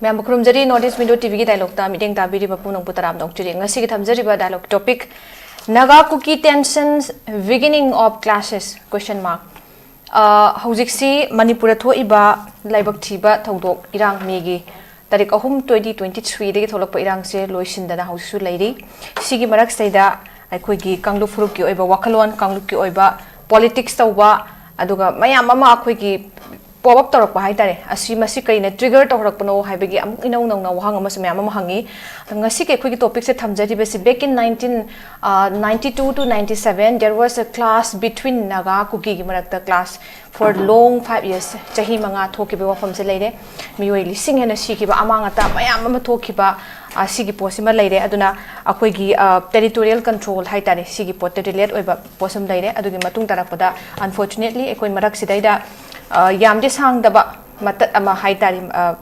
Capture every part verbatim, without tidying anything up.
ꯃꯌꯥꯝꯕꯨ ꯈꯨꯔꯨꯝꯖꯔꯤ꯫ North East Window ꯇꯤꯚꯤꯒꯤ ꯗꯥꯏꯂꯣꯛꯇ ꯃꯤꯠꯌꯦꯡ ꯇꯥꯕꯤꯔꯤꯕ ꯄꯨꯝꯅꯃꯛꯄꯨ ꯇꯔꯥꯝꯅ ꯑꯣꯛꯆꯔꯤ꯫ ꯉꯁꯤꯒꯤ ꯊꯝꯖꯔꯤꯕ dialogue topic, Naga Kuki tensions, beginning of clashes, question mark꯫ ꯑ, ꯍꯧꯖꯤꯛꯁꯤ ꯃꯅꯤꯄꯨꯔꯗ ꯊꯣꯛꯏꯕ ꯂꯥꯏꯕꯛ ꯊꯤꯕ ꯊꯧꯗꯣꯛ ꯏꯔꯥꯡ, ꯃꯦꯒꯤ ꯇꯥꯔꯤꯛ ꯑꯍꯨꯝ, twenty twenty-threeꯗꯒꯤ ꯊꯣꯛꯂꯛꯄ ꯏꯔꯥꯡꯁꯦ ꯂꯣꯏꯁꯤꯟꯗꯅ ꯍꯧꯖꯤꯛꯁꯨ ꯂꯩꯔꯤ꯫ ꯁꯤꯒꯤ ꯃꯔꯛꯁꯤꯗꯩꯗ ꯑꯩꯈꯣꯏꯒꯤ ꯀꯥꯡꯂꯨꯞ ꯐꯨꯔꯨꯞꯀꯤ ꯑꯣꯏꯕ ꯋꯥꯈꯜꯂꯣꯟ, ꯀꯥꯡꯂꯨꯞꯀꯤ ꯑꯣꯏꯕ ꯄꯣꯂꯤꯇꯤꯛꯁ ꯇꯧꯕ, ꯑꯗꯨꯒ ꯃꯌꯥꯝ ꯑꯃ ꯑꯩꯈꯣꯏꯒꯤ ꯄꯣꯞ ꯑꯞ ꯇꯧꯔꯛꯄ ꯍꯥꯏꯇꯥꯔꯦ꯫ ꯑꯁꯤ, ꯃꯁꯤ ꯀꯔꯤꯅ ꯇ꯭ꯔꯤꯒꯔ ꯇꯧꯍꯜꯂꯛꯄꯅꯣ ꯍꯥꯏꯕꯒꯤ ꯑꯃꯨꯛ ꯏꯅꯧ ꯅꯧꯅ ꯋꯥꯍꯪ ꯑꯃꯁꯨ ꯃꯌꯥꯝ ꯑꯃ ꯍꯪꯉꯤ꯫ ꯉꯁꯤꯒꯤ ꯑꯩꯈꯣꯏꯒꯤ ꯇꯣꯄꯤꯛꯁꯦ ꯊꯝꯖꯔꯤꯕꯁꯤ, back in nineteen, uh, ninety-two to ninety-seven, there was a clash between Naga, ꯀꯨꯀꯤꯒꯤ ꯃꯔꯛꯇ clash for long five years, ꯆꯍꯤ ꯃꯉꯥ ꯊꯣꯛꯈꯤꯕꯒꯤ ꯋꯥꯐꯝꯁꯦ ꯂꯩꯔꯦ꯫ ꯃꯤꯑꯣꯏ ꯂꯤꯁꯤꯡ ꯍꯦꯟꯅ ꯁꯤꯈꯤꯕ, ꯑꯃꯥꯡ ꯑꯇꯥ ꯃꯌꯥꯝ ꯑꯃ ꯊꯣꯛꯈꯤꯕ, ꯑ, ꯁꯤꯒꯤ ꯄꯣꯠꯁꯤꯃ ꯂꯩꯔꯦ꯫ ꯑꯗꯨꯅ ꯑꯩꯈꯣꯏꯒꯤ, ꯑ, territorial control ꯍꯥꯏꯇꯥꯔꯦ, ꯁꯤꯒꯤ ꯄꯣꯠꯇ ꯔꯤꯂꯦꯠ ꯑꯣꯏꯕ ꯄꯣꯠꯁꯨꯝ ꯂꯩꯔꯦ꯫ ꯑꯗꯨꯒꯤ ꯃꯇꯨꯡ ꯇꯥꯔꯛꯄꯗ, unfortunately, ꯑꯩꯈꯣꯏ ꯃꯔꯛꯁꯤꯗꯩꯗ, ꯑ, ꯌꯥꯝꯗꯤ ꯁꯥꯡꯗꯕ ꯃꯇꯠ ꯑꯃ ꯍꯥꯏꯇꯥꯔꯦ, ꯑ,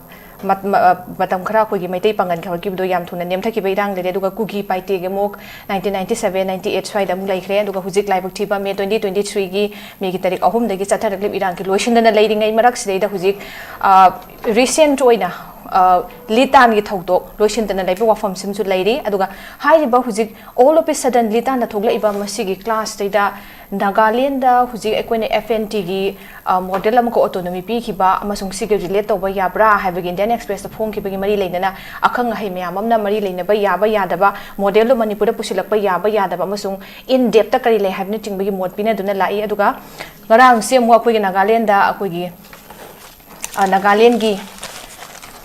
ꯃꯠ-, ꯃ-, ꯑ, ꯃꯇꯝ ꯈꯔ ꯑꯩꯈꯣꯏꯒꯤ ꯃꯩꯇꯩ ꯄꯥꯡꯒꯜꯒꯤ ꯍꯧꯔꯛꯈꯤꯕꯗꯣ ꯌꯥꯝ ꯊꯨꯅ ꯅꯦꯝꯊꯈꯤꯕ ꯏꯔꯥꯡ ꯂꯩꯔꯦ꯫ ꯑꯗꯨꯒ ꯀꯨꯀꯤ ꯄꯥꯏꯇꯦꯒꯤ ꯑꯃꯨꯛ nineteen ninety-seven, ninety-eight ꯁ꯭ꯋꯥꯏꯗ ꯑꯃꯨꯛ ꯂꯩꯈ꯭ꯔꯦ꯫ ꯑꯗꯨꯒ ꯍꯧꯖꯤꯛ ꯂꯥꯏꯕꯛ ꯊꯤꯕ ꯃꯦ twenty twenty-threeꯒꯤ ꯃꯦꯒꯤ ꯇꯥꯔꯤꯛ ꯑꯍꯨꯝꯗꯒꯤ ꯆꯠꯊꯔꯛꯂꯤꯕ ꯏꯔꯥꯡꯒꯤ ꯂꯣꯏꯁꯤꯟꯗꯅ ꯂꯩꯔꯤꯉꯩ ꯃꯔꯛꯁꯤꯗꯩꯗ ꯍꯧꯖꯤꯛ, ꯑ, ꯔꯤꯁꯦꯟꯠ ꯑꯣꯏꯅ, ꯑ, ꯂꯤꯇꯥꯟꯒꯤ ꯊꯧꯗꯣꯛ ꯂꯣꯏꯁꯤꯟꯗꯅ ꯂꯩꯕ ꯋꯥꯐꯝꯁꯤꯃꯁꯨ ꯂꯩꯔꯤ꯫ ꯑꯗꯨꯒ ꯍꯥꯏꯔꯤꯕ ꯍꯧꯖꯤꯛ all of a sudden ꯂꯤꯇꯥꯟꯗ ꯊꯣꯛꯂꯛꯏꯕ ꯃꯁꯤꯒꯤ clashꯁꯤꯗꯩꯗ ꯅꯥꯒꯥꯂꯦꯟꯗ ꯍꯧꯖꯤꯛ ꯑꯩꯈꯣꯏꯅ FNTꯒꯤ, ꯑ, ꯃꯣꯗꯦꯜ ꯑꯃꯈꯛ autonomy ꯄꯤꯈꯤꯕ ꯑꯃꯁꯨꯡ ꯁꯤꯒ ꯔꯤꯂꯦꯠ ꯇꯧꯕ ꯌꯥꯕ꯭ꯔꯥ ꯍꯥꯏꯕꯒꯤ Indian Expressꯇ ꯐꯣꯡꯈꯤꯕꯒꯤ ꯃꯔꯤ ꯂꯩꯅꯅ ꯑꯈꯪ ꯑꯍꯩ ꯃꯌꯥꯝ ꯑꯃꯅ ꯃꯔꯤ ꯂꯩꯅꯕ ꯌꯥꯕ ꯌꯥꯗꯕ, ꯃꯣꯗꯦꯜꯗꯣ ꯃꯅꯤꯄꯨꯔꯗ ꯄꯨꯁꯤꯜꯂꯛꯄ ꯌꯥꯕ ꯌꯥꯗꯕ ꯑꯃꯁꯨꯡ in depthꯇ ꯀꯔꯤ ꯂꯩ ꯍꯥꯏꯕꯅꯆꯤꯡꯕꯒꯤ ꯃꯣꯠ ꯄꯤꯅꯗꯨꯅ ꯂꯥꯛꯏ꯫ ꯑꯗꯨꯒ ꯉꯔꯥꯡꯁꯦ ꯑꯃꯨꯛ ꯑꯩꯈꯣꯏꯒꯤ ꯅꯥꯒꯥꯂꯦꯟꯗ ꯑꯩꯈꯣꯏꯒꯤ, ꯑ, ꯅꯥꯒꯥꯂꯦꯟꯒꯤ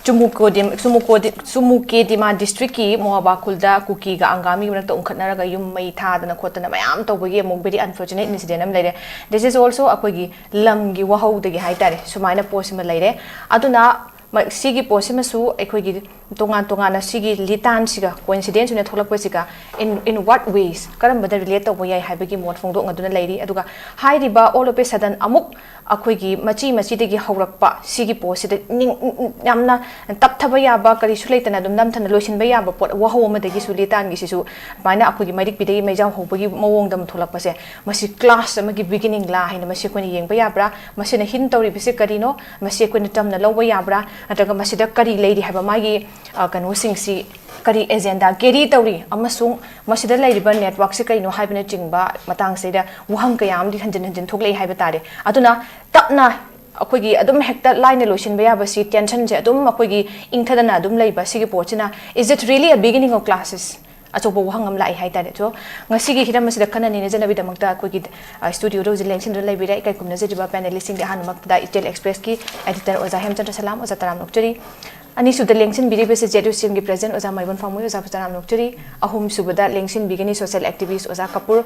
ꯆꯨꯃꯨꯀꯣꯗꯤꯝ-, ꯆꯨꯃꯨꯀꯣꯗꯤ-, ꯆꯨꯃꯨꯀꯦꯗꯤꯃꯥ districtꯀꯤ ꯃꯣꯍꯥꯕꯥ ꯈꯨꯜꯗ ꯀꯨꯀꯤꯒ ꯑꯪꯒꯥꯃꯤꯒꯤ ꯃꯔꯛꯇ ꯎꯪꯈꯠꯅꯔꯒ ꯌꯨꯝ ꯃꯩ ꯊꯥꯗꯅ ꯈꯣꯠꯇꯅ ꯃꯌꯥꯝ ꯇꯧꯕꯒꯤ ꯑꯃꯨꯛ very unfortunate incident ꯑꯃ ꯂꯩꯔꯦ꯫ This is also ꯑꯩꯈꯣꯏꯒꯤ ꯂꯝꯒꯤ ꯋꯥꯍꯧꯗꯒꯤ ꯍꯥꯏꯇꯥꯔꯦ, ꯁꯨꯃꯥꯏꯅ ꯄꯣꯠꯁꯤꯃ ꯂꯩꯔꯦ꯫ ꯑꯗꯨꯅ ꯃ-, ꯁꯤꯒꯤ ꯄꯣꯠꯁꯤꯃꯁꯨ ꯑꯩꯈꯣꯏꯒꯤ ꯇꯣꯉꯥꯟ ꯇꯣꯉꯥꯟꯅ ꯁꯤꯒꯤ ꯂꯤꯇꯥꯟꯁꯤꯒ coincidence ꯑꯣꯏꯅ ꯊꯣꯛꯂꯛꯄꯁꯤꯒ in, in what ways, ꯀꯔꯝꯕꯗ ꯔꯤꯂꯦꯠ ꯇꯧꯕ ꯌꯥꯏ ꯍꯥꯏꯕꯒꯤ ꯃꯣꯠ ꯐꯣꯡꯗꯣꯛꯅꯗꯨꯅ ꯂꯩꯔꯤ꯫ ꯑꯗꯨꯒ ꯍꯥꯏꯔꯤꯕ all of a sudden ꯑꯃꯨꯛ ꯑꯩꯈꯣꯏꯒꯤ ꯃꯆꯤ ꯃꯆꯤꯗꯒꯤ ꯍꯧꯔꯛꯄ ꯁꯤꯒꯤ ꯄꯣꯠꯁꯤꯗ ꯅꯤꯡ-, ꯌꯥꯝꯅ ꯇꯞꯊꯕ ꯌꯥꯕ, ꯀꯔꯤꯁꯨ ꯂꯩꯇꯅ ꯑꯗꯨꯝ ꯅꯝꯊꯅ ꯂꯣꯏꯁꯤꯟꯕ ꯌꯥꯕ ꯄꯣꯠ, ꯋꯥꯍꯧ ꯑꯃꯗꯒꯤꯁꯨ ꯂꯤꯇꯥꯟꯒꯤꯁꯤꯁꯨ ꯑꯗꯨꯃꯥꯏꯅ ꯑꯩꯈꯣꯏꯒꯤ ꯃꯩꯔꯤꯛꯄꯤꯗꯒꯤ ꯃꯩꯖꯥꯎ ꯍꯧꯕꯒꯤ ꯃꯑꯣꯡꯗ ꯑꯃ ꯊꯣꯛꯂꯛꯄꯁꯦ, ꯃꯁꯤ clash ꯑꯃꯒꯤ beginning ꯂꯥ ꯍꯥꯏꯅ ꯃꯁꯤ ꯑꯩꯈꯣꯏꯅ ꯌꯦꯡꯕ ꯌꯥꯕ꯭ꯔꯥ? ꯃꯁꯤꯅ hint ꯇꯧꯔꯤꯕꯁꯤ ꯀꯔꯤꯅꯣ? ꯃꯁꯤ ꯑꯩꯈꯣꯏꯅ ꯆꯝꯅ ꯂꯧꯕ ꯌꯥꯕ꯭ꯔꯥ? ꯅꯠꯇ꯭ꯔꯒ ꯃꯁꯤꯗ ꯀꯔꯤ ꯂꯩꯔꯤ ꯍꯥꯏꯕ ꯃꯥꯒꯤ, ꯑ, ꯀꯩꯅꯣꯁꯤꯡꯁꯤ ꯀꯔꯤ ꯑꯦꯖꯦꯟꯗꯥ ꯀꯦꯔꯤ ꯇꯧꯔꯤ ꯑꯃꯁꯨꯡ ꯃꯁꯤꯗ ꯂꯩꯔꯤꯕ ꯅꯦꯠꯋꯥꯛꯁꯤ ꯀꯩꯅꯣ ꯍꯥꯏꯕꯅꯆꯤꯡꯕ ꯃꯇꯥꯡꯁꯤꯗ ꯋꯥꯍꯪ ꯀꯌꯥ ꯑꯃꯗꯤ ꯍꯟꯖꯤꯟ ꯍꯟꯖꯤꯟ ꯊꯣꯛꯂꯛꯏ ꯍꯥꯏꯕ ꯇꯥꯔꯦ꯫ ꯑꯗꯨꯅ ꯇꯞꯅ ꯑꯩꯈꯣꯏꯒꯤ ꯑꯗꯨꯝ ꯍꯦꯛꯇ ꯂꯥꯏꯅ ꯂꯣꯏꯁꯤꯟꯕ ꯌꯥꯕꯁꯤ, ꯇꯦꯟꯁꯟꯁꯦ ꯑꯗꯨꯝ ꯑꯩꯈꯣꯏꯒꯤ ꯏꯪꯊꯗꯅ ꯑꯗꯨꯝ ꯂꯩꯕ ꯁꯤꯒꯤ ꯄꯣꯠꯁꯤꯅ, is it really a beginning of classes? ꯑꯆꯧꯕ ꯋꯥꯍꯪ ꯑꯃ ꯂꯥꯛꯏ ꯍꯥꯏꯇꯥꯔꯦ꯫ So, ꯉꯁꯤꯒꯤ ꯍꯤꯔꯝ ꯑꯁꯤꯗ ꯈꯟꯅ ꯅꯩꯅꯖꯅꯕꯒꯤꯗꯃꯛꯇ ꯑꯩꯈꯣꯏꯒꯤ, ꯑ, ꯁ꯭ꯇꯨꯗꯤꯑꯣꯗ ꯍꯧꯖꯤꯛ ꯂꯦꯡꯁꯤꯟꯗꯨꯅ ꯂꯩꯕꯤꯔꯦ ꯏꯀꯥꯏ ꯈꯨꯝꯅꯖꯔꯤꯕ ꯄꯦꯅꯦꯂꯤꯁꯁꯤꯡꯗꯤ꯫ ꯑꯍꯥꯟꯕꯃꯛꯇꯗ ꯏꯆꯦꯜ ꯑꯦꯛꯁꯄ꯭ꯔꯦꯁꯀꯤ ꯑꯦꯗꯤꯇꯔ ꯑꯣꯖꯥ ꯍꯦꯝꯆꯟꯗ꯭ꯔ ꯁꯂꯥꯝ, ꯑꯣꯖꯥ ꯇꯔꯥꯝꯅ ꯑꯣꯛꯆꯔꯤ꯫ ꯑꯅꯤꯁꯨꯕꯗ ꯂꯦꯡꯁꯤꯟꯕꯤꯔꯤꯕꯁꯤ ꯖꯦꯠ ꯌꯨ ꯁꯤ ꯑꯦꯝꯒꯤ ꯄ꯭ꯔꯦꯁꯤꯗꯦꯟꯠ ꯑꯣꯖꯥ ꯃꯥꯏꯕꯝ ꯐꯥꯃꯨꯏ, ꯑꯣꯖꯥꯕꯨ ꯇꯔꯥꯝꯅ ꯑꯣꯛꯆꯔꯤ꯫ ꯑꯍꯨꯝꯁꯨꯕꯗ ꯂꯦꯡꯁꯤꯟꯕꯤꯒꯅꯤ ꯁꯣꯁꯤꯌꯦꯜ ꯑꯦꯛꯇꯤꯚꯤꯁ꯭ꯠ ꯑꯣꯖꯥ ꯀꯄꯨꯔ꯫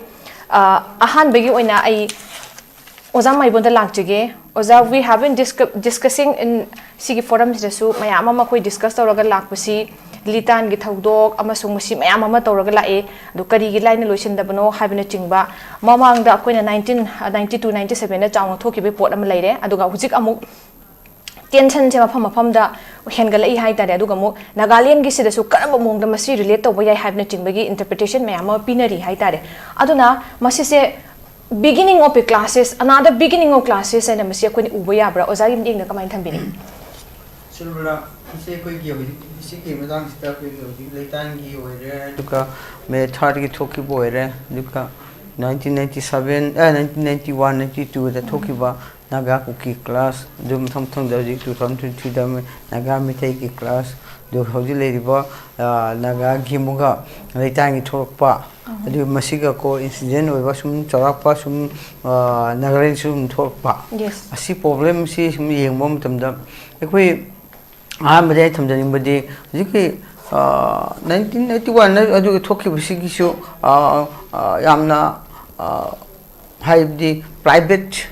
ꯑ, ꯑꯍꯥꯟꯕꯒꯤ ꯑꯣꯏꯅ ꯑꯩ ꯑꯣꯖꯥ ꯃꯥꯏꯕꯝꯗ ꯂꯥꯛꯆꯒꯦ꯫ ꯑꯣꯖꯥ, we have been discu-, discussing in ꯁꯤꯒꯤ ꯐꯣꯔꯝꯁꯤꯗꯁꯨ ꯃꯌꯥꯝ ꯑꯃ ꯑꯩꯈꯣꯏ ꯗꯤꯁꯀꯁ ꯇꯧꯔꯒ ꯂꯥꯛꯄꯁꯤ, ꯂꯤꯇꯥꯟꯒꯤ ꯊꯧꯗꯣꯛ ꯑꯃꯁꯨꯡ ꯃꯁꯤ ꯃꯌꯥꯝ ꯑꯃ ꯇꯧꯔꯒ ꯂꯥꯛꯑꯦ꯫ ꯑꯗꯨ ꯀꯔꯤꯒꯤ ꯂꯥꯏꯅ ꯂꯣꯏꯁꯤꯟꯗꯕꯅꯣ ꯍꯥꯏꯕꯅꯆꯤꯡꯕ, ꯃꯃꯥꯡꯗ ꯑꯩꯈꯣꯏꯅ ꯅꯥꯏꯟꯇꯤꯟ, ꯅꯥꯏꯟꯇꯤ ꯇꯨ, ꯅꯥꯏꯟꯇꯤ ꯁꯕꯦꯟꯗ ꯆꯥꯎꯅ ꯊꯣꯛꯈꯤꯕꯒꯤ ꯄꯣꯠ ꯑꯃ ꯂꯩꯔꯦ꯫ ꯑꯗꯨꯒ ꯍꯧꯖꯤꯛ ꯑꯃꯨꯛ ꯇꯦꯟꯁꯟꯁꯦ ꯃꯐꯝ ꯃꯐꯝꯗ ꯍꯦꯟꯒꯠꯂꯛꯏ ꯍꯥꯏꯇꯥꯔꯦ꯫ ꯑꯗꯨꯒ ꯑꯃꯨꯛ ꯅꯥꯒꯥꯂꯦꯟꯒꯤꯁꯤꯗꯁꯨ ꯀꯔꯝꯕ ꯃꯑꯣꯡꯗ ꯃꯁꯤ ꯔꯤꯂꯦꯠ ꯇꯧꯕ ꯌꯥꯏ ꯍꯥꯏꯕꯅꯆꯤꯡꯕꯒꯤ ꯏꯟꯇꯔꯄ꯭ꯔꯤꯇꯦꯁꯟ ꯃꯌꯥꯝ ꯑꯃ ꯄꯤꯅꯔꯤ ꯍꯥꯏꯇꯥꯔꯦ꯫ ꯑꯗꯨꯅ ꯃꯁꯤꯁꯦ beginning of a classes, another beginning of classes ꯍꯥꯏꯅ ꯃꯁꯤ ꯑꯩꯈꯣꯏꯅ ꯎꯕ ꯌꯥꯕ꯭ꯔꯥ? ꯑꯣꯖꯥꯒꯤ ꯃꯤꯠꯌꯦꯡꯗ ꯀꯃꯥꯏꯅ ꯊꯝꯕꯤꯅꯤ? ꯁꯤꯜꯚꯔꯥ, ꯃꯁꯤ ꯑꯩꯈꯣꯏꯒꯤ ꯍꯧꯖꯤꯛ, ꯁꯤꯒꯤ ꯃꯇꯥꯡꯁꯤꯗ ꯑꯩꯈꯣꯏꯒꯤ ꯍꯧꯖꯤꯛ ꯂꯩꯇꯥꯟꯒꯤ ꯑꯣꯏꯔꯦ, ꯑꯗꯨꯒ ꯃꯦ ꯊꯥꯔꯠꯀꯤ ꯊꯣꯛꯈꯤꯕ ꯑꯣꯏꯔꯦ, ꯑꯗꯨꯒ ꯅꯥꯏꯟꯇꯤꯟ ꯅꯥꯏꯟꯇꯤ ꯁꯕꯦꯟ, ꯑꯦ, ꯅꯥꯏꯟꯇꯤꯟ ꯅꯥꯏꯟꯇꯤ ꯋꯥꯟ, ꯅꯥꯏꯟꯇꯤ ꯇꯨꯗ ꯊꯣꯛꯈꯤꯕ ꯅꯥꯒꯥ ꯀꯨꯀꯤ ꯀ꯭ꯂꯥꯁ, ꯑꯗꯨ ꯃꯊꯪ ꯃꯊꯪꯗ ꯍꯧꯖꯤꯛ ꯇꯨ ꯊꯥꯎꯖꯟ ꯇ꯭ꯋꯦꯟꯇꯤ ꯊ꯭ꯔꯤꯗ ꯅꯥꯒꯥ ꯃꯤꯇꯩꯒꯤ ꯀ꯭ꯂꯥꯁ, ꯑꯗꯨ ꯍꯧꯖꯤꯛ ꯂꯩꯔꯤꯕ, ꯑ, ꯅꯥꯒꯥꯒꯤ ꯑꯃꯨꯛꯀ ꯂꯩꯇꯥꯟꯒꯤ ꯊꯣꯛꯂꯛꯄ, ꯑꯗꯨ ꯃꯁꯤꯒ ꯀꯣ ꯏꯟꯁꯤꯗꯦꯟ ꯑꯣꯏꯕ ꯁꯨꯝ ꯆꯥꯎꯔꯥꯛꯄ ꯁꯨꯝ, ꯑ, ꯅꯥꯒꯥꯂꯦꯟꯁꯨ ꯑꯗꯨꯝ ꯊꯣꯛꯂꯛꯄ꯫ Yes. ꯑꯁꯤ ꯄ꯭ꯔꯣꯕ꯭ꯂꯦꯝꯁꯤ ꯁꯨꯝ ꯌꯦꯡꯕ ꯃꯇꯝꯗ ꯑꯩꯈꯣꯏ ꯑꯍꯥꯟꯕꯗ ꯑꯩ ꯊꯝꯖꯅꯤꯡꯕꯗꯤ ꯍꯧꯖꯤꯛꯀꯤ, ꯑ, ꯅꯥꯏꯟꯇꯤꯟ ꯑꯩꯠꯇꯤ ꯋꯥꯟꯗ ꯑꯗꯨꯒꯤ ꯊꯣꯛꯈꯤꯕꯁꯤꯒꯤꯁꯨ, ꯑ, ꯑ, ꯌꯥꯝꯅ, ꯑ, ꯍꯥꯏꯕꯗꯤ ꯄ꯭ꯔꯥꯏꯚꯦꯠꯀꯤ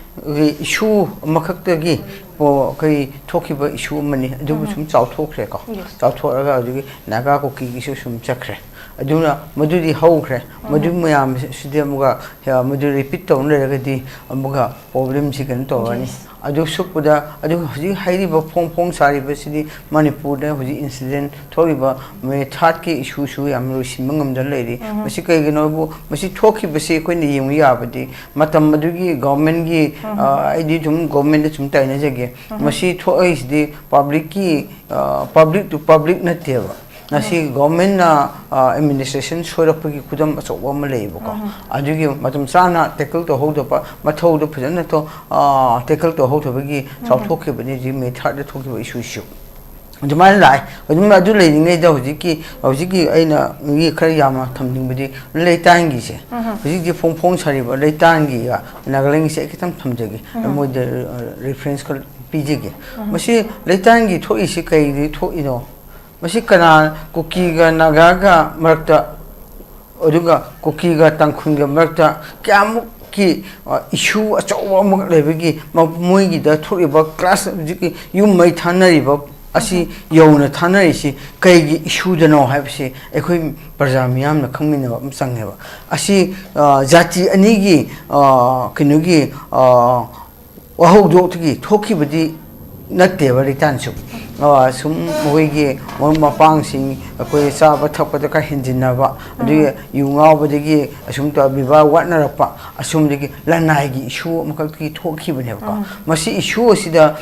ꯏꯁꯨ ꯑꯃꯈꯛꯇꯒꯤ ꯄꯣ-, ꯑꯩꯈꯣꯏ ꯊꯣꯛꯈꯤꯕ ꯏꯁꯨ ꯑꯃꯅꯤ, ꯑꯗꯨꯕꯨ ꯁꯨꯝ ꯆꯥꯎꯊꯣꯛꯈ꯭ꯔꯦꯀꯣ꯫ Yes. ꯆꯥꯎꯊꯣꯛꯑꯒ ꯍꯧꯖꯤꯛꯀꯤ ꯅꯥꯒꯥ ꯀꯨꯀꯤꯒꯤꯁꯨ ꯁꯨꯝ ꯆꯠꯈ꯭ꯔꯦ꯫ ꯑꯗꯨꯅ ꯃꯗꯨꯗꯤ ꯍꯧꯈ꯭ꯔꯦ꯫ ꯃꯗꯨ ꯃꯌꯥꯝꯁꯤꯗꯤ ꯑꯃꯨꯛꯀ, ꯑ, ꯃꯗꯨ ꯔꯤꯄꯤꯠ ꯇꯧꯅ ꯂꯩꯔꯒꯗꯤ ꯑꯃꯨꯛꯀ ꯄ꯭ꯔꯣꯕ꯭ꯂꯦꯝꯁꯤ ꯀꯩꯅꯣ ꯇꯧꯔꯅꯤ꯫ ꯑꯗꯨ ꯁꯨꯛꯄꯗ, ꯑꯗꯨ ꯍꯧꯖꯤꯛ ꯍꯥꯏꯔꯤꯕ ꯐꯣꯡ ꯐꯣꯡ ꯁꯥꯔꯤꯕꯁꯤꯗꯤ ꯃꯅꯤꯄꯨꯔꯗ ꯍꯧꯖꯤꯛ ꯏꯟꯁꯤꯗꯦꯟ ꯊꯣꯛꯂꯤꯕ ꯃꯦ ꯊꯥꯔꯠꯀꯤ ꯏꯁꯨꯁꯨ ꯌꯥꯝ ꯂꯣꯏꯁꯤꯟꯕ ꯉꯝꯗꯅ ꯂꯩꯔꯤ꯫ ꯃꯁꯤ ꯀꯩꯒꯤꯅꯣꯕꯨ, ꯃꯁꯤ ꯊꯣꯛꯈꯤꯕꯁꯤ ꯑꯩꯈꯣꯏꯅ ꯌꯦꯡꯕ ꯌꯥꯕꯗꯤ ꯃꯇꯝ ꯑꯗꯨꯒꯤ ꯒꯣꯔꯃꯦꯟꯒꯤ, ꯑ, ꯑꯩꯗꯤ ꯁꯨꯝ ꯒꯣꯔꯃꯦꯟꯗ ꯁꯨꯝ ꯇꯥꯏꯅꯖꯒꯦ꯫ ꯃꯁꯤ ꯊꯣꯛꯏꯁꯤꯗꯤ ꯄꯕ꯭ꯂꯤꯛꯀꯤ, ꯑ, ꯄꯕ꯭ꯂꯤꯛ ꯇꯨ ꯄꯕ꯭ꯂꯤꯛ ꯅꯠꯇꯦꯕ꯫ ꯉꯁꯤ ꯒꯣꯔꯃꯦꯟꯅ, ꯑ, ꯑꯦꯗꯃꯤꯅꯤꯁꯇ꯭ꯔꯦꯁꯟ ꯁꯣꯏꯔꯛꯄꯒꯤ ꯈꯨꯗꯝ ꯑꯆꯧꯕ ꯑꯃ ꯂꯩꯌꯦꯕꯀꯣ꯫ ꯑꯗꯨꯒꯤ ꯃꯇꯝ ꯆꯥꯅ ꯇꯦꯀꯜ ꯇꯧꯍꯧꯗꯕ, ꯃꯊꯧꯗꯣ ꯐꯖꯅ ꯇꯧ-, ꯑ, ꯇꯦꯀꯜ ꯇꯧꯍꯧꯗꯕꯒꯤ ꯆꯥꯎꯊꯣꯛꯈꯤꯕꯅꯤ ꯍꯧꯖꯤꯛ ꯃꯦ ꯊꯥꯔꯠꯇ ꯊꯣꯛꯈꯤꯕ ꯏꯁꯨ ꯏꯁꯨ꯫ ꯑꯗꯨꯃꯥꯏꯅ ꯂꯥꯛꯑꯦ꯫ ꯑꯗꯨꯝ ꯑꯗꯨ ꯂꯩꯔꯤꯉꯩꯗ ꯍꯧꯖꯤꯛꯀꯤ, ꯍꯧꯖꯤꯛꯀꯤ ꯑꯩꯅ ꯃꯤ ꯈꯔ ꯌꯥꯝꯅ ꯊꯝꯅꯤꯡꯕꯗꯤ ꯂꯩꯇꯥꯟꯒꯤꯁꯦ꯫ ꯍꯧꯖꯤꯛꯇꯤ ꯐꯣꯡ ꯐꯣꯡ ꯁꯥꯔꯤꯕ ꯂꯩꯇꯥꯟꯒꯤꯒ ꯅꯥꯒꯥꯂꯦꯟꯒꯤꯁꯦ ꯑꯩ ꯈꯤꯇꯪ ꯊꯝꯖꯒꯦ꯫ ꯃꯣꯏꯗ, ꯑ, ꯔꯤꯐꯔꯦꯟꯁ ꯈꯔ ꯄꯤꯖꯒꯦ꯫ ꯃꯁꯤ ꯂꯩꯇꯥꯟꯒꯤ ꯊꯣꯛꯏꯁꯤ ꯀꯩꯗꯒꯤ ꯊꯣꯛꯏꯅꯣ? ꯃꯁꯤ ꯀꯅꯥ, ꯀꯨꯀꯤꯒ ꯅꯥꯒꯥꯒ ꯃꯔꯛꯇ, ꯑꯗꯨꯒ ꯀꯨꯀꯤꯒ ꯇꯥꯡꯈꯨꯜꯒ ꯃꯔꯛꯇ ꯀꯌꯥꯃꯨꯛꯀꯤ, ꯑ, ꯏꯁꯨ ꯑꯆꯧꯕ ꯑꯃꯈꯛ ꯂꯩꯕꯒꯤ ꯃ-, ꯃꯣꯏꯒꯤꯗ ꯊꯣꯛꯂꯤꯕ ꯀ꯭ꯂꯥꯁ ꯍꯧꯖꯤꯛꯀꯤ ꯌꯨꯝ ꯃꯩ ꯊꯥꯅꯔꯤꯕ ꯑꯁꯤ ꯌꯧꯅ ꯊꯥꯅꯔꯤꯁꯤ ꯀꯩꯒꯤ ꯏꯁꯨꯗꯅꯣ ꯍꯥꯏꯕꯁꯤ ꯑꯩꯈꯣꯏ ꯄ꯭ꯔꯖꯥ ꯃꯤꯌꯥꯝꯅ ꯈꯪꯃꯤꯟꯅꯕ ꯑꯃ ꯆꯪꯉꯦꯕ꯫ ꯑꯁꯤ, ꯑ, ꯖꯥꯇꯤ ꯑꯅꯤꯒꯤ, ꯑ, ꯀꯩꯅꯣꯒꯤ, ꯑ, ꯋꯥꯍꯧꯗꯣꯛꯇꯒꯤ ꯊꯣꯛꯈꯤꯕꯗꯤ ꯅꯠꯇꯦꯕ ꯂꯩꯇꯥꯟꯁꯨ꯫ ꯑ, ꯁꯨꯝ ꯃꯈꯣꯏꯒꯤ ꯃꯔꯨꯞ ꯃꯄꯥꯡꯁꯤꯡ ꯑꯩꯈꯣꯏ ꯆꯥꯕ ꯊꯛꯄꯗ ꯈꯔ ꯍꯦꯟꯖꯤꯟꯅꯕ, ꯑꯗꯨꯒꯤ ꯌꯨ ꯉꯥꯎꯕꯗꯒꯤ ꯑꯁꯨꯝ ꯇꯧꯔ ꯕꯤꯕꯥ ꯋꯥꯠꯅꯔꯛꯄ, ꯑꯁꯨꯝꯗꯒꯤ ꯂꯅꯥꯏꯒꯤ ꯏꯁꯨ ꯑꯃꯈꯛꯇꯒꯤ ꯊꯣꯛꯈꯤꯕꯅꯦꯕꯀꯣ꯫ ꯃꯁꯤ ꯏꯁꯨ ꯑꯁꯤꯗ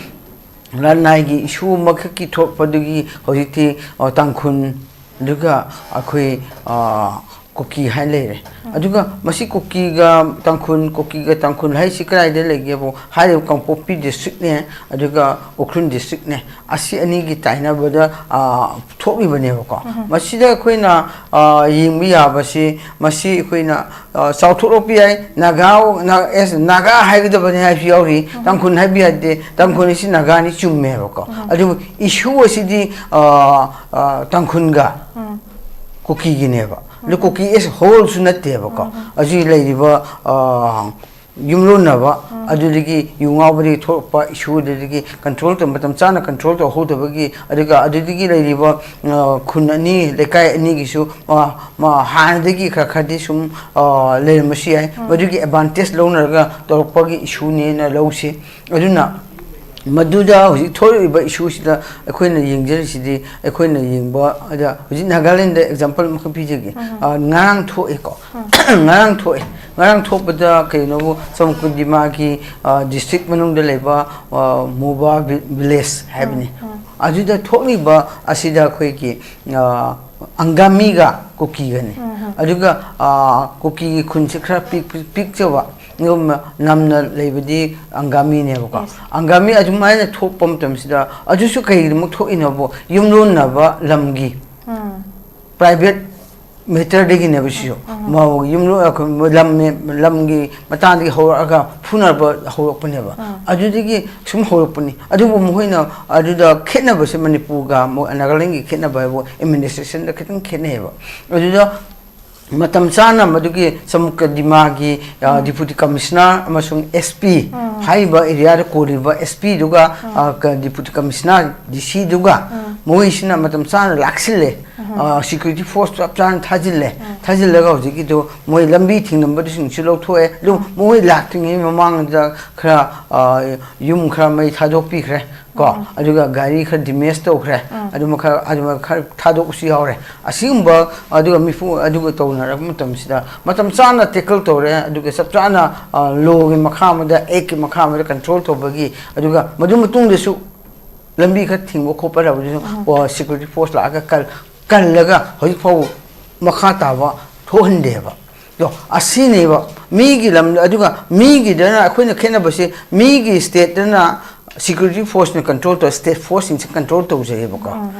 ꯂꯅꯥꯏꯒꯤ ꯏꯁꯨ ꯑꯃꯈꯛꯀꯤ ꯊꯣꯛꯄꯗꯨꯒꯤ ꯍꯧꯖꯤꯛꯇꯤ, ꯑ, ꯇꯥꯡꯈꯨꯜ, ꯑꯗꯨꯒ ꯑꯩꯈꯣꯏ, ꯑ, ꯀꯨꯀꯤ ꯍꯥꯏꯅ ꯂꯩꯔꯦ꯫ ꯑꯗꯨꯒ ꯃꯁꯤ ꯀꯨꯀꯤꯒ ꯇꯥꯡꯈꯨꯜ, ꯀꯨꯀꯤꯒ ꯇꯥꯡꯈꯨꯜ ꯍꯥꯏꯁꯤ ꯀꯗꯥꯏꯗ ꯂꯩꯒꯦꯕꯨ ꯍꯥꯏꯔꯤꯕ ꯀꯥꯡꯄꯣꯛꯄꯤ ꯗꯤꯁꯇ꯭ꯔꯤꯛꯅꯦ, ꯑꯗꯨꯒ ꯎꯈ꯭ꯔꯨꯜ ꯗꯤꯁꯇ꯭ꯔꯤꯛꯅꯦ, ꯑꯁꯤ ꯑꯅꯤꯒꯤ ꯇꯥꯏꯅꯕꯗ, ꯑ, ꯊꯣꯛꯂꯤꯕꯅꯦꯕꯀꯣ꯫ ꯃꯁꯤꯗ ꯑꯩꯈꯣꯏꯅ, ꯑ, ꯌꯦꯡꯕ ꯌꯥꯕꯁꯤ, ꯃꯁꯤ ꯑꯩꯈꯣꯏꯅ, ꯑ, ꯆꯥꯎꯊꯣꯛꯂꯛꯄ ꯌꯥꯏ꯫ ꯅꯥꯒꯥ, ꯅꯥ-, ꯑꯦꯁ, ꯅꯥꯒꯥ ꯍꯥꯏꯒꯗꯕꯅꯤ ꯍꯥꯏꯕꯁꯨ ꯌꯥꯎꯔꯤ꯫ ꯇꯥꯡꯈꯨꯜ ꯍꯥꯏꯕ ꯌꯥꯗꯦ꯫ ꯇꯥꯡꯈꯨꯜ ꯑꯁꯤ ꯅꯥꯒꯥꯅꯤ ꯆꯨꯝꯃꯦꯕꯀꯣ꯫ ꯑꯗꯨꯕꯨ ꯏꯁꯨ ꯑꯁꯤꯗꯤ, ꯑ, ꯑ, ꯇꯥꯡꯈꯨꯜꯒ ꯀꯨꯀꯤꯒꯤꯅꯦꯕ꯫ ꯑꯗꯨ ꯀꯨꯀꯤ ꯑꯦꯁ ꯍꯣꯜꯁꯨ ꯅꯠꯇꯦꯕꯀꯣ꯫ ꯑꯁꯤ ꯂꯩꯔꯤꯕ, ꯑ, ꯌꯨꯝꯂꯣꯟꯅꯕ, ꯑꯗꯨꯗꯒꯤ ꯌꯨ ꯉꯥꯎꯕꯗꯒꯤ ꯊꯣꯛꯂꯛꯄ ꯏꯁꯨ, ꯑꯗꯨꯗꯒꯤ ꯀꯟꯇ꯭ꯔꯣꯜ ꯇꯧ, ꯃꯇꯝ ꯆꯥꯅ ꯀꯟꯇ꯭ꯔꯣꯜ ꯇꯧꯍꯧꯗꯕꯒꯤ, ꯑꯗꯨꯒ ꯑꯗꯨꯗꯒꯤ ꯂꯩꯔꯤꯕ, ꯑ, ꯈꯨꯟ ꯑꯅꯤ, ꯂꯩꯀꯥꯏ ꯑꯅꯤꯒꯤꯁꯨ, ꯑ, ꯃ-, ꯍꯥꯟꯅꯗꯒꯤ ꯈꯔ ꯈꯔꯗꯤ ꯁꯨꯝ, ꯑ, ꯂꯩꯔꯝꯕꯁꯨ ꯌꯥꯏ꯫ ꯃꯗꯨꯒꯤ ꯑꯦꯗꯚꯥꯟꯇꯦꯖ ꯂꯧꯅꯔꯒ ꯇꯧꯔꯛꯄꯒꯤ ꯏꯁꯨꯅꯦꯅ ꯂꯧꯁꯤ꯫ ꯑꯗꯨꯅ ꯃꯗꯨꯗ ꯍꯧꯖꯤꯛ ꯊꯣꯛꯂꯤꯕ ꯏꯁꯨꯁꯤꯗ ꯑꯩꯈꯣꯏꯅ ꯌꯦꯡꯖꯔꯤꯁꯤꯗꯤ, ꯑꯩꯈꯣꯏꯅ ꯌꯦꯡꯕꯗ ꯍꯧꯖꯤꯛ ꯅꯥꯒꯥꯂꯦꯟꯗ ꯑꯦꯛꯖꯥꯝꯄꯜ ꯑꯃꯈꯛ ꯄꯤꯖꯒꯦ꯫ ꯑ, ꯉꯔꯥꯡ ꯊꯣꯛꯑꯦꯀꯣ꯫ ꯉꯔꯥꯡ ꯊꯣꯛꯑꯦ꯫ ꯉꯔꯥꯡ ꯊꯣꯛꯄꯗ ꯀꯩꯅꯣꯕꯨ ꯆꯃꯨꯀꯨꯟꯗꯤꯃꯥꯒꯤ, ꯑ, ꯗꯤꯁꯇ꯭ꯔꯤꯛ ꯃꯅꯨꯡꯗ ꯂꯩꯕ, ꯑ, ꯃꯣꯕꯥ ꯚꯤ-, ꯚꯤꯂꯦꯖ ꯍꯥꯏꯕꯅꯤ꯫ ꯑꯗꯨꯗ ꯊꯣꯛꯂꯤꯕ ꯑꯁꯤꯗ ꯑꯩꯈꯣꯏꯒꯤ, ꯑ, ꯑꯪꯒꯥꯃꯤꯒ ꯀꯨꯀꯤꯒꯅꯤ꯫ ꯑꯗꯨꯒ, ꯑ, ꯀꯨꯀꯤꯒꯤ ꯈꯨꯟꯁꯦ ꯈꯔ ꯄꯤꯛ-, ꯄꯤꯛꯆꯕ, ꯑꯗꯨꯒ ꯅꯝꯅ ꯂꯩꯕꯗꯤ ꯑꯪꯒꯥꯃꯤꯅꯦꯕꯀꯣ꯫ ꯑꯪꯒꯥꯃꯤ ꯑꯗꯨꯃꯥꯏꯅ ꯊꯣꯛꯄ ꯃꯇꯝꯁꯤꯗ ꯑꯗꯨꯁꯨ ꯀꯩꯒꯤꯗꯃꯛ ꯊꯣꯛꯏꯅꯣꯕꯨ, ꯌꯨꯝꯂꯣꯟꯅꯕ ꯂꯝꯒꯤ ꯄ꯭ꯔꯥꯏꯚꯦꯠ ꯃꯦꯇꯔꯗꯒꯤꯅꯦꯕ ꯁꯤꯁꯨ꯫ ꯃꯥ ꯌꯨꯝꯂꯣꯟ-, ꯑꯩꯈꯣꯏ ꯂꯝ-, ꯂꯝꯒꯤ ꯃꯇꯥꯡꯗꯒꯤ ꯍꯧꯔꯛꯑꯒ ꯐꯨꯅꯕ ꯍꯧꯔꯛꯄꯅꯦꯕ꯫ ꯑꯗꯨꯗꯒꯤ ꯁꯨꯝ ꯍꯧꯔꯛꯄꯅꯤ꯫ ꯑꯗꯨꯕꯨ ꯃꯈꯣꯏꯅ ꯑꯗꯨꯗ ꯈꯦꯠꯅꯕꯁꯦ, ꯃꯅꯤꯄꯨꯔꯒ ꯃꯣꯏ ꯅꯥꯒꯥꯂꯦꯟꯒꯤ ꯈꯦꯠꯅꯕ ꯍꯥꯏꯕꯨ ꯑꯦꯗꯃꯤꯅꯤꯁꯇ꯭ꯔꯦꯁꯟꯗ ꯈꯤꯇꯪ ꯈꯦꯠꯅꯩꯌꯦꯕ꯫ ꯑꯗꯨꯗ ꯃꯇꯝ ꯆꯥꯅ ꯃꯗꯨꯒꯤ ꯆꯃꯨꯀꯗꯤꯃꯥꯒꯤ, ꯑ, ꯗꯤꯄꯨꯇꯤ ꯀꯃꯤꯁꯅꯔ ꯑꯃꯁꯨꯡ ꯑꯦꯁ ꯄꯤ, ꯍꯥꯏꯔꯤꯕ ꯑꯦꯔꯤꯌꯥꯗ ꯀꯣꯜꯂꯤꯕ ꯑꯦꯁ ꯄꯤꯗꯨꯒ, ꯑ, ꯀ-, ꯗꯤꯄꯨꯇꯤ ꯀꯃꯤꯁꯅꯔ, ꯗꯤ ꯁꯤꯗꯨꯒ ꯃꯣꯏꯁꯤꯅ ꯃꯇꯝ ꯆꯥꯅ ꯂꯥꯛꯁꯤꯜꯂꯦ꯫ ꯑ, ꯁꯦꯀ꯭ꯌꯨꯔꯤꯇꯤ ꯐꯣꯔꯁ ꯆꯞ ꯆꯥꯅ ꯊꯥꯖꯤꯜꯂꯦ꯫ ꯊꯥꯖꯤꯜꯂꯒ ꯍꯧꯖꯤꯛꯀꯤꯗꯣ ꯃꯣꯏ ꯂꯝꯕꯤ ꯊꯤꯡꯂꯝꯕꯗꯨꯁꯤꯡꯁꯨ ꯂꯧꯊꯣꯛꯑꯦ꯫ ꯑꯗꯨ ꯃꯣꯏ ꯂꯥꯛꯇ꯭ꯔꯤꯉꯩ ꯃꯃꯥꯡꯗ ꯈꯔ, ꯑ, ꯌꯨꯝ ꯈꯔ ꯃꯩ ꯊꯥꯗꯣꯛꯄꯤꯈ꯭ꯔꯦ꯫ ꯀꯣ, ꯑꯗꯨꯒ ꯒꯥꯔꯤ ꯈꯔ ꯗꯦꯃꯦꯖ ꯇꯧꯈ꯭ꯔꯦ꯫ ꯑꯗꯨꯃ ꯈꯔ, ꯑꯗꯨꯃ ꯈꯔ ꯊꯥꯗꯣꯛꯄꯁꯨ ꯌꯥꯎꯔꯦ꯫ ꯑꯁꯤꯒꯨꯝꯕ, ꯑꯗꯨꯒ ꯃꯤꯐꯨ, ꯑꯗꯨꯒ ꯇꯧꯅꯔꯛꯄ ꯃꯇꯝꯁꯤꯗ ꯃꯇꯝ ꯆꯥꯅ ꯇꯦꯀꯜ ꯇꯧꯔꯦ, ꯑꯗꯨꯒ ꯆꯞ ꯆꯥꯅ, ꯑ, ꯂꯣꯒꯤ ꯃꯈꯥ ꯑꯃꯗ, ꯑꯦꯛꯀꯤ ꯃꯈꯥ ꯑꯃꯗ ꯀꯟꯇ꯭ꯔꯣꯜ ꯇꯧꯕꯒꯤ, ꯑꯗꯨꯒ ꯃꯗꯨ ꯃꯇꯨꯡꯗꯁꯨ ꯂꯝꯕꯤ ꯈꯔ ꯊꯤꯡꯕ ꯈꯣꯠꯄ ꯇꯧꯕꯗꯨꯁꯨ, ꯑ, ꯁꯦꯀ꯭ꯌꯨꯔꯤꯇꯤ ꯐꯣꯔꯁ ꯂꯥꯛꯑꯒ ꯀꯜ-, ꯀꯜꯂꯒ ꯍꯧꯖꯤꯛ ꯐꯥꯎ ꯃꯈꯥ ꯇꯥꯕ ꯊꯣꯛꯍꯟꯗꯦꯕ꯫ ꯑꯗꯣ ꯑꯁꯤꯅꯦꯕ ꯃꯤꯒꯤ ꯂꯝꯗ, ꯑꯗꯨꯒ ꯃꯤꯒꯤꯗꯅ ꯑꯩꯈꯣꯏꯅ ꯈꯦꯠꯅꯕꯁꯦ, ꯃꯤꯒꯤ ꯁ꯭ꯇꯦꯠꯇꯅ ꯁꯦꯀ꯭ꯌꯨꯔꯤꯇꯤ ꯐꯣꯔꯁꯅ ꯀꯟꯇ꯭ꯔꯣꯜ ꯇꯧ-, ꯁ꯭ꯇꯦꯠ ꯐꯣꯔꯁꯁꯤꯡꯁꯦ ꯀꯟꯇ꯭ꯔꯣꯜ ꯇꯧꯖꯩꯌꯦꯕꯀꯣ꯫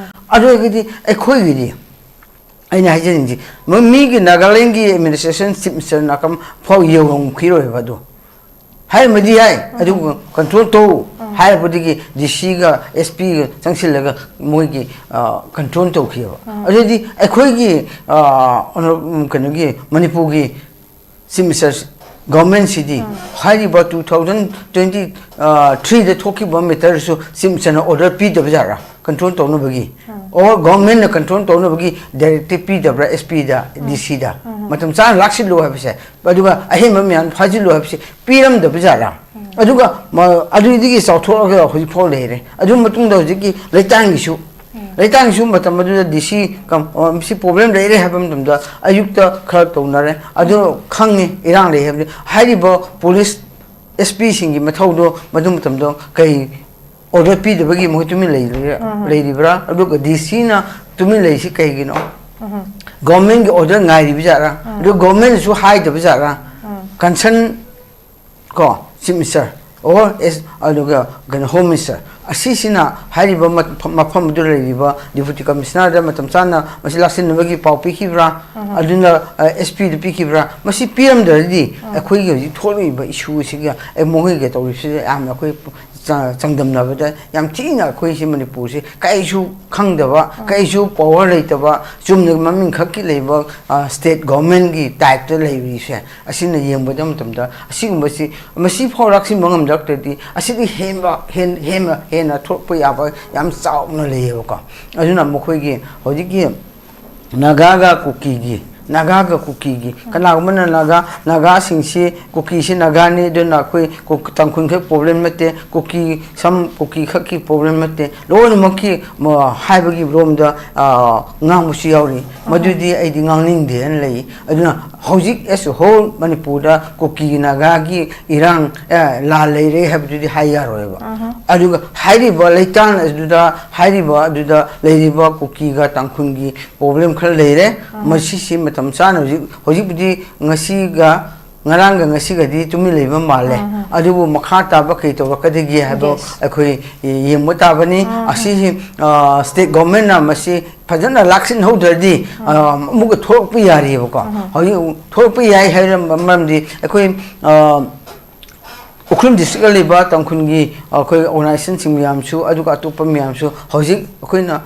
ꯑꯗꯨ ꯑꯣꯏꯔꯒꯗꯤ ꯑꯩꯈꯣꯏꯒꯤꯗꯤ, ꯑꯩꯅ ꯍꯥꯏꯖꯅꯤꯡꯉꯤꯁꯤ, ꯃ-, ꯃꯤꯒꯤ ꯅꯥꯒꯥꯂꯦꯟꯒꯤ ꯑꯦꯗꯃꯤꯅꯤꯁꯇ꯭ꯔꯦꯁꯟ ꯆꯤꯐ ꯃꯤꯅꯤꯁꯇꯔ ꯅꯥꯀꯝ ꯐꯥꯎ ꯌꯧꯔꯝꯈꯤꯔꯣꯏꯕ ꯑꯗꯨ꯫ ꯍꯥꯏꯔꯝꯕꯗꯤ ꯌꯥꯏ, ꯑꯗꯨꯕꯨ ꯀꯟꯇ꯭ꯔꯣꯜ ꯇꯧ ꯍꯥꯏꯔꯛꯄꯗꯒꯤ ꯗꯤ ꯁꯤꯒ ꯑꯦꯁ ꯄꯤꯒ ꯆꯪꯁꯤꯜꯂꯒ ꯃꯣꯏꯒꯤ, ꯑ, ꯀꯟꯇ꯭ꯔꯣꯜ ꯇꯧꯈꯤꯑꯕ꯫ ꯑꯗꯨꯗꯤ ꯑꯩꯈꯣꯏꯒꯤ, ꯑ, ꯑꯣꯅꯔ-, ꯀꯩꯅꯣꯒꯤ ꯃꯅꯤꯄꯨꯔꯒꯤ ꯆꯤꯐ ꯃꯤꯅꯤꯁꯇꯔ ꯒꯣꯔꯃꯦꯟꯁꯤꯗꯤ ꯍꯥꯏꯔꯤꯕ ꯇꯨ ꯊꯥꯎꯖꯟ ꯇ꯭ꯋꯦꯟꯇꯤ ꯊ꯭ꯔꯤꯗ ꯊꯣꯛꯈꯤꯕ ꯃꯦꯇꯔꯁꯨ ꯆꯤꯞ ꯃꯤꯅꯤꯁꯇꯔꯅ ꯑꯣꯔꯗꯔ ꯄꯤꯗꯕ ꯖꯥꯠꯔꯥ, ꯀꯟꯇ꯭ꯔꯣꯜ ꯇꯧꯅꯕꯒꯤ? ꯑꯣꯔ ꯒꯣꯔꯃꯦꯟꯅ ꯀꯟꯇ꯭ꯔꯣꯜ ꯇꯧꯅꯕꯒꯤ ꯗꯥꯏꯔꯦꯛꯇꯤꯞ ꯄꯤꯗꯕ꯭ꯔꯥ ꯑꯦꯁ ꯄꯤꯗ, ꯗꯤ ꯁꯤꯗ? ꯃꯇꯝ ꯆꯥꯅ ꯂꯥꯛꯁꯤꯜꯂꯨ ꯍꯥꯏꯕꯁꯦ, ꯑꯗꯨꯒ ꯑꯍꯦꯟꯕ ꯃꯌꯥꯝ ꯐꯥꯖꯤꯜꯂꯨ ꯍꯥꯏꯕꯁꯦ ꯄꯤꯔꯝꯗꯕ ꯖꯥꯠꯔꯥ? ꯑꯗꯨꯒ ꯃ-, ꯑꯗꯨꯗꯒꯤ ꯆꯥꯎꯊꯣꯛꯑꯒ ꯍꯧꯖꯤꯛ ꯐꯥꯎ ꯂꯩꯔꯦ꯫ ꯑꯗꯨ ꯃꯇꯨꯡꯗ ꯍꯧꯖꯤꯛꯀꯤ ꯂꯩꯇꯥꯡꯒꯤꯁꯨ, ꯂꯩꯇꯥꯡꯒꯤꯁꯨ ꯃꯇꯝ ꯑꯗꯨꯗ ꯗꯤ ꯁꯤ ꯀꯝ-, ꯑ, ꯃꯁꯤ ꯄ꯭ꯔꯣꯕ꯭ꯂꯦꯝ ꯂꯩꯔꯦ ꯍꯥꯏꯕ ꯃꯇꯝꯗ ꯑꯌꯨꯛꯇ ꯈꯔ ꯇꯧꯅꯔꯦ꯫ ꯑꯗꯨ ꯈꯪꯉꯤ ꯏꯔꯥꯡ ꯂꯩ ꯍꯥꯏꯕꯗꯤ꯫ ꯍꯥꯏꯔꯤꯕ ꯄꯨꯂꯤꯁ ꯑꯦꯁ ꯄꯤꯁꯤꯡꯒꯤ ꯃꯊꯧꯗꯣ ꯃꯗꯨ ꯃꯇꯝꯗ ꯀꯩ ꯑꯣꯔꯗꯔ ꯄꯤꯗꯕꯒꯤ ꯃꯈꯣꯏ ꯇꯨꯃꯤꯟ ꯂꯩꯔꯤꯔꯥ-, ꯂꯩꯔꯤꯕ꯭ꯔꯥ? ꯑꯗꯨꯒ ꯗꯤ ꯁꯤꯅ ꯇꯨꯃꯤꯟ ꯂꯩꯔꯤꯁꯤ ꯀꯩꯒꯤꯅꯣ? ꯒꯣꯔꯃꯦꯟꯒꯤ ꯑꯣꯔꯗꯔ ꯉꯥꯏꯔꯤꯕ ꯖꯥꯠꯔꯥ? ꯑꯗꯨ ꯒꯣꯔꯃꯦꯟꯅꯁꯨ ꯍꯥꯏꯗꯕ ꯖꯥꯠꯔꯥ? ꯀꯟꯁꯔꯟ ꯀꯣ, ꯆꯤꯐ ꯃꯤꯅꯤꯁꯇꯔ ꯑꯣꯔ ꯑꯦꯁ, ꯑꯗꯨꯒ ꯀꯩꯅꯣ, ꯍꯣꯝ ꯃꯤꯅꯤꯁꯇꯔ ꯑꯁꯤꯁꯤꯅ ꯍꯥꯏꯔꯤꯕ ꯃ-, ꯃꯐꯝ ꯑꯗꯨꯗ ꯂꯩꯔꯤꯕ ꯗꯤꯄꯨꯇꯤ ꯀꯃꯤꯁꯅꯔꯗ ꯃꯇꯝ ꯆꯥꯅ ꯃꯁꯤ ꯂꯥꯛꯁꯤꯟꯅꯕꯒꯤ ꯄꯥꯎ ꯄꯤꯈꯤꯕ꯭ꯔꯥ? ꯑꯗꯨꯅ ꯑꯦꯁ ꯄꯤꯗ ꯄꯤꯈꯤꯕ꯭ꯔꯥ? ꯃꯁꯤ ꯄꯤꯔꯝꯗ꯭ꯔꯗꯤ ꯑꯩꯈꯣꯏꯒꯤ ꯍꯧꯖꯤꯛ ꯊꯣꯛꯂꯤꯕ ꯏꯁꯨ ꯑꯁꯤꯒ ꯑꯩ ꯃꯈꯣꯏꯒ ꯇꯧꯔꯤꯕꯁꯤꯗ ꯌꯥꯝꯅ ꯑꯩꯈꯣꯏ ꯆ-, ꯆꯥꯡꯗꯝꯅꯕꯗ ꯌꯥꯝ ꯊꯤꯅ ꯑꯩꯈꯣꯏꯁꯤ ꯃꯅꯤꯄꯨꯔꯁꯤ ꯀꯩꯁꯨ ꯈꯪꯗꯕ, ꯀꯩꯁꯨ ꯄꯋꯥꯔ ꯂꯩꯇꯕ, ꯆꯨꯝꯅ ꯃꯃꯤꯡ ꯈꯛꯀꯤ ꯂꯩꯕ, ꯑ, ꯁ꯭ꯇꯦꯠ ꯒꯣꯔꯃꯦꯟꯒꯤ ꯇꯥꯏꯞꯇ ꯂꯩꯔꯤꯁꯦ, ꯑꯁꯤꯅ ꯌꯦꯡꯕꯗ ꯃꯇꯝꯗ ꯑꯁꯤꯒꯨꯝꯕꯁꯤ, ꯃꯁꯤ ꯐꯥꯎ ꯂꯥꯛꯁꯤꯟꯕ ꯉꯝꯗ꯭ꯔꯛꯇ꯭ꯔꯗꯤ ꯑꯁꯤꯗꯤ ꯍꯦꯟꯕ, ꯍꯦꯟ-, ꯍꯦꯟꯅ, ꯍꯦꯟꯅ ꯊꯣꯛꯄ ꯌꯥꯕ ꯌꯥꯝ ꯆꯥꯎꯅ ꯂꯩꯌꯦꯕꯀꯣ꯫ ꯑꯗꯨꯅ ꯃꯈꯣꯏꯒꯤ ꯍꯧꯖꯤꯛꯀꯤ ꯅꯥꯒꯥꯒ ꯀꯨꯀꯤꯒꯤ, ꯅꯥꯒꯥꯒ ꯀꯨꯀꯤꯒꯤ, ꯀꯅꯥꯒꯨꯝꯕꯅ ꯅꯥꯒꯥ, ꯅꯥꯒꯥꯁꯤꯡꯁꯤ, ꯀꯨꯀꯤꯁꯤ ꯅꯥꯒꯥꯅꯤ, ꯑꯗꯨꯅ ꯑꯩꯈꯣꯏ ꯀꯨ-, ꯇꯥꯡꯈꯨꯜ ꯈꯛ ꯄ꯭ꯔꯣꯕ꯭ꯂꯦꯝ ꯅꯠꯇꯦ, ꯀꯨꯀꯤ, ꯁꯝ ꯀꯨꯀꯤ ꯈꯛꯀꯤ ꯄ꯭ꯔꯣꯕ꯭ꯂꯦꯝ ꯅꯠꯇꯦ, ꯂꯣꯏꯅꯃꯛꯀꯤ, ꯃ-, ꯍꯥꯏꯕꯒꯤ ꯔꯣꯝꯗ, ꯑ, ꯉꯥꯡꯕꯁꯨ ꯌꯥꯎꯔꯤ꯫ ꯃꯗꯨꯗꯤ ꯑꯩꯗꯤ ꯉꯥꯡꯅꯤꯡꯗꯦꯅ ꯂꯩ꯫ ꯑꯗꯨꯅ ꯍꯧꯖꯤꯛ as a whole ꯃꯅꯤꯄꯨꯔꯗ ꯀꯨꯀꯤ ꯅꯥꯒꯥꯒꯤ ꯏꯔꯥꯡ, ꯑ, ꯂꯥꯟ ꯂꯩꯔꯦ ꯍꯥꯏꯕꯗꯨꯗꯤ ꯍꯥꯏ ꯌꯥꯔꯣꯏꯕ꯫ ꯑꯗꯨꯒ ꯍꯥꯏꯔꯤꯕ ꯂꯩꯇꯥꯡ ꯑꯗꯨꯗ, ꯍꯥꯏꯔꯤꯕ ꯑꯗꯨꯗ ꯂꯩꯔꯤꯕ ꯀꯨꯀꯤꯒ ꯇꯥꯡꯈꯨꯜꯒꯤ ꯄ꯭ꯔꯣꯕ꯭ꯂꯦꯝ ꯈꯔ ꯂꯩꯔꯦ꯫ ꯃꯁꯤꯁꯤ ꯃꯇꯝ ꯆꯥꯅ ꯍꯧꯖꯤꯛ, ꯍꯧꯖꯤꯛꯄꯨꯗꯤ ꯉꯁꯤꯒ, ꯉꯔꯥꯡꯒ ꯉꯁꯤꯒꯗꯤ ꯇꯨꯃꯤꯟ ꯂꯩꯕ ꯃꯥꯜꯂꯦ꯫ ꯑꯗꯨꯕꯨ ꯃꯈꯥ ꯇꯥꯕ ꯀꯩ ꯇꯧꯔꯛꯀꯗꯒꯦ ꯍꯥꯏꯕ ꯑꯩꯈꯣꯏ ꯌꯦꯡꯕ ꯇꯥꯕꯅꯤ꯫ ꯑꯁꯤꯁꯤ, ꯑ, ꯁ꯭ꯇꯦꯠ ꯒꯣꯔꯃꯦꯟꯅ ꯃꯁꯤ ꯐꯖꯅ ꯂꯥꯛꯁꯤꯟꯍꯧꯗ꯭ꯔꯗꯤ, ꯑ, ꯑꯃꯨꯛꯀ ꯊꯣꯛꯂꯛꯄ ꯌꯥꯔꯤꯑꯕꯀꯣ꯫ ꯍꯧꯖꯤꯛ ꯊꯣꯛꯂꯛꯄ ꯌꯥꯏ ꯍꯥꯏꯔꯝꯕ ꯃꯔꯝꯗꯤ ꯑꯩꯈꯣꯏ, ꯑ, ꯎꯈ꯭ꯔꯨꯜ ꯗꯤꯁꯇ꯭ꯔꯤꯛꯇ ꯂꯩꯕ ꯇꯥꯡꯈꯨꯜꯒꯤ ꯑꯩꯈꯣꯏ ꯑꯣꯔꯒꯅꯥꯏꯖꯦꯁꯟꯁꯤꯡ ꯃꯌꯥꯝꯁꯨ, ꯑꯗꯨꯒ ꯑꯇꯣꯞꯄ ꯃꯌꯥꯝꯁꯨ ꯍꯧꯖꯤꯛ ꯑꯩꯈꯣꯏꯅ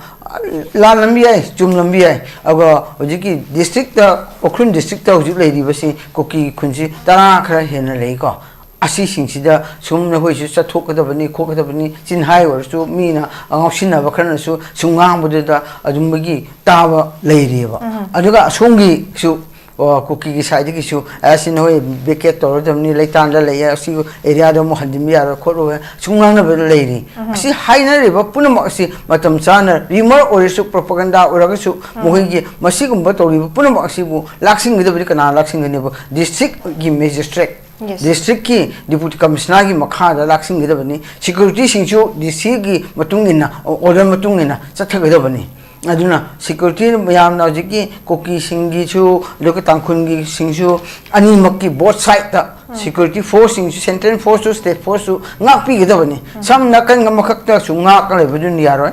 ꯂꯥꯜꯂꯝꯕ ꯌꯥꯏ, ꯆꯨꯝꯂꯝꯕ ꯌꯥꯏ꯫ ꯑꯗꯨꯒ ꯍꯧꯖꯤꯛꯀꯤ ꯗꯤꯁꯇ꯭ꯔꯤꯛꯇ, ꯎꯈ꯭ꯔꯨꯜ ꯗꯤꯁꯇ꯭ꯔꯤꯛꯇ ꯍꯧꯖꯤꯛ ꯂꯩꯔꯤꯕꯁꯤ ꯀꯨꯀꯤ ꯈꯨꯟꯁꯤ ꯇꯔꯥ ꯈꯔ ꯍꯦꯟꯅ ꯂꯩꯀꯣ꯫ ꯑꯁꯤꯁꯤꯡꯁꯤꯗ ꯁꯨꯝ ꯅꯈꯣꯏꯁꯨ ꯆꯠꯊꯣꯛꯀꯗꯕꯅꯤ, ꯈꯣꯠꯀꯗꯕꯅꯤ, ꯆꯤꯟꯍꯥꯏ ꯑꯣꯏꯔꯁꯨ, ꯃꯤꯅ ꯉꯥꯎꯁꯤꯟꯅꯕ ꯈꯔꯅꯁꯨ ꯁꯨꯝ ꯉꯥꯡꯕꯗꯨꯗ ꯑꯗꯨꯝꯕꯒꯤ ꯇꯥꯕ ꯂꯩꯔꯤꯑꯕ꯫ ꯑꯗꯨꯒ ꯑꯁꯣꯝꯒꯤꯁꯨ, ꯑꯣ, ꯀꯨꯀꯤꯒꯤ ꯁꯥꯏꯠꯇꯒꯤꯁꯨ, "ꯑꯁꯤ ꯅꯈꯣꯏ ꯚꯦꯀꯦꯠ ꯇꯧꯔꯗꯕꯅꯤ, ꯂꯩꯇꯥꯟꯗ ꯂꯩꯌꯦ, ꯑꯁꯤ ꯑꯦꯔꯤꯌꯥꯗ ꯑꯃꯨꯛ ꯍꯟꯖꯤꯟꯕ ꯌꯥꯔꯣꯏ, ꯈꯣꯠꯂꯣꯏ", ꯁꯨꯝ ꯉꯥꯡꯅꯕ ꯂꯩꯔꯤ꯫ ꯑꯁꯤ ꯍꯥꯏꯅꯔꯤꯕ ꯄꯨꯝꯅꯃꯛ ꯑꯁꯤ ꯃꯇꯝ ꯆꯥꯅ ꯔꯤꯃꯔ ꯑꯣꯏꯔꯁꯨ, ꯄ꯭ꯔꯣꯄꯒꯟꯗꯥ ꯑꯣꯏꯔꯒꯁꯨ, ꯃꯈꯣꯏꯒꯤ ꯃꯁꯤꯒꯨꯝꯕ ꯇꯧꯔꯤꯕ ꯄꯨꯝꯅꯃꯛ ꯑꯁꯤꯕꯨ ꯂꯥꯛꯁꯤꯟꯒꯗꯕꯗꯤ ꯀꯅꯥ ꯂꯥꯛꯁꯤꯟꯒꯅꯤꯕ? ꯗꯤꯁꯇ꯭ꯔꯤꯛꯀꯤ ꯃꯦꯖꯤꯁꯇ꯭ꯔꯦꯠ, Yes. ꯗꯤꯁꯇ꯭ꯔꯤꯛꯀꯤ ꯗꯤꯄꯨꯇꯤ ꯀꯃꯤꯁꯅꯔꯒꯤ ꯃꯈꯥꯗ ꯂꯥꯛꯁꯤꯟꯒꯗꯕꯅꯤ꯫ ꯁꯦꯀ꯭ꯌꯨꯔꯤꯇꯤꯁꯤꯡꯁꯨ ꯗꯤ ꯁꯤꯒꯤ ꯃꯇꯨꯡ ꯏꯟꯅ, ꯑꯣꯔꯗꯔ ꯃꯇꯨꯡ ꯏꯟꯅ ꯆꯠꯊꯒꯗꯕꯅꯤ꯫ ꯑꯗꯨꯅ ꯁꯦꯀ꯭ꯌꯨꯔꯤꯇꯤ ꯃꯌꯥꯝꯅ ꯍꯧꯖꯤꯛꯀꯤ ꯀꯨꯀꯤꯁꯤꯡꯒꯤꯁꯨ, ꯑꯗꯨꯒ ꯇꯥꯡꯈꯨꯜꯒꯤꯁꯤꯡꯁꯨ, ꯑꯅꯤꯃꯛꯀꯤ ꯕꯣꯠ ꯁꯥꯏꯗꯇ ꯁꯦꯀ꯭ꯌꯨꯔꯤꯇꯤ ꯐꯣꯔꯁꯁꯤꯡꯁꯨ, ꯁꯦꯟꯇ꯭ꯔꯦꯜ ꯐꯣꯔꯁꯁꯨ, ꯁ꯭ꯇꯦꯠ ꯐꯣꯔꯁꯁꯨ ꯉꯥꯛꯄꯤꯒꯗꯕꯅꯤ꯫ ꯁꯝꯅ ꯅꯥꯀꯟ ꯑꯃꯈꯛꯇꯁꯨ ꯉꯥꯛꯀ ꯂꯩꯕꯗꯨꯅ ꯌꯥꯔꯣꯏ꯫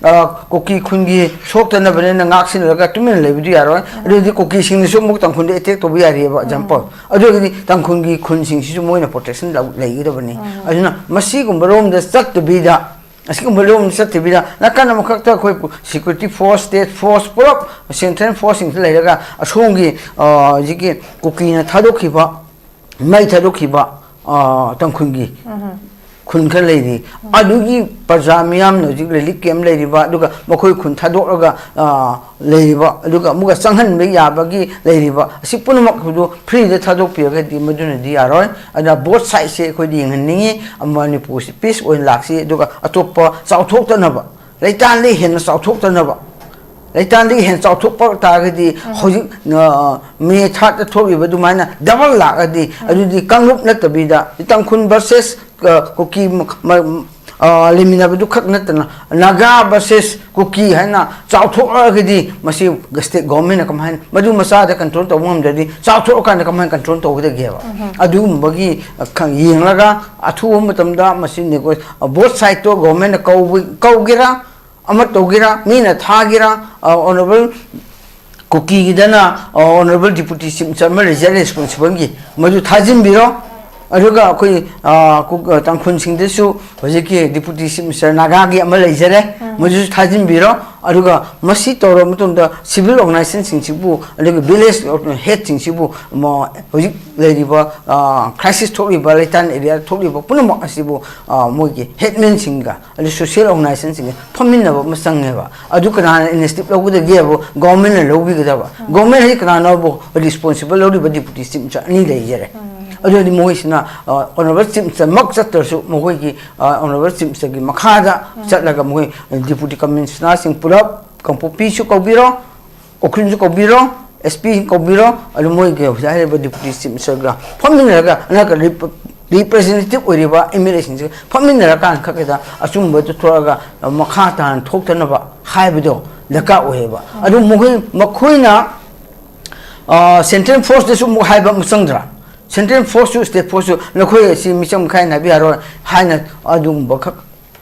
ꯑ, ꯀꯨꯀꯤ ꯈꯨꯟꯒꯤ ꯁꯣꯛꯇꯅꯕꯅꯤꯅ ꯉꯥꯛꯁꯤꯟꯅꯔꯒ ꯇꯨꯃꯤꯟꯅ ꯂꯩꯕꯗꯤ ꯌꯥꯔꯣꯏ꯫ ꯑꯗꯨꯗꯤ ꯀꯨꯀꯤꯁꯤꯡꯅꯁꯨ ꯑꯃꯨꯛ ꯇꯥꯡꯈꯨꯜꯗ ꯑꯦꯇꯦꯛ ꯇꯧꯕ ꯌꯥꯔꯤꯑꯕ, ꯑꯦꯛꯖꯥꯝꯄꯜ꯫ ꯑꯗꯨ ꯑꯣꯏꯔꯒꯗꯤ ꯇꯥꯡꯈꯨꯜꯒꯤ ꯈꯨꯟꯁꯤꯡꯁꯤꯁꯨ ꯃꯣꯏꯅ ꯄ꯭ꯔꯣꯇꯦꯛꯁꯟ ꯂꯧ-, ꯂꯩꯒꯗꯕꯅꯤ꯫ ꯑꯗꯨꯅ ꯃꯁꯤꯒꯨꯝꯕ ꯔꯣꯝꯗ ꯆꯠꯇꯕꯤꯗ, ꯑꯁꯤꯒꯨꯝꯕ ꯔꯣꯝꯗ ꯆꯠꯇꯕꯤꯗ, ꯅꯥꯀꯟ ꯑꯃꯈꯛꯇ ꯑꯩꯈꯣꯏ ꯁꯦꯀ꯭ꯌꯨꯔꯤꯇꯤ ꯐꯣꯔꯁ, ꯁ꯭ꯇꯦꯠ ꯐꯣꯔꯁ, ꯄꯨꯂꯞ ꯁꯦꯟꯇ꯭ꯔꯦꯜ ꯐꯣꯔꯁꯁꯤꯡꯁꯨ ꯂꯩꯔꯒ, ꯑꯁꯣꯝꯒꯤ, ꯑ, ꯍꯧꯖꯤꯛꯀꯤ ꯀꯨꯀꯤꯅ ꯊꯥꯗꯣꯛꯈꯤꯕ, ꯃꯩ ꯊꯥꯗꯣꯛꯈꯤꯕ, ꯑ, ꯇꯥꯡꯈꯨꯜꯒꯤ ꯈꯨꯟ ꯈꯔ ꯂꯩꯔꯤ꯫ ꯑꯗꯨꯒꯤ ꯄ꯭ꯔꯖꯥ ꯃꯤꯌꯥꯝꯅ ꯍꯧꯖꯤꯛ ꯔꯤꯂꯤꯐ ꯀꯦꯝꯞ ꯂꯩꯔꯤꯕ, ꯑꯗꯨꯒ ꯃꯈꯣꯏ ꯈꯨꯟ ꯊꯥꯗꯣꯛꯂꯒ, ꯑ, ꯂꯩꯔꯤꯕ, ꯑꯗꯨꯒ ꯑꯃꯨꯛꯀ ꯆꯪꯍꯟꯕ ꯌꯥꯕꯒꯤ ꯂꯩꯔꯤꯕ, ꯑꯁꯤ ꯄꯨꯝꯅꯃꯛ ꯑꯗꯨ ꯐ꯭ꯔꯤꯗ ꯊꯥꯗꯣꯛꯄꯤꯔꯒꯗꯤ ꯃꯗꯨꯅꯗꯤ ꯌꯥꯔꯣꯏ꯫ ꯑꯗꯨꯅ ꯕꯣꯠ ꯁꯥꯏꯗꯁꯦ ꯑꯩꯈꯣꯏꯗꯤ ꯌꯦꯡꯍꯟꯅꯤꯡꯉꯤ꯫ ꯑꯃ, ꯃꯅꯤꯄꯨꯔꯁꯤ ꯄꯤꯁ ꯑꯣꯏꯅ ꯂꯥꯛꯁꯤ, ꯑꯗꯨꯒ ꯑꯇꯣꯞꯄ ꯆꯥꯎꯊꯣꯛꯇꯅꯕ, ꯂꯩꯇꯥꯟꯗꯒꯤ ꯍꯦꯟꯅ ꯆꯥꯎꯊꯣꯛꯇꯅꯕ, ꯂꯩꯇꯥꯟꯗꯒꯤ ꯍꯦꯟꯅ ꯆꯥꯎꯊꯣꯛꯄ ꯇꯥꯔꯒꯗꯤ, ꯍꯧꯖꯤꯛ, ꯑ, ꯃꯦ ꯊꯥꯔꯠꯇ ꯊꯣꯛꯂꯤꯕ ꯑꯗꯨꯃꯥꯏꯅ ꯗꯕꯜ ꯂꯥꯛꯑꯗꯤ, ꯑꯗꯨꯗꯤ ꯀꯥꯡꯂꯨꯞ ꯅꯠꯇꯕꯤꯗ ꯇꯥꯡꯈꯨꯜ ꯚꯔꯁꯦꯁ, ꯑ, ꯀꯨꯀꯤ ꯃ-, ꯃ-, ꯑ, ꯂꯩꯃꯤꯟꯅꯕꯗꯨ ꯈꯛ ꯅꯠꯇꯅ, ꯅꯥꯒꯥ ꯚꯔꯁꯦꯁ ꯀꯨꯀꯤ ꯍꯥꯏꯅ ꯆꯥꯎꯊꯣꯛꯂꯛꯑꯒꯗꯤ, ꯃꯁꯤ ꯁ꯭ꯇꯦꯠ ꯒꯣꯚꯔꯟꯃꯦꯟꯠꯅ ꯀꯃꯥꯏꯅ, ꯃꯗꯨ ꯃꯆꯥꯗ ꯀꯟꯇ꯭ꯔꯣꯜ ꯇꯧꯕ ꯉꯝꯗ꯭ꯔꯗꯤ, ꯆꯥꯎꯊꯣꯛꯑꯀꯥꯟꯗ ꯀꯃꯥꯏꯅ ꯀꯟꯇ꯭ꯔꯣꯜ ꯇꯧꯒꯗꯒꯦꯕ? ꯑꯗꯨꯒꯨꯝꯕꯒꯤ, ꯑ, ꯈ-, ꯌꯦꯡꯂꯒ ꯑꯊꯨꯕ ꯃꯇꯝꯗ ꯃꯁꯤ ꯅꯦꯒꯣ-, ꯑ, ꯕꯣꯠ ꯁꯥꯏꯗꯇꯣ ꯒꯣꯚꯔꯟꯃꯦꯟꯠꯅ ꯀꯧꯕ-, ꯀꯧꯒꯦꯔꯥ, ꯑꯃ ꯇꯧꯒꯦꯔꯥ, ꯃꯤꯅ ꯊꯥꯒꯦꯔꯥ, ꯑ, ꯑꯣꯅꯔꯦꯕꯜ ꯀꯨꯀꯤꯒꯤꯗꯅ, ꯑ, ꯑꯣꯅꯔꯦꯕꯜ ꯗꯤꯄꯨꯇꯤ ꯆꯤꯐ ꯃꯤꯅꯤꯁꯇꯔ ꯑꯃ ꯂꯩꯖꯔꯦ ꯔꯦꯁꯄꯣꯟꯁꯤꯕꯜꯒꯤ, ꯃꯗꯨ ꯊꯥꯖꯤꯟꯕꯤꯔꯣ꯫ ꯑꯗꯨꯒ ꯑꯩꯈꯣꯏ, ꯑ, ꯀꯨ-, ꯑ, ꯇꯥꯡꯈꯨꯜꯁꯤꯡꯗꯁꯨ ꯍꯧꯖꯤꯛꯀꯤ ꯗꯤꯄꯨꯇꯤ ꯆꯤꯐ ꯃꯤꯅꯤꯁꯇꯔ ꯅꯥꯒꯥꯒꯤ ꯑꯃ ꯂꯩꯖꯔꯦ꯫ ꯃꯣꯏꯗꯨꯁꯨ ꯊꯥꯖꯤꯟꯕꯤꯔꯣ꯫ ꯑꯗꯨꯒ ꯃꯁꯤ ꯇꯧꯔꯕ ꯃꯇꯨꯡꯗ ꯁꯤꯚꯤꯜ ꯑꯣꯔꯒꯅꯥꯏꯖꯦꯁꯟꯁꯤꯡꯁꯤꯕꯨ, ꯑꯗꯨꯒ ꯚꯤꯂꯦꯖ ꯍꯦꯗꯁꯤꯡꯁꯤꯕꯨ, ꯃ-, ꯍꯧꯖꯤꯛ ꯂꯩꯔꯤꯕ, ꯑ, ꯀ꯭ꯔꯥꯏꯁꯤꯁ ꯊꯣꯛꯂꯤꯕ, ꯂꯩꯇꯥꯟ ꯑꯦꯔꯤꯌꯥ ꯊꯣꯛꯂꯤꯕ ꯄꯨꯝꯅꯃꯛ ꯑꯁꯤꯕꯨ, ꯑ, ꯃꯣꯏꯒꯤ ꯍꯦꯗꯃꯦꯟꯁꯤꯡꯒ, ꯑꯗꯨ ꯁꯣꯁꯤꯌꯦꯜ ꯑꯣꯔꯒꯅꯥꯏꯖꯦꯁꯟꯁꯤꯡꯒ ꯐꯝꯃꯤꯟꯅꯕ ꯑꯃ ꯆꯪꯉꯦꯕ꯫ ꯑꯗꯨ ꯀꯅꯥꯅ ꯏꯅꯤꯁꯤꯌꯦꯇꯤꯚ ꯂꯧꯒꯗꯒꯦꯕꯨ ꯒꯣꯚꯔꯟꯃꯦꯟꯠꯅ ꯂꯧꯕꯤꯒꯗꯕ꯫ ꯒꯣꯚꯔꯟꯃꯦꯟꯠ ꯍꯥꯏꯗꯤ ꯀꯅꯥꯅꯣꯕꯨ ꯔꯦꯁꯄꯣꯟꯁꯤꯕꯜ ꯂꯧꯔꯤꯕ ꯗꯤꯄꯨꯇꯤ ꯆꯤꯐ ꯃꯤꯅꯤꯁꯇꯔ ꯑꯅꯤ ꯂꯩꯖꯔꯦ꯫ ꯑꯗꯨꯗꯤ ꯃꯈꯣꯏꯁꯤꯅ, ꯑ, ꯑꯣꯅꯔꯦꯕꯜ ꯆꯤꯐ ꯃꯤꯅꯤꯁꯇꯔꯃꯛ ꯆꯠꯇ꯭ꯔꯁꯨ ꯃꯈꯣꯏꯒꯤ, ꯑ, ꯑꯣꯅꯔꯦꯕꯜ ꯆꯤꯐ ꯃꯤꯅꯤꯁꯇꯔꯒꯤ ꯃꯈꯥꯗ ꯆꯠꯂꯒ ꯃꯈꯣꯏ ꯗꯤꯄꯨꯇꯤ ꯀꯃꯤꯁꯅꯔꯁꯤꯡ ꯄꯨꯂꯞ ꯀꯥꯡꯄꯣꯛꯄꯤꯁꯨ ꯀꯧꯕꯤꯔꯣ, ꯎꯈ꯭ꯔꯨꯜꯁꯨ ꯀꯧꯕꯤꯔꯣ, ꯑꯦꯁ ꯄꯤ ꯀꯧꯕꯤꯔꯣ, ꯑꯗꯨ ꯃꯣꯏꯒꯤ ꯍꯧꯖꯤꯛ ꯍꯥꯏꯔꯤꯕ ꯗꯤꯄꯨꯇꯤ ꯆꯤꯐ ꯃꯤꯅꯤꯁꯇꯔꯒ ꯐꯝꯃꯤꯟꯅꯔꯒ ꯅꯠꯇ꯭ꯔꯒ ꯔꯤꯄ-, ꯔꯤꯄ꯭ꯔꯖꯦꯟꯇꯦꯇꯤꯚ ꯑꯣꯏꯔꯤꯕ ꯑꯦꯝ ꯑꯦꯜ ꯑꯦꯁꯤꯡꯁꯤꯒ ꯐꯝꯃꯤꯟꯅꯔꯀꯥꯟ ꯈꯛꯁꯤꯗ ꯑꯆꯨꯝꯕꯗꯨ ꯊꯣꯛꯑꯒ ꯃꯈꯥ ꯇꯥꯅ ꯊꯣꯛꯇꯅꯕ ꯍꯥꯏꯕꯗꯣ ꯗꯔꯀꯥꯔ ꯑꯣꯏꯌꯦꯕ꯫ ꯑꯗꯨ ꯃꯈꯣꯏ, ꯃꯈꯣꯏꯅ, ꯑ, ꯁꯦꯟꯇ꯭ꯔꯦꯜ ꯐꯣꯔꯁꯇꯁꯨ ꯑꯃꯨꯛ ꯍꯥꯏꯕ ꯑꯃ ꯆꯪꯗ꯭ꯔꯥ? ꯁꯦꯟꯇ꯭ꯔꯦꯜ ꯐꯣꯔꯁꯁꯨ ꯁ꯭ꯇꯦꯠ ꯐꯣꯔꯁꯁꯨ ꯅꯈꯣꯏ ꯑꯁꯤ ꯃꯤꯆꯪ ꯃꯤꯈꯥꯏ ꯅꯥꯏꯕ ꯌꯥꯔꯣꯏ ꯍꯥꯏꯅ ꯑꯗꯨꯒꯨꯝꯕ ꯈꯛ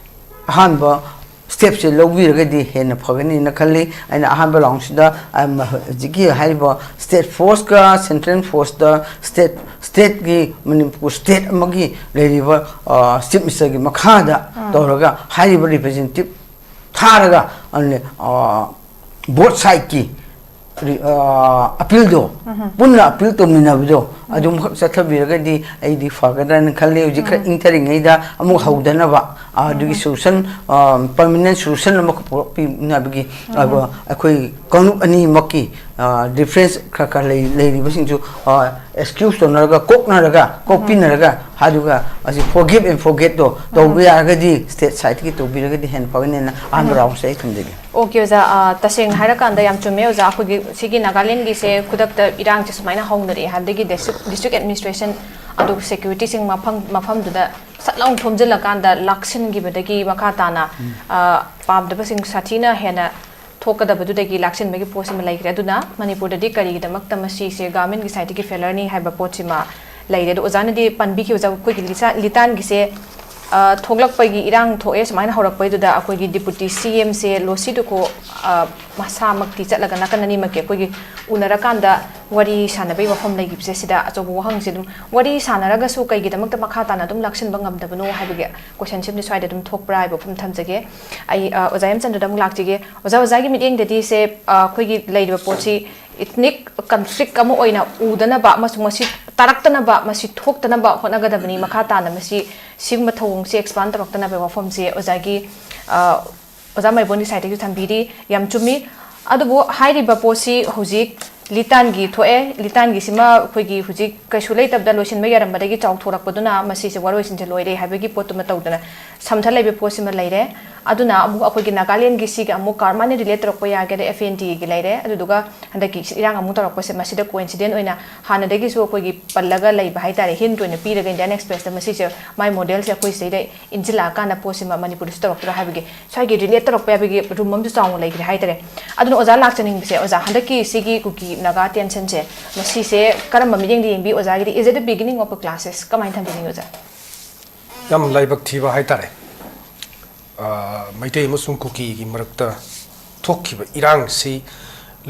ꯑꯍꯥꯟꯕ ꯁ꯭ꯇꯦꯞꯁꯦ ꯂꯧꯕꯤꯔꯒꯗꯤ ꯍꯦꯟꯅ ꯐꯒꯅꯤꯅ ꯈꯜꯂꯤ꯫ ꯑꯩꯅ ꯑꯍꯥꯟꯕ ꯔꯥꯎꯟꯁꯤꯗ, ꯑ, ꯃ-, ꯍꯧꯖꯤꯛꯀꯤ ꯍꯥꯏꯔꯤꯕ ꯁ꯭ꯇꯦꯠ ꯐꯣꯔꯁꯀ ꯁꯦꯟꯇ꯭ꯔꯦꯜ ꯐꯣꯔꯁꯇ ꯁ꯭ꯇꯦꯠ, ꯁ꯭ꯇꯦꯠꯀꯤ ꯃꯅꯤꯄꯨꯔ ꯁ꯭ꯇꯦꯠ ꯑꯃꯒꯤ ꯂꯩꯔꯤꯕ, ꯑ, ꯆꯤꯐ ꯃꯤꯅꯤꯁꯇꯔꯒꯤ ꯃꯈꯥꯗ ꯇꯧꯔꯒ ꯍꯥꯏꯔꯤꯕ ꯔꯤꯄ꯭ꯔꯖꯦꯟꯇꯦꯇꯤꯚ ꯊꯥꯔꯒ, ꯑꯗꯨꯅꯦ, ꯑ, ꯕꯣꯠ ꯁꯥꯏꯠꯀꯤ ꯔꯤ-, ꯑ, ꯑꯄꯤꯜꯗꯣ, ꯄꯨꯟꯅ ꯑꯄꯤꯜ ꯇꯧꯃꯤꯟꯅꯕꯗꯣ ꯑꯗꯨꯝꯈꯛ ꯆꯠꯊꯕꯤꯔꯒꯗꯤ ꯑꯩꯗꯤ ꯐꯒꯗ꯭ꯔꯥꯅ ꯈꯜꯂꯤ꯫ ꯍꯧꯖꯤꯛ ꯈꯔ ꯏꯪꯊꯔꯤꯉꯩꯗ ꯑꯃꯨꯛ ꯍꯧꯗꯅꯕ, ꯑ, ꯑꯗꯨꯒꯤ ꯁꯣꯂꯨꯁꯟ, ꯑ, ꯄꯔꯃꯅꯦꯟ ꯁꯣꯂꯨꯁꯟ ꯑꯃꯈꯛ ꯄꯨꯔꯛꯄꯤꯅꯕꯒꯤ, ꯑ, ꯑꯩꯈꯣꯏ ꯀꯥꯡꯂꯨꯞ ꯑꯅꯤꯃꯛꯀꯤ, ꯑ, ꯗꯤꯐ꯭ꯔꯦꯟꯁ ꯈꯔ ꯈꯔ ꯂꯩ-, ꯂꯩꯔꯤꯕꯁꯤꯡꯁꯨ, ꯑ, ꯑꯦꯛꯁꯀ꯭ꯌꯨꯁ ꯇꯧꯅꯔꯒ, ꯀꯣꯛꯅꯔꯒ, ꯀꯣꯛꯄꯤꯅꯔꯒ, ꯑꯗꯨꯒ ꯑꯁꯤ ꯐꯣꯔꯒꯤꯞ ꯑꯦꯟ ꯐꯣꯔꯒꯦꯠꯇꯣ ꯇꯧꯕ ꯌꯥꯔꯒꯗꯤ ꯁ꯭ꯇꯦꯠ ꯁꯥꯏꯠꯇꯒꯤ ꯇꯧꯕꯤꯔꯒꯗꯤ ꯍꯦꯟꯅ ꯐꯒꯅꯦꯅ ꯑꯍꯥꯟꯕ ꯔꯥꯎꯟꯁꯦ ꯑꯩ ꯊꯝꯖꯒꯦ꯫ ꯑꯣꯀꯦ, ꯑꯣꯖꯥ, ꯑ, ꯇꯁꯦꯡꯅ ꯍꯥꯏꯔꯀꯥꯟꯗ ꯌꯥꯝ ꯆꯨꯝꯃꯦ, ꯑꯣꯖꯥ꯫ ꯑꯩꯈꯣꯏꯒꯤ ꯁꯤꯒꯤ ꯅꯥꯒꯥꯂꯦꯟꯒꯤꯁꯦ ꯈꯨꯗꯛꯇ ꯏꯔꯥꯡꯁꯦ ꯁꯨꯃꯥꯏꯅ ꯍꯧꯅꯔꯛꯑꯦ ꯍꯥꯏꯕꯗꯒꯤ ꯗꯤꯁꯇ꯭ꯔꯤꯛ, ꯗꯤꯁꯇ꯭ꯔꯤꯛ ꯑꯦꯗꯃꯤꯅꯤꯁꯇ꯭ꯔꯦꯁꯟ, ꯑꯗꯨꯒ ꯁꯦꯀ꯭ꯌꯨꯔꯤꯇꯤꯁꯤꯡ ꯃꯐꯝ, ꯃꯐꯝꯗꯨꯗ ꯁꯠ ꯂꯥꯎꯅ ꯊꯣꯝꯖꯤꯜꯂꯀꯥꯟꯗ ꯂꯥꯛꯁꯤꯟꯈꯤꯕꯗꯒꯤ ꯃꯈꯥ ꯇꯥꯅ, ꯑ, ꯄꯥꯝꯗꯕꯁꯤꯡ ꯁꯥꯊꯤꯅ ꯍꯦꯟꯅ ꯊꯣꯛꯀꯗꯕꯗꯨꯗꯒꯤ ꯂꯥꯛꯁꯤꯟꯕꯒꯤ ꯄꯣꯠꯁꯤꯃ ꯂꯩꯈ꯭ꯔꯦ꯫ ꯑꯗꯨꯅ ꯃꯅꯤꯄꯨꯔꯗꯗꯤ ꯀꯔꯤꯒꯤꯗꯃꯛꯇ ꯃꯁꯤꯁꯦ ꯒꯚꯔꯟꯃꯦꯟꯠꯀꯤ ꯁꯥꯏꯠꯇꯒꯤ ꯐꯦꯂꯔꯅꯤ ꯍꯥꯏꯕ ꯄꯣꯠꯁꯤꯃ ꯂꯩꯔꯦ꯫ ꯑꯗꯣ ꯑꯣꯖꯥꯅꯗꯤ ꯄꯟꯕꯤꯈꯤꯕ, ꯑꯩꯈꯣꯏꯒꯤ ꯂꯤꯁꯥ-, ꯂꯤꯇꯥꯟꯒꯤꯁꯦ ꯑ, ꯊꯣꯛꯂꯛꯄꯒꯤ ꯏꯔꯥꯡ ꯊꯣꯛꯑꯦ ꯁꯨꯃꯥꯏꯅ ꯍꯧꯔꯛꯄꯩꯗꯨꯗ ꯑꯩꯈꯣꯏꯒꯤ ꯗꯤꯄꯨꯇꯤ ꯁꯤ ꯑꯦꯝꯁꯦ ꯂꯣꯁꯤ ꯇꯨꯈꯣ, ꯑ, ꯃꯁꯥꯃꯛꯇꯤ ꯆꯠꯂꯒ ꯅꯥꯀꯟ ꯑꯅꯤꯃꯛꯀꯤ ꯑꯩꯈꯣꯏꯒꯤ ꯎꯅꯔꯀꯥꯟꯗ ꯋꯥꯔꯤ ꯁꯥꯟꯅꯕꯒꯤ ꯋꯥꯐꯝ ꯂꯩꯈꯤꯕꯁꯦ, ꯁꯤꯗ ꯑꯆꯧꯕ ꯋꯥꯍꯪꯁꯦ ꯑꯗꯨꯝ, ꯋꯥꯔꯤ ꯁꯥꯟꯅꯔꯒꯁꯨ ꯀꯩꯒꯤꯗꯃꯛꯇ ꯃꯈꯥ ꯇꯥꯅ ꯑꯗꯨꯝ ꯂꯥꯛꯁꯤꯟꯕ ꯉꯝꯗꯕꯅꯣ ꯍꯥꯏꯕꯒꯤ ꯀꯣꯏꯁꯟꯁꯤꯃꯗꯤ ꯁ꯭ꯋꯥꯏꯗ ꯑꯗꯨꯝ ꯊꯣꯛꯄ꯭ꯔꯥ ꯍꯥꯏꯕ ꯋꯥꯐꯝ ꯊꯝꯖꯒꯦ꯫ ꯑꯩ, ꯑ, ꯑꯣꯖꯥ ꯌꯥꯝꯆꯟꯗ꯭ꯔꯗ ꯑꯃꯨꯛ ꯂꯥꯛꯆꯒꯦ꯫ ꯑꯣꯖꯥ, ꯑꯣꯖꯥꯒꯤ ꯃꯤꯠꯌꯦꯡꯗꯗꯤ ꯁꯦ, ꯑ, ꯑꯩꯈꯣꯏꯒꯤ ꯂꯩꯔꯤꯕ ꯄꯣꯠꯁꯤ ethnic conflict ꯑꯃ ꯑꯣꯏꯅ ꯎꯗꯅꯕ ꯑꯃꯁꯨꯡ ꯃꯁꯤ ꯇꯥꯔꯛꯇꯅꯕ, ꯃꯁꯤ ꯊꯣꯛꯇꯅꯕ ꯍꯣꯠꯅꯒꯗꯕꯅꯤ꯫ ꯃꯈꯥ ꯇꯥꯅ ꯃꯁꯤ, ꯁꯤꯒꯨꯝꯕ ꯊꯧꯑꯣꯡꯁꯦ expand ꯇꯧꯔꯛꯇꯅꯕ ꯋꯥꯐꯝꯁꯦ ꯑꯣꯖꯥꯒꯤ, ꯑ, ꯑꯣꯖꯥ ꯃꯥꯏꯕꯣꯟꯒꯤ ꯁꯥꯏꯠꯇꯒꯤꯁꯨ ꯊꯝꯕꯤꯔꯤ꯫ ꯌꯥꯝ ꯆꯨꯝꯃꯤ꯫ ꯑꯗꯨꯕꯨ ꯍꯥꯏꯔꯤꯕ ꯄꯣꯠꯁꯤ ꯍꯧꯖꯤꯛ ꯂꯤꯇꯥꯟꯒꯤ ꯊꯣꯛꯑꯦ꯫ ꯂꯤꯇꯥꯟꯒꯤꯁꯤꯃ ꯑꯩꯈꯣꯏꯒꯤ ꯍꯧꯖꯤꯛ ꯀꯩꯁꯨ ꯂꯩꯇꯕꯗ ꯂꯣꯏꯁꯤꯟꯕ ꯌꯥꯔꯝꯕꯗꯒꯤ ꯆꯥꯎꯊꯣꯔꯛꯄꯗꯨꯅ ꯃꯁꯤꯁꯦ ꯋꯥꯔꯣꯏꯁꯤꯟꯁꯦ ꯂꯣꯏꯔꯦ ꯍꯥꯏꯕꯒꯤ ꯄꯣꯠꯇꯨꯃ ꯇꯧꯗꯅ ꯁꯝꯊ ꯂꯩꯕ ꯄꯣꯠꯁꯤꯃ ꯂꯩꯔꯦ꯫ ꯑꯗꯨꯅ ꯑꯃꯨꯛ ꯑꯩꯈꯣꯏꯒꯤ ꯅꯥꯒꯥꯂꯦꯟꯒꯤ ꯁꯤꯒ ꯑꯃꯨꯛ ꯀꯔꯝꯍꯥꯏꯅ relate ꯇꯧꯔꯛꯄ ꯌꯥꯒꯦꯗ, F N T ꯒꯤ ꯂꯩꯔꯦ꯫ ꯑꯗꯨꯗꯨꯒ ꯍꯟꯗꯛꯀꯤ ꯏꯔꯥꯡ ꯑꯃꯨꯛ ꯇꯧꯔꯛꯄꯁꯦ, ꯃꯁꯤꯗ coincident ꯑꯣꯏꯅ ꯍꯥꯟꯅꯗꯒꯤꯁꯨ ꯑꯩꯈꯣꯏꯒꯤ ꯄꯜꯂꯒ ꯂꯩꯕ ꯍꯥꯏꯇꯥꯔꯦ, hint ꯑꯣꯏꯅ ꯄꯤꯔꯒ Indian Express ꯇ ꯃꯁꯤꯁꯦ, ꯃꯥꯏ model ꯁꯦ ꯑꯩꯈꯣꯏ ꯁꯤꯗꯩꯗ ꯏꯟꯁꯤꯜꯂꯛꯑꯀꯥꯟꯗ ꯄꯣꯠꯁꯤꯃ ꯃꯅꯤꯄꯨꯔꯗꯁꯨ ꯇꯧꯔꯛꯇꯣꯏꯔꯥ ꯍꯥꯏꯕꯒꯤ ꯁ꯭ꯋꯥꯏꯒꯤ relate ꯇꯧꯔꯛꯄ ꯌꯥꯕꯒꯤ room ꯑꯃꯁꯨ ꯆꯥꯎꯅ ꯂꯩꯈ꯭ꯔꯦ ꯍꯥꯏꯇꯥꯔꯦ꯫ ꯑꯗꯨꯅ ꯑꯣꯖꯥ ꯂꯥꯛꯆꯅꯤꯡꯕꯁꯦ, ꯑꯣꯖꯥ, ꯍꯟꯗꯛꯀꯤ ꯁꯤꯒꯤ ꯀꯨꯀꯤ ꯅꯥꯒꯥ tension ꯁꯦ, ꯃꯁꯤꯁꯦ ꯀꯔꯝꯕ ꯃꯤꯠꯌꯦꯡꯗ ꯌꯦꯡꯕꯤ ꯑꯣꯖꯥꯒꯤꯗꯤ? Is it the beginning of a crisis? ꯀꯃꯥꯏꯅ ꯊꯝꯕꯤꯅꯤꯡꯉꯤ ꯑꯣꯖꯥ? ꯌꯥꯝ ꯂꯥꯏꯕꯛ ꯊꯤꯕ ꯍꯥꯏꯇꯥꯔꯦ꯫ ꯑ, ꯃꯩꯇꯩ ꯑꯃꯁꯨꯡ ꯀꯨꯀꯤꯒꯤ ꯃꯔꯛꯇ ꯊꯣꯛꯈꯤꯕ ꯏꯔꯥꯡꯁꯤ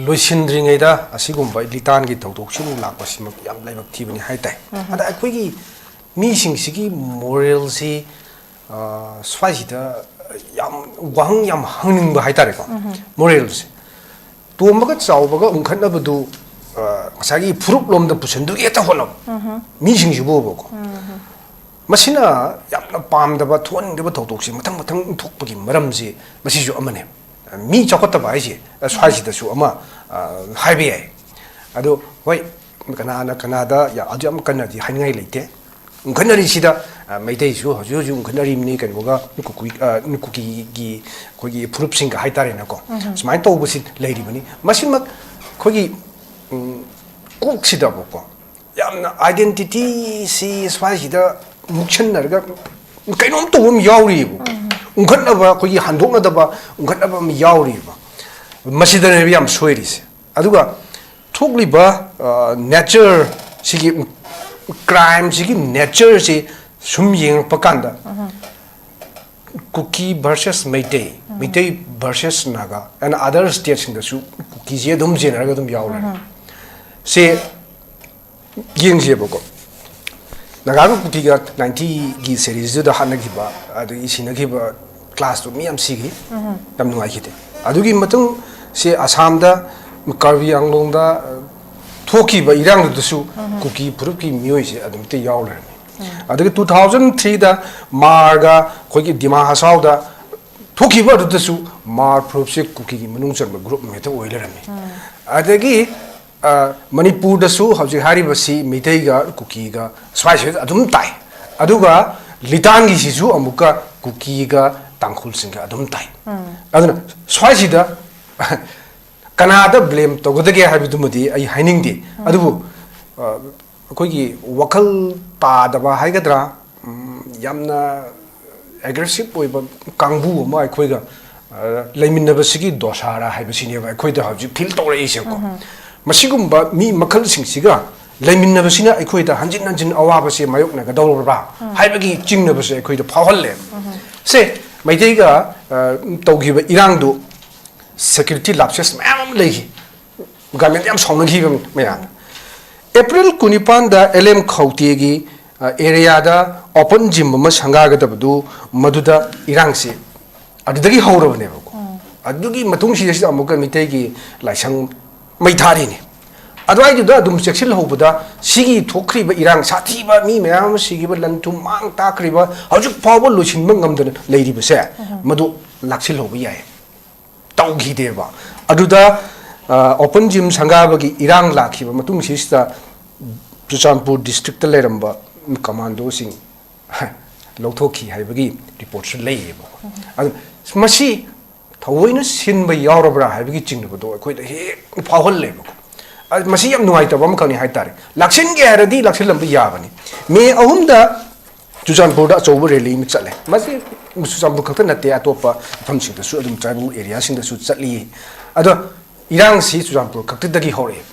ꯂꯣꯏꯁꯤꯟꯗ꯭ꯔꯤꯉꯩꯗ ꯑꯁꯤꯒꯨꯝꯕ ꯂꯤꯇꯥꯟꯒꯤ ꯊꯧꯗꯣꯛꯁꯤꯃꯨꯛ ꯂꯥꯛꯄꯁꯤꯃꯛ ꯌꯥꯝ ꯂꯥꯏꯕꯛ ꯊꯤꯕꯅꯤ ꯍꯥꯏꯇꯥꯏ꯫ ꯑꯗ ꯑꯩꯈꯣꯏꯒꯤ ꯃꯤꯁꯤꯡꯁꯤꯒꯤ moral ꯁꯤ, ꯑ, ꯁ꯭ꯋꯥꯏꯁꯤꯗ ꯌꯥꯝ ꯋꯥꯍꯪ ꯌꯥꯝ ꯍꯪꯅꯤꯡꯕ ꯍꯥꯏꯇꯥꯔꯦꯀꯣ꯫ Moral ꯁꯦ ꯇꯣꯝꯕꯒ ꯆꯥꯎꯕꯒ ꯎꯪꯈꯠꯅꯕꯗꯨ, ꯑ, ꯉꯁꯥꯏꯒꯤ ꯐꯨꯔꯨꯞ ꯂꯣꯝꯗ ꯄꯨꯁꯤꯟꯗꯨꯒꯤ ꯍꯦꯛꯇ ꯍꯣꯠꯅꯕ ꯃꯤꯁꯤꯡꯁꯤꯕꯨꯕꯀꯣ꯫ ꯃꯁꯤꯅ ꯌꯥꯝꯅ ꯄꯥꯝꯗꯕ, ꯊꯣꯛꯍꯟꯅꯤꯡꯗꯕ ꯊꯧꯗꯣꯛꯁꯤ ꯃꯊꯪ ꯃꯊꯪ ꯊꯣꯛꯄꯒꯤ ꯃꯔꯝꯁꯤ ꯃꯁꯤꯁꯨ ꯑꯃꯅꯦ꯫ ꯃꯤ ꯆꯥꯎꯈꯠꯇꯕ ꯍꯥꯏꯁꯦ, ꯑ, ꯁ꯭ꯋꯥꯏꯁꯤꯗꯁꯨ ꯑꯃ, ꯑ, ꯍꯥꯏꯕ ꯌꯥꯏ꯫ ꯑꯗꯣ ꯍꯣꯏ, ꯀꯅꯥꯅ ꯀꯅꯥꯗ ꯌꯥ-, ꯑꯗꯨ ꯌꯥꯝ ꯀꯟꯅꯗꯤ ꯍꯥꯏꯅꯤꯡꯉꯥꯏ ꯂꯩꯇꯦ꯫ ꯎꯪꯈꯠꯅꯔꯤꯁꯤꯗ, ꯑ, ꯃꯩꯇꯩꯁꯨ ꯍꯧꯖꯤꯛ ꯍꯧꯖꯤꯛ ꯎꯪꯈꯠꯅꯔꯤꯕꯅꯤ, ꯀꯩꯅꯣꯒ, ꯀꯨꯀꯤ-, ꯑ, ꯀꯨꯀꯤꯒꯤ ꯑꯩꯈꯣꯏꯒꯤ ꯐꯨꯔꯨꯞꯁꯤꯡꯒ ꯍꯥꯏꯇꯥꯔꯦꯅꯦꯀꯣ꯫ ꯁꯨꯃꯥꯏꯅ ꯇꯧꯕꯁꯤ ꯂꯩꯔꯤꯕꯅꯤ꯫ ꯃꯁꯤꯃꯛ ꯑꯩꯈꯣꯏꯒꯤ, ꯎꯝ, ꯀꯣꯛꯁꯤꯗꯕꯀꯣ ꯌꯥꯝꯅ identity ꯁꯤ ꯁ꯭ꯋꯥꯏꯁꯤꯗ ꯃꯨꯛꯁꯟꯅꯔꯒ ꯀꯩꯅꯣꯝ ꯇꯧꯕ ꯑꯃ ꯌꯥꯎꯔꯤꯕ꯫ ꯎꯪꯈꯠꯅꯕ, ꯑꯩꯈꯣꯏꯒꯤ ꯍꯟꯗꯣꯛꯅꯗꯕ ꯎꯪꯈꯠꯅꯕ ꯑꯃ ꯌꯥꯎꯔꯤꯕ꯫ ꯃꯁꯤꯗꯅꯦꯕ ꯌꯥꯝ ꯁꯣꯏꯔꯤꯁꯦ꯫ ꯑꯗꯨꯒ ꯊꯣꯛꯂꯤꯕ, ꯑ, nature ꯁꯤꯒꯤ, crime ꯁꯤꯒꯤ nature ꯁꯤ ꯁꯨꯝ ꯌꯦꯡꯉꯛꯄ ꯀꯥꯟꯗ Kuki versus Meitei, Meitei versus Naga and other ꯁ꯭ꯇꯦꯠꯁꯤꯡꯗꯁꯨ ꯀꯨꯀꯤꯁꯦ ꯑꯗꯨꯝ ꯆꯦꯟꯅꯔꯒ ꯑꯗꯨꯝ ꯌꯥꯎ ꯂꯩꯔꯦ꯫ ꯁꯦ ꯌꯦꯡꯁꯦꯕꯀꯣ, ꯅꯥꯒꯥꯒ ꯀꯨꯀꯤꯒ ꯅꯥꯏꯟꯇꯤꯒꯤ ꯁꯦꯔꯤꯁꯇꯨꯗ ꯍꯥꯠꯅꯈꯤꯕ ꯑꯗꯒꯤ ꯁꯤꯅꯈꯤꯕ ꯀ꯭ꯂꯥꯁꯇꯣ ꯃꯤ ꯌꯥꯝ ꯁꯤꯈꯤ꯫ ꯌꯥꯝ ꯅꯨꯡꯉꯥꯏꯈꯤꯗꯦ꯫ ꯑꯗꯨꯒꯤ ꯃꯇꯨꯡ ꯁꯦ ꯑꯁꯥꯝꯗ ꯀꯥꯔꯕꯤ ꯑꯪꯂꯣꯡꯗ ꯊꯣꯛꯈꯤꯕ ꯏꯔꯥꯡꯗꯨꯗꯁꯨ ꯀꯨꯀꯤ ꯐꯨꯔꯨꯞꯀꯤ ꯃꯤꯑꯣꯏꯁꯦ ꯑꯗꯨꯝꯇ ꯌꯥꯎ ꯂꯩꯔꯝꯃꯤ꯫ ꯑꯗꯒꯤ ꯇꯨ ꯊꯥꯎꯖꯟ ꯊ꯭ꯔꯤꯗ ꯃꯥꯔꯒ ꯑꯩꯈꯣꯏꯒꯤ ꯗꯤꯃꯥ ꯍꯁꯥꯎꯗ ꯊꯣꯛꯈꯤꯕ ꯑꯗꯨꯗꯁꯨ ꯃꯥꯔ ꯐꯨꯔꯨꯞꯁꯦ ꯀꯨꯀꯤꯒꯤ ꯃꯅꯨꯡ ꯆꯟꯕ ꯒ꯭ꯔꯨꯞ ꯑꯃ ꯍꯦꯛꯇ ꯑꯣꯏ ꯂꯩꯔꯝꯃꯤ꯫ ꯑꯗꯒꯤ ꯑ, ꯃꯅꯤꯄꯨꯔꯗꯁꯨ ꯍꯧꯖꯤꯛ ꯍꯥꯏꯔꯤꯕꯁꯤ ꯃꯤꯇꯩꯒ ꯀꯨꯀꯤꯒ ꯁ꯭ꯋꯥꯏꯁꯤꯗ ꯑꯗꯨꯝ ꯇꯥꯏ꯫ ꯑꯗꯨꯒ ꯂꯤꯇꯥꯟꯒꯤꯁꯤꯁꯨ ꯑꯃꯨꯛꯀ ꯀꯨꯀꯤꯒ ꯇꯥꯡꯈꯨꯜꯁꯤꯡꯒ ꯑꯗꯨꯝ ꯇꯥꯏ꯫ ꯑꯗꯨꯅ ꯁ꯭ꯋꯥꯏꯁꯤꯗ ꯀꯅꯥꯗ ꯕ꯭ꯂꯦꯝ ꯇꯧꯒꯗꯒꯦ ꯍꯥꯏꯕꯗꯨꯃꯗꯤ ꯑꯩ ꯍꯥꯏꯅꯤꯡꯗꯦ꯫ ꯑꯗꯨꯕꯨ ꯑ, ꯑꯩꯈꯣꯏꯒꯤ ꯋꯥꯈꯜ ꯇꯥꯗꯕ ꯍꯥꯏꯒꯗ꯭ꯔꯥ, ꯎꯝ, ꯌꯥꯝꯅ ꯑꯦꯒ꯭ꯔꯦꯁꯤꯞ ꯑꯣꯏꯕ ꯀꯥꯡꯕꯨ ꯑꯃ ꯑꯩꯈꯣꯏꯒ ꯑ, ꯂꯩꯃꯤꯟꯅꯕꯁꯤꯒꯤ ꯗꯣꯁꯥꯔꯥ ꯍꯥꯏꯕꯁꯤꯅꯦꯕ ꯑꯩꯈꯣꯏꯗ ꯍꯧꯖꯤꯛ ꯐꯤꯜ ꯇꯧꯔꯛꯏꯁꯦꯀꯣ꯫ ꯃꯁꯤꯒꯨꯝꯕ ꯃꯤ ꯃꯈꯜꯁꯤꯡꯁꯤꯒ ꯂꯩꯃꯤꯟꯅꯕꯁꯤꯅ ꯑꯩꯈꯣꯏꯗ ꯍꯟꯖꯤꯟ ꯍꯟꯖꯤꯟ ꯑꯋꯥꯕꯁꯦ ꯃꯥꯌꯣꯛꯅꯒꯗꯧꯔꯕ꯭ꯔꯥ ꯍꯥꯏꯕꯒꯤ ꯆꯤꯡꯅꯕꯁꯦ ꯑꯩꯈꯣꯏꯗ ꯐꯥꯎꯍꯜꯂꯦ꯫ ꯁꯦ, ꯃꯩꯇꯩꯒ ꯑ, ꯇꯧꯈꯤꯕ ꯏꯔꯥꯡꯗꯨ ꯁꯦꯀ꯭ꯌꯨꯔꯤꯇꯤ ꯂꯥꯞꯁꯦꯁ ꯃꯌꯥꯝ ꯑꯃ ꯂꯩꯈꯤ꯫ ꯒꯃꯦꯟ ꯌꯥꯝ ꯁꯥꯎꯅꯈꯤꯕ ꯃꯌꯥꯝ꯫ ꯑꯦꯄ꯭ꯔꯤꯜ ꯀꯨꯟꯅꯤꯄꯥꯟꯗ ꯑꯦꯜ ꯑꯦꯝ ꯈꯧꯇꯦꯒꯤ, ꯑ, ꯑꯦꯔꯤꯌꯥꯗ ꯑꯣꯄꯟ ꯖꯤꯝ ꯑꯃ ꯁꯪꯒꯥꯒꯗꯕꯗꯨ ꯃꯗꯨꯗ ꯏꯔꯥꯡꯁꯤ ꯑꯗꯨꯗꯒꯤ ꯍꯧꯔꯕꯅꯦꯕꯀꯣ꯫ ꯑꯗꯨꯒꯤ ꯃꯇꯨꯡꯁꯤꯗ ꯑꯃꯨꯛꯀ ꯃꯤꯇꯩꯒꯤ ꯂꯥꯏꯁꯪ ꯃꯩ ꯊꯥꯔꯤꯅꯤ꯫ ꯑꯗꯨꯋꯥꯏꯗꯨꯗ ꯑꯗꯨꯝ ꯆꯦꯛꯁꯤꯜꯍꯧꯕꯗ ꯁꯤꯒꯤ ꯊꯣꯛꯈ꯭ꯔꯤꯕ ꯏꯔꯥꯡ ꯁꯥꯊꯤꯕ ꯃꯤ ꯃꯌꯥꯝ ꯑꯃ ꯁꯤꯈꯤꯕ, ꯂꯟ ꯊꯨꯝ ꯃꯥꯡ ꯇꯥꯛꯈ꯭ꯔꯤꯕ, ꯍꯧꯖꯤꯛ ꯐꯥꯎꯕ ꯂꯣꯏꯁꯤꯟꯕ ꯉꯝꯗꯅ ꯂꯩꯔꯤꯕꯁꯦ ꯃꯗꯨ ꯂꯥꯛꯁꯤꯜꯍꯧꯕ ꯌꯥꯏ꯫ ꯇꯧꯈꯤꯗꯦꯕ꯫ ꯑꯗꯨꯗ, ꯑ, ꯑꯣꯄꯟ ꯖꯤꯝ ꯁꯪꯒꯥꯕꯒꯤ ꯏꯔꯥꯡ ꯂꯥꯛꯈꯤꯕ ꯃꯇꯨꯡꯁꯤꯗ ꯆꯨꯔꯆꯥꯟꯄꯨꯔ ꯗꯤꯁꯇ꯭ꯔꯤꯛꯇ ꯂꯩꯔꯝꯕ ꯀꯃꯥꯟꯗꯣꯁꯤꯡ ꯂꯧꯊꯣꯛꯈꯤ ꯍꯥꯏꯕꯒꯤ ꯔꯤꯄꯣꯔꯠꯁꯨ ꯂꯩꯌꯦꯕꯀꯣ꯫ ꯑꯗꯨ ꯃꯁꯤ ꯊꯑꯣꯏꯅ ꯁꯤꯟꯕ ꯌꯥꯎꯔꯕ꯭ꯔꯥ ꯍꯥꯏꯕꯒꯤ ꯆꯤꯡꯅꯕꯗꯣ ꯑꯩꯈꯣꯏꯗ ꯍꯦꯛ ꯐꯥꯎꯍꯜꯂꯦꯕꯀꯣ꯫ ꯑ, ꯃꯁꯤ ꯌꯥꯝ ꯅꯨꯡꯉꯥꯏꯇꯕ ꯑꯃꯈꯛꯅꯤ ꯍꯥꯏꯇꯥꯔꯦ꯫ ꯂꯥꯛꯁꯤꯟꯒꯦ ꯍꯥꯏꯔꯗꯤ ꯂꯥꯛꯁꯤꯜꯂꯝꯕ ꯌꯥꯕꯅꯤ꯫ ꯃꯦ ꯑꯍꯨꯝꯗ ꯆꯨꯔꯆꯥꯟꯄꯨꯔꯗ ꯑꯆꯧꯕ ꯔꯦꯂꯤ ꯑꯃ ꯆꯠꯂꯦ꯫ ꯃꯁꯤ ꯆꯨꯔꯆꯥꯟꯄꯨꯔ ꯈꯛꯇ ꯅꯠꯇꯦ, ꯑꯇꯣꯞꯄ ꯃꯐꯝꯁꯤꯡꯗꯁꯨ ꯑꯗꯨꯝ ꯇ꯭ꯔꯥꯏꯕꯦꯜ ꯑꯦꯔꯤꯌꯥꯁꯤꯡꯗꯁꯨ ꯆꯠꯂꯤ꯫ ꯑꯗꯣ ꯏꯔꯥꯡꯁꯤ ꯆꯨꯔꯆꯥꯟꯄꯨꯔ ꯈꯛꯇꯗꯒꯤ ꯍꯧꯔꯛꯑꯦ꯫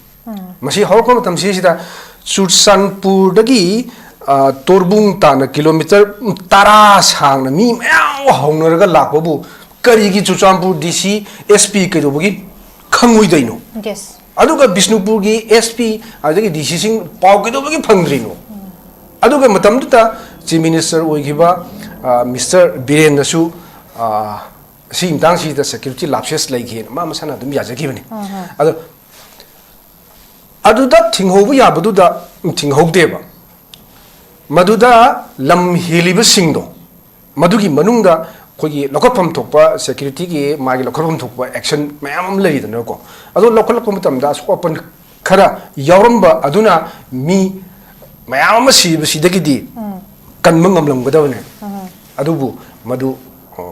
ꯃꯁꯤ ꯍꯧꯔꯛꯄ ꯃꯇꯝꯁꯤꯁꯤꯗ ꯆꯨꯔꯆꯥꯟꯄꯨꯔꯗꯒꯤ, ꯑ, ꯇꯣꯔꯕꯨꯡ ꯇꯥꯅ ꯀꯤꯂꯣꯃꯤꯇꯔ ꯇꯔꯥ ꯁꯥꯡꯅ ꯃꯤ ꯃꯌꯥꯝ ꯍꯧꯅꯔꯒ ꯂꯥꯛꯄꯕꯨ ꯀꯔꯤꯒꯤ ꯆꯨꯔꯆꯥꯟꯄꯨꯔ ꯗꯤ ꯁꯤ, ꯑꯦꯁ ꯄꯤ ꯀꯩꯗꯧꯕꯒꯤ ꯈꯪꯉꯣꯏꯗꯣꯏꯅꯣ? ꯌꯦꯁ꯫ ꯑꯗꯨꯒ ꯕꯤꯁꯅꯨꯄꯨꯔꯒꯤ ꯑꯦꯁ ꯄꯤ ꯑꯗꯒꯤ ꯗꯤ ꯁꯤꯁꯤꯡ ꯄꯥꯎ ꯀꯩꯗꯧꯕꯒꯤ ꯐꯪꯗ꯭ꯔꯤꯅꯣ? ꯑꯗꯨꯒ ꯃꯇꯝꯗꯨꯗ ꯆꯤꯐ ꯃꯤꯅꯤꯁꯇꯔ ꯑꯣꯏꯈꯤꯕ, ꯑ, ꯃꯤꯁꯇꯔ ꯕꯤꯔꯦꯟꯅꯁꯨ, ꯑ, ꯁꯤꯒꯤ ꯃꯇꯥꯡꯁꯤꯗ ꯁꯦꯀ꯭ꯌꯨꯔꯤꯇꯤ ꯂꯥꯞꯁꯦꯁ ꯂꯩꯈꯤꯅ ꯃꯥ ꯃꯁꯥꯅ ꯑꯗꯨꯝ ꯌꯥꯖꯈꯤꯕꯅꯤ꯫ ꯑꯗꯣ ꯑꯗꯨꯗ ꯊꯤꯡꯍꯧꯕ ꯌꯥꯕꯗꯨꯗ ꯊꯤꯡꯍꯧꯗꯦꯕ꯫ ꯃꯗꯨꯗ ꯂꯝ ꯍꯦꯜꯂꯤꯕꯁꯤꯡꯗꯣ, ꯃꯗꯨꯒꯤ ꯃꯅꯨꯡꯗ ꯑꯩꯈꯣꯏꯒꯤ ꯂꯧꯈꯠꯐꯝ ꯊꯣꯛꯄ, ꯁꯦꯀ꯭ꯌꯨꯔꯤꯇꯤꯒꯤ ꯃꯥꯒꯤ ꯂꯧꯈꯠꯐꯝ ꯊꯣꯛꯄ ꯑꯦꯛꯁꯟ ꯃꯌꯥꯝ ꯑꯃ ꯂꯩꯔꯤꯗꯅꯀꯣ꯫ ꯑꯗꯣ ꯂꯧꯈꯠꯂꯛꯄ ꯃꯇꯝꯗ ꯑꯁꯣꯛ ꯑꯄꯟ ꯈꯔ ꯌꯥꯎꯔꯝꯕ ꯑꯗꯨꯅ ꯃꯤ ꯃꯌꯥꯝ ꯑꯃ ꯁꯤꯕꯁꯤꯗꯒꯤꯗꯤ ꯀꯟꯕ ꯉꯝꯂꯝꯒꯗꯕꯅꯦ꯫ ꯑꯗꯨꯕꯨ ꯃꯗꯨ, ꯑ,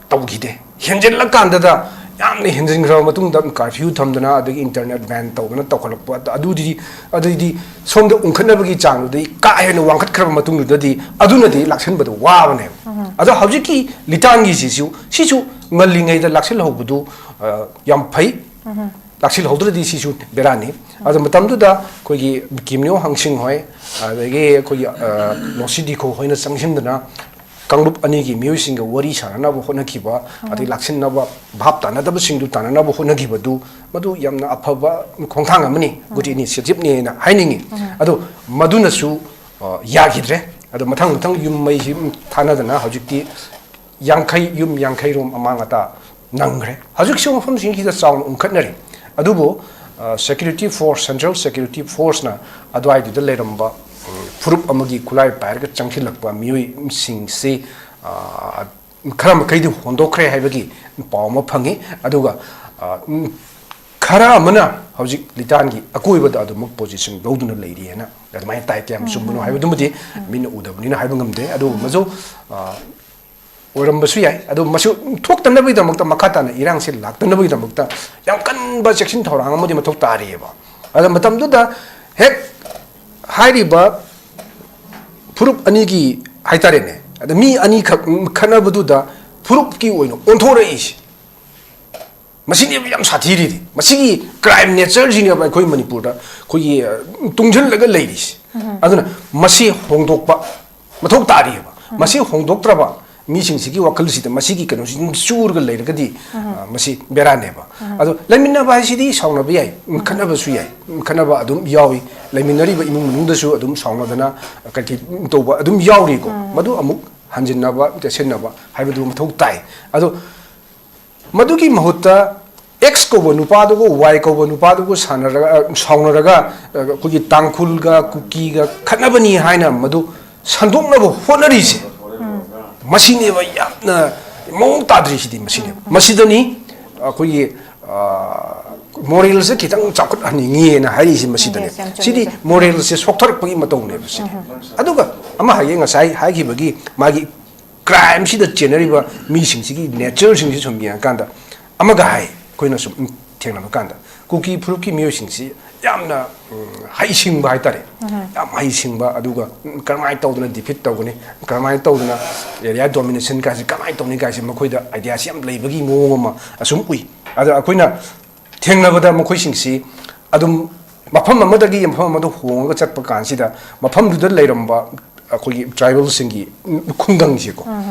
ꯇꯧꯈꯤꯗꯦ꯫ ꯍꯦꯟꯖꯤꯜꯂꯀꯥꯟꯗꯗ, ꯌꯥꯝꯅ ꯍꯦꯟꯖꯤꯟꯈ꯭ꯔꯕ ꯃꯇꯨꯡꯗ ꯀꯥꯔꯐ꯭ꯌꯨ ꯊꯝꯗꯅ, ꯑꯗꯒꯤ ꯏꯟꯇꯔꯅꯦꯠ ꯕꯦꯟ ꯇꯧꯗꯅ ꯇꯧꯈꯠꯂꯛꯄ, ꯑꯗꯨꯗꯤ, ꯑꯗꯨꯗꯤ ꯁꯣꯝꯗ ꯎꯪꯈꯠꯅꯕꯒꯤ ꯆꯥꯡꯗꯨꯗꯤ ꯀꯥ ꯍꯦꯟꯅ ꯋꯥꯡꯈꯠꯈ꯭ꯔꯕ ꯃꯇꯨꯡꯗꯨꯗꯗꯤ ꯑꯗꯨꯅꯗꯤ ꯂꯥꯛꯁꯤꯟꯕꯗ ꯋꯥꯕꯅꯦꯕ꯫ ꯑꯗꯣ ꯍꯧꯖꯤꯛꯀꯤ ꯂꯤꯇꯥꯟꯒꯤꯁꯤꯁꯨ, ꯁꯤꯁꯨ ꯉꯜꯂꯤꯉꯩꯗ ꯂꯥꯛꯁꯤꯜꯍꯧꯕꯗꯨ, ꯑ, ꯌꯥꯝ ꯐꯩ꯫ ꯂꯥꯛꯁꯤꯜꯍꯧꯗ꯭ꯔꯗꯤ ꯁꯤꯁꯨ ꯕꯦꯔꯥꯅꯤ꯫ ꯑꯗꯣ ꯃꯇꯝꯗꯨꯗ ꯑꯩꯈꯣꯏꯒꯤ ꯀꯤꯝꯅꯤꯌꯣ ꯍꯪꯁꯤꯡ ꯍꯣꯏ, ꯑꯗꯒꯤ ꯑꯩꯈꯣꯏꯒꯤ, ꯑ, ꯅꯣꯁꯤ ꯗꯤꯈꯣ ꯍꯣꯏꯅ ꯆꯪꯁꯤꯟꯗꯅ ꯀꯥꯡꯂꯨꯞ ꯑꯅꯤꯒꯤ ꯃꯤꯑꯣꯏꯁꯤꯡꯒ ꯋꯥꯔꯤ ꯁꯥꯟꯅꯅꯕ ꯍꯣꯠꯅꯈꯤꯕ, ꯑꯗꯩ ꯂꯥꯛꯁꯤꯟꯅꯕ, ꯚꯥꯞ ꯇꯥꯅꯗꯕꯁꯤꯡꯗꯨ ꯇꯥꯅꯅꯕ ꯍꯣꯠꯅꯈꯤꯕꯗꯨ, ꯃꯗꯨ ꯌꯥꯝꯅ ꯑꯐꯕ ꯈꯣꯡꯊꯥꯡ ꯑꯃꯅꯤ, ꯒꯨꯗ ꯏꯅꯤꯁꯤꯌꯦꯇꯤꯚꯅꯦꯅ ꯍꯥꯏꯅꯤꯡꯉꯤ꯫ ꯑꯗꯣ ꯃꯗꯨꯅꯁꯨ, ꯑ, ꯌꯥꯈꯤꯗ꯭ꯔꯦ꯫ ꯑꯗꯣ ꯃꯊꯪ ꯃꯊꯪ ꯌꯨꯝ ꯃꯩꯁꯤ ꯊꯥꯅꯗꯅ ꯍꯧꯖꯤꯛꯇꯤ ꯌꯥꯡꯈꯩ, ꯌꯨꯝ ꯌꯥꯡꯈꯩ ꯔꯣꯝ ꯑꯃꯥꯡ ꯑꯇꯥ ꯅꯪꯈ꯭ꯔꯦ꯫ ꯍꯧꯖꯤꯛꯁꯨ ꯃꯐꯝꯁꯤꯡꯁꯤꯗ ꯆꯥꯎꯅ ꯎꯪꯈꯠꯅꯔꯤ꯫ ꯑꯗꯨꯕꯨ, ꯑ, ꯁꯦꯀ꯭ꯌꯨꯔꯤꯇꯤ ꯐꯣꯔꯁ, ꯁꯦꯟꯇ꯭ꯔꯦꯜ ꯁꯦꯀ꯭ꯌꯨꯔꯤꯇꯤ ꯐꯣꯔꯁꯅ ꯑꯗꯨꯋꯥꯏꯗꯨꯗ ꯂꯩꯔꯝꯕ, ꯎꯝ, ꯐꯨꯔꯨꯞ ꯑꯃꯒꯤ ꯈꯨꯠꯂꯥꯏ ꯄꯥꯏꯔꯒ ꯆꯪꯁꯤꯜꯂꯛꯄ ꯃꯤꯑꯣꯏꯁꯤꯡꯁꯤ, ꯑ, ꯈꯔ ꯃꯈꯩꯗꯤ ꯍꯣꯟꯗꯣꯛꯈ꯭ꯔꯦ ꯍꯥꯏꯕꯒꯤ ꯄꯥꯎ ꯑꯃ ꯐꯪꯉꯤ꯫ ꯑꯗꯨꯒ, ꯑ, ꯎꯝ, ꯈꯔ ꯑꯃꯅ ꯍꯧꯖꯤꯛ ꯂꯤꯇꯥꯟꯒꯤ ꯑꯀꯣꯏꯕꯗ ꯑꯗꯨꯃꯛ ꯄꯣꯖꯤꯁꯟ ꯂꯧꯗꯨꯅ ꯂꯩꯔꯤ ꯍꯥꯏꯅ ꯑꯗꯨꯃꯥꯏꯅ ꯇꯥꯏ꯫ ꯀꯌꯥꯝ ꯆꯨꯝꯕꯅꯣ ꯍꯥꯏꯕꯗꯨꯃꯗꯤ ꯃꯤꯠꯅ ꯎꯗꯕꯅꯤꯅ ꯍꯥꯏꯕ ꯉꯝꯗꯦ꯫ ꯑꯗꯨꯒꯨꯝꯕꯁꯨ, ꯑ, ꯑꯣꯏꯔꯝꯕꯁꯨ ꯌꯥꯏ꯫ ꯑꯗꯨ ꯃꯁꯤ ꯊꯣꯛꯇꯅꯕꯒꯤꯗꯃꯛꯇ, ꯃꯈꯥ ꯇꯥꯅ ꯏꯔꯥꯡꯁꯤ ꯂꯥꯛꯇꯅꯕꯒꯤꯗꯃꯛꯇ ꯌꯥꯝ ꯀꯟꯕ ꯆꯦꯛꯁꯤꯟ ꯊꯧꯔꯥꯡ ꯑꯃꯗꯤ ꯃꯊꯧ ꯇꯥꯔꯤꯑꯕ꯫ ꯑꯗ ꯃꯇꯝꯗꯨꯗ ꯍꯦꯛ ꯍꯥꯏꯔꯤꯕ ꯐꯨꯔꯨꯞ ꯑꯅꯤꯒꯤ ꯍꯥꯏꯇꯥꯔꯦꯅꯦ, ꯑꯗ ꯃꯤ ꯑꯅꯤꯈꯛ ꯈꯠꯅꯕꯗꯨꯗ ꯐꯨꯔꯨꯞꯀꯤ ꯑꯣꯏꯅ ꯑꯣꯟꯊꯣꯔꯛꯏꯁꯦ, ꯃꯁꯤꯅꯦꯕ ꯌꯥꯝ ꯁꯥꯊꯤꯔꯤꯗꯤ꯫ ꯃꯁꯤꯒꯤ ꯀ꯭ꯔꯥꯏꯝ ꯅꯦꯆꯔꯁꯤꯅꯦꯕ ꯑꯩꯈꯣꯏ ꯃꯅꯤꯄꯨꯔꯗ ꯑꯩꯈꯣꯏꯒꯤ, ꯑ, ꯇꯨꯡꯁꯤꯜꯂꯒ ꯂꯩꯔꯤꯁꯦ꯫ ꯑꯗꯨꯅ ꯃꯁꯤ ꯍꯣꯡꯗꯣꯛꯄ ꯃꯊꯧ ꯇꯥꯔꯤꯑꯕ꯫ ꯃꯁꯤ ꯍꯣꯡꯗꯣꯛꯇ꯭ꯔꯕ ꯃꯤꯁꯤꯡꯁꯤꯒꯤ ꯋꯥꯈꯜꯁꯤꯗ ꯃꯁꯤꯒꯤ ꯀꯩꯅꯣꯁꯤ ꯑꯗꯨꯝ ꯆꯨꯔꯒ ꯂꯩꯔꯒꯗꯤ, ꯑ, ꯃꯁꯤ ꯕꯦꯔꯥꯅꯦꯕ꯫ ꯑꯗꯣ ꯂꯩꯃꯤꯟꯅꯕ ꯍꯥꯏꯁꯤꯗꯤ ꯁꯥꯎꯅꯕ ꯌꯥꯏ, ꯈꯠꯅꯕꯁꯨ ꯌꯥꯏ, ꯈꯠꯅꯕ ꯑꯗꯨꯝ ꯌꯥꯎꯏ꯫ ꯂꯩꯃꯤꯟꯅꯔꯤꯕ ꯏꯃꯨꯡ ꯃꯅꯨꯡꯗꯁꯨ ꯑꯗꯨꯝ ꯁꯥꯎꯅꯗꯅ ꯀꯩꯀꯩ ꯇꯧꯕ ꯑꯗꯨꯝ ꯌꯥꯎꯔꯤꯀꯣ꯫ ꯃꯗꯨ ꯑꯃꯨꯛ ꯍꯟꯖꯤꯟꯅꯕ, ꯆꯦꯠꯁꯤꯟꯅꯕ ꯍꯥꯏꯕꯗꯨ ꯃꯊꯧ ꯇꯥꯏ꯫ ꯑꯗꯣ ꯃꯗꯨꯒꯤ ꯃꯍꯨꯠꯇ X ꯀꯧꯕ ꯅꯨꯄꯥꯗꯨꯒ Y ꯀꯧꯕ ꯅꯨꯄꯥꯗꯨꯒ ꯁꯥꯟꯅꯔꯒ, ꯑ, ꯁꯥꯎꯅꯔꯒ, ꯑ, ꯑꯩꯈꯣꯏꯒꯤ ꯇꯥꯡꯈꯨꯜꯒ ꯀꯨꯀꯤꯒ ꯈꯠꯅꯕꯅꯤ ꯍꯥꯏꯅ ꯃꯗꯨ ꯁꯟꯗꯣꯛꯅꯕ ꯍꯣꯠꯅꯔꯤꯁꯦ, ꯃꯁꯤꯅꯦꯕ ꯌꯥꯝꯅ ꯃꯑꯣꯡ ꯇꯥꯗ꯭ꯔꯤꯁꯤꯗꯤ꯫ ꯃꯁꯤꯅꯦꯕ, ꯃꯁꯤꯗꯅꯤ ꯑꯩꯈꯣꯏꯒꯤ, ꯑ, moralꯁꯦ ꯈꯤꯇꯪ ꯆꯥꯎꯈꯠꯍꯟꯅꯤꯡꯉꯤꯅ ꯍꯥꯏꯔꯤꯁꯦ ꯃꯁꯤꯗꯅꯦ꯫ Yes, ꯌꯥꯝ ꯆꯨꯝꯃꯦ, ꯁꯤꯗꯤ sir꯫ Moralꯁꯦ ꯁꯣꯛꯊꯔꯛꯄꯒꯤ ꯃꯇꯧꯅꯦꯕ ꯁꯤꯗꯤ꯫ ꯑꯗꯨꯒ ꯑꯃ ꯍꯥꯏꯒꯦ, ꯉꯁꯥꯏ ꯍꯥꯏꯈꯤꯕꯒꯤ ꯃꯥꯒꯤ crimeꯁꯤꯗ ꯆꯦꯟꯅꯔꯤꯕ ꯃꯤꯁꯤꯡꯁꯤꯒꯤ natureꯁꯤꯡꯁꯤ ꯁꯨꯝ ꯌꯦꯡꯉꯀꯥꯟꯗ, ꯑꯃꯒ ꯍꯥꯏ, ꯑꯩꯈꯣꯏꯅ ꯁꯨꯝ ꯊꯦꯡꯅꯕ ꯀꯥꯟꯗ ꯀꯨꯀꯤ ꯐꯨꯔꯨꯞꯀꯤ ꯃꯤꯑꯣꯏꯁꯤꯡꯁꯤ ꯌꯥꯝꯅ, ꯎꯝ, ꯍꯩꯁꯤꯡꯕ ꯍꯥꯏꯇꯥꯔꯦ꯫ ꯌꯥꯝ ꯍꯩꯁꯤꯡꯕ, ꯑꯗꯨꯒ, ꯎꯝ, ꯀꯔꯝꯍꯥꯏꯅ ꯇꯧꯗꯅ defeat ꯇꯧꯒꯅꯤ, ꯀꯔꯝꯍꯥꯏꯅ ꯇꯧꯗꯅ area domination ꯀꯥꯏꯁꯤ ꯀꯃꯥꯏꯅ ꯇꯧꯅꯤ ꯀꯥꯏꯁꯤ ꯃꯈꯣꯏꯗ ideaꯁꯤ ꯌꯥꯝ ꯂꯩꯕꯒꯤ ꯃꯑꯣꯡ ꯑꯃ ꯑꯁꯨꯝ ꯎꯏ꯫ ꯑꯗ ꯑꯩꯈꯣꯏꯅ ꯊꯦꯡꯅꯕꯗ ꯃꯈꯣꯏꯁꯤꯡꯁꯤ ꯑꯗꯨꯝ ꯃꯐꯝ ꯑꯃꯗꯒꯤ ꯃꯐꯝ ꯑꯃꯗ ꯍꯣꯡꯉꯒ ꯆꯠꯄ ꯀꯥꯟꯁꯤꯗ ꯃꯐꯝꯗꯨꯗ ꯂꯩꯔꯝꯕ ꯑꯩꯈꯣꯏꯒꯤ tribalꯁꯤꯡꯒꯤ ꯈꯨꯡꯒꯪꯁꯤꯀꯣ,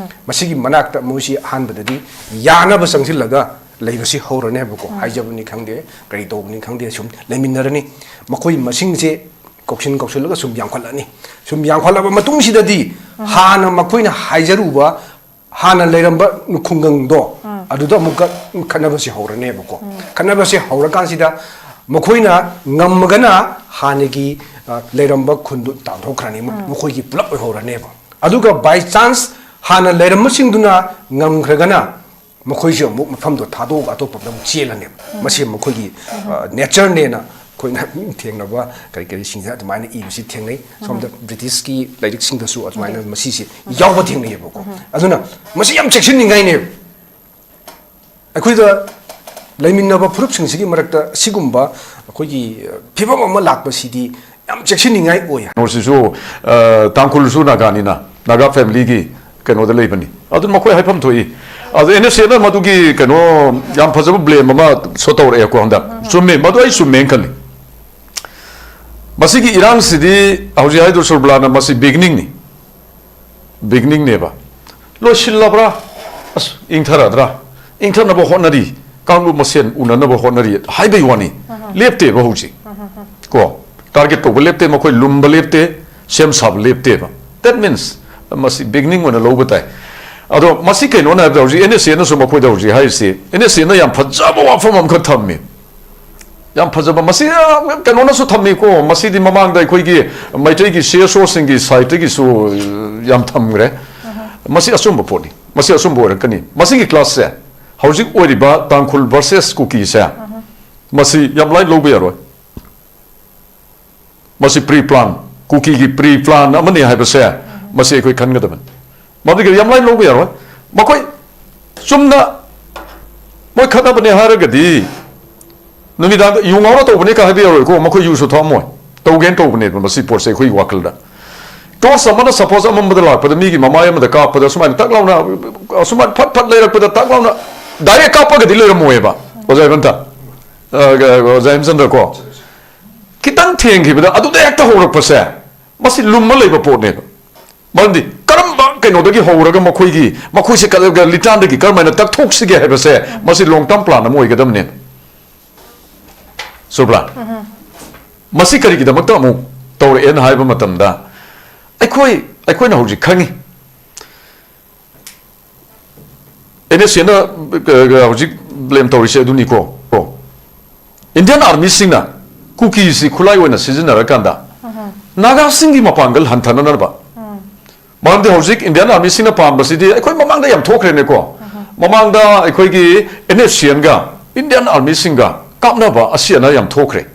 ꯃꯁꯤꯒꯤ ꯃꯅꯥꯛꯇ ꯃꯣꯏꯁꯤ ꯑꯍꯥꯟꯕꯗꯗꯤ ꯌꯥꯅꯕ ꯆꯪꯁꯤꯜꯂꯒ ꯂꯩꯕꯁꯤ ꯍꯧꯔꯅꯦꯕꯀꯣ꯫ ꯍꯥꯏꯖꯕꯅꯤ ꯈꯪꯗꯦ, ꯀꯔꯤ ꯇꯧꯕꯅꯤ ꯈꯪꯗꯦ, ꯁꯨꯝ ꯂꯩꯃꯤꯟꯅꯔꯅꯤ꯫ ꯃꯈꯣꯏ ꯃꯁꯤꯡꯁꯦ ꯀꯧꯁꯤꯟ ꯀꯧꯁꯤꯜꯂꯒ ꯁꯨꯝ ꯌꯥꯝꯈꯠꯂꯛꯑꯅꯤ꯫ ꯁꯨꯝ ꯌꯥꯝꯈꯠꯂꯕ ꯃꯇꯨꯡꯁꯤꯗꯗꯤ ꯍꯥꯟꯅ ꯃꯈꯣꯏꯅ ꯍꯥꯏꯖꯔꯨꯕ ꯍꯥꯟꯅ ꯂꯩꯔꯝꯕ ꯈꯨꯡꯒꯪꯗꯣ, ꯑꯗꯨꯗ ꯑꯃꯨꯛꯀ ꯈꯠꯅꯕꯁꯦ ꯍꯧꯔꯅꯦꯕꯀꯣ꯫ ꯈꯠꯅꯕꯁꯦ ꯍꯧꯔꯀꯥꯟꯁꯤꯗ ꯃꯈꯣꯏꯅ ꯉꯝꯃꯒꯅ ꯍꯥꯟꯅꯒꯤ, ꯑ, ꯂꯩꯔꯝꯕ ꯈꯨꯟꯗꯨ ꯇꯥꯟꯊꯣꯛꯈ꯭ꯔꯅꯤ, ꯃ-, ꯃꯈꯣꯏꯒꯤ ꯄꯨꯂꯞ ꯑꯣꯏꯍꯧꯔꯅꯦꯕ꯫ ꯑꯗꯨꯒ by chance ꯍꯥꯟꯅ ꯂꯩꯔꯝꯕꯁꯤꯡꯗꯨꯅ ꯉꯝꯈ꯭ꯔꯒꯅ ꯃꯈꯣꯏꯁꯨ ꯑꯃꯨꯛ ꯃꯐꯝꯗꯣ ꯊꯥꯗꯣꯛꯑꯒ ꯑꯇꯣꯞꯄ ꯑꯃꯗ ꯑꯃꯨꯛ ꯆꯦꯜꯂꯅꯦꯕ꯫ ꯃꯁꯤ ꯃꯈꯣꯏꯒꯤ, ꯑ, natureꯅꯦꯅ ꯑꯩꯈꯣꯏꯅ ꯊꯦꯡꯅꯕ ꯀꯔꯤ ꯀꯔꯤꯁꯤꯡꯁꯤꯗ ꯑꯗꯨꯃꯥꯏꯅ ꯏꯕꯁꯤ ꯊꯦꯡꯅꯩ꯫ ꯁꯣꯝꯗ Britishꯀꯤ ꯂꯥꯏꯔꯤꯛꯁꯤꯡꯗꯁꯨ ꯑꯗꯨꯃꯥꯏꯅ ꯃꯁꯤꯁꯦ ꯌꯥꯎꯕ ꯊꯦꯡꯅꯩꯌꯦꯕꯀꯣ꯫ ꯑꯗꯨꯅ ꯃꯁꯤ ꯌꯥꯝ ꯆꯦꯛꯁꯤꯟꯅꯤꯡꯉꯥꯏꯅꯦꯕ꯫ ꯑꯩꯈꯣꯏꯗ ꯂꯩꯃꯤꯟꯅꯕ ꯐꯨꯔꯨꯞꯁꯤꯡꯁꯤꯒꯤ ꯃꯔꯛꯇ ꯁꯤꯒꯨꯝꯕ ꯑꯩꯈꯣꯏꯒꯤ, ꯑ, ꯐꯤꯕꯝ ꯑꯃ ꯂꯥꯛꯄꯁꯤꯗꯤ ꯌꯥꯝ ꯆꯦꯛꯁꯤꯟꯅꯤꯡꯉꯥꯏ ꯑꯣꯏ꯫ ꯀꯩꯅꯣꯁꯤꯁꯨ, ꯑ, ꯇꯥꯡꯈꯨꯜꯁꯨ ꯅꯥꯒꯥꯅꯤꯅ, ꯅꯥꯒꯥ familyꯒꯤ ꯀꯩꯅꯣꯗ ꯂꯩꯕꯅꯤ꯫ ꯑꯗꯨ ꯃꯈꯣꯏ ꯍꯥꯏꯐꯝ ꯊꯣꯛꯏ꯫ ꯑꯗꯨ NSAꯅ ꯃꯗꯨꯒꯤ ꯀꯩꯅꯣ ꯌꯥꯝ ꯐꯖꯕ blame ꯑꯃꯁꯨ ꯇꯧꯔꯛꯑꯦꯀꯣ ꯍꯟꯗꯛ꯫ ꯆꯨꯝꯃꯦ, ꯃꯗꯨ ꯑꯩ ꯆꯨꯝꯃꯦꯅ ꯈꯜꯂꯤ꯫ ꯃꯁꯤꯒꯤ ꯏꯔꯥꯡꯁꯤꯗꯤ ꯍꯧꯖꯤꯛ ꯍꯥꯏꯗꯣ ꯁꯨꯔꯕꯂꯥꯅ ꯃꯁꯤ beginning ꯅꯤ꯫ Beginning ꯅꯦꯕ꯫ ꯂꯣꯏꯁꯤꯜꯂꯕ꯭ꯔꯥ? ꯑꯁ, ꯏꯪꯊꯔꯗ꯭ꯔꯥ? ꯏꯪꯊꯅꯕ ꯍꯣꯠꯅꯔꯤ꯫ ꯀꯥꯡꯂꯨꯞ ꯃꯁꯦꯟ ꯎꯅꯅꯕ ꯍꯣꯠꯅꯔꯤ ꯍꯥꯏꯕꯩ ꯋꯥꯅꯤ꯫ ꯂꯦꯞꯇꯦꯕ ꯍꯧꯖꯤꯛ꯫ ꯀꯣ, target ꯇꯧꯕ ꯂꯦꯞꯇꯦ, ꯃꯈꯣꯏ ꯂꯨꯝꯕ ꯂꯦꯞꯇꯦ, ꯁꯦꯝ ꯁꯥꯕ ꯂꯦꯞꯇꯦꯕ꯫ That means, ꯃꯁꯤ beginning ꯑꯣꯏꯅ ꯂꯧꯕ ꯇꯥꯏ꯫ ꯑꯗꯣ ꯃꯁꯤ ꯀꯩꯅꯣꯅ ꯍꯥꯏꯕꯗ ꯍꯧꯖꯤꯛ NSCN ꯅꯁꯨ ꯃꯈꯣꯏꯗ ꯍꯧꯖꯤꯛ ꯍꯥꯏꯔꯤꯁꯤ, NSCN ꯅ ꯌꯥꯝ ꯐꯖꯕ ꯋꯥꯐꯝ ꯑꯃꯈꯛ ꯊꯝꯃꯤ꯫ ꯌꯥꯝ ꯐꯖꯕ꯫ ꯃꯁꯤ, ꯑ, ꯀꯩꯅꯣꯅꯁꯨ ꯊꯝꯃꯤꯀꯣ, ꯃꯁꯤꯗꯤ ꯃꯃꯥꯡꯗ ꯑꯩꯈꯣꯏꯒꯤ ꯃꯩꯇꯩꯒꯤ CSO ꯁꯤꯡꯒꯤ side ꯇꯒꯤꯁꯨ, ꯑ, ꯌꯥꯝ ꯊꯝꯈ꯭ꯔꯦ꯫ ꯃꯁꯤ ꯑꯆꯨꯝꯕ ꯄꯣꯠꯅꯤ, ꯃꯁꯤ ꯑꯆꯨꯝꯕ ꯑꯣꯏꯔꯛꯀꯅꯤ꯫ ꯃꯁꯤꯒꯤ class ꯁꯦ ꯍꯧꯖꯤꯛ ꯑꯣꯏꯔꯤꯕ ꯇꯥꯡꯈꯨꯜ versus ꯀꯨꯀꯤꯁꯦ, ꯃꯁꯤ ꯌꯥꯝ ꯂꯥꯏꯅ ꯂꯧꯕ ꯌꯥꯔꯣꯏ꯫ ꯃꯁꯤ pre plan, ꯀꯨꯀꯤꯒꯤ pre plan ꯑꯃꯅꯤ ꯍꯥꯏꯕꯁꯦ ꯃꯁꯤ ꯑꯩꯈꯣꯏ ꯈꯟꯒꯗꯕꯅꯤ꯫ ꯃꯗꯨꯒꯤ ꯌꯥꯝ ꯂꯥꯏꯅ ꯂꯧꯕ ꯌꯥꯔꯣꯏ꯫ ꯃꯈꯣꯏ ꯆꯨꯝꯅ ꯃꯣꯏ ꯈꯠꯅꯕꯅꯦ ꯍꯥꯏꯔꯒꯗꯤ ꯅꯨꯃꯤꯗꯥꯡꯗ ꯌꯨ ꯉꯥꯎꯔ ꯇꯧꯕꯅꯦ ꯀ ꯍꯥꯏꯕ ꯌꯥꯔꯣꯏꯀꯣ, ꯃꯈꯣꯏ ꯌꯨꯁꯨ ꯊꯛꯑꯝꯃꯣꯏ꯫ ꯇꯧꯒꯦꯅ ꯇꯧꯕꯅꯦꯕ ꯃꯁꯤ ꯄꯣꯠꯁꯦ ꯑꯩꯈꯣꯏꯒꯤ ꯋꯥꯈꯜꯗ꯫ Torch ꯑꯃꯅ suppose ꯑꯃꯝꯕꯗ ꯂꯥꯛꯄꯗ ꯃꯤꯒꯤ ꯃꯃꯥꯏ ꯑꯃꯗ ꯀꯥꯞꯄꯗ ꯁꯨꯃꯥꯏꯅ ꯇꯛ ꯂꯥꯎꯅ, ꯁꯨꯃꯥꯏꯅ ꯐꯠ ꯐꯠ ꯂꯩꯔꯛꯄꯗ ꯇꯛ ꯂꯥꯎꯅ direct ꯀꯥꯞꯄꯒꯗꯤ ꯂꯩꯔꯝꯃꯣꯏꯕ꯫ ꯑꯣꯖꯥ ꯏꯕꯟꯇ, ꯑ, ꯑꯣꯖꯥ ꯍꯦꯃꯆꯟꯗ꯭ꯔ ꯀꯣ, ꯈꯤꯇꯪ ꯊꯦꯡꯈꯤꯕꯗ ꯑꯗꯨꯗ ꯍꯦꯛꯇ ꯍꯧꯔꯛꯄꯁꯦ, ꯃꯁꯤ ꯂꯨꯝꯃ ꯂꯩꯕ ꯄꯣꯠꯅꯦꯕ꯫ ꯃꯔꯝꯗꯤ ꯀꯔꯝꯕ ꯀꯩꯅꯣꯗꯒꯤ ꯍꯧꯔꯒ ꯃꯈꯣꯏꯒꯤ, ꯃꯈꯣꯏꯁꯦ ꯀ-, ꯀ-, ꯂꯤꯇꯥꯟꯗꯒꯤ ꯀꯔꯝꯍꯥꯏꯅ ꯇꯛꯊꯣꯛꯁꯤꯒꯦ ꯍꯥꯏꯕꯁꯦ, ꯃꯁꯤ long term plan ꯑꯃ ꯑꯣꯏꯒꯗꯕꯅꯦꯕ꯫ ꯆꯨꯝꯕ꯭ꯔꯥ? ꯃꯁꯤ ꯀꯔꯤꯒꯤꯗꯃꯛꯇ ꯑꯃꯨꯛ ꯇꯧꯔꯛꯑꯦꯅ ꯍꯥꯏꯕ ꯃꯇꯝꯗ, ꯑꯩꯈꯣꯏ, ꯑꯩꯈꯣꯏꯅ ꯍꯧꯖꯤꯛ ꯈꯪꯉꯤ꯫ NSCN ꯅ, ꯑ, ꯍꯧꯖꯤꯛ blame ꯇꯧꯔꯤꯁꯦ ꯑꯗꯨꯅꯤꯀꯣ꯫ ꯀꯣ, Indian Army ꯁꯤꯡꯅ ꯀꯨꯀꯤꯁꯤ ꯈꯨꯠꯂꯥꯏ ꯑꯣꯏꯅ ꯁꯤꯖꯤꯟꯅꯔꯀꯥꯟꯗ ꯅꯥꯒꯥꯁꯤꯡꯒꯤ ꯃꯄꯥꯡꯒꯜ ꯍꯟꯊꯅꯅꯕ꯫ ꯃꯔꯝꯗꯤ ꯍꯧꯖꯤꯛ Indian Army ꯁꯤꯡꯅ ꯄꯥꯝꯕꯁꯤꯗꯤ ꯑꯩꯈꯣꯏ ꯃꯃꯥꯡꯗ ꯌꯥꯝ ꯊꯣꯛꯈ꯭ꯔꯦꯅꯦꯀꯣ꯫ ꯃꯃꯥꯡꯗ ꯑꯩꯈꯣꯏꯒꯤ NSCN ꯒ Indian Army ꯁꯤꯡꯒ ꯀꯥꯞꯅꯕ ꯑꯁꯤ ꯑꯅꯥ ꯌꯥꯝ ꯊꯣꯛꯈ꯭ꯔꯦ꯫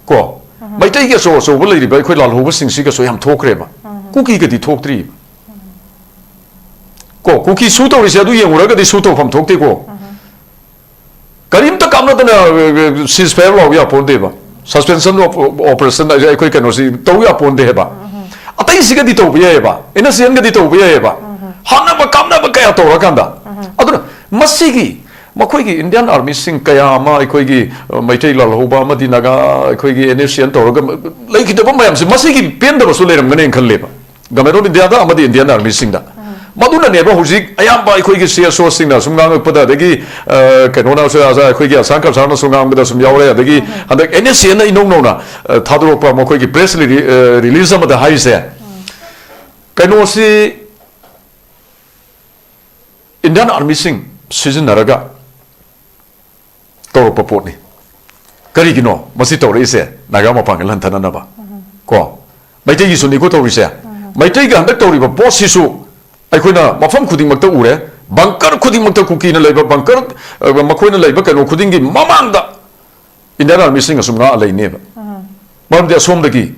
ꯀꯣ, ꯃꯩꯇꯩꯒꯤ ꯑꯆꯧ ꯑꯆꯧꯕ ꯂꯩꯔꯤꯕ ꯑꯩꯈꯣꯏ ꯂꯥꯜꯍꯧꯕꯁꯤꯡꯁꯤꯒꯁꯨ ꯌꯥꯝ ꯊꯣꯛꯈ꯭ꯔꯦꯕ꯫ ꯀꯨꯀꯤꯒꯗꯤ ꯊꯣꯛꯇ꯭ꯔꯤꯕ꯫ ꯀꯣ, ꯀꯨꯀꯤ ꯁꯨ ꯇꯧꯔꯤꯁꯦ ꯑꯗꯨ ꯌꯦꯡꯉꯨꯔꯒꯗꯤ ꯁꯨ ꯇꯧꯐꯝ ꯊꯣꯛꯇꯦꯀꯣ꯫ ꯀꯔꯤꯝꯇ ꯀꯥꯞꯅꯗꯅ, ꯑ, ꯑ, ceasefire ꯂꯥꯎ ꯌꯥꯄꯣꯟꯇꯦꯕ꯫ Suspension of operation ꯍꯥꯏꯁꯦ ꯑꯩꯈꯣꯏ ꯀꯩꯅꯣꯁꯤ ꯇꯧ ꯌꯥꯄꯣꯟꯇꯦ ꯍꯥꯏꯕ꯫ ꯑꯇꯩꯁꯤꯒꯗꯤ ꯇꯧꯕ ꯌꯥꯏꯑꯕ, NSCN ꯒꯗꯤ ꯇꯧꯕ ꯌꯥꯏꯑꯕ꯫ ꯍꯥꯠꯅꯕ ꯀꯥꯞꯅꯕ ꯀꯌꯥ ꯇꯧꯔꯀꯥꯟꯗ꯫ ꯑꯗꯨꯅ ꯃꯁꯤꯒꯤ ꯃꯈꯣꯏꯒꯤ Indian Armyꯁꯤꯡ ꯀꯌꯥ ꯑꯃ ꯑꯩꯈꯣꯏꯒꯤ, ꯑ, ꯃꯩꯇꯩ ꯂꯥꯜꯍꯧꯕ ꯑꯃꯗꯤ ꯅꯥꯒꯥ, ꯑꯩꯈꯣꯏꯒꯤ NSCN ꯇꯧꯔꯒ ꯂꯩꯈꯤꯗꯕ ꯃꯌꯥꯝꯁꯦ, ꯃꯁꯤꯒꯤ ꯄꯦꯟꯗꯕꯁꯨ ꯂꯩꯔꯝꯒꯅꯦꯅ ꯈꯜꯂꯦꯕ꯫ Government of Indiaꯗ ꯑꯃꯗꯤ Indian Armyꯁꯤꯡꯗ꯫ ꯃꯗꯨꯅꯅꯦꯕ ꯍꯧꯖꯤꯛ ꯑꯌꯥꯝꯕ ꯑꯩꯈꯣꯏꯒꯤ CSOꯁꯤꯡꯅ ꯁꯨꯝ ꯉꯥꯡꯉꯛꯄꯗ, ꯑꯗꯒꯤ, ꯑ, ꯀꯩꯅꯣꯅꯁꯨ, ꯑ, ꯑꯩꯈꯣꯏꯒꯤ ꯑꯁꯥꯡ ꯀꯝꯁꯥꯔꯅꯁꯨ ꯉꯥꯡꯕꯗ ꯁꯨꯝ ꯌꯥꯎꯔꯦ, ꯑꯗꯒꯤ ꯍꯟꯗꯛ NSCNꯅ ꯏꯅꯧ ꯅꯧꯅ, ꯑ, ꯊꯥꯗꯣꯔꯛꯄ ꯃꯈꯣꯏꯒꯤ press rele-, ꯑ, release ꯑꯃꯗ ꯍꯥꯏꯔꯤꯁꯦ, ꯀꯩꯅꯣꯁꯤ Indian Armyꯁꯤꯡ ꯁꯤꯖꯤꯟꯅꯔꯒ ꯇꯧꯔꯛꯄ ꯄꯣꯠꯅꯤ꯫ ꯀꯔꯤꯒꯤꯅꯣ ꯃꯁꯤ ꯇꯧꯔꯛꯏꯁꯦ? ꯅꯥꯒꯥ ꯃꯄꯥꯡꯒꯜ ꯍꯟꯊꯅꯅꯕ꯫ ꯀꯣ? ꯃꯩꯇꯩꯒꯤꯁꯨꯅꯤꯀꯣ ꯇꯧꯔꯤꯁꯦ꯫ ꯃꯩꯇꯩꯒ ꯍꯟꯗꯛ ꯇꯧꯔꯤꯕ ꯄꯣꯠꯁꯤꯁꯨ ꯑꯩꯈꯣꯏꯅ ꯃꯐꯝ ꯈꯨꯗꯤꯡꯃꯛꯇ ꯎꯔꯦ꯫ Bunker ꯈꯨꯗꯤꯡꯃꯛꯇ ꯀꯨꯀꯤꯅ ꯂꯩꯕ bunker, ꯑ, ꯃꯈꯣꯏꯅ ꯂꯩꯕ ꯀꯩꯅꯣ ꯈꯨꯗꯤꯡꯒꯤ ꯃꯃꯥꯡꯗ Indian Armyꯁꯤꯡ ꯑꯁꯨꯝ ꯉꯥꯛꯑ ꯂꯩꯅꯦꯕ꯫ ꯃꯔꯝꯗꯤ ꯑꯁꯣꯝꯗꯒꯤ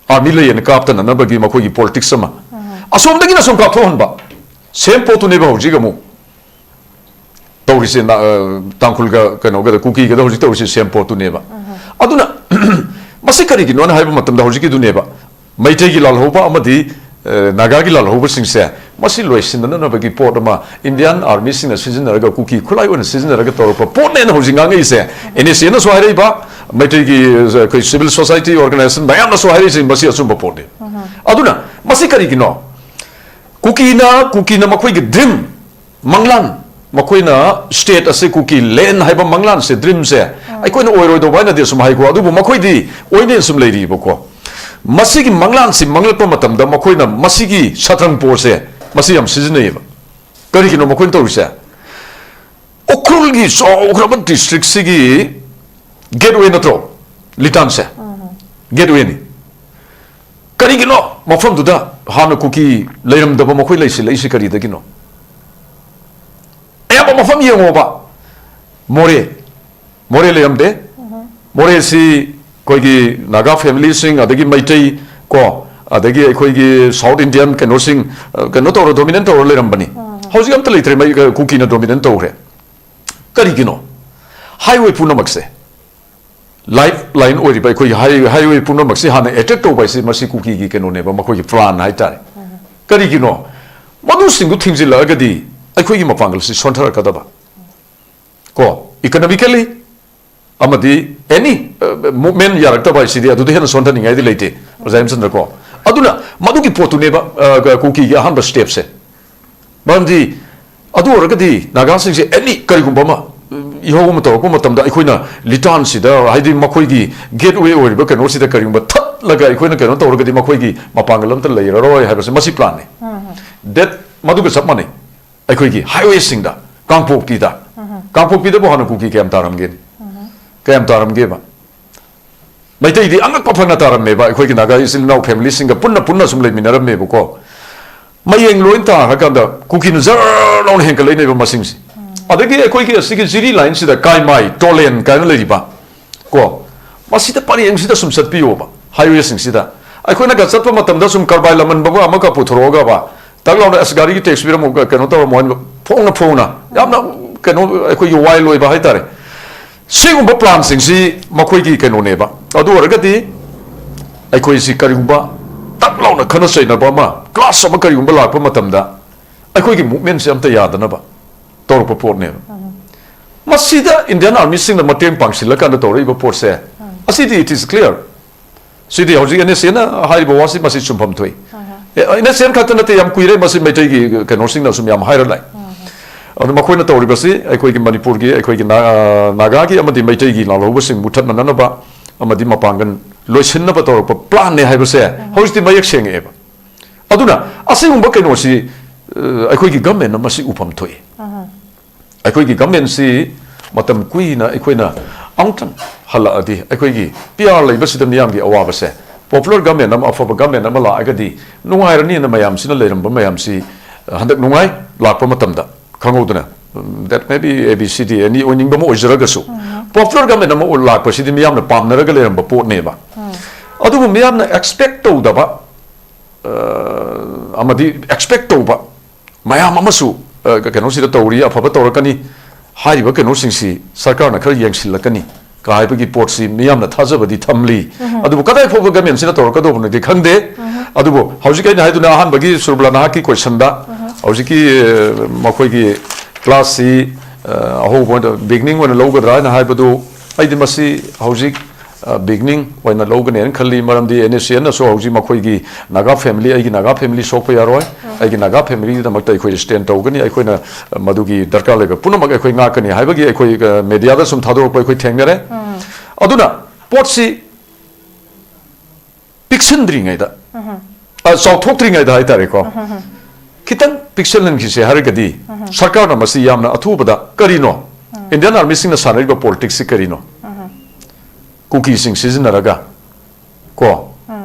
army ꯂꯩꯌꯦꯅ ꯀꯥꯞꯇꯅꯅꯕꯒꯤ ꯃꯈꯣꯏꯒꯤ politics ꯑꯃ꯫ ꯑꯁꯣꯝꯗꯒꯤꯅ ꯁꯨꯝ ꯀꯥꯞꯊꯣꯛꯍꯟꯕ꯫ Same ꯄꯣꯠꯇꯨꯅꯦꯕ ꯍꯧꯖꯤꯛ ꯑꯃꯨꯛ ꯇꯧꯔꯤꯁꯦ, ꯅ-, ꯑ, ꯇꯥꯡꯈꯨꯜꯒ ꯀꯩꯅꯣꯒꯗ, ꯀꯨꯀꯤꯒꯗ ꯍꯧꯖꯤꯛ ꯇꯧꯔꯤꯁꯦ same ꯄꯣꯠꯇꯨꯅꯦꯕ꯫ ꯑꯗꯨꯅ ꯃꯁꯤ ꯀꯔꯤꯒꯤꯅꯣꯅ ꯍꯥꯏꯕ ꯃꯇꯝꯗ ꯍꯧꯖꯤꯛꯀꯤꯗꯨꯅꯦꯕ꯫ ꯃꯩꯇꯩꯒꯤ ꯂꯥꯜꯍꯧꯕ ꯑꯃꯗꯤ, ꯑ, ꯅꯥꯒꯥꯒꯤ ꯂꯥꯜꯍꯧꯕꯁꯤꯡꯁꯦ ꯃꯁꯤ ꯂꯣꯏꯁꯤꯟꯅꯅꯕꯒꯤ ꯄꯣꯠ ꯑꯃ Indian Armyꯁꯤꯡꯅ ꯁꯤꯖꯤꯟꯅꯔꯒ, ꯀꯨꯀꯤ ꯈꯨꯠꯂꯥꯏ ꯑꯣꯏꯅ ꯁꯤꯖꯤꯟꯅꯔꯒ ꯇꯧꯔꯛꯄ ꯄꯣꯠꯅꯦꯅ ꯍꯧꯖꯤꯛ ꯉꯥꯡꯉꯛꯏꯁꯦ꯫ NSCNꯅꯁꯨ ꯍꯥꯏꯔꯛꯏꯕ, ꯃꯩꯇꯩꯒꯤ, ꯑ, ꯑꯩꯈꯣꯏ civil society organisation ꯃꯌꯥꯝꯅꯁꯨ ꯍꯥꯏꯔꯛꯏꯁꯦ ꯃꯁꯤ ꯑꯆꯨꯝꯕ ꯄꯣꯠꯅꯤ꯫ ꯑꯗꯨꯅ ꯃꯁꯤ ꯀꯔꯤꯒꯤꯅꯣ? ꯀꯨꯀꯤꯅ, ꯀꯨꯀꯤꯅ ꯃꯈꯣꯏꯒꯤ dream, ꯃꯪꯂꯥꯟ, ꯃꯈꯣꯏꯅ state ꯑꯁꯤ ꯀꯨꯀꯤ land ꯍꯥꯏꯕ ꯃꯪꯂꯥꯟꯁꯦ, dreamꯁꯦ, ꯑꯩꯈꯣꯏꯅ ꯑꯣꯏꯔꯣꯏꯗꯧꯕ ꯍꯥꯏꯅꯗꯤ ꯑꯁꯨꯝ ꯍꯥꯏꯀꯣ, ꯑꯗꯨꯕꯨ ꯃꯈꯣꯏꯗꯤ ꯑꯣꯏꯅ ꯁꯨꯝ ꯂꯩꯔꯤꯕꯀꯣ꯫ ꯃꯁꯤꯒꯤ ꯃꯪꯂꯥꯟꯁꯤ ꯃꯪꯂꯛꯄ ꯃꯇꯝꯗ ꯃꯈꯣꯏꯅ ꯃꯁꯤꯒꯤ ꯁꯇ꯭ꯔꯪꯄꯣꯔꯁꯦ ꯃꯁꯤ ꯌꯥꯝ ꯁꯤꯖꯤꯟꯅꯩꯌꯦꯕ꯫ ꯀꯔꯤꯒꯤꯅꯣ ꯃꯈꯣꯏꯅ ꯇꯧꯔꯤꯁꯦ? ꯎꯈ꯭ꯔꯨꯜꯒꯤ ꯆꯥꯎꯈ꯭ꯔꯕ districtꯁꯤꯒꯤ gateway ꯅꯠꯇ꯭ꯔꯣ ꯂꯤꯇꯥꯟꯁꯦ? Gatewayꯅꯤ꯫ ꯀꯔꯤꯒꯤꯅꯣ ꯃꯐꯝꯗꯨꯗ ꯍꯥꯟꯅ ꯀꯨꯀꯤ ꯂꯩꯔꯝꯗꯕ ꯃꯈꯣꯏ ꯂꯩꯁꯤꯜꯂꯛꯏꯁꯤ ꯀꯔꯤꯗꯒꯤꯅꯣ? ꯑꯌꯥꯝꯕ ꯃꯐꯝ ꯌꯦꯡꯉꯣꯕ꯫ ꯃꯣꯔꯦ, ꯃꯣꯔꯦ ꯂꯩꯔꯝꯗꯦ꯫ ꯃꯣꯔꯦꯁꯤ ꯑꯩꯈꯣꯏꯒꯤ ꯅꯥꯒꯥ familyꯁꯤꯡ, ꯑꯗꯒꯤ ꯃꯩꯇꯩ ꯀꯣ, ꯑꯗꯒꯤ ꯑꯩꯈꯣꯏꯒꯤ South Indian ꯀꯩꯅꯣꯁꯤꯡ, ꯑ, ꯀꯩꯅꯣ ꯇꯧꯔ, dominant ꯇꯧꯔ ꯂꯩꯔꯝꯕꯅꯤ꯫ ꯍꯧꯖꯤꯛ ꯑꯝꯇ ꯂꯩꯇ꯭ꯔꯦ, ꯃꯩ-, ꯀꯨꯀꯤꯅ dominant ꯇꯧꯈ꯭ꯔꯦ꯫ ꯀꯔꯤꯒꯤꯅꯣ? Highway ꯄꯨꯝꯅꯃꯛꯁꯦ, lifeline ꯑꯣꯏꯔꯤꯕ ꯑꯩꯈꯣꯏꯒꯤ high-, highway ꯄꯨꯝꯅꯃꯛꯁꯤ ꯍꯥꯟꯅ attack ꯇꯧꯕ ꯍꯥꯏꯁꯤ ꯃꯁꯤ ꯀꯨꯀꯤꯒꯤ ꯀꯩꯅꯣꯅꯦꯕ, ꯃꯈꯣꯏꯒꯤ plan ꯍꯥꯏꯇꯥꯔꯦ꯫ ꯀꯔꯤꯒꯤꯅꯣ? ꯃꯗꯨꯁꯤꯡꯗꯨ ꯊꯤꯡꯖꯤꯜꯂꯛꯑꯒꯗꯤ ꯑꯩꯈꯣꯏꯒꯤ ꯃꯄꯥꯡꯒꯜꯁꯤ ꯁꯣꯟꯊꯔꯛꯀꯗꯕ, ꯀꯣ, economically ꯑꯃꯗꯤ any movement ꯌꯥꯔꯛꯇꯕ ꯍꯥꯏꯁꯤꯗꯤ ꯑꯗꯨꯗ ꯍꯦꯟꯅ ꯁꯣꯟꯊꯅꯤꯡꯉꯥꯏꯗꯤ ꯂꯩꯇꯦ, ꯑꯣꯖꯥ ꯍꯦꯃꯆꯟꯗ꯭ꯔ꯫ ꯀꯣ, ꯑꯗꯨꯅ ꯃꯗꯨꯒꯤ ꯄꯣꯠꯇꯨꯅꯦꯕ ꯀꯨꯀꯤꯒꯤ ꯑꯍꯥꯟꯕ stepꯁꯦ꯫ ꯃꯔꯝꯗꯤ ꯑꯗꯨ ꯑꯣꯏꯔꯒꯗꯤ ꯅꯥꯒꯥꯁꯤꯡꯁꯦ any ꯀꯔꯤꯒꯨꯝꯕ ꯑꯃ ꯏꯍꯧ ꯑꯃ ꯇꯧꯔꯛꯄ ꯃꯇꯝꯗ ꯑꯩꯈꯣꯏꯅ ꯂꯤꯇꯥꯟꯁꯤꯗ, ꯍꯥꯏꯗꯤ ꯃꯈꯣꯏꯒꯤ gateway ꯑꯣꯏꯔꯤꯕ ꯀꯩꯅꯣꯁꯤꯗ ꯀꯔꯤꯒꯨꯝꯕ ꯊꯠꯂꯒ ꯑꯩꯈꯣꯏꯅ ꯀꯩꯅꯣ ꯇꯧꯔꯒꯗꯤ ꯃꯈꯣꯏꯒꯤ ꯃꯄꯥꯡꯒꯜ ꯑꯝꯇ ꯂꯩꯔꯔꯣꯏ ꯍꯥꯏꯕꯁꯦ ꯃꯁꯤ planꯅꯤ꯫ That ꯃꯗꯨꯒ ꯆꯞ ꯃꯥꯟꯅꯩ꯫ ꯑꯩꯈꯣꯏꯒꯤ highwayꯁꯤꯡꯗ, ꯀꯥꯡꯄꯣꯛꯄꯤꯗ, ꯀꯥꯡꯄꯣꯛꯄꯤꯗꯕꯨ ꯍꯥꯟꯅ ꯀꯨꯀꯤ ꯀꯌꯥꯝ ꯇꯥꯔꯝꯒꯦ? ꯀꯌꯥꯝ ꯇꯥꯔꯝꯒꯦꯕ? ꯃꯩꯇꯩꯗꯤ ꯑꯉꯛꯄ ꯐꯅ ꯇꯥꯔꯝꯃꯦꯕ, ꯑꯩꯈꯣꯏꯒꯤ ꯅꯥꯒꯥ ꯏꯆꯤꯜ ꯏꯅꯥꯎ familyꯁꯤꯡꯒ ꯄꯨꯟꯅ ꯄꯨꯟꯅ ꯁꯨꯝ ꯂꯩꯃꯤꯟꯅꯔꯝꯃꯦꯕꯀꯣ꯫ ꯃꯌꯦꯡ ꯂꯣꯏ ꯇꯥꯈ꯭ꯔꯀꯥꯟꯗ ꯀꯨꯀꯤꯅ ꯖꯔ ꯂꯥꯎꯅ ꯍꯦꯟꯒꯠꯂꯛꯏꯅꯦꯕ ꯃꯁꯤꯡꯁꯦ꯫ ꯑꯗꯒꯤ ꯑꯩꯈꯣꯏꯒꯤ ꯑꯁꯤꯒꯤ ꯖꯤꯔꯤ lineꯁꯤꯗ ꯀꯥꯏꯃꯥꯏ, ꯇꯣꯂꯦꯟ ꯀꯥꯏꯅ ꯂꯩꯔꯤꯕ, ꯀꯣ, ꯃꯁꯤꯗ ꯄꯔꯦꯡꯁꯤꯗ ꯁꯨꯝ ꯆꯠꯄꯤꯌꯣꯕ, highwayꯁꯤꯡꯁꯤꯗ꯫ ꯑꯩꯈꯣꯏꯅꯒ ꯆꯠꯄ ꯃꯇꯝꯗ ꯁꯨꯝ ꯀꯔꯕꯥꯏ ꯂꯃꯟꯕꯒ ꯑꯃꯒ ꯄꯨꯊꯣꯔꯛꯑꯒꯕ, ꯇꯛ ꯂꯥꯎꯅ "ꯑꯁ, ꯒꯥꯔꯤꯒꯤ tax ꯄꯤꯔꯝꯃꯨ, ꯀꯩꯅꯣ ꯇꯧꯔꯝꯃꯣ" ꯍꯥꯏꯅ ꯐꯣꯡꯅ ꯐꯣꯡꯅ, ꯌꯥꯝꯅ ꯀꯩꯅꯣ, ꯑꯩꯈꯣꯏꯒꯤ wild ꯑꯣꯏꯕ ꯍꯥꯏꯇꯥꯔꯦ꯫ ꯁꯤꯒꯨꯝꯕ planꯁꯤꯡꯁꯤ ꯃꯈꯣꯏꯒꯤ ꯀꯩꯅꯣꯅꯦꯕ꯫ ꯑꯗꯨ ꯑꯣꯏꯔꯒꯗꯤ ꯑꯩꯈꯣꯏꯁꯤ ꯀꯔꯤꯒꯨꯝꯕ ꯇꯛ ꯂꯥꯎꯅ ꯈꯠꯅ ꯆꯩꯅꯕ ꯑꯃ, clash ꯑꯃ ꯀꯔꯤꯒꯨꯝꯕ ꯂꯥꯛꯄ ꯃꯇꯝꯗ ꯑꯩꯈꯣꯏꯒꯤ movementꯁꯦ ꯑꯝꯇ ꯌꯥꯗꯅꯕ ꯇꯧꯔꯛꯄ ꯄꯣꯠꯅꯦꯕ꯫ ꯃꯁꯤꯗ Indian Armyꯁꯤꯡꯅ ꯃꯇꯦꯡ ꯄꯥꯡꯁꯤꯜꯂꯀꯥꯟꯗ ꯇꯧꯔꯛꯏꯕ ꯄꯣꯠꯁꯦ, ꯑꯁꯤꯗꯤ it is clear꯫ ꯁꯤꯗꯤ ꯍꯧꯖꯤꯛ NSAꯅ ꯍꯥꯏꯔꯤꯕ ꯋꯥꯁꯤ ꯃꯁꯤ ꯆꯨꯝꯐꯝ ꯊꯣꯛꯏ꯫ ꯑꯦ, NSA ꯈꯛꯇ ꯅꯠꯇꯦ, ꯌꯥꯝ ꯀꯨꯏꯔꯦ ꯃꯁꯤ ꯃꯩꯇꯩꯒꯤ ꯀꯩꯅꯣꯁꯤꯡꯅ ꯁꯨꯝ ꯌꯥꯝ ꯍꯥꯏꯔ ꯂꯥꯛꯏ꯫ ꯑꯗꯨ ꯃꯈꯣꯏꯅ ꯇꯧꯔꯤꯕꯁꯤ ꯑꯩꯈꯣꯏꯒꯤ ꯃꯅꯤꯄꯨꯔꯒꯤ, ꯑꯩꯈꯣꯏꯒꯤ ꯅꯥ-, ꯅꯥꯒꯥꯒꯤ ꯑꯃꯗꯤ ꯃꯩꯇꯩꯒꯤ ꯂꯥꯜꯍꯧꯕꯁꯤꯡ ꯃꯨꯊꯠꯅꯅꯕ ꯑꯃꯗꯤ ꯃꯄꯥꯡꯒꯜ ꯂꯣꯏꯁꯤꯟꯅꯕ ꯇꯧꯔꯛꯄ planꯅꯦ ꯍꯥꯏꯕꯁꯦ ꯍꯧꯖꯤꯛꯇꯤ ꯃꯌꯦꯛ ꯁꯦꯡꯉꯛꯑꯦꯕ꯫ ꯑꯗꯨꯅ ꯑꯁꯤꯒꯨꯝꯕ ꯀꯩꯅꯣꯁꯤ, ꯑ, ꯑꯩꯈꯣꯏꯒꯤ governmentꯅ ꯃꯁꯤ ꯎꯐꯝ ꯊꯣꯛꯏ꯫ ꯑꯩꯈꯣꯏꯒꯤ governmentꯁꯤ ꯃꯇꯝ ꯀꯨꯏꯅ ꯑꯩꯈꯣꯏꯅ ꯑꯃꯨꯛꯇꯪ ꯍꯜꯂꯛꯑꯗꯤ, ꯑꯩꯈꯣꯏꯒꯤ PR ꯂꯩꯕꯁꯤꯗ ꯃꯤꯌꯥꯝꯒꯤ ꯑꯋꯥꯕꯁꯦ, popular government ꯑꯃ, ꯑꯐꯕ government ꯑꯃ ꯂꯥꯛꯑꯒꯗꯤ ꯅꯨꯡꯉꯥꯏꯔꯅꯤꯅ ꯃꯌꯥꯝꯁꯤꯅ ꯂꯩꯔꯝꯕ ꯃꯌꯥꯝꯁꯤ ꯍꯟꯗꯛ ꯅꯨꯡꯉꯥꯏ ꯂꯥꯛꯄ ꯃꯇꯝꯗ ꯈꯪꯍꯧꯗꯅ, that may be A B C D, any ꯑꯣꯏꯅꯤꯡꯕ ꯑꯃ ꯑꯣꯏꯖꯔꯒꯁꯨ, popular government ꯑꯃ ꯂꯥꯛꯄꯁꯤꯗꯤ ꯃꯤꯌꯥꯝꯅ ꯄꯥꯝꯅꯔꯒ ꯂꯩꯔꯝꯕ ꯄꯣꯠꯅꯦꯕ꯫ ꯑꯗꯨꯕꯨ ꯃꯤꯌꯥꯝꯅ expect ꯇꯧꯗꯕ, ꯑ, ꯑꯃꯗꯤ expect ꯇꯧꯕ ꯃꯌꯥꯝ ꯑꯃꯁꯨ, ꯑ, ꯀꯩꯅꯣꯁꯤꯗ ꯇꯧꯔꯤ, ꯑꯐꯕ ꯇꯧꯔꯛꯀꯅꯤ, ꯍꯥꯏꯔꯤꯕ ꯀꯩꯅꯣꯁꯤꯡꯁꯤ ꯁꯔꯀꯥꯔꯅ ꯈꯔ ꯌꯦꯡꯁꯤꯜꯂꯛꯀꯅꯤ ꯀ ꯍꯥꯏꯕꯒꯤ ꯄꯣꯠꯁꯤ ꯃꯤꯌꯥꯝꯅ ꯊꯥꯖꯕꯗꯤ ꯊꯝꯂꯤ꯫ ꯑꯗꯨꯕꯨ ꯀꯗꯥꯏ ꯐꯥꯎꯕ governmentꯁꯤꯅ ꯇꯧꯔꯛꯀꯗꯧꯕꯅꯣꯗꯤ ꯈꯪꯗꯦ꯫ ꯑꯗꯨꯕꯨ ꯍꯧꯖꯤꯛ ꯑꯩꯅ ꯍꯥꯏꯗꯨꯅ ꯑꯍꯥꯟꯕꯒꯤ ꯁꯨꯔꯕꯂꯥ ꯅꯍꯥꯛꯀꯤ questionꯗ ꯍꯧꯖꯤꯛꯀꯤ ꯑ, ꯃꯈꯣꯏꯒꯤ ꯀ꯭ꯂꯥꯁꯁꯤ ꯑ, ꯑꯍꯧꯕ ꯑꯣꯏꯅ ꯕꯤꯒꯤꯅꯤꯡ ꯑꯣꯏꯅ ꯂꯧꯒꯗ꯭ꯔꯥ ꯍꯥꯏꯅ ꯍꯥꯏꯕꯗꯨ, ꯑꯩꯗꯤ ꯃꯁꯤ ꯍꯧꯖꯤꯛ ꯕꯤꯒꯤꯅꯤꯡ ꯑꯣꯏꯅ ꯂꯧꯒꯅꯦꯅ ꯈꯜꯂꯤ꯫ ꯃꯔꯝꯗꯤ ꯑꯦꯟ ꯑꯦꯁ ꯁꯤ ꯑꯦꯟꯅꯁꯨ ꯍꯧꯖꯤꯛ ꯃꯈꯣꯏꯒꯤ ꯅꯥꯒꯥ ꯐꯦꯃꯤꯂꯤ, ꯑꯩꯒꯤ ꯅꯥꯒꯥ ꯐꯦꯃꯤꯂꯤ ꯁꯣꯛꯄ ꯌꯥꯔꯣꯏ, ꯑꯩꯒꯤ ꯅꯥꯒꯥ ꯐꯦꯃꯤꯂꯤꯒꯤꯗꯃꯛꯇ ꯑꯩꯈꯣꯏ ꯁ꯭ꯇꯦꯟ ꯇꯧꯒꯅꯤ, ꯑꯩꯈꯣꯏꯅ ꯃꯗꯨꯒꯤ ꯗꯔꯀꯥꯔ ꯂꯩꯕ ꯄꯨꯝꯅꯃꯛ ꯑꯩꯈꯣꯏ ꯉꯥꯛꯀꯅꯤ ꯍꯥꯏꯕꯒꯤ ꯑꯩꯈꯣꯏ ꯃꯦꯗꯤꯌꯥꯗ ꯁꯨꯝ ꯊꯥꯗꯣꯔꯛꯄ ꯑꯩꯈꯣꯏ ꯊꯦꯡꯅꯔꯦ꯫ ꯑꯗꯨꯅ ꯄꯣꯠꯁꯤ ꯄꯤꯛꯁꯤꯟꯗ꯭ꯔꯤꯉꯩꯗ, ꯑ, ꯆꯥꯎꯊꯣꯛꯇ꯭ꯔꯤꯉꯩꯗ ꯍꯥꯏꯇꯥꯔꯦꯀꯣ, ꯈꯤꯇꯪ ꯄꯤꯛꯁꯤꯜꯍꯟꯈꯤꯁꯦ ꯍꯥꯏꯔꯒꯗꯤ, ꯁꯔꯀꯥꯔꯅ ꯃꯁꯤ ꯌꯥꯝꯅ ꯑꯊꯨꯕꯗ ꯀꯔꯤꯅꯣ? ꯏꯟꯗꯤꯌꯥꯟ ꯑꯥꯔꯃꯤꯁꯤꯡꯅ ꯁꯥꯟꯅꯔꯤꯕ ꯄꯣꯂꯤꯇꯤꯛꯁꯁꯤ ꯀꯔꯤꯅꯣ? ꯀꯨꯀꯤꯁꯤꯡ ꯁꯤꯖꯤꯟꯅꯔꯒ, ꯀꯣ,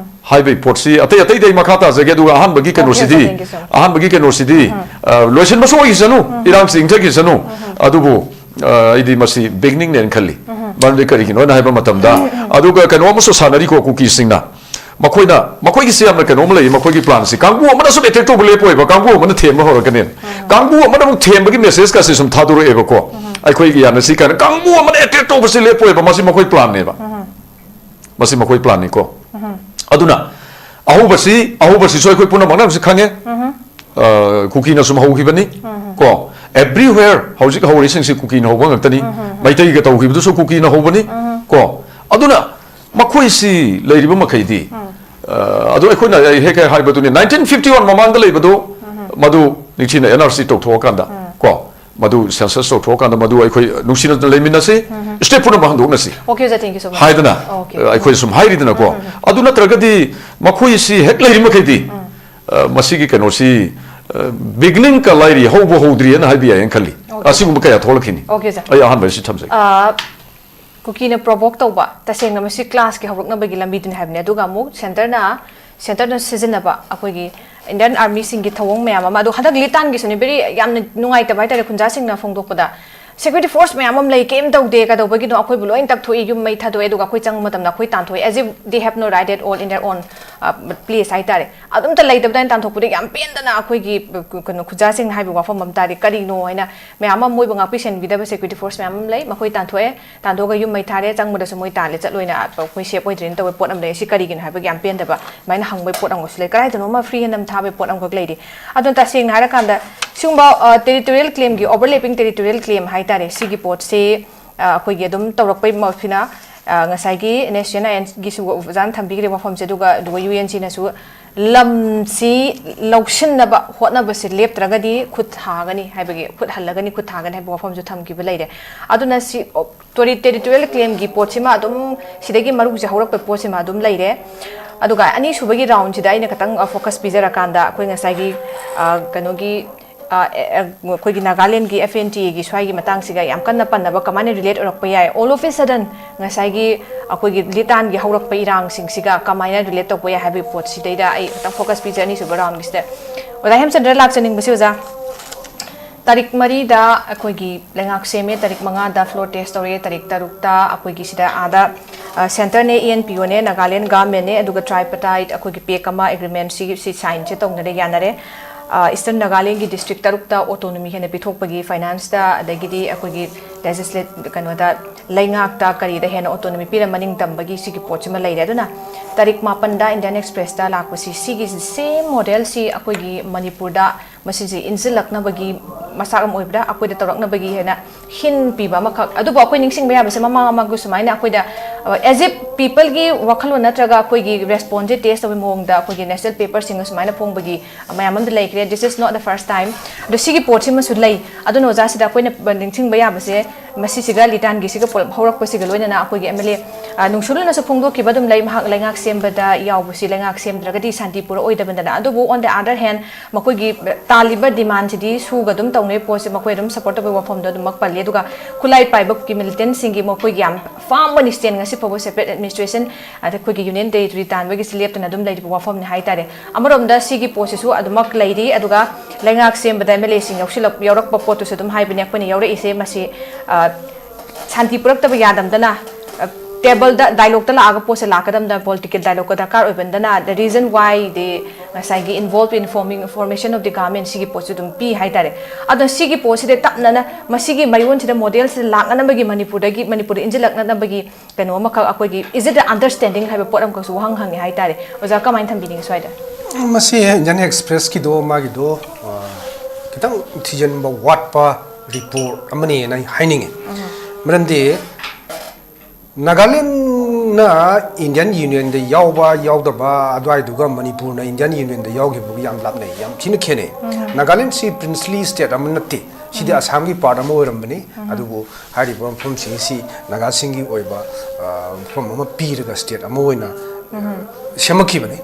ꯍꯥꯏꯕꯒꯤ ꯄꯣꯠꯁꯤ ꯑꯇꯩ ꯑꯇꯩꯗꯤ ꯑꯩ ꯃꯈꯥ ꯇꯥꯖꯒꯦ, ꯑꯗꯨꯒ ꯑꯍꯥꯟꯕꯒꯤ Okay, ꯀꯩꯅꯣꯁꯤꯗꯤ, okay, thank you so much. ꯑꯍꯥꯟꯕꯒꯤ ꯀꯩꯅꯣꯁꯤꯗꯤ, ꯑ, ꯂꯣꯏꯁꯤꯟꯕꯁꯨ ꯑꯣꯏꯈꯤꯁꯅꯨ, ꯏꯔꯥꯡꯁꯤ ꯏꯪꯊꯈꯤꯁꯅꯨ, ꯑꯗꯨꯕꯨ ꯑ, ꯑꯩꯗꯤ ꯃꯁꯤ ꯕꯤꯒꯤꯅꯤꯡꯅꯦꯅ ꯈꯜꯂꯤ꯫ ꯃꯔꯝꯗꯤ ꯀꯔꯤꯒꯤꯅꯣ ꯍꯥꯏꯅ ꯍꯥꯏꯕ ꯃꯇꯝꯗ, ꯑꯗꯨꯒ ꯀꯩꯅꯣ ꯑꯃꯁꯨ ꯁꯥꯟꯅꯔꯤꯀꯣ ꯀꯨꯀꯤꯁꯤꯡꯅ꯫ ꯃꯈꯣꯏꯅ, ꯃꯈꯣꯏꯒꯤꯁꯤ ꯌꯥꯝꯅ ꯀꯩꯅꯣ ꯑꯃ ꯂꯩ, ꯃꯈꯣꯏꯒꯤ ꯄ꯭ꯂꯥꯟꯁꯤ꯫ ꯀꯥꯡꯕꯨ ꯑꯃꯅ ꯁꯨꯝ ꯑꯦꯇꯦꯛ ꯇꯧꯕ ꯂꯦꯞꯄꯣꯏꯕ, ꯀꯥꯡꯕꯨ ꯑꯃꯅ ꯊꯦꯝꯕ ꯍꯧꯔꯛꯀꯅꯤ꯫ ꯀꯥꯡꯕꯨ ꯑꯃꯅ ꯑꯃꯨꯛ ꯊꯦꯝꯕꯒꯤ ꯃꯦꯁꯦꯖꯀꯁꯦ ꯁꯨꯝ ꯊꯥꯗꯣꯔꯛꯑꯦꯕꯀꯣ꯫ ꯑꯩꯈꯣꯏꯒꯤ ꯌꯥꯅꯁꯤ ꯀꯥꯏꯅ ꯀꯥꯡꯕꯨ ꯑꯃꯅ ꯑꯦꯇꯦꯛ ꯇꯧꯕꯁꯤ ꯂꯦꯞꯄꯣꯏꯕ, ꯃꯁꯤ ꯃꯈꯣꯏ ꯄ꯭ꯂꯥꯟꯅꯦꯕ꯫ ꯃꯁꯤ ꯃꯈꯣꯏ ꯄ꯭ꯂꯥꯟꯅꯤꯀꯣ꯫ ꯑꯗꯨꯅ ꯑꯍꯧꯕꯁꯤ, ꯑꯍꯧꯕꯁꯤꯁꯨ ꯑꯩꯈꯣꯏ ꯄꯨꯝꯅꯃꯛꯅ ꯍꯧꯖꯤꯛ ꯈꯪꯉꯦ꯫ ꯑ, ꯀꯨꯀꯤꯅ ꯁꯨꯝ ꯍꯧꯈꯤꯕꯅꯤ꯫ ꯀꯣ, everywhere ꯍꯧꯖꯤꯛ ꯍꯧꯔꯤꯁꯤꯡꯁꯤ ꯀꯨꯀꯤꯅ ꯍꯧꯕ ꯉꯥꯛꯇꯅꯤ꯫ ꯃꯩꯇꯩꯒ ꯇꯧꯈꯤꯕꯗꯨꯁꯨ ꯀꯨꯀꯤꯅ ꯍꯧꯕꯅꯤ꯫ ꯀꯣ, ꯑꯗꯨꯅ ꯃꯈꯣꯏꯁꯤ ꯂꯩꯔꯤꯕ ꯃꯈꯩꯗꯤ, ꯑ, ꯑꯗꯨ ꯑꯩꯈꯣꯏꯅ ꯍꯦꯛ ꯍꯦꯛ ꯍꯥꯏꯕꯗꯨꯅꯤ, nineteen fifty one ꯃꯃꯥꯡꯗ ꯂꯩꯕꯗꯨ, ꯃꯗꯨ ꯅꯤꯡꯊꯤꯅ ꯑꯦꯟ ꯑꯥꯔ ꯁꯤ ꯇꯧꯊꯣꯛꯑꯀꯥꯟꯗ, ꯀꯣ, ꯃꯗꯨ ꯁꯦꯟꯁꯁ ꯇꯧꯊꯣꯛꯑꯀꯥꯟꯗ ꯃꯗꯨ ꯑꯩꯈꯣꯏ ꯅꯨꯡꯁꯤꯅ ꯂꯩꯃꯤꯟꯅꯁꯤ, ꯁ꯭ꯇꯦꯠ ꯄꯨꯝꯅꯃꯛ ꯍꯟꯗꯣꯛꯅꯁꯤ Okay, sir, thank you so much. ꯍꯥꯏꯗꯅ, Okay. ꯑ, ꯑꯩꯈꯣꯏ ꯁꯨꯝ ꯍꯥꯏꯔꯤꯗꯅꯀꯣ꯫ ꯑꯗꯨ ꯅꯠꯇ꯭ꯔꯒꯗꯤ ꯃꯈꯣꯏꯁꯤ ꯍꯦꯛ ꯂꯩꯔꯤ ꯃꯈꯩꯗꯤ, ꯑ, ꯃꯁꯤꯒꯤ ꯀꯩꯅꯣꯁꯤ, ꯑ, ꯕꯤꯒꯤꯅꯤꯡ ꯀ ꯂꯥꯏꯔꯤ, ꯍꯧꯕ ꯍꯧꯗ꯭ꯔꯤꯑꯅ ꯍꯥꯏꯕ ꯌꯥꯏꯌꯦꯅ ꯈꯜꯂꯤ꯫ Okay. ꯑꯁꯤꯒꯨꯝꯕ ꯀꯌꯥ ꯊꯣꯛꯂꯛꯈꯤꯅꯤ꯫ Okay, sir. ꯑꯩ ꯑꯍꯥꯟꯕ ꯑꯁꯤ ꯊꯝꯖꯒꯦ꯫ ꯑ, ꯀꯨꯀꯤꯅ ꯄ꯭ꯔꯣꯚꯣꯛ ꯇꯧꯕ, ꯇꯁꯦꯡꯅ ꯃꯁꯤ ꯀ꯭ꯂꯥꯁꯀꯤ ꯍꯧꯔꯛꯅꯕꯒꯤ ꯂꯝꯕꯤꯗꯨꯅꯤ ꯍꯥꯏꯕꯅꯤ꯫ ꯑꯗꯨꯒ ꯑꯃꯨꯛ ꯁꯦꯟꯇꯔꯅ, ꯁꯦꯟꯇꯔꯅ ꯁꯤꯖꯤꯟꯅꯕ ꯑꯩꯈꯣꯏꯒꯤ ꯏꯟꯗꯤꯌꯟ ꯑꯥꯔꯃꯤꯁꯤꯡꯒꯤ ꯊꯧꯑꯣꯡ ꯃꯌꯥꯝ ꯑꯃ, ꯑꯗꯣ ꯍꯟꯗꯛ ꯂꯤꯇꯥꯟꯒꯤꯁꯨꯅꯦ, very ꯌꯥꯝꯅ ꯅꯨꯡꯉꯥꯏꯇꯕ ꯍꯥꯏꯇꯥꯔꯦ, ꯈꯨꯟꯖꯥꯁꯤꯡꯅ ꯐꯣꯡꯗꯣꯛꯄꯗ Security force ꯃꯌꯥꯝ ꯑꯃ ꯂꯩ, ꯀꯩꯝ ꯇꯧꯗꯦ, ꯀꯩꯗꯧꯕꯒꯤꯅꯣ? ꯑꯩꯈꯣꯏꯕꯨ ꯂꯣꯏ ꯇꯛꯊꯣꯛꯏ, ꯌꯨꯝ ꯃꯩ ꯊꯥꯗꯣꯛꯑꯦ, ꯑꯗꯨꯒ ꯑꯩꯈꯣꯏ ꯆꯪꯕ ꯃꯇꯝꯗ ꯑꯩꯈꯣꯏ ꯇꯥꯟꯊꯣꯛꯑꯦ, as if they have no right at all in their own place ꯍꯥꯏꯇꯥꯔꯦ꯫ ꯑꯗꯨꯝꯇ ꯂꯩꯇꯕꯗꯥꯏꯅ ꯇꯥꯟꯊꯣꯛꯄꯗ ꯌꯥꯝ ꯄꯦꯟꯗꯅ ꯑꯩꯈꯣꯏꯒꯤ ꯀꯩꯅꯣ ꯈꯨꯖꯥꯁꯤꯡꯅ ꯍꯥꯏꯕ ꯋꯥꯐꯝ ꯑꯃ ꯇꯥꯔꯦ꯫ ꯀꯔꯤꯅꯣ ꯍꯥꯏꯅ ꯃꯌꯥꯝ ꯑꯃ ꯃꯣꯏꯕꯨ ꯉꯥꯛꯄꯤ ꯁꯦꯟꯕꯤꯗꯕ security force ꯃꯌꯥꯝ ꯑꯃ ꯂꯩ, ꯃꯈꯣꯏ ꯇꯥꯟꯊꯣꯛꯑꯦ, ꯇꯥꯟꯊꯣꯛꯑꯒ ꯌꯨꯝ ꯃꯩ ꯊꯥꯔꯦ, ꯆꯪꯕꯗꯁꯨ ꯃꯣꯏ ꯇꯥꯜꯂꯦ, ꯆꯠꯂꯣꯏꯅ ꯑꯩꯈꯣꯏ safe ꯑꯣꯏꯗ꯭ꯔꯦꯅ ꯇꯧꯕ ꯄꯣꯠ ꯑꯃ ꯂꯩ꯫ ꯁꯤ ꯀꯔꯤꯒꯤꯅꯣ ꯍꯥꯏꯕꯒꯤ ꯌꯥꯝ ꯄꯦꯟꯗꯕ ꯑꯗꯨꯃꯥꯏꯅ ꯍꯪꯕꯒꯤ ꯄꯣꯠ ꯑꯃꯒꯁꯨ ꯂꯩ꯫ ꯀꯗꯥꯏꯗꯅꯣꯃ free hand ꯑꯃ ꯊꯥꯕꯒꯤ ꯄꯣꯠ ꯑꯃꯈꯛ ꯂꯩꯔꯤ꯫ ꯑꯗꯨꯅ ꯇꯁꯦꯡꯅ ꯍꯥꯏꯔꯀꯥꯟꯗ ꯁꯤꯒꯨꯝꯕ territorial claimꯒꯤ, overlapping territorial claim ꯍꯥꯏꯇꯥꯔꯦ, ꯁꯤꯒꯤ ꯄꯣꯠꯁꯤ ꯑꯩꯈꯣꯏꯒꯤ ꯑꯗꯨꯝ ꯇꯧꯔꯛꯄꯩ ꯃꯁꯤꯅ ꯉꯁꯥꯏꯒꯤ NSCN INꯒꯤꯁꯨ ꯑꯣꯖꯥꯅ ꯊꯝꯕꯤꯈ꯭ꯔꯦ ꯋꯥꯐꯝꯁꯦ, ꯑꯗꯨꯒ ꯑꯗꯨꯒ UNCꯅꯁꯨ ꯂꯝꯁꯤ ꯂꯧꯁꯤꯟꯅꯕ ꯍꯣꯠꯅꯕꯁꯦ ꯂꯦꯞꯇ꯭ꯔꯒꯗꯤ ꯈꯨꯠ ꯊꯥꯒꯅꯤ ꯍꯥꯏꯕꯒꯤ, ꯈꯨꯠ ꯍꯜꯂꯒꯅꯤ, ꯈꯨꯠ ꯊꯥꯒꯅꯤ ꯍꯥꯏꯕ ꯋꯥꯐꯝꯁꯨ ꯊꯝꯈꯤꯕ ꯂꯩꯔꯦ꯫ ꯑꯗꯨꯅ ꯁꯤ territorial claimꯒꯤ ꯄꯣꯠꯁꯤꯃ ꯑꯗꯨꯝ ꯁꯤꯗꯒꯤ ꯃꯔꯨꯁꯦ ꯍꯧꯔꯛꯄ ꯄꯣꯠꯁꯤꯃ ꯑꯗꯨꯝ ꯂꯩꯔꯦ꯫ ꯑꯗꯨꯒ ꯑꯅꯤꯁꯨꯕꯒꯤ roundꯁꯤꯗ ꯑꯩꯅ ꯈꯤꯇꯪ focus ꯄꯤꯖꯔꯀꯥꯟꯗ ꯑꯩꯈꯣꯏ ꯉꯁꯥꯏꯒꯤ ꯀꯩꯅꯣꯒꯤ ꯑꯩꯈꯣꯏꯒꯤ ꯅꯥꯒꯥꯂꯦꯟꯒꯤ FNTAꯒꯤ ꯁ꯭ꯋꯥꯏꯒꯤ ꯃꯇꯥꯡꯁꯤꯒ ꯌꯥꯝ ꯀꯟꯅ ꯄꯟꯅꯕ ꯀꯃꯥꯏꯅ relate ꯑꯣꯏꯔꯛꯄ ꯌꯥꯏ, all of a sudden ꯉꯁꯥꯏꯒꯤ ꯑꯩꯈꯣꯏꯒꯤ ꯂꯤꯇꯥꯟꯒꯤ ꯍꯧꯔꯛꯄ ꯏꯔꯥꯡꯁꯤꯡꯁꯤꯒ ꯀꯃꯥꯏꯅ relate ꯇꯧꯕ ꯌꯥꯏ ꯍꯥꯏꯕꯒꯤ ꯄꯣꯠꯁꯤꯗꯩꯗ ꯑꯩ ꯈꯤꯇꯪ focus ꯄꯤꯖꯩ ꯑꯅꯤꯁꯨꯕ roundꯒꯤꯁꯤꯗ꯫ ꯑꯣꯖꯥ ꯍꯦꯝꯆꯟꯗ꯭ꯔ ꯂꯥꯛꯆꯅꯤꯡꯕꯁꯤ ꯑꯣꯖꯥ, ꯇꯥꯔꯤꯛ ꯃꯔꯤꯗ ꯑꯩꯈꯣꯏꯒꯤ ꯂꯩꯉꯥꯛ ꯁꯦꯝꯃꯦ, ꯇꯥꯔꯤꯛ ꯃꯉꯥꯗ floor test ꯇꯧꯔꯦ, ꯇꯥꯔꯤꯛ ꯇꯔꯨꯛꯇ ꯑꯩꯈꯣꯏꯒꯤ ꯁꯤꯗ ꯑꯥꯗ Centreꯅꯦ, ENPOꯅꯦ, Nagaland Governmentꯅꯦ, ꯑꯗꯨꯒ tripartite ꯑꯩꯈꯣꯏꯒꯤ pact ꯑꯃ agreement ꯁꯤ signꯁꯦ ꯇꯧꯅꯔꯦ, ꯌꯥꯅꯔꯦ꯫ Eastern Nagalandꯒꯤ district ꯇꯔꯨꯛꯇ autonomy ꯍꯦꯟꯅ ꯄꯤꯊꯣꯛꯄꯒꯤ financeꯇ, ꯑꯗꯒꯤꯗꯤ ꯑꯩꯈꯣꯏꯒꯤ legislate ꯀꯩꯅꯣꯗ, ꯂꯩꯉꯥꯛꯇ ꯀꯔꯤꯗ ꯍꯦꯟꯅ autonomy ꯄꯤꯔ ꯃꯅꯤꯡ ꯇꯝꯕꯒꯤ ꯁꯤꯒꯤ ꯄꯣꯠꯁꯤꯃ ꯂꯩꯔꯦ꯫ ꯑꯗꯨꯅ ꯇꯥꯔꯤꯛ ꯃꯥꯄꯟꯗ Indian Expressꯇ ꯂꯥꯛꯄꯁꯤ ꯁꯤꯒꯤ same modelꯁꯤ ꯑꯩꯈꯣꯏꯒꯤ ꯃꯅꯤꯄꯨꯔꯗ ꯃꯁꯤꯁꯦ ꯏꯟꯁꯤꯜꯂꯛꯅꯕꯒꯤ ꯃꯆꯥꯛ ꯑꯃ ꯑꯣꯏꯕ꯭ꯔꯥ, ꯑꯩꯈꯣꯏꯗ ꯇꯧꯔꯛꯅꯕꯒꯤ ꯍꯥꯏꯅ hint ꯄꯤꯕ ꯑꯃꯈꯛ꯫ ꯑꯗꯨꯕꯨ ꯑꯩꯈꯣꯏ ꯅꯤꯡꯁꯤꯡꯕ ꯌꯥꯕꯁꯦ ꯃꯃꯥꯡ ꯃꯃꯥꯡꯒ ꯁꯨꯃꯥꯏꯅ ꯑꯩꯈꯣꯏꯗ as if peopleꯒꯤ ꯋꯥꯈꯜꯂꯣꯟ ꯅꯠꯇ꯭ꯔꯒ ꯑꯩꯈꯣꯏꯒꯤ responseꯁꯦ test ꯇꯧꯕꯒꯤ ꯃꯑꯣꯡꯗ ꯑꯩꯈꯣꯏꯒꯤ national paperꯁꯤꯡꯒ ꯁꯨꯃꯥꯏꯅ ꯐꯣꯡꯕꯒꯤ ꯃꯌꯥꯝ ꯑꯃꯗꯤ ꯂꯩꯈ꯭ꯔꯦ꯫ This is not the first time꯫ ꯑꯗꯣ ꯁꯤꯒꯤ ꯄꯣꯠꯁꯤꯃꯁꯨ ꯂꯩ꯫ ꯑꯗꯨꯅ ꯑꯣꯖꯥ ꯁꯤꯗ ꯑꯩꯈꯣꯏꯅ ꯅꯤꯡꯁꯤꯡꯕ ꯌꯥꯕꯁꯦ ꯃꯁꯤꯁꯤꯒ ꯂꯤꯇꯥꯟꯒꯤꯁꯤꯒ ꯄꯨꯂꯞ ꯍꯧꯔꯛꯄꯁꯤꯒ ꯂꯣꯏꯅꯅ ꯑꯩꯈꯣꯏꯒꯤ MLA ꯑ, ꯅꯨꯡꯁꯨꯂꯨꯅꯁꯨ ꯐꯣꯡꯗꯣꯛꯈꯤꯕ ꯑꯗꯨꯝ ꯂꯩ, ꯃꯍꯥꯛ ꯂꯩꯉꯥꯛ ꯁꯦꯝꯕꯗ ꯌꯥꯎꯕꯁꯤ ꯂꯩꯉꯥꯛ ꯁꯦꯝꯗ꯭ꯔꯒꯗꯤ ꯁꯥꯟꯇꯤ ꯄꯨꯔꯛꯑꯣꯏꯗꯕꯅꯤꯅ꯫ ꯑꯗꯨꯕꯨ on the other hand, ꯃꯈꯣꯏꯒꯤ ꯇꯥꯜꯂꯤꯕ demandꯁꯤꯗꯤ ꯁꯨꯒ ꯑꯗꯨꯝ ꯇꯧꯅꯩ ꯄꯣꯠꯁꯤ ꯃꯈꯣꯏ ꯑꯗꯨꯝ support ꯇꯧꯕꯒꯤ ꯋꯥꯐꯝꯗꯣ ꯑꯗꯨꯃꯛ ꯄꯜꯂꯤ꯫ ꯑꯗꯨꯒ ꯈꯨꯠꯂꯥꯏ ꯄꯥꯏꯕꯒꯤ militantꯁꯤꯡꯒꯤ ꯃꯈꯣꯏꯒꯤ ꯌꯥꯝ firm stand ꯉꯁꯤ ꯐꯥꯎꯕ separate administration, ꯑꯗ ꯑꯩꯈꯣꯏꯒꯤ union territory ꯇꯥꯟꯕꯒꯤꯁꯤ ꯂꯦꯞꯇꯅ ꯑꯗꯨꯝ ꯂꯩꯔꯤꯕ ꯋꯥꯐꯝꯅꯤ ꯍꯥꯏꯇꯥꯔꯦ꯫ ꯑꯃꯔꯣꯝꯗ ꯁꯤꯒꯤ ꯄꯣꯠꯁꯤꯁꯨ ꯑꯗꯨꯃꯛ ꯂꯩꯔꯤ꯫ ꯑꯗꯨꯒ ꯂꯩꯉꯥꯛ ꯁꯦꯝꯕꯗ MLAꯁꯤꯡ ꯌꯥꯎꯁꯤꯜꯂꯛ-, ꯌꯥꯎꯔꯛꯄ ꯄꯣꯠꯇꯨꯁꯨ ꯑꯗꯨꯝ ꯍꯥꯏꯕꯅꯤ ꯑꯩꯈꯣꯏꯅ ꯌꯥꯎꯔꯛꯏꯁꯦ꯫ ꯃꯁꯤ, ꯑ, ꯁꯥꯟꯇꯤ ꯄꯨꯔꯛꯇꯕ ꯌꯥꯗꯕꯗꯅ, ꯑ, tableꯗ dialogueꯇ ꯂꯥꯛꯑꯒ ꯄꯣꯠꯁꯦ ꯂꯥꯛꯀꯗꯕꯗ political dialogueꯀ ꯗꯔꯀꯥꯔ ꯑꯣꯏꯕꯗꯅ the reason why the ꯉꯁꯥꯏꯒꯤ involved in forming, formation of the government ꯁꯤꯒꯤ ꯄꯣꯠꯁꯨ ꯑꯗꯨꯝ ꯄꯤ ꯍꯥꯏꯇꯥꯔꯦ꯫ ꯑꯗꯣ ꯁꯤꯒꯤ ꯄꯣꯠꯁꯤꯗ ꯇꯞꯅꯅ ꯃꯁꯤꯒꯤ ꯃꯌꯣꯟꯁꯤꯗ modelꯁꯤꯗ ꯂꯥꯛꯅꯅꯕꯒꯤ ꯃꯅꯤꯄꯨꯔꯗꯒꯤ, ꯃꯅꯤꯄꯨꯔꯗ ꯏꯟꯁꯤꯜꯂꯛꯅꯅꯕꯒꯤ ꯀꯩꯅꯣ ꯑꯃꯈꯛ ꯑꯩꯈꯣꯏꯒꯤ is it an understanding ꯍꯥꯏꯕ ꯄꯣꯠ ꯑꯃꯈꯛꯁꯨ ꯋꯥꯍꯪ ꯍꯪꯉꯦ ꯍꯥꯏꯇꯥꯔꯦ꯫ ꯑꯣꯖꯥ ꯀꯃꯥꯏꯅ ꯊꯝꯕꯤꯅꯤꯡꯉꯤ ꯁ꯭ꯋꯥꯏꯗ? ꯃꯁꯤ Indian Expressꯀꯤꯗꯣ ꯃꯥꯒꯤꯗꯣ, ꯑ, ꯈꯤꯇꯪ ꯊꯤꯖꯤꯟꯕ ꯋꯥꯠꯄ report ꯑꯃꯅꯦꯅ ꯑꯩ ꯍꯥꯏꯅꯤꯡꯉꯤ꯫ ꯃꯔꯝꯗꯤ ꯅꯥꯒꯥꯂꯦꯟꯅ Indian Unionꯗ ꯌꯥꯎꯕ ꯌꯥꯎꯗꯕ ꯑꯗꯨꯋꯥꯏꯗꯨꯒ ꯃꯅꯤꯄꯨꯔꯅ Indian Unionꯗ ꯌꯥꯎꯈꯤꯕꯒ ꯌꯥꯝ ꯂꯥꯞꯅꯩ, ꯌꯥꯝ ꯊꯤꯅ ꯈꯦꯠꯅꯩ꯫ ꯅꯥꯒꯥꯂꯦꯟꯁꯤ princely state ꯑꯃ ꯅꯠꯇꯦ, ꯁꯤꯗꯤ ꯑꯁꯥꯝꯒꯤ part ꯑꯃ ꯑꯣꯏꯔꯝꯕꯅꯤ꯫ ꯑꯗꯨꯕꯨ ꯍꯥꯏꯔꯤꯕ ꯃꯐꯝꯁꯤꯡꯁꯤ ꯅꯥꯒꯥꯁꯤꯡꯒꯤ ꯑꯣꯏꯕ, ꯑ, ꯃꯐꯝ ꯑꯃ ꯄꯤꯔꯒ state ꯑꯃ ꯑꯣꯏꯅ, ꯑ, ꯁꯦꯝꯃꯛꯈꯤꯕꯅꯤ꯫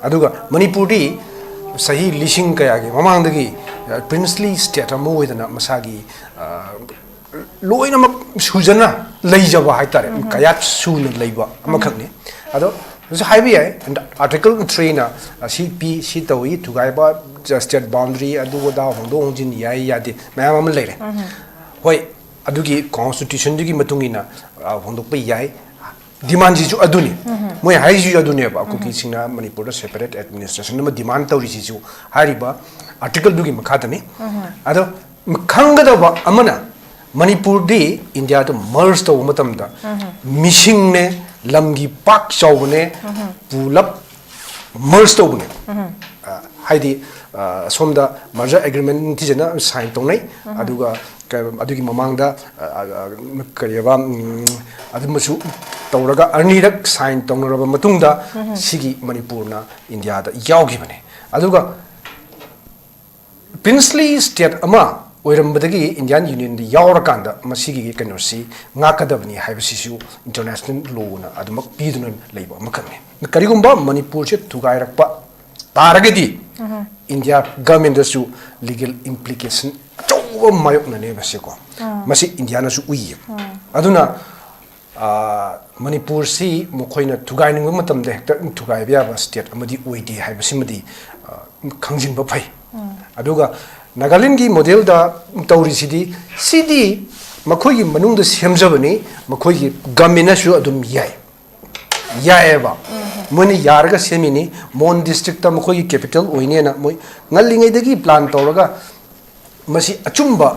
ꯑꯗꯨꯒ ꯃꯅꯤꯄꯨꯔꯗꯤ ꯆꯍꯤ ꯂꯤꯁꯤꯡ ꯀꯌꯥꯒꯤ ꯃꯃꯥꯡꯗꯒꯤ, ꯑ, princely state ꯑꯃ ꯑꯣꯏꯗꯅ ꯃꯁꯥꯒꯤ, ꯑ, ꯂꯣꯏꯅꯃꯛ ꯁꯨꯖꯅ ꯂꯩꯖꯕ ꯍꯥꯏꯇꯥꯔꯦ, ꯀꯌꯥꯠ ꯁꯨꯅ ꯂꯩꯕ ꯑꯃꯈꯛꯅꯤ꯫ ꯑꯗꯣ ꯍꯧꯖꯤꯛ ꯍꯥꯏꯕ ꯌꯥꯏ, Article threeꯅ, ꯑ, ꯁꯤ ꯄꯤ, ꯁꯤ ꯇꯧꯏ, ꯊꯨꯒꯥꯏꯕ, state boundary, ꯑꯗꯨ ꯑꯗꯥ ꯍꯣꯡꯗꯣꯛ ꯍꯣꯡꯖꯤꯟ ꯌꯥꯏ ꯌꯥꯗꯦ ꯃꯌꯥꯝ ꯑꯃ ꯂꯩꯔꯦ꯫ ꯍꯣꯏ, ꯑꯗꯨꯒꯤ constitutionꯗꯨꯒꯤ ꯃꯇꯨꯡ ꯏꯟꯅ, ꯑ, ꯍꯣꯡꯗꯣꯛꯄ ꯌꯥꯏ꯫ Demandꯁꯤꯁꯨ ꯑꯗꯨꯅꯤ꯫ ꯃꯣꯏ ꯍꯥꯏꯔꯤꯁꯤꯁꯨ ꯑꯗꯨꯅꯦꯕ, ꯀꯨꯀꯤꯁꯤꯡꯅ ꯃꯅꯤꯄꯨꯔꯗ separate administration ꯑꯃ demand ꯇꯧꯔꯤꯁꯤꯁꯨ ꯍꯥꯏꯔꯤꯕ articleꯗꯨꯒꯤ ꯃꯈꯥꯗꯅꯤ꯫ ꯑꯗꯣ ꯈꯪꯒꯗꯕ ꯑꯃꯅ, ꯃꯅꯤꯄꯨꯔꯗꯤ Indiaꯗ merge ꯇꯧꯕ ꯃꯇꯝꯗ ꯃꯤꯁꯤꯡꯅꯦ, ꯂꯝꯒꯤ ꯄꯥꯛ ꯆꯥꯎꯕꯅꯦ, ꯄꯨꯂꯞ merge ꯇꯧꯕꯅꯦ꯫ ꯑ, ꯍꯥꯏꯗꯤ, ꯑ, ꯁꯣꯝꯗ merger agreement ꯅꯤꯡꯊꯤꯖꯅ sign ꯇꯧꯅꯩ꯫ ꯑꯗꯨꯒ ꯀ-, ꯑꯗꯨꯒꯤ ꯃꯃꯥꯡꯗ, ꯑ, ꯑ, ꯑ, ꯀꯔꯤꯑꯕ, ꯎꯝ, ꯑꯗꯨꯃꯁꯨ ꯇꯧꯔꯒ ꯑꯅꯤꯔꯛ sign ꯇꯧꯅꯔꯕ ꯃꯇꯨꯡꯗ ꯁꯤꯒꯤ ꯃꯅꯤꯄꯨꯔꯅ Indiaꯗ ꯌꯥꯎꯈꯤꯕꯅꯦ꯫ ꯑꯗꯨꯒ princely state ꯑꯃ ꯑꯣꯏꯔꯝꯕꯗꯒꯤ ꯏꯟꯗꯤꯌꯥꯟ ꯌꯨꯅꯤꯌꯟꯗ ꯌꯥꯎꯔꯀꯥꯟꯗ ꯃꯁꯤꯒꯤ ꯀꯩꯅꯣꯁꯤ ꯉꯥꯛꯀꯗꯕꯅꯤ ꯍꯥꯏꯕꯁꯤꯁꯨ ꯏꯟꯇꯔꯅꯦꯁꯅꯦꯜ ꯂꯣꯅ ꯑꯗꯨꯃꯛ ꯄꯤꯗꯨꯅ ꯂꯩꯕ ꯑꯃꯈꯛꯅꯤ꯫ ꯀꯔꯤꯒꯨꯝꯕ ꯃꯅꯤꯄꯨꯔꯁꯦ ꯊꯨꯒꯥꯏꯔꯛꯄ ꯇꯥꯔꯒꯗꯤ ꯏꯟꯗꯤꯌꯥ ꯒꯚꯔꯟꯃꯦꯟꯗꯁꯨ ꯂꯤꯒꯦꯜ ꯏꯝꯄ꯭ꯂꯤꯀꯦꯁꯟ ꯑꯆꯧꯕ ꯃꯥꯌꯣꯛꯅꯅꯦꯕ ꯁꯤꯀꯣ꯫ ꯃꯁꯤ ꯏꯟꯗꯤꯌꯥꯅꯁꯨ ꯎꯏꯌꯦ꯫ ꯑꯗꯨꯅ ꯃꯅꯤꯄꯨꯔꯁꯤ ꯃꯈꯣꯏꯅ ꯊꯨꯒꯥꯏꯅꯤꯡꯕ ꯃꯇꯝꯗ ꯍꯦꯛꯇ ꯊꯨꯒꯥꯏꯕ ꯌꯥꯕ ꯁ꯭ꯇꯦꯠ ꯑꯃꯗꯤ ꯑꯣꯏꯗꯦ ꯍꯥꯏꯕꯁꯤꯃꯗꯤ ꯈꯪꯖꯤꯟꯕ ꯐꯩ꯫ ꯑꯗꯨꯒ ꯅꯥꯒꯥꯂꯦꯟꯒꯤ ꯃꯣꯗꯦꯜꯗ ꯇꯧꯔꯤꯁꯤꯗꯤ, ꯁꯤꯗꯤ ꯃꯈꯣꯏꯒꯤ ꯃꯅꯨꯡꯗ ꯁꯦꯝꯖꯕꯅꯤ, ꯃꯈꯣꯏꯒꯤ ꯒꯃꯦꯟꯅꯁꯨ ꯑꯗꯨꯝ ꯌꯥꯏ, ꯌꯥꯏꯑꯕ꯫ ꯃꯣꯏꯅ ꯌꯥꯔꯒ ꯁꯦꯝꯃꯤꯅꯤ꯫ ꯃꯣꯟ ꯗꯤꯁꯇ꯭ꯔꯤꯛꯇ ꯃꯈꯣꯏꯒꯤ ꯀꯦꯄꯤꯇꯦꯜ ꯑꯣꯏꯅꯦꯅ ꯃꯣꯏ ꯉꯜꯂꯤꯉꯩꯗꯒꯤ ꯄ꯭ꯂꯥꯟ ꯇꯧꯔꯒ ꯃꯁꯤ ꯑꯆꯨꯝꯕ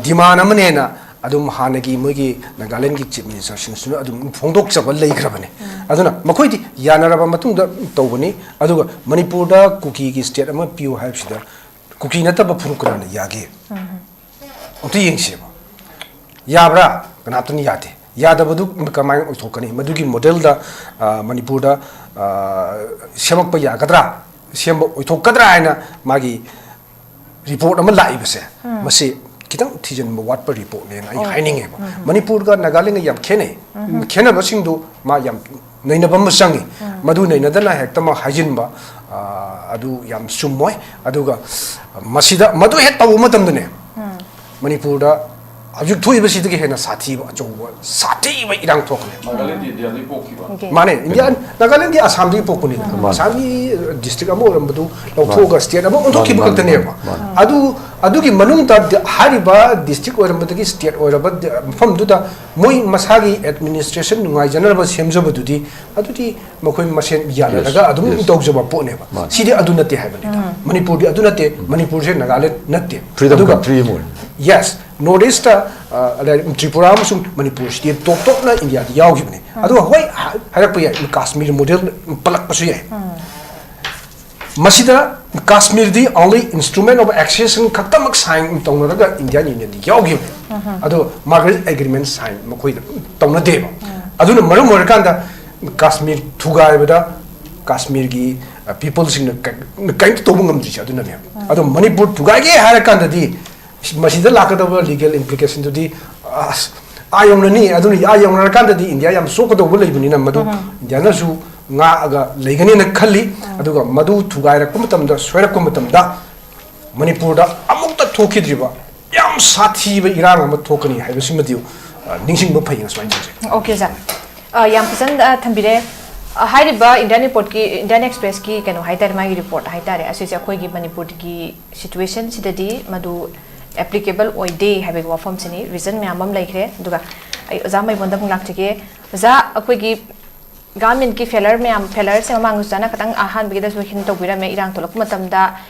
ꯗꯤꯃꯥꯟ ꯑꯃꯅꯦꯅ ꯑꯗꯨꯝ ꯍꯥꯟꯅꯒꯤ ꯃꯣꯏꯒꯤ ꯅꯥꯒꯥꯂꯦꯟꯒꯤ ꯆꯤꯐ ꯃꯤꯅꯤꯁꯇꯔꯁꯤꯡꯁꯤꯅ ꯑꯗꯨꯝ ꯐꯣꯡꯗꯣꯛꯆꯕ ꯂꯩꯈ꯭ꯔꯕꯅꯤ꯫ ꯑꯗꯨꯅ ꯃꯈꯣꯏꯗꯤ ꯌꯥꯅꯔꯕ ꯃꯇꯨꯡꯗ ꯇꯧꯕꯅꯤ꯫ ꯑꯗꯨꯒ ꯃꯅꯤꯄꯨꯔꯗ ꯀꯨꯀꯤꯒꯤ ꯁ꯭ꯇꯦꯠ ꯑꯃ ꯄꯤꯌꯨ ꯍꯥꯏꯕꯁꯤꯗ ꯀꯨꯀꯤ ꯅꯠꯇꯕ ꯐꯨꯔꯨꯞ ꯀꯅꯥꯅ ꯌꯥꯒꯦ? ꯑꯝꯇ ꯌꯦꯡꯁꯦꯕ꯫ ꯌꯥꯕ꯭ꯔꯥ? ꯀꯅꯥꯝꯇꯅ ꯌꯥꯗꯦ꯫ ꯌꯥꯗꯕꯗꯨ ꯀꯃꯥꯏꯅ ꯑꯣꯏꯊꯣꯛꯀꯅꯤ? ꯃꯗꯨꯒꯤ ꯃꯣꯗꯦꯜꯗ ꯃꯅꯤꯄꯨꯔꯗ ꯁꯦꯝꯃꯛꯄ ꯌꯥꯒꯗ꯭ꯔꯥ? ꯁꯦꯝꯕ ꯑꯣꯏꯊꯣꯛꯀꯗ꯭ꯔꯥ ꯍꯥꯏꯅ ꯃꯥꯒꯤ ꯔꯤꯄꯣꯔꯠ ꯑꯃ ꯂꯥꯛꯏꯕꯁꯦ, ꯃꯁꯤ ꯈꯤꯇꯪ ꯊꯤꯖꯤꯟꯕ ꯋꯥꯠꯄ ꯔꯤꯄꯣꯔꯠꯅꯦꯅ ꯑꯩ ꯍꯥꯏꯅꯤꯡꯉꯦꯕ꯫ ꯃꯅꯤꯄꯨꯔꯒ ꯅꯥꯒꯥꯂꯦꯟꯒ ꯌꯥꯝ ꯈꯦꯠꯅꯩ꯫ ꯈꯦꯠꯅꯕꯁꯤꯡꯗꯨ ꯃꯥ ꯌꯥꯝ ꯅꯩꯅꯕ ꯑꯃ ꯆꯪꯉꯤ꯫ ꯃꯗꯨ ꯅꯩꯅꯗꯅ ꯍꯦꯛꯇꯃꯛ ꯍꯥꯏꯖꯤꯟꯕ ꯑꯗꯨ ꯌꯥꯝ ꯆꯨꯝꯃꯣꯏ꯫ ꯑꯗꯨꯒ ꯃꯁꯤꯗ ꯃꯗꯨ ꯍꯦꯛ ꯇꯧꯕ ꯃꯇꯝꯗꯅꯦ, ꯃꯅꯤꯄꯨꯔꯗ ꯍꯧꯖꯤꯛ ꯊꯣꯛꯏꯕꯁꯤꯗꯒꯤ ꯍꯦꯟꯅ ꯁꯥꯊꯤꯕ, ꯑꯆꯧꯕ ꯁꯥꯊꯤꯕ ꯏꯔꯥꯡ ꯊꯣꯛꯀꯅꯤ꯫ ꯅꯥꯒꯥꯂꯦꯟꯗꯤ ꯏꯟꯗꯤꯌꯥꯗꯒꯤ ꯄꯣꯛꯈꯤꯕ꯫ ꯃꯥꯅꯦ, ꯏꯟꯗꯤꯌꯥ, ꯅꯥꯒꯥꯂꯦꯟꯗꯤ ꯑꯁꯥꯝꯗꯒꯤ ꯄꯣꯛꯄꯅꯤꯗꯅ꯫ ꯃꯥꯅꯦ꯫ ꯑꯁꯥꯝꯒꯤ ꯗꯤꯁꯇ꯭ꯔꯤꯛ ꯑꯃ ꯑꯣꯏꯔꯝꯕꯗꯨ ꯂꯧꯊꯣꯛꯑꯒ ꯃꯥꯅꯦ꯫ ꯁ꯭ꯇꯦꯠ ꯑꯃ ꯑꯣꯟꯊꯣꯛꯈꯤꯕ ꯃꯥꯅꯦ, ꯈꯛꯇꯅꯦꯕ꯫ ꯃꯥꯅꯦ, ꯃꯥꯅꯦ꯫ ꯑꯗꯨ, ꯑꯗꯨꯒꯤ ꯃꯅꯨꯡꯗ ꯍꯥꯏꯔꯤꯕ ꯗꯤꯁꯇ꯭ꯔꯤꯛ ꯑꯣꯏꯔꯝꯕꯗꯒꯤ ꯁ꯭ꯇꯦꯠ ꯑꯣꯏꯔꯕ ꯃꯐꯝꯗꯨꯗ ꯃꯣꯏ ꯃꯁꯥꯒꯤ ꯑꯦꯗꯃꯤꯅꯤꯁꯇ꯭ꯔꯦꯁꯟ ꯅꯨꯡꯉꯥꯏꯖꯅꯕ ꯁꯦꯝꯖꯕꯗꯨꯗꯤ, ꯑꯗꯨꯗꯤ ꯃꯈꯣꯏ ꯃꯁꯦꯟ ꯌꯥꯅꯔꯒ Yes, ꯑꯗꯨꯝ yes. ꯇꯧꯖꯕ ꯄꯣꯠꯅꯦꯕ꯫ ꯃꯥꯅꯦ꯫ ꯁꯤꯗꯤ ꯑꯗꯨ ꯅꯠꯇꯦ ꯍꯥꯏꯕꯅꯤꯗ꯫ ꯃꯅꯤꯄꯨꯔꯗꯤ ꯑꯗꯨ ꯅꯠꯇꯦ꯫ ꯃꯅꯤꯄꯨꯔꯁꯦ ꯅꯥꯒꯥꯂꯦꯟ ꯅꯠꯇꯦ꯫ Freedom ꯑꯗꯨꯒ country ꯑꯃ ꯑꯣꯏꯅ꯫ Yes, ꯅꯣꯔꯠ ꯏꯁꯇ, ꯑ, ꯇ꯭ꯔꯤꯄꯨꯔꯥ ꯑꯃꯁꯨꯡ ꯃꯅꯤꯄꯨꯔꯁꯤꯗꯤ ꯇꯣꯞ ꯇꯣꯞꯅ ꯏꯟꯗꯤꯌꯥꯗ ꯌꯥꯎꯈꯤꯕꯅꯤ꯫ ꯑꯗꯨꯒ ꯍꯣꯏ, ꯍꯥ-, ꯍꯥꯏꯔꯛꯄ ꯌꯥꯏ, ꯀꯥꯁꯃꯤꯔ ꯃꯣꯗꯦꯜ ꯄꯜꯂꯛꯄꯁꯨ ꯌꯥꯏ꯫ ꯃꯁꯤꯗ ꯀꯥꯁꯃꯤꯔꯗꯤ only instrument of accession ꯈꯛꯇꯃꯛ sign ꯇꯧꯅꯔꯒ ꯏꯟꯗꯤꯌꯥꯟ ꯌꯨꯅꯤꯌꯟꯗꯤ ꯌꯥꯎꯈꯤꯕꯅꯤ꯫ ꯑꯗꯣ ꯃꯥꯒꯤ agreement sign ꯃꯈꯣꯏꯗ ꯇꯧꯅꯗꯦꯕ꯫ ꯑꯗꯨꯅ ꯃꯔꯝ ꯑꯣꯏꯔꯀꯥꯟꯗ ꯀꯥꯁꯃꯤꯔ ꯊꯨꯒꯥꯏꯕꯗ ꯀꯥꯁꯃꯤꯔꯒꯤ, ꯑ, ꯄꯤꯄꯜꯁꯤꯡꯅ ꯀ-, ꯀꯔꯤꯝꯇ ꯇꯧꯕ ꯉꯝꯗ꯭ꯔꯤꯁꯦ ꯑꯗꯨꯅꯅꯦꯕ꯫ ꯑꯗꯣ ꯃꯅꯤꯄꯨꯔ ꯊꯨꯒꯥꯏꯒꯦ ꯍꯥꯏꯔ ꯀꯥꯟꯗꯗꯤ ꯃꯁꯤꯗ ꯂꯥꯛꯀꯗꯕ ꯂꯤꯒꯦꯜ ꯏꯝꯄ꯭ꯂꯤꯀꯦꯁꯟꯗꯨꯗꯤ ꯑꯁ ꯑꯥ ꯌꯧꯅꯅꯤ꯫ ꯑꯗꯨꯅ ꯑꯥ ꯌꯧꯅꯔꯀꯥꯟꯗꯗꯤ ꯏꯟꯗꯤꯌꯥ ꯌꯥꯝ ꯆꯣꯛꯀꯗꯧꯕ ꯂꯩꯕꯅꯤꯅ ꯃꯗꯨ ꯏꯟꯗꯤꯌꯥꯅꯁꯨ ꯉꯥꯛꯑꯒ ꯂꯩꯒꯅꯦꯅ ꯈꯜꯂꯤ꯫ ꯑꯗꯨꯒ ꯃꯗꯨ ꯊꯨꯒꯥꯏꯔꯛꯄ ꯃꯇꯝꯗ, ꯁꯣꯏꯔꯛꯄ ꯃꯇꯝꯗ ꯃꯅꯤꯄꯨꯔꯗ ꯑꯃꯨꯛꯇ ꯊꯣꯛꯈꯤꯗ꯭ꯔꯤꯕ ꯌꯥꯝ ꯁꯥꯊꯤꯕ ꯏꯔꯥꯡ ꯑꯃ ꯊꯣꯛꯀꯅꯤ ꯍꯥꯏꯕꯁꯤꯃꯗꯤ, ꯑ, ꯅꯤꯡꯁꯤꯡꯕ ꯐꯩ ꯁꯨꯃꯥꯏꯅ ꯇꯧꯖꯩ꯫ ꯑꯣꯀꯦ ꯁꯥꯔ, ꯑ, ꯌꯥꯝ ꯐꯖꯅ, ꯑ, ꯊꯝꯕꯤꯔꯦ꯫ ꯑ, ꯍꯥꯏꯔꯤꯕ ꯏꯟꯗꯤꯌꯥꯟ ꯔꯤꯄꯣꯔꯠꯀꯤ, ꯏꯟꯗꯤꯌꯥꯟ ꯑꯦꯛꯁꯄ꯭ꯔꯦꯁꯀꯤ ꯀꯩꯅꯣ ꯍꯥꯏꯇꯥꯔꯦ, ꯃꯥꯒꯤ ꯔꯤꯄꯣꯔꯠ ꯍꯥꯏꯇꯥꯔꯦ, ꯑꯁꯤꯁꯦ ꯑꯩꯈꯣꯏꯒꯤ ꯃꯅꯤꯄꯨꯔꯒꯤ ꯁꯤꯆꯨꯋꯦꯁꯟꯁꯤꯗꯗꯤ ꯃꯗꯨ ꯑꯦꯄ꯭ꯂꯤꯀꯦꯕꯜ ꯑꯣꯏꯗꯦ ꯍꯥꯏꯕꯒꯤ ꯋꯥꯐꯝꯁꯤꯅꯤ꯫ ꯔꯤꯖꯟ ꯃꯌꯥꯝ ꯑꯃ ꯂꯩꯈ꯭ꯔꯦ꯫ ꯑꯗꯨꯒ ꯑꯩ ꯑꯣꯖꯥ ꯃꯩꯕꯣꯟꯗ ꯑꯃꯨꯛ ꯂꯥꯛꯆꯒꯦ꯫ ꯑꯣꯖꯥ, ꯑꯩꯈꯣꯏꯒꯤ ꯒꯚꯔꯟꯃꯦꯟꯠꯀꯤ ꯐꯦꯂꯔ ꯃꯌꯥꯝ, ꯐꯦꯂꯔꯁꯦ ꯃꯃꯥꯡꯗꯁꯨ ꯆꯥꯅ ꯈꯤꯇꯪ ꯑꯍꯥꯟꯕꯒꯤꯗꯁꯨ ꯍꯤꯟ ꯇꯧꯕꯤꯔꯝꯃꯦ, ꯏꯔꯥꯡ ꯊꯣꯛꯂꯛꯄ ꯃꯇꯝꯗ,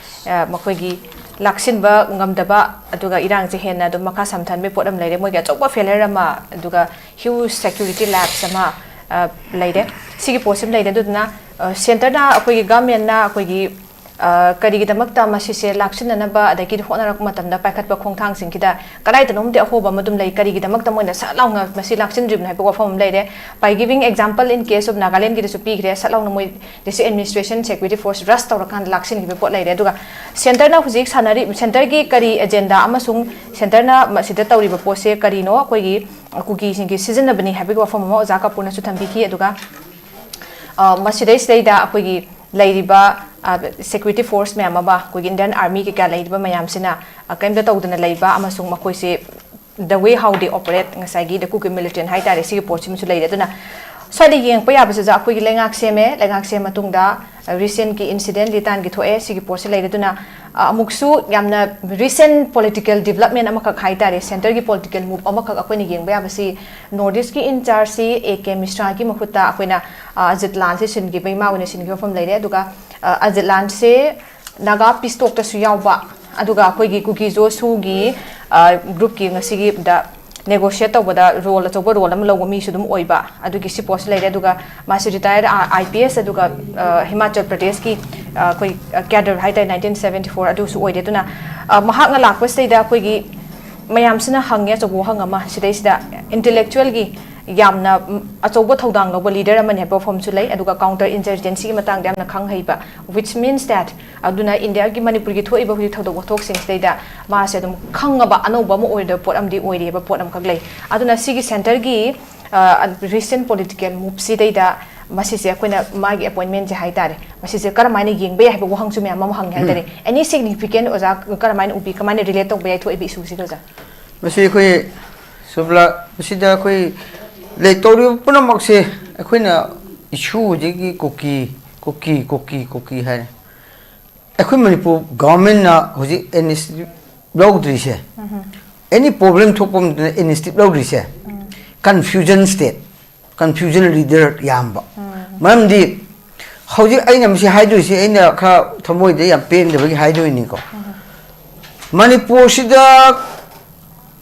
ꯑ, ꯃꯈꯣꯏꯒꯤ ꯂꯥꯛꯁꯤꯟꯕ ꯉꯝꯗꯕ, ꯑꯗꯨꯒ ꯏꯔꯥꯡꯁꯦ ꯍꯦꯟꯅ ꯑꯗꯨꯝ ꯃꯈꯥ ꯁꯝꯊꯍꯟꯕꯒꯤ ꯄꯣꯠ ꯑꯃ ꯂꯩꯔꯦ꯫ ꯃꯣꯏꯒꯤ ꯑꯆꯧꯕ ꯐꯦꯂꯔ ꯑꯃ, ꯑꯗꯨꯒ ꯍ꯭ꯌꯨꯖ ꯁꯦꯀ꯭ꯌꯨꯔꯤꯇꯤ ꯂꯦꯞꯁ ꯑꯃ, ꯑ, ꯂꯩꯔꯦ꯫ ꯁꯤꯒꯤ ꯄꯣꯠꯁꯤꯃ ꯂꯩꯔꯦ꯫ ꯑꯗꯨꯗꯨꯅ, ꯑ, ꯁꯦꯟꯇꯔꯅ, ꯑꯩꯈꯣꯏꯒꯤ ꯒꯚꯔꯟꯃꯦꯟꯠꯅ ꯑꯩꯈꯣꯏꯒꯤ, ꯑ, ꯀꯔꯤꯒꯤꯗꯃꯛꯇ ꯃꯁꯤꯁꯦ ꯂꯥꯛꯁꯤꯟꯅꯅꯕ ꯑꯗꯒꯤ ꯍꯣꯠꯅꯔꯛꯄ ꯃꯇꯝꯗ ꯄꯥꯏꯈꯠꯄ ꯈꯣꯡꯊꯥꯡꯁꯤꯡꯁꯤꯗ ꯀꯗꯥꯏꯗꯅꯣꯝꯗꯤ ꯑꯍꯣꯕ ꯑꯃ ꯑꯗꯨꯝ ꯂꯩ, ꯀꯔꯤꯒꯤꯗꯃꯛꯇ ꯃꯣꯏꯅ ꯁꯠ ꯂꯥꯎꯅ ꯃꯁꯤ ꯂꯥꯛꯁꯤꯟꯗ꯭ꯔꯤꯕꯅꯣ ꯍꯥꯏꯕ ꯋꯥꯐꯝ ꯑꯃ ꯂꯩꯔꯦ꯫ By giving example, in case of Nagaland ꯒꯤꯗꯁꯨ ꯄꯤꯈ꯭ꯔꯦ, ꯁꯠ ꯂꯥꯎꯅ ꯃꯣꯏ district administration security force rush ꯇꯧꯔꯀꯥꯟꯗ ꯂꯥꯛꯁꯤꯟꯈꯤꯕ ꯄꯣꯠ ꯂꯩꯔꯦ꯫ ꯑꯗꯨꯒ ꯁꯦꯟꯇꯔꯅ ꯍꯧꯖꯤꯛ ꯁꯥꯟꯅꯔꯤ, ꯁꯦꯟꯇꯔꯒꯤ ꯀꯔꯤ ꯑꯦꯖꯦꯟꯗꯥ ꯑꯃꯁꯨꯡ ꯁꯦꯟꯇꯔꯅ ꯃꯁꯤꯗ ꯇꯧꯔꯤꯕ ꯄꯣꯠꯁꯦ ꯀꯔꯤꯅꯣ, ꯑꯩꯈꯣꯏꯒꯤ ꯀꯨꯀꯤꯁꯤꯡꯒꯤ ꯁꯤꯖꯤꯟꯅꯕꯅꯤ ꯍꯥꯏꯕꯒꯤ ꯋꯥꯐꯝ ꯑꯃ ꯑꯣꯖꯥ ꯀꯥꯄꯨꯔꯅꯁꯨ ꯊꯝꯕꯤꯈꯤ꯫ ꯑꯗꯨꯒ, ꯑ, ꯃꯁꯤꯗꯩꯁꯤꯗꯩꯗ ꯑꯩꯈꯣꯏꯒꯤ ꯂꯩꯔꯤꯕ, ꯑ, ꯁꯦꯀ꯭ꯌꯨꯔꯤꯇꯤ ꯐꯣꯔꯁ ꯃꯌꯥꯝ ꯑꯃ, ꯑꯩꯈꯣꯏꯒꯤ ꯏꯟꯗꯤꯌꯟ ꯑꯥꯔꯃꯤ ꯀꯩꯀꯥ ꯂꯩꯔꯤꯕ ꯃꯌꯥꯝꯁꯤꯅ, ꯑ, ꯀꯔꯤꯝꯇ ꯇꯧꯗꯅ ꯂꯩꯕ ꯑꯃꯁꯨꯡ ꯃꯈꯣꯏꯁꯦ the way how they operate, ꯉꯁꯥꯏꯒꯤ the Kuki militant ꯍꯥꯏꯇꯥꯔꯦ, ꯁꯤꯒꯤ ꯄꯣꯠꯁꯤꯃꯁꯨ ꯂꯩꯔꯦ꯫ ꯑꯗꯨꯅ ꯁ꯭ꯋꯥꯏꯗ ꯌꯦꯡꯉꯛꯄ ꯌꯥꯕꯁꯤꯗ ꯑꯩꯈꯣꯏꯒꯤ ꯂꯩꯉꯥꯛ ꯁꯦꯝꯃꯦ, ꯂꯩꯉꯥꯛ ꯁꯦꯝꯃ ꯃꯇꯨꯡꯗ, ꯑ, ꯔꯤꯁꯦꯟꯠꯀꯤ ꯏꯟꯁꯤꯗꯦꯟꯠ ꯂꯤꯇꯥꯟꯒꯤ ꯊꯣꯛꯑꯦ, ꯁꯤꯒꯤ ꯄꯣꯠꯁꯤ ꯂꯩꯔꯦ꯫ ꯑꯗꯨꯅ, ꯑ, ꯑꯃꯨꯛꯁꯨ ꯌꯥꯝꯅ ꯔꯤꯁꯦꯟꯠ ꯄꯣꯂꯤꯇꯤꯀꯦꯜ ꯗꯤꯕ꯭ꯂꯞꯃꯦꯟ ꯑꯃꯈꯛ ꯍꯥꯏꯇꯥꯔꯦ, ꯁꯦꯟꯇꯔꯒꯤ ꯄꯣꯂꯤꯇꯤꯀꯦꯜ ꯃꯨꯚ ꯑꯃꯈꯛ ꯑꯩꯈꯣꯏꯅ ꯌꯦꯡꯕ ꯌꯥꯕꯁꯤ ꯅꯣꯔꯠ ꯏꯁ꯭ꯠꯀꯤ ꯏꯟꯆꯥꯔꯖꯁꯤ ꯑꯦ ꯀꯦ ꯃꯤꯁ꯭ꯔꯥꯒꯤ ꯃꯍꯨꯠꯇ ꯑꯩꯈꯣꯏꯅ, ꯑ, ꯑꯖꯤꯠ ꯂꯥꯟꯁꯦ ꯁꯤꯟꯈꯤꯕ, ꯏꯃꯥ ꯍꯣꯏꯅ ꯁꯤꯟꯈꯤꯕ ꯃꯐꯝ ꯂꯩꯔꯦ꯫ ꯑꯗꯨꯒ, ꯑ, ꯑꯖꯤꯠ ꯂꯥꯟꯁꯦ ꯅꯥꯒꯥ ꯄꯤꯁ ꯇꯣꯛꯇꯁꯨ ꯌꯥꯎꯕ, ꯑꯗꯨꯒ ꯑꯩꯈꯣꯏꯒꯤ ꯀꯨꯀꯤ ꯖꯣꯁꯨꯒꯤ, ꯑ, ꯒ꯭ꯔꯨꯞꯀꯤ ꯉꯁꯤꯒꯤ ꯗ ꯅꯦꯒꯣꯁꯤꯌꯦꯠ ꯇꯧꯕꯗ ꯔꯣꯜ, ꯑꯆꯧꯕ ꯔꯣꯜ ꯑꯃ ꯂꯧꯕ ꯃꯤꯁꯨ ꯑꯗꯨꯝ ꯑꯣꯏꯕ, ꯑꯗꯨꯒꯤ ꯁꯤ ꯄꯣꯠꯁꯤ ꯂꯩꯔꯦ꯫ ꯑꯗꯨꯒ ꯃꯥꯁꯤ ꯔꯤꯇꯥꯌꯔ ꯑꯥꯏ ꯄꯤ ꯑꯦꯁ, ꯑꯗꯨꯒ, ꯑ, ꯍꯤꯃꯥꯆꯜ ꯄ꯭ꯔꯗꯦꯁꯀꯤ, ꯑ, ꯑꯩꯈꯣꯏ, ꯑ, ꯀꯦꯗꯔ ꯍꯥꯏꯇꯥꯔꯦ, ꯅꯥꯏꯟꯇꯤꯟ ꯁꯕꯦꯟꯇꯤ ꯐꯣꯔ ꯑꯗꯨꯁꯨ ꯑꯣꯏꯔꯦ꯫ ꯑꯗꯨꯅ, ꯑ, ꯃꯍꯥꯛꯅ ꯂꯥꯛꯄꯁꯤꯗꯩꯗ ꯑꯩꯈꯣꯏꯒꯤ ꯃꯌꯥꯝꯁꯤꯅ ꯍꯪꯉꯦ, ꯑꯆꯧꯕ ꯋꯥꯍꯪ ꯑꯃ ꯁꯤꯗꯩꯁꯤꯗ, ꯏꯟꯇꯦꯂꯦꯛꯆꯨꯋꯦꯜꯒꯤ ꯌꯥꯝꯅ ꯎꯝ, ꯑꯆꯧꯕ ꯊꯧꯗꯥꯡ ꯂꯧꯕ ꯂꯤꯗꯔ ꯑꯃꯅꯤ ꯍꯥꯏꯕ ꯋꯥꯐꯝꯁꯨ ꯂꯩ꯫ ꯑꯗꯨꯒ ꯀꯥꯎꯟꯇꯔ ꯏꯟꯁꯔꯖꯦꯟꯁꯤꯒꯤ ꯃꯇꯥꯡꯗ ꯌꯥꯝꯅ ꯈꯪ ꯍꯩꯕ, which means that ꯑꯗꯨꯅ ꯏꯟꯗꯤꯌꯥꯒꯤ, ꯃꯅꯤꯄꯨꯔꯒꯤ ꯊꯣꯛꯏꯕ ꯍꯧꯖꯤꯛ ꯊꯧꯗꯣꯛ ꯋꯥꯊꯣꯛꯁꯤꯡꯁꯤꯗꯩꯗ ꯃꯥꯁꯦ ꯑꯗꯨꯝ ꯈꯪꯉꯕ ꯑꯅꯧꯕ ꯑꯃ ꯑꯣꯏꯗꯕ ꯄꯣꯠ ꯑꯃꯗꯤ ꯑꯣꯏꯔꯤꯑꯕ, ꯄꯣꯠ ꯑꯃꯈꯛ ꯂꯩ꯫ ꯑꯗꯨꯅ ꯁꯤꯒꯤ ꯁꯦꯟꯇꯔꯒꯤ ꯔꯤꯁꯦꯟ ꯄꯣꯂꯤꯇꯤꯀꯦꯜ ꯃꯨꯞꯁꯤꯗꯩꯗ ꯃꯁꯤꯁꯦ ꯑꯩꯈꯣꯏꯅ ꯃꯥꯒꯤ ꯑꯦꯄꯣꯏꯟꯃꯦꯟꯁꯦ ꯍꯥꯏꯇꯥꯔꯦ, ꯃꯁꯤꯁꯦ ꯀꯔꯝꯍꯥꯏꯅ ꯌꯦꯡꯕ ꯌꯥꯏ ꯍꯥꯏꯕ ꯋꯥꯍꯪꯁꯨ ꯃꯌꯥꯝ ꯑꯃ ꯍꯪꯉꯦ ꯍꯥꯏꯇꯥꯔꯦ꯫ Any significant, ꯑꯣꯖꯥ, ꯀꯔꯝꯍꯥꯏꯅ ꯎꯕꯤ, ꯀꯃꯥꯏꯅ ꯔꯤꯂꯦꯠ ꯇꯧꯕ ꯌꯥꯏ ꯊꯣꯛꯏꯕ ꯏꯁꯨꯁꯤꯒ, ꯑꯣꯖꯥ? ꯃꯁꯤ ꯑꯩꯈꯣꯏ ꯁꯨꯕ꯭ꯂꯥ, ꯃꯁꯤꯗ ꯑꯩꯈꯣꯏ ꯂꯩ ꯇꯧꯔꯤꯕ ꯄꯨꯝꯅꯃꯛꯁꯦ ꯑꯩꯈꯣꯏꯅ ꯏꯁꯨ ꯍꯧꯖꯤꯛꯀꯤ ꯀꯨꯀꯤ, ꯀꯨꯀꯤ, ꯀꯨꯀꯤ, ꯀꯨꯀꯤ ꯍꯥꯏꯔꯦ꯫ ꯑꯩꯈꯣꯏ ꯃꯅꯤꯄꯨꯔ ꯒꯚꯔꯟꯃꯦꯟꯅ ꯍꯧꯖꯤꯛ ꯑꯦꯟ ꯑꯦꯁ ꯇꯤ ꯂꯧꯗ꯭ꯔꯤꯁꯦ, ꯑꯦꯅꯤ ꯄ꯭ꯔꯣꯕ꯭ꯂꯦꯝ ꯊꯣꯛꯄ ꯃꯇꯝꯗ ꯑꯦꯟ ꯑꯦꯁ ꯇꯤ ꯂꯧꯗ꯭ꯔꯤꯁꯦ, ꯀꯟꯐ꯭ꯌꯨꯖꯟ ꯁ꯭ꯇꯦꯠ, ꯀꯟꯐ꯭ꯌꯨꯖꯟ ꯂꯤꯗꯔ ꯌꯥꯝꯕ꯫ ꯃꯔꯝꯗꯤ ꯍꯧꯖꯤꯛ ꯑꯩꯅ ꯃꯁꯤ ꯍꯥꯏꯗꯣꯏꯁꯦ, ꯑꯩꯅ ꯈꯔ ꯊꯃꯣꯏꯗ ꯌꯥꯝ ꯄꯦꯟꯗꯕꯒꯤ ꯍꯥꯏꯗꯣꯏꯅꯤꯀꯣ꯫ ꯃꯅꯤꯄꯨꯔꯁꯤꯗ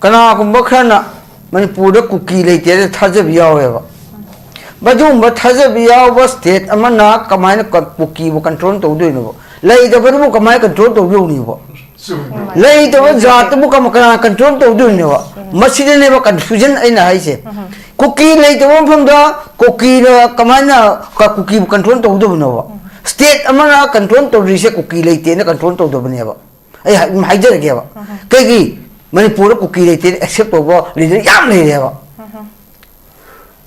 ꯀꯅꯥꯒꯨꯝꯕ ꯈꯔꯅ ꯃꯅꯤꯄꯨꯔꯗ ꯀꯨꯀꯤ ꯂꯩꯇꯦ ꯍꯥꯏꯅ ꯊꯥꯖꯕ ꯌꯥꯎꯋꯦꯕ꯫ ꯃꯗꯨꯒꯨꯝꯕ ꯊꯥꯖꯕ ꯌꯥꯎꯕ ꯁ꯭ꯇꯦꯠ ꯑꯃꯅ ꯀꯃꯥꯏꯅ ꯀ-, ꯀꯨꯀꯤꯕꯨ ꯀꯟꯇ꯭ꯔꯣꯜ ꯇꯧꯗꯣꯏꯅꯣꯕ? ꯂꯩꯇꯕꯗꯨꯕꯨ ꯀꯃꯥꯏꯅ ꯀꯟꯇ꯭ꯔꯣꯜ ꯇꯧꯗꯧꯔꯤꯅꯣꯕ? ꯂꯩꯇꯕ ꯖꯥꯠꯇꯨꯕꯨ ꯀꯃ-, ꯀꯅꯥ ꯀꯟꯇ꯭ꯔꯣꯜ ꯇꯧꯗꯣꯏꯅꯣꯕ? ꯃꯁꯤꯗꯅꯦꯕ ꯀꯟꯐ꯭ꯌꯨꯖꯟ ꯑꯩꯅ ꯍꯥꯏꯁꯦ꯫ ꯀꯨꯀꯤ ꯂꯩꯇꯕ ꯃꯐꯝꯗ ꯀꯨꯀꯤꯅ ꯀꯃꯥꯏꯅ ꯀ-, ꯀꯨꯀꯤꯕꯨ ꯀꯟꯇ꯭ꯔꯣꯜ ꯇꯧꯗꯧꯕꯅꯣꯕ? ꯁ꯭ꯇꯦꯠ ꯑꯃꯅ ꯀꯟꯇ꯭ꯔꯣꯜ ꯇꯧꯗ꯭ꯔꯤꯁꯦ ꯀꯨꯀꯤ ꯂꯩꯇꯦꯅ ꯀꯟꯇ꯭ꯔꯣꯜ ꯇꯧꯗꯕꯅꯦꯕ꯫ ꯑꯩ ꯍꯥꯏ-, ꯑꯗꯨꯝ ꯍꯥꯏꯖꯔꯒꯦꯕ꯫ ꯀꯩꯒꯤ? ꯃꯅꯤꯄꯨꯔꯗ ꯀꯨꯀꯤ ꯂꯩꯇꯦꯅ ꯑꯦꯛꯁꯦꯞ ꯇꯧꯕ ꯂꯤꯗꯔ ꯌꯥꯝ ꯂꯩꯔꯦꯕ꯫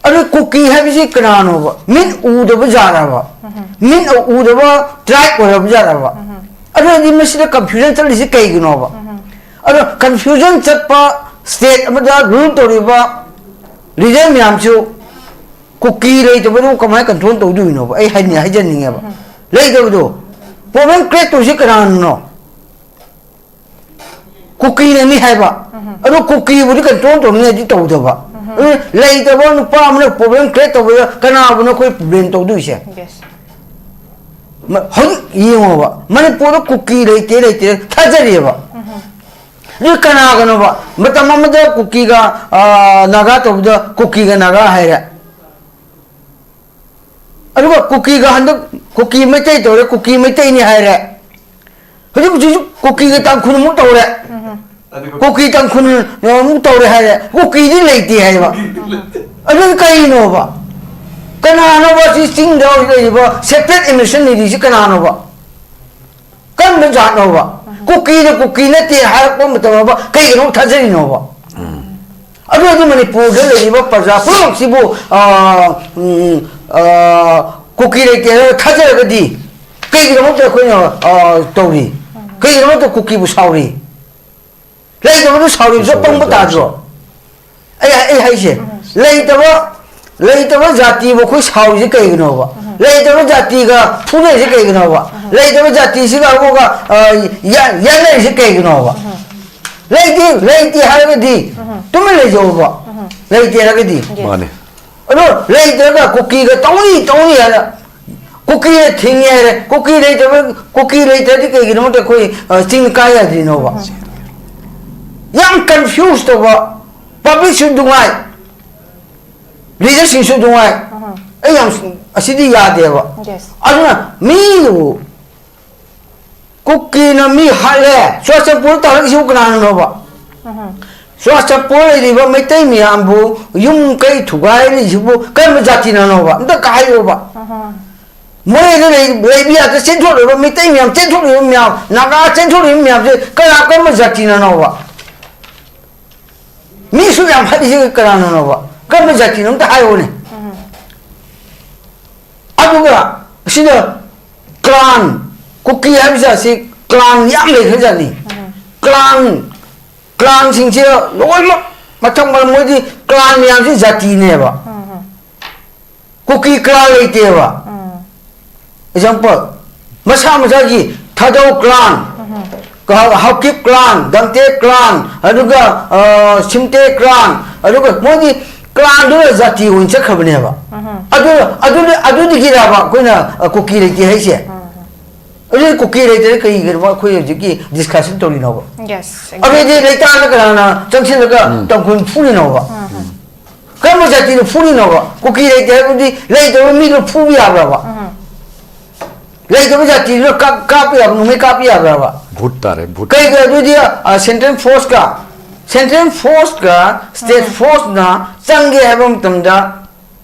ꯑꯗꯨ ꯀꯨꯀꯤ ꯍꯥꯏꯕꯁꯤ ꯀꯅꯥꯅꯣꯕ? ꯃꯤꯠ ꯎꯗꯕ ꯖꯥꯠꯔꯕ? ꯃꯤꯠ ꯎꯗꯕ ꯇ꯭ꯔꯥꯏꯕ ꯑꯣꯏꯔꯕ ꯖꯥꯠꯔꯕ? ꯑꯗꯨ ꯑꯣꯏꯔꯗꯤ ꯃꯁꯤꯗ ꯀꯟꯐ꯭ꯌꯨꯖꯟ ꯆꯠꯂꯤꯁꯤ ꯀꯩꯒꯤꯅꯣꯕ? ꯑꯗꯣ ꯀꯟꯐ꯭ꯌꯨꯖꯟ ꯆꯠꯄ ꯁ꯭ꯇꯦꯠ ꯑꯃꯗ ꯔꯨꯜ ꯇꯧꯔꯤꯕ ꯂꯤꯗꯔ ꯃꯌꯥꯝꯁꯨ ꯀꯨꯀꯤ ꯂꯩꯇꯕꯗꯨ ꯀꯃꯥꯏꯅ ꯀꯟꯇ꯭ꯔꯣꯜ ꯇꯧꯗꯣꯏꯅꯣꯕ? ꯑꯩ ꯍꯥꯏꯅꯤ-, ꯍꯥꯏꯖꯅꯤꯡꯉꯦꯕ꯫ ꯂꯩꯇꯕꯗꯣ, ꯄ꯭ꯔꯣꯕ꯭ꯂꯦꯝ ꯀ꯭ꯔꯤꯌꯦꯠ ꯇꯧꯔꯤꯁꯤ ꯀꯅꯥꯅꯣ? ꯀꯨꯀꯤꯅꯅꯤ ꯍꯥꯏꯕ꯫ ꯑꯗꯣ ꯀꯨꯀꯤꯕꯨꯗꯤ ꯀꯟꯇ꯭ꯔꯣꯜ ꯇꯧꯅꯤꯡꯉꯥꯏꯗꯤ ꯇꯧꯗꯕ꯫ ꯑꯗꯨ ꯂꯩꯇꯕ ꯅꯨꯄꯥ ꯑꯃꯅ ꯄ꯭ꯔꯣꯕ꯭ꯂꯦꯝ ꯀ꯭ꯔꯤꯌꯦꯠ ꯇꯧꯕꯗ ꯀꯅꯥꯕꯨꯅꯣ ꯑꯩꯈꯣꯏ ꯕ꯭ꯂꯦꯝ ꯇꯧꯗꯣꯏꯁꯦ? ꯃ-, ꯍꯧꯖꯤꯛ ꯌꯦꯡꯉꯣꯕ, ꯃꯅꯤꯄꯨꯔꯗ ꯀꯨꯀꯤ ꯂꯩꯇꯦ, ꯂꯩꯇꯦ ꯊꯥꯖꯔꯤꯑꯕ꯫ ꯑꯗꯨ ꯀꯅꯥꯒꯅꯣꯕ? ꯃꯇꯝ ꯑꯃꯗ ꯀꯨꯀꯤꯒ, ꯑ, ꯅꯥꯒꯥ ꯇꯧꯕꯗ ꯀꯨꯀꯤꯒ ꯅꯥꯒꯥ ꯍꯥꯏꯔꯦ꯫ ꯑꯗꯨꯒ ꯀꯨꯀꯤꯒ ꯍꯟꯗꯛ ꯀꯨꯀꯤ ꯃꯩꯇꯩ ꯇꯧꯔꯦ, ꯀꯨꯀꯤ ꯃꯩꯇꯩꯅꯤ ꯍꯥꯏꯔꯦ꯫ ꯍꯧꯖꯤꯛ ꯍꯧꯖꯤꯛꯁꯨ ꯀꯨꯀꯤꯒ ꯇꯥꯡꯈꯨꯜ ꯑꯃꯨꯛ ꯇꯧꯔꯦ꯫ ꯑꯗꯨꯒ ꯀꯨꯀꯤ ꯇꯥꯡꯈꯨꯜ ꯑꯃꯨꯛ ꯇꯧꯔꯦ ꯍꯥꯏꯔꯦ, ꯀꯨꯀꯤꯗꯤ ꯂꯩꯇꯦ ꯍꯥꯏꯕ꯫ ꯑꯗꯨꯗꯤ ꯀꯩꯅꯣꯕ? ꯀꯅꯥꯅꯣꯕ ꯁꯤ ꯆꯤꯡꯗ ꯍꯧꯖꯤꯛ ꯂꯩꯔꯤꯕ separate administration ꯂꯩꯔꯤꯁꯤ ꯀꯅꯥꯅꯣꯕ? ꯀꯔꯝꯕ ꯖꯥꯠꯅꯣꯕ? ꯀꯨꯀꯤꯅ ꯀꯨꯀꯤ ꯅꯠꯇꯦ ꯍꯥꯏꯔꯛꯄ ꯃꯇꯝꯗ ꯀꯩꯒꯤꯅꯣ ꯊꯥꯖꯔꯤꯅꯣꯕ? ꯑꯗꯨ ꯑꯣꯏꯔꯗꯤ ꯃꯅꯤꯄꯨꯔꯗ ꯂꯩꯔꯤꯕ ꯄ꯭ꯔꯖꯥ ꯄꯨꯝꯅꯃꯛꯁꯤꯕꯨ, ꯑ, ꯎꯝ, ꯑ, ꯀꯨꯀꯤ ꯂꯩꯇꯦ ꯍꯥꯏꯔꯒ ꯊꯥꯖꯔꯒꯗꯤ ꯀꯩꯒꯤꯗꯃꯛꯇ ꯑꯩꯈꯣꯏꯅ, ꯑ, ꯇꯧꯔꯤ? ꯀꯩꯒꯤꯗꯃꯛꯇ ꯀꯨꯀꯤꯕꯨ ꯁꯥꯎꯔꯤ? ꯂꯩꯇꯕꯗꯨ ꯁꯥꯎꯔꯤꯕꯁꯨ ꯑꯄꯪꯕ ꯇꯥꯗ꯭ꯔꯣ? ꯑꯩ, ꯑꯩ ꯍꯥꯏꯁꯦ, ꯎꯝ꯫ ꯂꯩꯇꯕ, ꯂꯩꯇꯕ ꯖꯥꯇꯤꯕꯨ ꯑꯩꯈꯣꯏ ꯁꯥꯎꯔꯤꯁꯦ ꯀꯩꯒꯤꯅꯣꯕ? ꯎꯝ꯫ ꯂꯩꯇꯕ ꯖꯥꯇꯤꯒ ꯐꯨꯅꯔꯤꯁꯦ ꯀꯩꯒꯤꯅꯣꯕ? ꯎꯝ꯫ ꯂꯩꯇꯕ ꯖꯥꯇꯤꯁꯤꯒ ꯑꯃꯨꯛꯀ, ꯑ, ꯌꯥ-, ꯌꯥꯅꯔꯤꯁꯦ ꯀꯩꯒꯤꯅꯣꯕ? ꯎꯝ꯫ ꯂꯩꯇꯦ, ꯂꯩꯇꯦ ꯍꯥꯏꯔꯒꯗꯤ ꯎꯝ꯫ ꯇꯨꯃꯤꯟ ꯂꯩꯖꯧꯕ꯫ ꯎꯝ꯫ ꯂꯩꯇꯦ ꯍꯥꯏꯔꯒꯗꯤ꯫ Yes꯫ ꯃꯥꯅꯦ꯫ ꯑꯗꯣ ꯂꯩꯇ꯭ꯔꯒ ꯀꯨꯀꯤꯒ ꯇꯧꯅꯤ, ꯇꯧꯅꯤ ꯍꯥꯏꯅ ꯀꯨꯀꯤꯅ ꯊꯤꯡꯉꯦ ꯍꯥꯏꯔꯦ꯫ ꯀꯨꯀꯤ ꯂꯩꯇꯕ, ꯀꯨꯀꯤ ꯂꯩꯇ꯭ꯔꯗꯤ ꯀꯩꯒꯤꯗꯃꯛꯇ ꯑꯩꯈꯣꯏ, ꯑ, ꯆꯤꯡ ꯀꯥ ꯌꯥꯗ꯭ꯔꯤꯅꯣꯕ? ꯎꯝ꯫ ꯌꯥꯝ confuse ꯇꯧꯕ, publicꯁꯨ ꯅꯨꯡꯉꯥꯏ, leaderꯁꯤꯡꯁꯨ ꯅꯨꯡꯉꯥꯏ꯫ ꯎꯝ꯫ ꯑꯩ ꯌꯥꯝ, ꯑꯁꯤꯗꯤ ꯌꯥꯗꯦꯕ꯫ Yes꯫ ꯑꯗꯨꯅ ꯃꯤꯕꯨ ꯀꯨꯀꯤꯅ ꯃꯤ ꯍꯥꯠꯂꯦ, ꯆꯨꯔꯥꯆꯥꯟꯄꯨꯔ ꯇꯥꯔꯛꯏꯁꯤꯕꯨ ꯀꯅꯥꯅꯅꯣꯕ? ꯎꯝ꯫ ꯆꯨꯔꯥꯆꯥꯟꯄꯨꯔ ꯂꯩꯔꯤꯕ ꯃꯩꯇꯩ ꯃꯌꯥꯝꯕꯨ ꯌꯨꯝ ꯀꯩ ꯊꯨꯒꯥꯏꯔꯤꯁꯤꯕꯨ ꯀꯔꯝꯕ ꯖꯥꯇꯤꯅꯅꯣꯕ? ꯑꯝꯇ ꯍꯥꯏꯔꯛꯑꯣꯕ꯫ ꯎꯝ꯫ ꯃꯣꯔꯦꯗ ꯂꯩ-, ꯂꯩꯕ ꯌꯥꯗ ꯆꯦꯟꯊꯣꯛꯂꯤꯕ ꯃꯩꯇꯩ ꯃꯌꯥꯝ, ꯆꯦꯟꯊꯣꯛꯂꯤꯕ ꯃꯌꯥꯝ, ꯅꯥꯒꯥ ꯆꯦꯟꯊꯣꯛꯂꯤꯕ ꯃꯌꯥꯝꯁꯦ ꯀꯅꯥ, ꯀꯔꯝꯕ ꯖꯥꯇꯤꯅꯅꯣꯕ? ꯃꯤꯁꯨ ꯌꯥꯝ ꯍꯥꯠꯂꯤꯁꯦ ꯀꯅꯥꯅꯅꯣꯕ? ꯀꯔꯝꯕ ꯖꯥꯇꯤꯅꯣ ꯑꯝꯇ ꯍꯥꯏꯔꯛꯑꯣꯅꯦ꯫ ꯎꯝ꯫ ꯑꯗꯨꯒ ꯁꯤꯗ clan, ꯀꯨꯀꯤ ꯍꯥꯏꯕ ꯖꯥꯠꯁꯤ clan ꯌꯥꯝ ꯂꯩꯈ꯭ꯔꯖꯥꯠꯅꯤ꯫ ꯎꯝ꯫ Clan, clanꯁꯤꯡꯁꯦ ꯂꯣꯏꯅꯃꯛ ꯃꯊꯪ ꯃꯔꯝ ꯃꯣꯏꯗꯤ clan ꯃꯌꯥꯝꯁꯤ ꯖꯥꯇꯤꯅꯦꯕ꯫ ꯎꯝ꯫ ꯀꯨꯀꯤ clan ꯂꯩꯇꯦꯕ꯫ ꯎꯝ꯫ Example, ꯃꯁꯥ ꯃꯁꯥꯒꯤ ꯊꯥꯗꯧ clan, ꯎꯝ꯫ ꯀ-, ꯍꯥꯎꯀꯤꯞ clan, ꯗꯪꯇꯦ clan, ꯑꯗꯨꯒ, ꯑ, ꯁꯤꯝꯇꯦ clan, ꯑꯗꯨꯒ ꯃꯣꯏꯗꯤ clanꯗꯨꯅ ꯖꯥꯇꯤ ꯑꯣꯏꯅ ꯆꯠꯈ꯭ꯔꯕꯅꯦꯕ꯫ ꯎꯝ꯫ ꯑꯗꯨ, ꯑꯗꯨ, ꯑꯗꯨꯗꯒꯤꯔꯕ ꯑꯩꯈꯣꯏꯅ, ꯑ, ꯀꯨꯀꯤ ꯂꯩꯇꯦ ꯍꯥꯏꯁꯦ? ꯎꯝ꯫ ꯑꯗꯨꯗꯤ ꯀꯨꯀꯤ ꯂꯩꯇ꯭ꯔꯗꯤ ꯀꯩꯒꯤꯅꯣ ꯑꯩꯈꯣꯏ ꯍꯧꯖꯤꯛꯀꯤ discussion ꯇꯧꯔꯤꯅꯣꯕ? Yes, exactly꯫ ꯑꯗꯨꯗꯤ ꯂꯩꯇꯥꯅ ꯀꯅꯥꯅ ꯆꯪꯁꯤꯜꯂꯒ ꯎꯝ꯫ ꯇꯥꯡꯈꯨꯜ ꯐꯨꯔꯤꯅꯣꯕ? ꯎꯝ꯫ ꯀꯔꯝꯕ ꯖꯥꯇꯤꯅ ꯐꯨꯔꯤꯅꯣꯕ? ꯀꯨꯀꯤ ꯂꯩꯇꯦ ꯍꯥꯏꯕꯗꯤ ꯂꯩꯇꯕ ꯃꯤꯗꯣ ꯐꯨꯕ ꯌꯥꯕ꯭ꯔꯕ? ꯎꯝ꯫ ꯂꯩꯇꯕ ꯖꯥꯇꯤꯗꯨꯅ ꯀꯥꯞ-, ꯀꯥꯞꯄ ꯌꯥꯕ, ꯅꯣꯡꯃꯩ ꯀꯥꯞꯄ ꯌꯥꯕ꯭ꯔꯕ? ꯚꯨꯠ ꯇꯥꯔꯦ, ꯚꯨꯠ꯫ ꯀꯩꯒꯤ ꯑꯗꯨꯗꯤ ꯁꯦꯟꯇ꯭ꯔꯦꯜ ꯐꯣꯔꯁꯀ ꯁꯦꯟꯇ꯭ꯔꯦꯜ ꯐꯣꯔꯁꯀ ꯁ꯭ꯇꯦꯠ ꯐꯣꯔꯁꯅ ꯆꯪꯒꯦ ꯍꯥꯏꯕ ꯃꯇꯝꯗ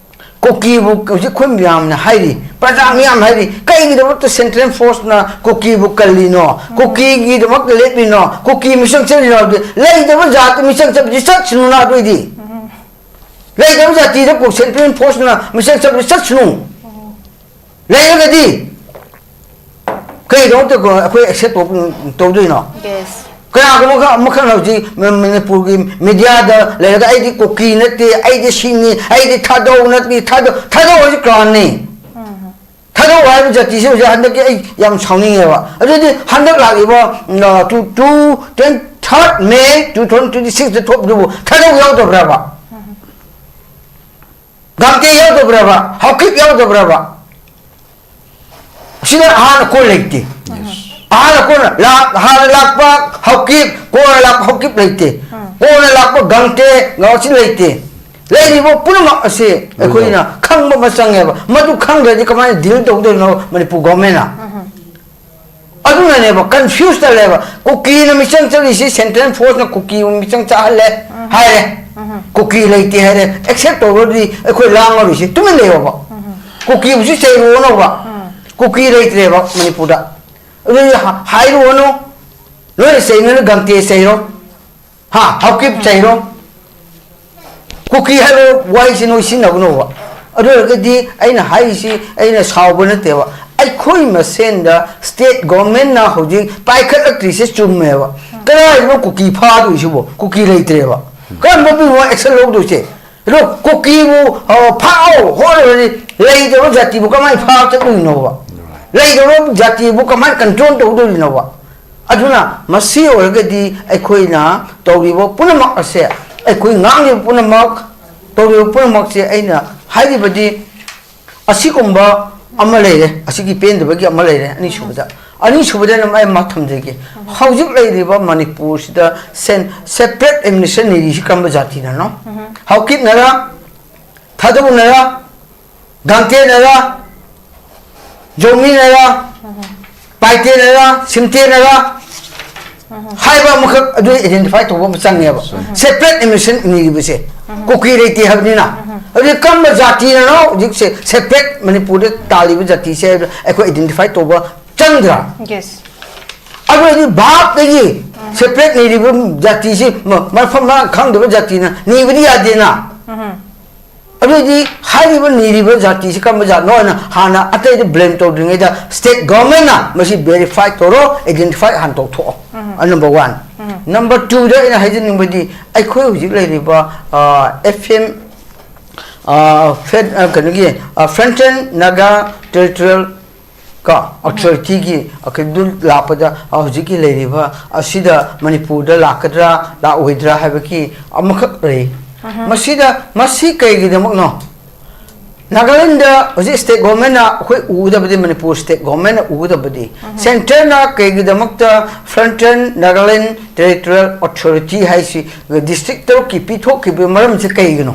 ꯀꯨꯀꯤꯕꯨ ꯍꯧꯖꯤꯛ ꯑꯩꯈꯣꯏ ꯃꯌꯥꯝꯅ ꯍꯥꯏꯔꯤ, ꯄ꯭ꯔꯖꯥ ꯃꯤꯌꯥꯝ ꯍꯥꯏꯔꯤ, ꯀꯩꯒꯤꯗꯃꯛꯇ ꯁꯦꯟꯇ꯭ꯔꯦꯜ ꯐꯣꯔꯁꯅ ꯀꯨꯀꯤꯕꯨ ꯀꯜꯂꯤꯅꯣ, ꯀꯨꯀꯤꯒꯤꯗꯃꯛꯇ ꯂꯦꯞꯂꯤꯅꯣ, ꯀꯨꯀꯤ ꯃꯤꯆꯪ ꯆꯠꯂꯤꯅꯣ ꯍꯥꯏꯕꯗꯤ ꯂꯩꯇꯕ ꯖꯥꯠꯇ ꯃꯤꯆꯪ ꯆꯠꯄꯗꯤ ꯆꯠꯁꯅꯨꯅ ꯑꯗꯨꯏꯗꯤ꯫ ꯂꯩꯇꯕ ꯖꯥꯇꯤꯗ ꯀꯣ ꯁꯦꯟꯇ꯭ꯔꯦꯜ ꯐꯣꯔꯁꯅ ꯃꯤꯆꯪ ꯆꯠꯄꯗꯤ ꯆꯠꯁꯅꯨ꯫ ꯂꯩꯔꯒꯗꯤ ꯀꯩꯗꯧ ꯑꯩꯈꯣꯏ ꯑꯦꯛꯁꯦꯞ ꯇꯧꯗꯣꯏꯅꯣ? ꯌꯦꯁ꯫ ꯀꯌꯥꯒꯨꯝꯕ ꯑꯃꯈꯛ ꯍꯧꯖꯤꯛ ꯃꯅꯤꯄꯨꯔꯒꯤ ꯃꯦꯗꯤꯌꯥꯗ ꯂꯩꯔꯒ ꯑꯩꯗꯤ ꯀꯨꯀꯤ ꯅꯠꯇꯦ, ꯑꯩꯗꯤ ꯁꯤꯅꯤ, ꯑꯩꯗꯤ ꯊꯥꯗꯧ ꯅꯠꯇꯦ, ꯊꯥꯗꯧ ꯊꯥꯗꯧ ꯍꯥꯏꯁꯤ ꯀ꯭ꯔꯥꯏꯝꯅꯤ꯫ ꯊꯥꯗꯧ ꯍꯥꯏꯕ ꯖꯥꯇꯤꯁꯦ ꯍꯧꯖꯤꯛ ꯍꯟꯗꯛꯀꯤ ꯑꯩ ꯌꯥꯝ ꯁꯥꯎꯅꯤꯡꯉꯦꯕ꯫ ꯑꯗꯨꯗꯤ ꯍꯟꯗꯛ ꯂꯥꯛꯂꯤꯕ ꯇꯨ ꯇꯨ ꯇꯦꯟ ꯊꯥꯔꯠ ꯃꯦ ꯇꯨ ꯊꯥꯎꯖꯟ ꯇ꯭ꯋꯦꯟꯇꯤ ꯁꯤꯛꯁꯇ ꯊꯣꯛꯄꯗꯨꯕꯨ ꯊꯥꯗꯧ ꯌꯥꯎꯗꯕ꯭ꯔꯕ? ꯒꯥꯡꯇꯦ ꯌꯥꯎꯗꯕ꯭ꯔꯕ? ꯍꯥꯎꯀꯤꯞ ꯌꯥꯎꯗꯕ꯭ꯔꯕ? ꯁꯤꯗ ꯑꯍꯥꯟ ꯑꯀꯣꯟ ꯂꯩꯇꯦ꯫ ꯑꯍꯥꯟ ꯑꯀꯣꯟ ꯂꯥꯛ-, ꯍꯥꯟꯅ ꯂꯥꯛꯄ ꯍꯥꯎꯀꯤꯞ, ꯀꯣꯟꯅ ꯂꯥꯛꯄ ꯍꯥꯎꯀꯤꯞ ꯂꯩꯇꯦ꯫ ꯀꯣꯟꯅ ꯂꯥꯛꯄ ꯒꯥꯡꯇꯦ, ꯒꯥꯡꯁꯤ ꯂꯩꯇꯦ꯫ ꯂꯩꯔꯤꯕ ꯄꯨꯝꯅꯃꯛ ꯑꯁꯤ ꯑꯩꯈꯣꯏꯅ ꯈꯪꯕ ꯑꯃ ꯆꯪꯉꯦꯕ꯫ ꯃꯗꯨ ꯈꯪꯗ꯭ꯔꯗꯤ ꯀꯃꯥꯏꯅ ꯗꯤꯜ ꯇꯧꯗꯣꯏꯅꯣ ꯃꯅꯤꯄꯨꯔ ꯒꯣꯔꯃꯦꯟꯅ? ꯑꯗꯨꯅꯅꯦꯕ ꯀꯟꯐ꯭ꯌꯨꯁ ꯆꯠꯂꯦꯕ꯫ ꯀꯨꯀꯤꯅ ꯃꯤꯆꯪ ꯆꯠꯂꯤꯁꯤ ꯁꯦꯟꯇ꯭ꯔꯦꯜ ꯐꯣꯔꯁꯅ ꯀꯨꯀꯤꯕꯨ ꯃꯤꯆꯪ ꯆꯠꯍꯜꯂꯦ ꯍꯥꯏꯔꯦ꯫ ꯀꯨꯀꯤ ꯂꯩꯇꯦ ꯍꯥꯏꯔꯦ꯫ ꯑꯦꯛꯁꯦꯞ ꯇꯧꯔꯗꯤ ꯑꯩꯈꯣꯏ ꯂꯥꯡꯉꯔꯣꯏꯁꯤ, ꯇꯨꯃꯤꯟ ꯂꯩꯌꯣꯕ꯫ ꯀꯨꯀꯤꯕꯨꯁꯨ ꯆꯩꯔꯨꯔꯅꯣꯕ꯫ ꯀꯨꯀꯤ ꯂꯩꯇ꯭ꯔꯦꯕ ꯃꯅꯤꯄꯨꯔꯗ꯫ ꯑꯗꯨꯗꯤ ꯍ-, ꯍꯥꯏꯔꯨꯔꯅꯨ꯫ ꯅꯣꯏꯅ ꯆꯩꯅꯣꯅ ꯒꯪꯇꯦ ꯆꯩꯔꯣ꯫ ꯍꯥ? ꯍꯥꯎꯀꯤꯞ ꯆꯩꯔꯣ꯫ ꯀꯨꯀꯤ ꯍꯥꯏꯕ ꯋꯥꯍꯩꯁꯤ ꯅꯣꯏ ꯁꯤꯖꯤꯟꯅꯒꯅꯣꯕ꯫ ꯑꯗꯨ ꯑꯣꯏꯔꯒꯗꯤ ꯑꯩꯅ ꯍꯥꯏꯔꯤꯁꯤ ꯑꯩꯅ ꯁꯥꯎꯕ ꯅꯠꯇꯦꯕ꯫ ꯑꯩꯈꯣꯏ ꯃꯁꯦꯟꯗ ꯁ꯭ꯇꯦꯠ ꯒꯣꯔꯃꯦꯟꯅ ꯍꯧꯖꯤꯛ ꯄꯥꯏꯈꯠꯂꯛꯇ꯭ꯔꯤꯁꯦ ꯆꯨꯝꯃꯦꯕ꯫ ꯀꯗꯥꯏꯗꯅꯣ ꯀꯨꯀꯤ ꯐꯥꯗꯣꯏꯁꯤꯕꯣ? ꯀꯨꯀꯤ ꯂꯩꯇ꯭ꯔꯦꯕ꯫ ꯀꯔꯝꯕ ꯃꯤꯕꯨ ꯑꯦꯛꯁꯟ ꯂꯧꯗꯣꯏꯁꯦ? ꯑꯗꯣ ꯀꯨꯀꯤꯕꯨ, ꯑ, ꯐꯥꯎ ꯍꯣꯠꯅꯕꯗꯤ ꯂꯩꯇꯕ ꯖꯥꯇꯤꯕꯨ ꯀꯃꯥꯏꯅ ꯐꯥ ꯆꯠꯇꯣꯏꯅꯣꯕ? ꯂꯩꯇꯕ ꯖꯥꯇꯤꯕꯨ ꯀꯃꯥꯏꯅ ꯀꯟꯇ꯭ꯔꯣꯜ ꯇꯧꯗꯣꯔꯤꯅꯣꯕ? ꯑꯗꯨꯅ ꯃꯁꯤ ꯑꯣꯏꯔꯒꯗꯤ ꯑꯩꯈꯣꯏꯅ ꯇꯧꯔꯤꯕ ꯄꯨꯝꯅꯃꯛ ꯑꯁꯦ, ꯑꯩꯈꯣꯏ ꯉꯥꯡꯂꯤꯕ ꯄꯨꯝꯅꯃꯛ, ꯇꯧꯔꯤꯕ ꯄꯨꯝꯅꯃꯛꯁꯦ ꯑꯩꯅ ꯍꯥꯏꯔꯤꯕꯗꯤ ꯑꯁꯤꯒꯨꯝꯕ ꯑꯃ ꯂꯩꯔꯦ, ꯑꯁꯤꯒꯤ ꯄꯦꯟꯗꯕꯒꯤ ꯑꯃ ꯂꯩꯔꯦ, ꯑꯅꯤꯁꯨꯕꯗ꯫ ꯑꯅꯤꯁꯨꯕꯗ ꯑꯩꯅ ꯃꯥꯏ ꯑꯃ ꯊꯝꯖꯒꯦ꯫ ꯍꯧꯖꯤꯛ ꯂꯩꯔꯤꯕ ꯃꯅꯤꯄꯨꯔꯁꯤꯗ ꯁꯦꯟ-, ꯁꯦꯄꯔꯦꯠ ꯑꯦꯗꯃꯤꯅꯤꯁꯇ꯭ꯔꯦꯁꯟ ꯂꯩꯔꯤꯁꯤ ꯀꯔꯝꯕ ꯖꯥꯇꯤꯅꯅꯣ? ꯍꯥꯎꯀꯤꯞꯅꯔ? ꯊꯥꯗꯧꯅꯔ? ꯒꯥꯡꯇꯦꯅꯔ? ꯖꯧꯃꯤꯅꯔ? ꯄꯥꯏꯇꯦꯅꯔ? ꯁꯤꯝꯇꯦꯅꯔ? ꯍꯥꯏꯕ ꯑꯃꯈꯛ ꯑꯗꯨ identify ꯇꯧꯕ ꯑꯃ ꯆꯪꯉꯦꯕ꯫ Separate admission ꯅꯤꯔꯤꯕꯁꯦ ꯀꯨꯀꯤ ꯂꯩꯇꯦ ꯍꯥꯏꯕꯅꯤꯅ꯫ ꯑꯗꯨꯗꯤ ꯀꯔꯝꯕ ꯖꯥꯇꯤꯅꯅꯣ ꯍꯧꯖꯤꯛꯁꯦ separate ꯃꯅꯤꯄꯨꯔꯗ ꯇꯥꯜꯂꯤꯕ ꯖꯥꯇꯤꯁꯦ ꯍꯥꯏꯕꯗꯣ ꯑꯩꯈꯣꯏ identify ꯇꯧꯕ ꯆꯪꯗ꯭ꯔꯥ? Yes. ꯑꯗꯨ ꯑꯣꯏꯔꯗꯤ ꯚꯥꯞꯇꯒꯤ separate ꯅꯤꯔꯤꯕ ꯖꯥꯇꯤꯁꯤ ꯃ- ꯃꯐꯝ ꯃꯔꯥꯡ ꯈꯪꯗꯕ ꯖꯥꯇꯤꯅ ꯅꯤꯕꯗꯤ ꯌꯥꯗꯦꯅ꯫ ꯑꯗꯨ ꯑꯣꯏꯗꯤ ꯍꯥꯏꯔꯤꯕ ꯅꯤꯔꯤꯕ ꯖꯥꯇꯤꯁꯤ ꯀꯔꯝꯕ ꯖꯥꯠꯅꯣ ꯍꯥꯏꯅ ꯍꯥꯟꯅ ꯑꯇꯩꯗ blame ꯇꯧꯗ꯭ꯔꯤꯉꯩꯗ state governmentꯅ ꯃꯁꯤ verify ꯇꯧꯔꯣ, identify ꯍꯥꯟꯅ ꯇꯧꯊꯣꯛꯑꯣ꯫ ꯑ, number one꯫ Number twoꯗ ꯑꯩꯅ ꯍꯥꯏꯖꯅꯤꯡꯕꯗꯤ ꯑꯩꯈꯣꯏ ꯍꯧꯖꯤꯛ ꯂꯩꯔꯤꯕ, ꯑ, F M, ꯑ, fed-, ꯑ, ꯀꯩꯅꯣꯒꯤ, ꯑ, Frontier Naga Territorial ꯀꯣ, authorityꯒꯤ ꯑꯩꯈꯣꯏꯗꯨ ꯂꯥꯛꯄꯗ, ꯑ, ꯍꯧꯖꯤꯛꯀꯤ ꯂꯩꯔꯤꯕ ꯑꯁꯤꯗ ꯃꯅꯤꯄꯨꯔꯗ ꯂꯥꯛꯀꯗ꯭ꯔꯥ ꯂꯥꯛꯑꯣꯏꯗ꯭ꯔꯥ ꯍꯥꯏꯕꯒꯤ ꯑꯃꯈꯛ ꯂꯩ꯫ ꯃꯁꯤꯗ, ꯃꯁꯤ ꯀꯩꯒꯤꯗꯃꯛꯅꯣ? ꯅꯥꯒꯥꯂꯦꯟꯗ ꯍꯧꯖꯤꯛ state governmentꯅ ꯑꯩꯈꯣꯏ ꯎꯒꯗꯕꯗꯤ, Manipur state governmentꯅ ꯎꯒꯗꯕꯗꯤ, centreꯅ ꯀꯩꯒꯤꯗꯃꯛꯇ Frontier Nagaland Territorial Authority ꯍꯥꯏꯁꯤ district ꯇꯔꯨꯛꯀꯤ ꯄꯤꯊꯣꯛꯈꯤꯕꯒꯤ ꯃꯔꯝꯁꯦ ꯀꯩꯒꯤꯅꯣ?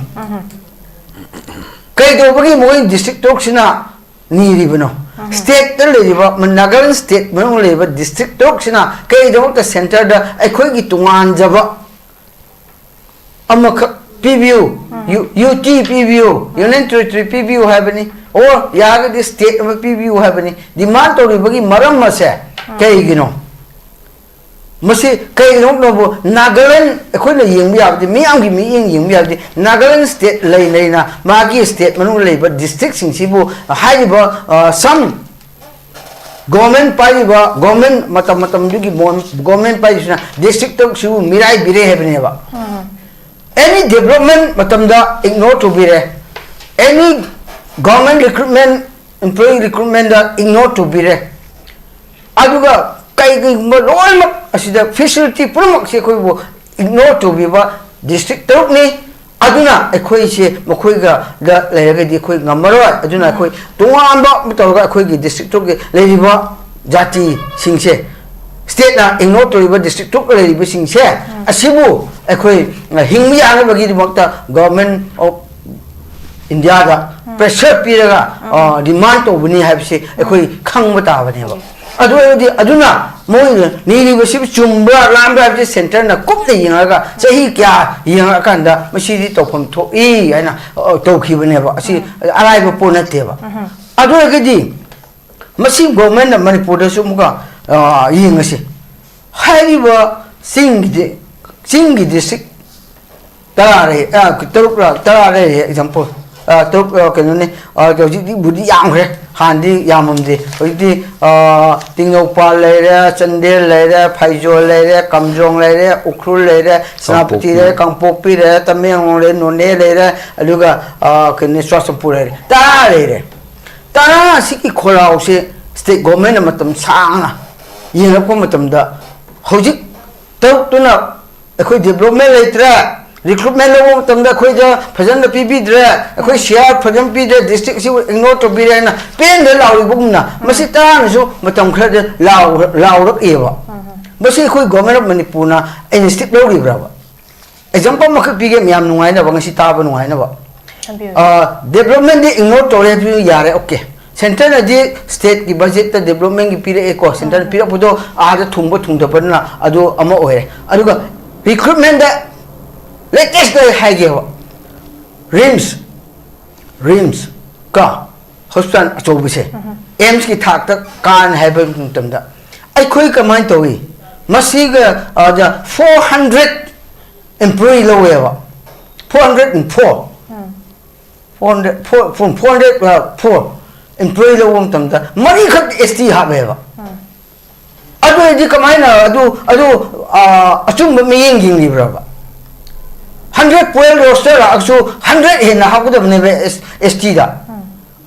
ꯀꯩꯗꯧꯕꯒꯤ ꯃꯣꯏ district ꯇꯔꯨꯛꯁꯤꯅ ꯅꯤꯔꯤꯕꯅꯣ? Stateꯇ ꯂꯩꯔꯤꯕ, ꯅꯥꯒꯥꯂꯦꯟ state ꯃꯅꯨꯡꯗ ꯂꯩꯔꯤꯕ district ꯇꯔꯨꯛꯁꯤꯅ ꯀꯩꯒꯤꯗꯃꯛꯇ centreꯗ ꯑꯩꯈꯣꯏꯒꯤ ꯇꯣꯉꯥꯟꯖꯕ ꯑꯃꯈꯛ ꯄꯤꯕꯤꯌꯨ, ꯌꯨ-, UT ꯄꯤꯕꯤꯌꯨ, Union Territory ꯄꯤꯕꯤꯌꯨ ꯍꯥꯏꯕꯅꯤ, or ꯌꯥꯔꯒꯗꯤ state ꯑꯃ ꯄꯤꯕꯤꯌꯨ ꯍꯥꯏꯕꯅꯤ꯫ Demand ꯇꯧꯔꯤꯕꯒꯤ ꯃꯔꯝ ꯑꯁꯦ ꯀꯩꯒꯤꯅꯣ? ꯃꯁꯤ ꯀꯩꯒꯤꯅꯣꯕꯨ ꯅꯥꯒꯥꯂꯦꯟ ꯑꯩꯈꯣꯏꯅ ꯌꯦꯡꯕ ꯌꯥꯕꯗꯤ, ꯃꯤꯌꯥꯝꯒꯤ ꯃꯤꯠꯌꯦꯡ ꯌꯦꯡꯕ ꯌꯥꯕꯗꯤ, ꯅꯥꯒꯥꯂꯦꯟ state ꯂꯩ ꯂꯩꯅ ꯃꯥꯒꯤ state ꯃꯅꯨꯡꯗ ꯂꯩꯕ districtꯁꯤꯡꯁꯤꯕꯨ ꯍꯥꯏꯔꯤꯕ, ꯑ, some government ꯄꯥꯏꯔꯤꯕ, government ꯃꯇꯝ ꯃꯇꯝꯗꯨꯒꯤ ꯃꯣꯟ-, government ꯄꯥꯏꯔꯤꯁꯤꯅ district ꯇꯔꯨꯛꯁꯤꯕꯨ ꯃꯤꯔꯥꯏꯕꯤꯔꯦ ꯍꯥꯏꯕꯅꯦꯕ꯫ Any development ꯃꯇꯝꯗ ignore ꯇꯧꯕꯤꯔꯦ, any government recruitment, employee recruitmentꯗ ignore ꯇꯧꯕꯤꯔꯦ꯫ ꯑꯗꯨꯒ ꯀꯩꯒꯨꯝꯕ ꯂꯣꯏꯅꯃꯛ ꯑꯁꯤꯗ facility ꯄꯨꯝꯅꯃꯛꯁꯦ ꯑꯩꯈꯣꯏꯕꯨ ignore ꯇꯧꯕꯤꯕ district ꯇꯔꯨꯛꯅꯤ꯫ ꯑꯗꯨꯅ ꯑꯩꯈꯣꯏꯁꯦ ꯃꯈꯣꯏꯒ ꯂꯩꯔꯒꯗꯤ ꯑꯩꯈꯣꯏ ꯉꯝꯃꯔꯣꯏ꯫ ꯑꯗꯨꯅ ꯑꯩꯈꯣꯏ ꯇꯣꯉꯥꯟꯕ ꯑꯃ ꯇꯧꯔꯒ ꯑꯩꯈꯣꯏꯒꯤ district ꯇꯔꯨꯛꯀꯤ ꯂꯩꯔꯤꯕ ꯖꯥꯇꯤꯁꯤꯡꯁꯦ, stateꯅ ignore ꯇꯧꯔꯤꯕ district ꯇꯔꯨꯛ ꯂꯩꯔꯤꯕꯁꯤꯡꯁꯦ, ꯑꯁꯤꯕꯨ ꯑꯩꯈꯣꯏ ꯍꯤꯡꯕ ꯌꯥꯅꯕꯒꯤꯗꯃꯛꯇ Government of Indiaꯗ pressure ꯄꯤꯔꯒ, ꯑ, demand ꯇꯧꯕꯅꯤ ꯍꯥꯏꯕꯁꯤ ꯑꯩꯈꯣꯏ ꯈꯪꯕ ꯇꯥꯕꯅꯦꯕ꯫ ꯑꯗꯨ ꯑꯣꯏꯔꯗꯤ ꯑꯗꯨꯅ ꯃꯣꯏꯅ ꯅꯤꯔꯤꯕꯁꯤꯕꯨ ꯆꯨꯝꯕ꯭ꯔꯥ ꯂꯥꯟꯕ꯭ꯔꯥ ꯍꯥꯏꯕꯁꯤ ꯁꯦꯟꯇꯔꯅ ꯀꯨꯞꯅ ꯌꯦꯡꯉꯒ, ꯆꯍꯤ ꯀꯌꯥ ꯌꯦꯡꯉꯛꯑꯀꯥꯟꯗ ꯃꯁꯤꯗꯤ ꯇꯧꯐꯝ ꯊꯣꯛꯏ ꯍꯥꯏꯅ, ꯑ, ꯇꯧꯈꯤꯕꯅꯦꯕ꯫ ꯑꯁꯤ ꯑꯔꯥꯏꯕ ꯄꯣꯠ ꯅꯠꯇꯦꯕ꯫ ꯑꯗꯨ ꯑꯣꯏꯔꯒꯗꯤ ꯃꯁꯤ ꯒꯣꯔꯃꯦꯟꯅ ꯃꯅꯤꯄꯨꯔꯗꯁꯨ ꯑꯃꯨꯛꯀ, ꯑ, ꯌꯦꯡꯉꯁꯤ꯫ ꯍꯥꯏꯔꯤꯕ ꯆꯤꯡꯒꯤ, ꯆꯤꯡꯒꯤ ꯗꯤꯁꯇ꯭ꯔꯤꯛ ꯇꯔꯥ ꯂꯩ, ꯑ, ꯇꯔꯨꯛ ꯂꯥ, ꯇꯔꯥ ꯂꯩꯔꯦ, ꯑꯦꯛꯖꯥꯝꯄꯜ꯫ ꯑ, ꯇꯔꯨꯛ, ꯑ, ꯀꯩꯅꯣꯅꯤ, ꯑ, ꯍꯧꯖꯤꯛꯇꯤ ꯕꯨꯗꯤ ꯌꯥꯝꯈ꯭ꯔꯦ, ꯍꯥꯟꯅꯗꯤ ꯌꯥꯝꯃꯝꯗꯦ꯫ ꯍꯧꯖꯤꯛꯇꯤ, ꯑ, ꯇꯦꯡꯅꯧꯄꯜ ꯂꯩꯔꯦ, ꯆꯥꯟꯗꯦꯜ ꯂꯩꯔꯦ, ꯐꯩꯖꯣꯜ ꯂꯩꯔꯦ, ꯀꯥꯝꯖꯣꯡ ꯂꯩꯔꯦ, ꯎꯈ꯭ꯔꯨꯜ ꯂꯩꯔꯦ, ꯁꯦꯅꯥꯄꯇꯤ ꯀꯥꯡꯄꯣꯛꯄꯤ꯫ ꯂꯩꯔꯦ, ꯀꯥꯡꯄꯣꯛꯄꯤ ꯂꯩꯔꯦ, ꯇꯃꯦꯡꯂꯣꯡ ꯂꯩꯔꯦ, ꯅꯣꯅꯦ ꯂꯩꯔꯦ, ꯑꯗꯨꯒ, ꯑ, ꯀꯩꯅꯣ, ꯆꯨꯔꯥꯆꯥꯟꯄꯨꯔ ꯂꯩꯔꯦ, ꯇꯔꯥ ꯂꯩꯔꯦ꯫ ꯇꯔꯥ ꯑꯁꯤꯒꯤ ꯈꯣꯜꯂꯥꯎꯁꯦ ꯁ꯭ꯇꯦꯠ ꯒꯣꯔꯃꯦꯟꯅ ꯃꯇꯝ ꯁꯥꯡꯅ ꯌꯦꯡꯂꯛꯄ ꯃꯇꯝꯗ, ꯍꯧꯖꯤꯛ ꯇꯔꯨꯛꯇꯨꯅ ꯑꯩꯈꯣꯏ ꯗꯤꯕ꯭ꯂꯞꯃꯦꯟ ꯂꯩꯇ꯭ꯔꯦ, ꯔꯤꯀ꯭ꯔꯨꯠꯃꯦꯟ ꯂꯧꯕ ꯃꯇꯝꯗ ꯑꯩꯈꯣꯏꯗ ꯐꯖꯅ ꯄꯤꯕꯤꯗ꯭ꯔꯦ, ꯑꯩꯈꯣꯏ ꯁꯤꯌꯥꯔ ꯐꯖꯅ ꯄꯤꯗ꯭ꯔꯦ, ꯗꯤꯁꯇ꯭ꯔꯤꯛꯁꯤꯕꯨ ꯏꯒꯅꯣꯔ ꯇꯧꯕꯤꯔꯦ ꯍꯥꯏꯅ ꯄꯦꯟꯗ ꯂꯥꯎꯔꯤꯕꯒꯨꯝꯅ, ꯃꯁꯤ ꯇꯔꯥꯅꯁꯨ ꯃꯇꯝ ꯈꯔꯗ ꯂꯥꯎ-, ꯂꯥꯎꯔꯛꯑꯦꯕ꯫ ꯃꯁꯤ ꯑꯩꯈꯣꯏ ꯒꯣꯔꯃꯦꯟ ꯑꯣꯐ ꯃꯅꯤꯄꯨꯔꯅ ꯏꯅꯤꯁꯤꯌꯦꯇꯤꯚ ꯂꯧꯔꯤꯕ꯭ꯔꯕ? ꯑꯦꯛꯖꯥꯝꯄꯜ ꯑꯃꯈꯛ ꯄꯤꯒꯦ, ꯃꯌꯥꯝ ꯅꯨꯡꯉꯥꯏꯅꯕ, ꯉꯁꯤ ꯇꯥꯕ ꯅꯨꯡꯉꯥꯏꯅꯕ꯫ ꯍꯥꯏꯕꯤꯌꯨ꯫ ꯑ, ꯗꯤꯕ꯭ꯂꯞꯃꯦꯟꯗꯤ ꯏꯒꯅꯣꯔ ꯇꯧꯔꯦ ꯍꯥꯏꯕꯁꯨ ꯌꯥꯔꯦ, ꯑꯣꯀꯦ꯫ ꯁꯦꯟꯇꯔꯅꯗꯤ ꯁ꯭ꯇꯦꯠꯀꯤ ꯕꯖꯦꯠꯇ ꯗꯤꯕ꯭ꯂꯞꯃꯦꯟꯒꯤ ꯄꯤꯔꯛꯑꯦꯀꯣ, ꯁꯦꯟꯇꯔꯅ ꯄꯤꯔꯛꯄꯗꯣ ꯑꯥꯗ ꯊꯨꯡꯕ ꯊꯨꯡꯗꯕꯗꯨꯅ ꯑꯗꯨ ꯑꯃ ꯑꯣꯏꯔꯦ꯫ ꯑꯗꯨꯒ ꯔꯤꯀ꯭ꯔꯨꯠꯃꯦꯟꯗ ꯂꯦꯇꯦꯁꯇ ꯑꯩ ꯍꯥꯏꯒꯦꯕ, ꯔꯤꯝꯁ, ꯔꯤꯝꯁ ꯀ ꯍꯣꯁꯄꯤꯇꯥꯜ ꯑꯆꯧꯕꯁꯦ, ꯑꯦꯝꯁꯀꯤ ꯊꯥꯛꯇ ꯀꯥꯔꯅꯤ ꯍꯥꯏꯕ ꯃꯇꯝꯗ ꯑꯩꯈꯣꯏ ꯀꯃꯥꯏꯅ ꯇꯧꯏ? ꯃꯁꯤꯒ, ꯑ, four hundred employee ꯂꯧꯋꯦꯕ, four hundred and four, four hundred, four, four hundred, uh, four employee ꯂꯧꯕ ꯃꯇꯝꯗ ꯃꯔꯤꯈꯛ ꯑꯦꯁ ꯇꯤ ꯍꯥꯞꯄꯦꯕ꯫ ꯑꯗꯨ ꯑꯣꯏꯔꯗꯤ ꯀꯃꯥꯏꯅ ꯑꯗꯨ, ꯑꯗꯨ, ꯑ, ꯑꯆꯨꯝꯕ ꯃꯤꯠꯌꯦꯡ ꯌꯦꯡꯂꯤꯕ꯭ꯔꯕ? Hundred twelve roster ꯂꯥꯛꯑꯁꯨ hundred ꯍꯦꯟꯅ ꯍꯥꯞꯀꯗꯕꯅꯦꯕ ꯑꯦꯁ ꯇꯤꯗ꯫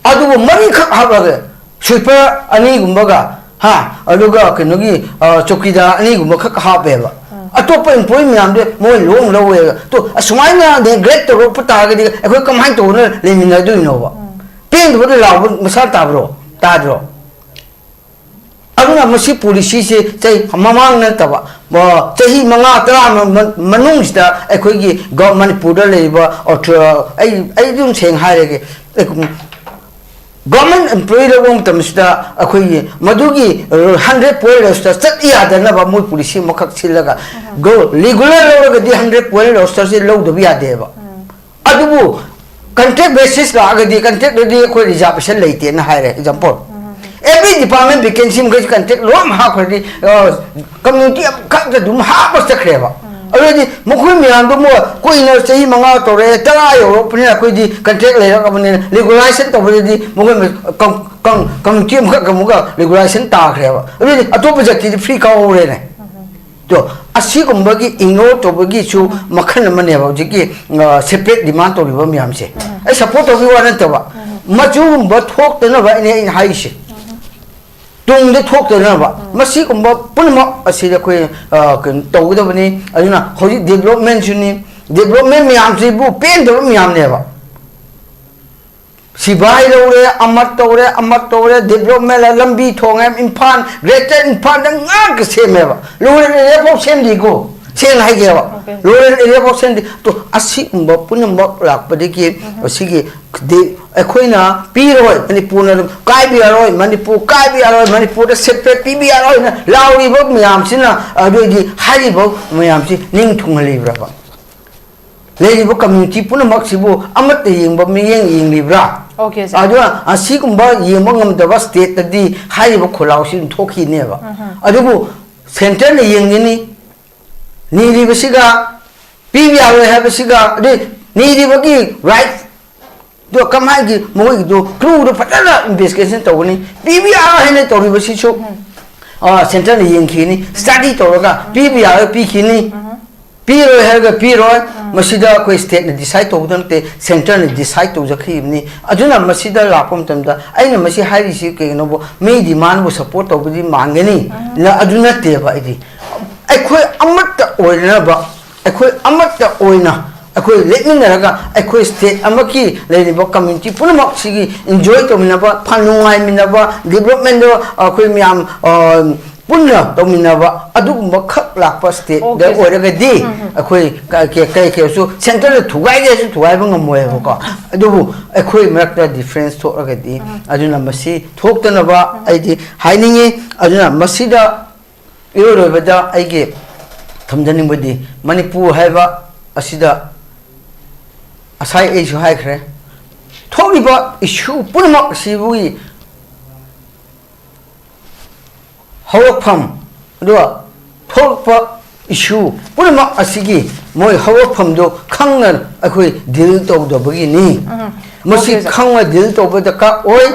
ꯑꯗꯨꯕꯨ ꯃꯔꯤꯈꯛ ꯍꯥꯞꯂꯒ, ꯁ꯭ꯋꯤꯄꯔ ꯑꯅꯤꯒꯨꯝꯕꯒ, ꯍꯥ, ꯑꯗꯨꯒ ꯀꯩꯅꯣꯒꯤ, ꯑ, ꯆꯧꯀꯤꯗꯥꯔ ꯑꯅꯤꯒꯨꯝꯕ ꯈꯛ ꯍꯥꯞꯄꯦꯕ꯫ ꯑꯇꯣꯞꯄ employee ꯃꯌꯥꯝꯗꯤ ꯃꯣꯏ ꯂꯣꯏꯅ ꯂꯧꯋꯦꯕ꯫ ꯇꯣ, ꯑꯁꯨꯃꯥꯏꯅ neglect ꯇꯧꯔꯛꯄ ꯇꯥꯔꯒꯗꯤ ꯑꯩꯈꯣꯏ ꯀꯃꯥꯏꯅ ꯇꯧꯗꯅ ꯂꯩꯃꯤꯟꯅꯗꯣꯏꯅꯣꯕ? ꯄꯦꯟꯗꯕꯗ ꯂꯥꯎꯕ ꯃꯁꯥ ꯇꯥꯕ꯭ꯔꯣ? ꯇꯥꯗ꯭ꯔꯣ? ꯑꯗꯨꯅ ꯃꯁꯤ ꯄꯣꯂꯤꯁꯤꯁꯦ ꯆꯍꯤ ꯃꯃꯥꯡ ꯅꯠꯇꯕ, ꯑ, ꯆꯍꯤ ꯃꯉꯥ, ꯇꯔꯥ ꯃ-, ꯃ-, ꯃꯅꯨꯡꯁꯤꯗ ꯑꯩꯈꯣꯏꯒꯤ ꯒ-, ꯃꯅꯤꯄꯨꯔꯗ ꯂꯩꯔꯤꯕ ꯑꯣꯊꯣ-, ꯑꯩ, ꯑꯩ ꯑꯗꯨꯝ ꯁꯦꯡꯅ ꯍꯥꯏꯔꯒꯦ, ꯑꯦ, ꯎꯝ, ꯒꯚꯔꯟꯃꯦꯟ ꯑꯦꯝꯄ꯭ꯂꯣꯌꯤ ꯂꯧꯕ ꯃꯇꯝꯁꯤꯗ ꯑꯩꯈꯣꯏꯒꯤ ꯃꯗꯨꯒꯤ ꯍꯟꯗ꯭ꯔꯦꯠ ꯄꯣꯏꯟ ꯔꯣꯁꯇꯔ ꯆꯠ ꯌꯥꯗꯅꯕ ꯃꯣꯏ ꯄꯣꯂꯤꯁꯤ ꯑꯃꯈꯛ ꯁꯤꯜꯂꯒ, ꯔꯤꯒꯨꯂꯔ ꯂꯧꯔꯒꯗꯤ ꯍꯟꯗ꯭ꯔꯦꯠ ꯄꯣꯏꯟ ꯔꯣꯁꯇꯔꯁꯦ ꯂꯧꯗꯕ ꯌꯥꯗꯦꯕ꯫ ꯑꯗꯨꯕꯨ ꯀꯟꯇ꯭ꯔꯦꯛ ꯕꯦꯁꯤꯁ ꯂꯥꯛꯑꯒꯗꯤ, ꯀꯟꯇ꯭ꯔꯦꯛꯇꯗꯤ ꯑꯩꯈꯣꯏ ꯔꯤꯖꯥꯔꯕꯦꯁꯟ ꯂꯩꯇꯦꯅ ꯍꯥꯏꯔꯦ, ꯑꯦꯛꯖꯥꯝꯄꯜ꯫ ꯑꯦꯚ꯭ꯔꯤ ꯗꯤꯄꯥꯔꯠꯃꯦꯟ ꯚꯦꯀꯦꯟꯁꯤ ꯃꯈꯩꯁꯨ ꯀꯟꯇ꯭ꯔꯦꯛ ꯂꯣꯏ ꯍꯥꯞꯈ꯭ꯔꯗꯤ, ꯀꯝꯃ꯭ꯌꯨꯅꯤꯇꯤ ꯑꯃꯈꯛꯇ ꯑꯗꯨꯝ ꯍꯥꯞꯄ ꯆꯠꯈ꯭ꯔꯦꯕ꯫ ꯑꯗꯨꯗꯤ ꯃꯈꯣꯏ ꯃꯌꯥꯝꯗꯨ ꯑꯃꯨꯛ ꯀꯨꯏꯅ ꯆꯍꯤ ꯃꯉꯥ ꯇꯧꯔꯛꯑꯦ, ꯇꯔꯥ ꯌꯧꯔꯛꯄꯅꯤꯅ ꯑꯩꯈꯣꯏꯗꯤ ꯀꯟꯇ꯭ꯔꯦꯛ ꯂꯩꯔꯛꯑꯕꯅꯤꯅ ꯔꯤꯒꯨꯂꯥꯏꯖꯦꯁꯟ ꯇꯧꯕꯗꯗꯤ ꯃꯈꯣꯏ ꯀꯝꯃ꯭ꯌꯨꯅꯤꯇꯤ ꯑꯃꯈꯛ ꯑꯃꯨꯛꯀ ꯔꯤꯒꯨꯂꯥꯏꯖꯦꯁꯟ ꯇꯥꯈ꯭ꯔꯦꯕ꯫ ꯑꯗꯨꯗꯤ ꯑꯇꯣꯞꯄ ꯖꯥꯇꯤꯗꯤ ꯐ꯭ꯔꯤ ꯀꯥꯎꯍꯧꯔꯦꯅꯦ꯫ ꯑꯗꯣ ꯑꯁꯤꯒꯨꯝꯕꯒꯤ ꯏꯒꯅꯣꯔ ꯇꯧꯕꯒꯤꯁꯨ ꯃꯈꯜ ꯑꯃꯅꯦꯕ ꯍꯧꯖꯤꯛꯀꯤ ꯁꯦꯄꯔꯦꯠ ꯗꯤꯃꯥꯟ ꯇꯧꯔꯤꯕ ꯃꯌꯥꯝꯁꯦ꯫ ꯑꯩ ꯁꯞꯄꯣꯔꯠ ꯇꯧꯕꯒꯤ ꯋꯥ ꯅꯠꯇꯕ, ꯃꯆꯨꯒꯨꯝꯕ ꯊꯣꯛꯇꯅꯕ ꯑꯩꯅ, ꯑꯩꯅ ꯍꯥꯏꯔꯤꯁꯦ꯫ ꯇꯨꯡꯗ ꯊꯣꯛꯇꯅꯕ ꯃꯁꯤꯒꯨꯝꯕ ꯄꯨꯝꯅꯃꯛ ꯑꯁꯤꯗ ꯑꯩꯈꯣꯏ, ꯑ, ꯀꯩꯅꯣ ꯇꯧꯒꯗꯕꯅꯤ꯫ ꯑꯗꯨꯅ ꯍꯧꯖꯤꯛ ꯗꯤꯕꯂꯞꯃꯦꯟꯁꯨꯅꯤ, ꯗꯤꯕꯂꯞꯃꯦꯟ ꯃꯌꯥꯝꯁꯤꯕꯨ ꯄꯦꯟꯗꯕ ꯃꯌꯥꯝꯅꯦꯕ꯫ ꯁꯤꯕꯥꯏ ꯂꯧꯔꯦ, ꯑꯃ ꯇꯧꯔꯦ, ꯑꯃ ꯇꯧꯔꯦ, ꯗꯤꯕꯂꯞꯃꯦꯟ, ꯂꯝꯕꯤ ꯊꯣꯡ ꯍꯥꯏ, ꯏꯝꯐꯥꯜ, ꯒ꯭ꯔꯦꯇꯔ ꯏꯝꯐꯥꯜꯗ ꯉꯥꯛꯇ ꯁꯦꯝꯃꯦꯕ꯫ ꯔꯨꯔꯦꯜ ꯑꯦꯔꯤꯌꯥ ꯐꯥꯎ ꯁꯦꯝꯗꯦꯀꯣ꯫ ꯁꯦꯡꯅ ꯍꯥꯏꯒꯦꯕ, ꯑꯣꯀꯦ꯫ ꯔꯨꯔꯦꯜ ꯑꯦꯔꯤꯌꯥ ꯐꯥꯎ ꯁꯦꯝꯗꯦ꯫ ꯇꯣ, ꯑꯁꯤꯒꯨꯝꯕ ꯄꯨꯝꯅꯃꯛ ꯂꯥꯛꯄꯗꯒꯤ ꯑꯁꯤꯒꯤ ꯗꯤ-, ꯑꯩꯈꯣꯏꯅ ꯄꯤꯔꯣꯏ, ꯃꯅꯤꯄꯨꯔꯅ ꯑꯗꯨꯝ ꯀꯥꯏꯕ ꯌꯥꯔꯣꯏ, ꯃꯅꯤꯄꯨꯔ ꯀꯥꯏꯕ ꯌꯥꯔꯣꯏ, ꯃꯅꯤꯄꯨꯔꯗ ꯁꯦꯄꯔꯦꯠ ꯄꯤꯕ ꯌꯥꯔꯣꯏꯅ ꯂꯥꯎꯔꯤꯕ ꯃꯌꯥꯝꯁꯤꯅ, ꯑꯗꯨ ꯑꯣꯏꯗꯤ ꯍꯥꯏꯔꯤꯕ ꯃꯌꯥꯝꯁꯤ ꯅꯤꯡ ꯊꯨꯡꯍꯜꯂꯤꯕ꯭ꯔꯕ? ꯂꯩꯔꯤꯕ ꯀꯝꯃ꯭ꯌꯨꯅꯤꯇꯤ ꯄꯨꯝꯅꯃꯛꯁꯤꯕꯨ ꯑꯃꯠꯇ ꯌꯦꯡꯕ ꯃꯤꯠꯌꯦꯡ ꯌꯦꯡꯂꯤꯕ꯭ꯔꯥ? ꯑꯣꯀꯦ, ꯁꯥꯔ꯫ ꯑꯗꯨꯅ ꯑꯁꯤꯒꯨꯝꯕ ꯌꯦꯡꯕ ꯉꯝꯗꯕ ꯁ꯭ꯇꯦꯠꯇꯗꯤ ꯍꯥꯏꯔꯤꯕ ꯈꯣꯜꯂꯥꯎꯁꯤ ꯑꯗꯨꯝ ꯊꯣꯛꯈꯤꯅꯦꯕ꯫ ꯑꯗꯨꯕꯨ ꯁꯦꯟꯇꯔꯅ ꯌꯦꯡꯒꯅꯤ, ꯅꯤꯔꯤꯕꯁꯤꯒ ꯄꯤꯕ ꯌꯥꯔꯣꯏ ꯍꯥꯏꯕꯁꯤꯒ, ꯑꯗꯩ ꯅꯤꯔꯤꯕꯒꯤ ꯔꯥꯏꯠ ꯑꯗꯣ ꯀꯃꯥꯏꯒꯤ ꯃꯈꯣꯏꯒꯤꯗꯣ ꯀ꯭ꯔꯨꯗꯣ ꯐꯖꯅ ꯏꯟꯚꯦꯁꯇꯤꯒꯦꯁꯟ ꯇꯧꯒꯅꯤ꯫ ꯄꯤꯕ ꯌꯥꯔꯣꯏ ꯍꯥꯏꯅ ꯇꯧꯔꯤꯕꯁꯤꯁꯨ, ꯎꯝ꯫ ꯑ, ꯁꯦꯟꯇꯔꯅ ꯌꯦꯡꯈꯤꯅꯤ, ꯎꯝ꯫ ꯁ꯭ꯇꯗꯤ ꯇꯧꯔꯒ ꯎꯝ꯫ ꯄꯤꯕ ꯌꯥꯔꯣꯏ ꯄꯤꯈꯤꯅꯤ, ꯎꯝ꯫ ꯄꯤꯔꯣꯏ ꯍꯥꯏꯔꯒ ꯄꯤꯔꯣꯏ꯫ ꯎꯝ꯫ ꯃꯁꯤꯗ ꯑꯩꯈꯣꯏ ꯁ꯭ꯇꯦꯠꯅ ꯗꯤꯁꯥꯏꯗ ꯇꯧꯕꯗ ꯅꯠꯇꯦ, ꯁꯦꯟꯇꯔꯅ ꯗꯤꯁꯥꯏꯗ ꯇꯧꯖꯈꯤꯕꯅꯤ꯫ ꯑꯗꯨꯅ ꯃꯁꯤꯗ ꯂꯥꯛꯄ ꯃꯇꯝꯗ ꯑꯩꯅ ꯃꯁꯤ ꯍꯥꯏꯔꯤꯁꯤ ꯀꯩꯒꯤꯅꯣꯕꯨ ꯃꯤ ꯗꯤꯃꯥꯟꯕꯨ ꯁꯞꯄꯣꯔꯠ ꯇꯧꯕꯗꯤ ꯃꯥꯟꯒꯅꯤ, ꯎꯝ꯫ ꯅ-, ꯑꯗꯨ ꯅꯠꯇꯦꯕ꯫ ꯑꯩꯗꯤ ꯑꯩꯈꯣꯏ ꯑꯃꯠꯇ ꯑꯣꯏꯅꯅꯕ, ꯑꯩꯈꯣꯏ ꯑꯃꯠꯇ ꯑꯣꯏꯅ ꯑꯩꯈꯣꯏ ꯂꯦꯞꯃꯤꯟꯅꯔꯒ ꯑꯩꯈꯣꯏ ꯁ꯭ꯇꯦꯠ ꯑꯃꯒꯤ ꯂꯩꯔꯤꯕ ꯀꯝꯃ꯭ꯌꯨꯅꯤꯇꯤ ꯄꯨꯝꯅꯃꯛꯁꯤꯒꯤ ꯏꯟꯖꯣꯏ ꯇꯧꯃꯤꯟꯅꯕ, ꯐ-, ꯅꯨꯡꯉꯥꯏꯃꯤꯟꯅꯕ, ꯗꯤꯕꯂꯞꯃꯦꯟꯗꯣ ꯑꯩꯈꯣꯏ ꯃꯌꯥꯝ, ꯑ, ꯄꯨꯟꯅ ꯇꯧꯃꯤꯟꯅꯕ ꯑꯗꯨꯒꯨꯝꯕ ꯈꯛ ꯂꯥꯛꯄ ꯁ꯭ꯇꯦꯠꯇ ꯑꯣꯏꯔꯒꯗꯤ ꯑꯩꯈꯣꯏ ꯀꯩ ꯀꯩꯁꯨ ꯁꯦꯟꯇꯔꯗ ꯊꯨꯒꯥꯏꯒꯦꯁꯨ ꯊꯨꯒꯥꯏꯕ ꯉꯝꯃꯣꯏꯕꯀꯣ꯫ ꯑꯗꯨꯕꯨ ꯑꯩꯈꯣꯏ ꯃꯔꯛꯇ ꯗꯤꯐ꯭ꯔꯦꯟꯁ ꯊꯣꯛꯂꯒꯗꯤ, ꯑꯗꯨꯅ ꯃꯁꯤ ꯊꯣꯛꯇꯅꯕ ꯑꯩꯗꯤ ꯍꯥꯏꯅꯤꯡꯉꯤ꯫ ꯑꯗꯨꯅ ꯃꯁꯤꯗ ꯏꯔꯣꯏ ꯂꯣꯏꯕꯗ ꯑꯩꯒꯤ ꯊꯝꯖꯅꯤꯡꯕꯗꯤ, ꯃꯅꯤꯄꯨꯔ ꯍꯥꯏꯕ ꯑꯁꯤꯗ ꯉꯁꯥꯏ ꯑꯩꯁꯨ ꯍꯥꯏꯈ꯭ꯔꯦ, ꯊꯣꯛꯂꯤꯕ ꯏꯁꯨ ꯄꯨꯝꯅꯃꯛ ꯑꯁꯤꯕꯨꯒꯤ ꯍꯧꯔꯛꯐꯝ, ꯑꯗꯨꯒ ꯊꯣꯛꯂꯛꯄ ꯏꯁꯨ ꯄꯨꯝꯅꯃꯛ ꯑꯁꯤꯒꯤ ꯃꯣꯏ ꯍꯧꯔꯛꯐꯝꯗꯨ ꯈꯪꯅ ꯑꯩꯈꯣꯏ ꯗꯤꯜ ꯇꯧꯗꯕꯒꯤꯅꯤ꯫ ꯃꯁꯤ ꯈꯪꯅ ꯗꯤꯜ ꯇꯧꯕ ꯗꯔꯀꯥꯔ ꯑꯣꯏ꯫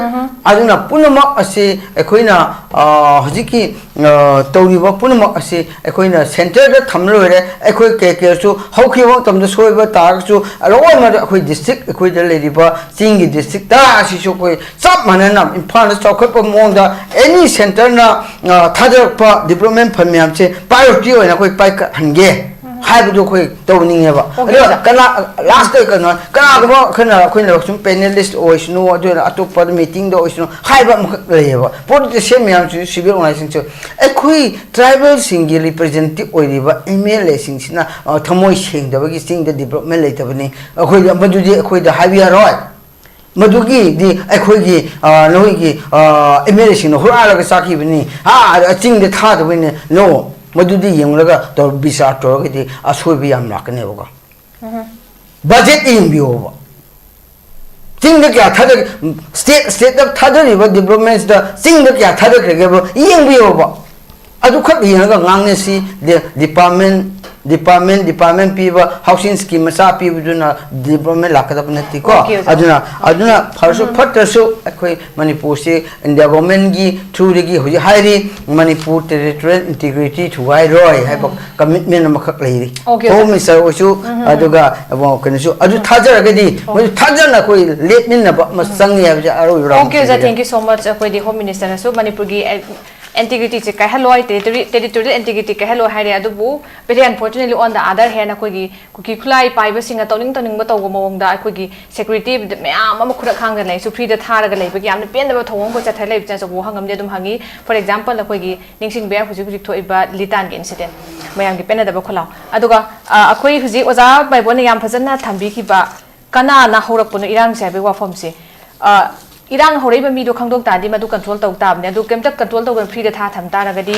ꯑꯗꯨꯅ ꯄꯨꯝꯅꯃꯛ ꯑꯁꯤ ꯑꯩꯈꯣꯏꯅ, ꯑ, ꯍꯧꯖꯤꯛꯀꯤ, ꯑ, ꯇꯧꯔꯤꯕ ꯄꯨꯝꯅꯃꯛ ꯑꯁꯤ ꯑꯩꯈꯣꯏꯅ ꯁꯦꯟꯇꯔꯗ ꯊꯝꯂ ꯂꯣꯏꯔꯦ꯫ ꯑꯩꯈꯣꯏ ꯀꯦ ꯀꯦꯁꯨ ꯍꯧꯈꯤꯕ ꯃꯇꯝꯗ ꯁꯣꯏꯕ ꯇꯥꯔꯒꯁꯨ, ꯑꯔꯣꯏꯕꯗ ꯑꯩꯈꯣꯏ ꯗꯤꯁꯇ꯭ꯔꯤꯛ, ꯑꯩꯈꯣꯏꯗ ꯂꯩꯔꯤꯕ ꯆꯤꯡꯒꯤ ꯗꯤꯁꯇ꯭ꯔꯤꯛ ꯇꯔꯥ ꯑꯁꯤꯁꯨ ꯑꯩꯈꯣꯏ ꯆꯞ ꯃꯥꯟꯅꯅ ꯏꯝꯐꯥꯜꯗ ꯆꯥꯎꯈꯠꯄ ꯃꯑꯣꯡꯗ ꯑꯦꯅꯤ ꯁꯦꯟꯇꯔꯅ, ꯑ, ꯊꯥꯗꯔꯛꯄ ꯗꯤꯕ꯭ꯂꯞꯃꯦꯟ ꯐꯟ ꯃꯌꯥꯝꯁꯦ ꯄ꯭ꯔꯥꯏꯌꯣꯔꯤꯇꯤ ꯑꯣꯏꯅ ꯑꯩꯈꯣꯏ ꯄꯥꯏꯈꯠꯍꯟꯒꯦ ꯍꯥꯏꯕꯗꯨ ꯑꯩꯈꯣꯏ ꯇꯧꯅꯤꯡꯉꯦꯕ꯫ ꯑꯣꯀꯦ, ꯑꯗꯨꯒ ꯁꯥꯔ꯫ ꯀꯅꯥ, ꯂꯥꯁꯇ ꯀꯩꯅꯣ, ꯀꯅꯥꯒꯨꯝꯕ ꯑꯩꯈꯣꯏꯅ, ꯑꯩꯈꯣꯏꯅ ꯁꯨꯝ ꯄꯦꯅꯦꯂꯤꯁ ꯑꯣꯏꯁꯅꯨ, ꯑꯗꯨꯅ ꯑꯇꯣꯞꯄ ꯃꯤꯇꯤꯡꯗ ꯑꯣꯏꯁꯅꯨ ꯍꯥꯏꯕ ꯑꯃꯈꯛ ꯂꯩꯌꯦꯕ꯫ ꯄꯣꯂꯤꯇꯤꯁꯤꯌꯟ ꯃꯌꯥꯝꯁꯤꯁꯨ, ꯁꯤꯚꯤꯜ ꯑꯣꯔꯒꯅꯥꯏꯖꯦꯁꯟꯁꯨ, ꯑꯩꯈꯣꯏ ꯇ꯭ꯔꯥꯏꯕꯦꯜꯁꯤꯡꯒꯤ ꯔꯤꯄ꯭ꯔꯖꯦꯟꯇꯦꯇꯤꯚ ꯑꯣꯏꯔꯤꯕ ꯑꯦꯝ ꯑꯦꯜ ꯑꯦꯁꯤꯡꯁꯤꯅ, ꯑ, ꯊꯃꯣꯏ ꯁꯦꯡꯗꯕꯒꯤ ꯆꯤꯡꯗ ꯗꯤꯕ꯭ꯂꯞꯃꯦꯟ ꯂꯩꯇꯕꯅꯤ꯫ ꯑꯩꯈꯣꯏꯗ, ꯃꯗꯨꯗꯤ ꯑꯩꯈꯣꯏꯗ ꯍꯥꯏꯕ ꯌꯥꯔꯣꯏ꯫ ꯃꯗꯨꯒꯤꯗꯤ ꯑꯩꯈꯣꯏꯒꯤ, ꯑ, ꯅꯈꯣꯏꯒꯤ, ꯑ, ꯑꯦꯝ ꯑꯦꯜ ꯑꯦꯁꯤꯡꯅ ꯍꯨꯔꯥꯜꯂꯒ ꯆꯥꯈꯤꯕꯅꯤ, ꯑ, ꯆꯤꯡꯗ ꯊꯥꯗꯕꯅꯤ꯫ ꯅꯣ, ꯃꯗꯨꯗꯤ ꯌꯦꯡꯂꯒ ꯇꯧ-, ꯕꯤꯆꯥꯔ ꯇꯧꯔꯒꯗꯤ ꯑꯁꯣꯏꯕ ꯌꯥꯝ ꯂꯥꯛꯀꯅꯦꯕꯀꯣ꯫ ꯕꯖꯦꯠ ꯌꯦꯡꯕꯤꯌꯣꯕ꯫ ꯆꯤꯡꯗ ꯀꯌꯥ ꯊꯥꯗ-, ꯁ꯭ꯇꯦꯠ, ꯁ꯭ꯇꯦꯠꯇ ꯊꯥꯗꯔꯤꯕ ꯗꯤꯕ꯭ꯂꯞꯃꯦꯟꯁꯤꯗ ꯆꯤꯡꯗ ꯀꯌꯥ ꯊꯥꯗꯈ꯭ꯔꯒꯦꯕ ꯌꯦꯡꯕꯤꯌꯣꯕ꯫ ꯑꯗꯨꯈꯛ ꯌꯦꯡꯉꯒ ꯉꯥꯡꯅꯁꯤ꯫ ꯗꯤ-, ꯗꯤꯄꯥꯔꯠꯃꯦꯟ, ꯗꯤꯄꯥꯔꯠꯃꯦꯟ, ꯗꯤꯄꯥꯔꯠꯃꯦꯟ ꯄꯤꯕ, ꯍꯥꯎꯁꯤꯡ ꯁ꯭ꯀꯤꯝ ꯃꯆꯥ ꯄꯤꯕꯗꯨꯅ ꯗꯤꯕ꯭ꯂꯞꯃꯦꯟ ꯂꯥꯛꯀꯗꯕ ꯅꯠꯇꯦꯀꯣ꯫ ꯑꯣꯀꯦ, ꯑꯣꯖꯥ꯫ ꯑꯗꯨꯅ, ꯑꯗꯨꯅ ꯐꯔꯁꯨ ꯐꯠꯇ꯭ꯔꯁꯨ ꯑꯩꯈꯣꯏ ꯃꯅꯤꯄꯨꯔꯁꯤ ꯏꯟꯗꯤꯌꯥ ꯒꯣꯔꯃꯦꯟꯒꯤ ꯊ꯭ꯔꯨꯗꯒꯤ ꯍꯧꯖꯤꯛ ꯍꯥꯏꯔꯤ, ꯃꯅꯤꯄꯨꯔ ꯇꯦꯔꯤꯇꯣꯔꯤꯌꯦꯜ ꯏꯟꯇꯤꯒ꯭ꯔꯤꯇꯤ ꯊꯨꯒꯥꯏꯔꯣꯏ ꯍꯥꯏꯕ ꯀꯃꯤꯠꯃꯦꯟ ꯑꯃꯈꯛ ꯂꯩꯔꯤ꯫ ꯑꯣꯀꯦ, ꯍꯣꯝ ꯑꯣꯖꯥ꯫ ꯃꯤꯅꯤꯁꯇꯔ ꯑꯣꯏꯁꯨ, ꯑꯗꯨꯒ, ꯑ, ꯀꯩꯅꯣꯁꯨ, ꯑꯗꯨ ꯊꯥꯖꯔꯒꯗꯤ ꯃꯣꯏꯁꯨ ꯊꯥꯖꯅ ꯑꯩꯈꯣꯏ ꯂꯦꯞꯃꯤꯟꯅꯕ ꯑꯃ ꯆꯪꯉꯤ ꯍꯥꯏꯕꯁꯦ ꯑꯔꯣꯏꯕ ꯔꯥꯎꯟ ꯑꯣꯀꯦ, ꯑꯣꯖꯥ, ꯑꯣꯏꯖꯒꯦ꯫ Thank you so much꯫ ꯑꯩꯈꯣꯏꯗꯤ ꯍꯣꯝ ꯃꯤꯅꯤꯁꯇꯔꯅꯁꯨ ꯃꯅꯤꯄꯨꯔꯒꯤ, ꯑꯦ, Integrity ꯁꯦ ꯀꯥꯏꯍꯜꯂꯣꯏ, territory, territorial integrity ꯀꯥꯏꯍꯜꯂꯣꯏ ꯍꯥꯏꯔꯦ꯫ ꯑꯗꯨꯕꯨ very unfortunately, on the other hand, ꯑꯩꯈꯣꯏꯒꯤ ꯀꯨꯀꯤ ꯈꯨꯠꯂꯥꯏ ꯄꯥꯏꯕꯁꯤꯡꯅ ꯇꯧꯅꯤꯡ ꯇꯧꯅꯤꯡꯕ ꯇꯧꯕ ꯃꯑꯣꯡꯗ ꯑꯩꯈꯣꯏꯒꯤ security ꯃꯌꯥꯝ ꯑꯃ ꯈꯨꯔꯛ ꯈꯥꯡꯗꯅ ꯂꯩꯁꯨ free ꯗ ꯊꯥꯔꯒ ꯂꯩꯕꯒꯤ ꯌꯥꯝꯅ ꯄꯦꯟꯗꯕ ꯊꯧꯑꯣꯡ ꯑꯩꯈꯣꯏ ꯆꯠꯊ ꯂꯩꯕꯁꯤꯅ ꯑꯆꯧꯕ ꯋꯥꯍꯪ ꯑꯃꯗꯤ ꯑꯗꯨꯝ ꯍꯪꯉꯤ꯫ For example, ꯑꯩꯈꯣꯏꯒꯤ ꯅꯤꯡꯁꯤꯡꯕ ꯌꯥꯏ ꯍꯧꯖꯤꯛ ꯍꯧꯖꯤꯛ ꯊꯣꯛꯏꯕ ꯂꯤꯇꯥꯟꯒꯤ incident, ꯃꯌꯥꯝꯒꯤ ꯄꯦꯟꯅꯗꯕ ꯈꯨꯜꯂꯥꯎ꯫ ꯑꯗꯨꯒ ꯑ, ꯑꯩꯈꯣꯏ ꯍꯧꯖꯤꯛ ꯑꯣꯖꯥ ꯃꯥꯏꯕꯣꯟꯅ ꯌꯥꯝ ꯐꯖꯅ ꯊꯝꯕꯤꯈꯤꯕ ꯀꯅꯥꯅ ꯍꯧꯔꯛꯄꯅꯣ ꯏꯔꯥꯡꯁꯦ ꯍꯥꯏꯕꯒꯤ ꯋꯥꯐꯝꯁꯦ꯫ ꯑ, ꯏꯔꯥꯡ ꯍꯧꯔꯛꯏꯕ ꯃꯤꯗꯣ ꯈꯪꯗꯣꯛ ꯇꯥꯔꯗꯤ ꯃꯗꯨ control ꯇꯧ ꯇꯥꯕꯅꯦ꯫ ꯑꯗꯨ ꯀꯩꯝꯇ control ꯇꯧꯗꯅ free ꯗ ꯊꯥ ꯊꯝ ꯇꯥꯔꯒꯗꯤ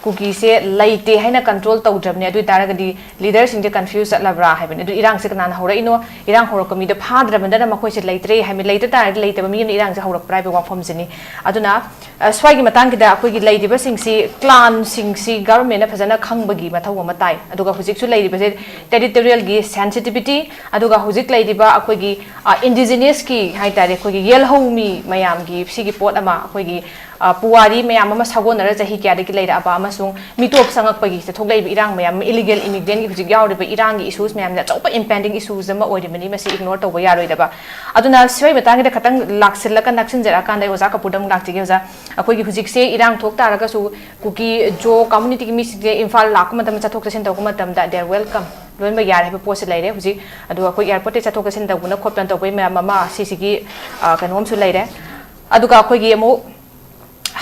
ꯀꯨꯀꯤꯁꯦ ꯂꯩꯇꯦ ꯍꯥꯏꯅ control ꯇꯧꯗ꯭ꯔꯕꯅꯦ꯫ ꯑꯗꯨ ꯑꯣꯏ ꯇꯥꯔꯒꯗꯤ leader ꯁꯤꯡꯁꯦ confuse ꯆꯠꯂꯕ꯭ꯔꯥ ꯍꯥꯏꯕꯅꯤ꯫ ꯑꯗꯨ ꯏꯔꯥꯡꯁꯦ ꯀꯅꯥꯅ ꯍꯧꯔꯛꯏꯅꯣ? ꯏꯔꯥꯡ ꯍꯧꯔꯛꯄ ꯃꯤꯗꯣ ꯐꯥꯗ꯭ꯔꯕꯅꯤꯅ ꯃꯈꯣꯏꯁꯦ ꯂꯩꯇ꯭ꯔꯦ ꯍꯥꯏꯕꯅꯤ꯫ ꯂꯩꯇ ꯇꯥꯔꯗꯤ ꯂꯩꯇꯕ ꯃꯤ ꯑꯃꯅ ꯏꯔꯥꯡꯁꯦ ꯍꯧꯔꯛꯄ꯭ꯔꯥ ꯍꯥꯏꯕꯒꯤ ꯋꯥꯐꯝꯁꯤꯅꯤ꯫ ꯑꯗꯨꯅ ꯑ, ꯁ꯭ꯋꯥꯏꯒꯤ ꯃꯇꯥꯡꯁꯤꯗ ꯑꯩꯈꯣꯏꯒꯤ ꯂꯩꯔꯤꯕꯁꯤꯡꯁꯤ, clan ꯁꯤꯡꯁꯤ government ꯅ ꯐꯖꯅ ꯈꯪꯕꯒꯤ ꯃꯊꯧ ꯑꯃ ꯇꯥꯏ꯫ ꯑꯗꯨꯒ ꯍꯧꯖꯤꯛꯁꯨ ꯂꯩꯔꯤꯕꯁꯦ territorial ꯒꯤ sensitivity, ꯑꯗꯨꯒ ꯍꯧꯖꯤꯛ ꯂꯩꯔꯤꯕ ꯑꯩꯈꯣꯏꯒꯤ, ꯑ, indigenous ꯀꯤ ꯍꯥꯏ ꯇꯥꯔꯦ, ꯑꯩꯈꯣꯏꯒꯤ ꯌꯦꯜꯍꯧꯃꯤ ꯃꯌꯥꯝꯒꯤ ꯁꯤꯒꯤ ꯄꯣꯠ ꯑꯃ, ꯑꯩꯈꯣꯏꯒꯤ, ꯑ, ꯄꯨꯋꯥꯔꯤ ꯃꯌꯥꯝ ꯑꯃ ꯁꯥꯒꯣꯟꯅꯔ ꯆꯍꯤ ꯀꯌꯥꯗꯒꯤ ꯂꯩꯔꯛꯑꯕ ꯑꯃꯁꯨꯡ ꯃꯤꯇꯣꯞ ꯆꯪꯉꯛꯄꯒꯤ ꯊꯣꯛꯂꯛꯏꯕ ꯏꯔꯥꯡ ꯃꯌꯥꯝ, illegal immigrant ꯒꯤ ꯍꯧꯖꯤꯛ ꯌꯥꯎꯔꯤꯕ ꯏꯔꯥꯡꯒꯤ issues ꯃꯌꯥꯝꯁꯦ ꯑꯆꯧꯕ impending issues ꯑꯃ ꯑꯣꯏꯔꯤꯕꯅꯤ꯫ ꯃꯁꯤ ignore ꯇꯧꯕ ꯌꯥꯔꯣꯏꯗꯕ꯫ ꯑꯗꯨꯅ ꯁꯤꯒꯤ ꯃꯇꯥꯡꯁꯤꯗ ꯈꯇꯪ ꯂꯥꯛꯁꯤꯜꯂꯒ ꯅꯛꯁꯤꯟꯖꯔꯛꯑꯀꯥꯟꯗ ꯑꯩ ꯑꯣꯖꯥ ꯀꯄꯨꯔꯗ ꯑꯃꯨꯛ ꯂꯥꯛꯆꯒꯦ꯫ ꯑꯣꯖꯥ, ꯑꯩꯈꯣꯏꯒꯤ ꯍꯧꯖꯤꯛꯁꯦ ꯏꯔꯥꯡ ꯊꯣꯛ ꯇꯥꯔꯒꯁꯨ ꯀꯨꯀꯤ ꯖꯣ community ꯒꯤ ꯃꯤꯁꯤꯡꯁꯦ ꯏꯝꯐꯥꯜ ꯂꯥꯛꯄ ꯃꯇꯝꯗ, ꯆꯠꯊꯣꯛ ꯆꯠꯁꯤꯟ ꯇꯧꯕ ꯃꯇꯝꯗ they are welcome, ꯂꯣꯏꯅꯃꯛ ꯌꯥꯔꯦ ꯍꯥꯏꯕ ꯄꯣꯠꯁꯤ ꯂꯩꯔꯦ ꯍꯧꯖꯤꯛ꯫ ꯑꯗꯨꯒ ꯑꯩꯈꯣꯏ airport ꯇꯩ ꯆꯠꯊꯣꯛ ꯆꯠꯁꯤꯟ ꯇꯧꯕꯅ ꯈꯣꯠꯇꯅ ꯇꯧꯕꯒꯤ ꯃꯌꯥꯝ ꯑꯃ ꯁꯤꯁꯤꯒꯤ, ꯑ, ꯀꯩꯅꯣꯝꯁꯨ ꯂꯩꯔꯦ꯫ ꯑꯗꯨꯒ ꯑꯩꯈꯣꯏꯒꯤ ꯑꯃꯨꯛ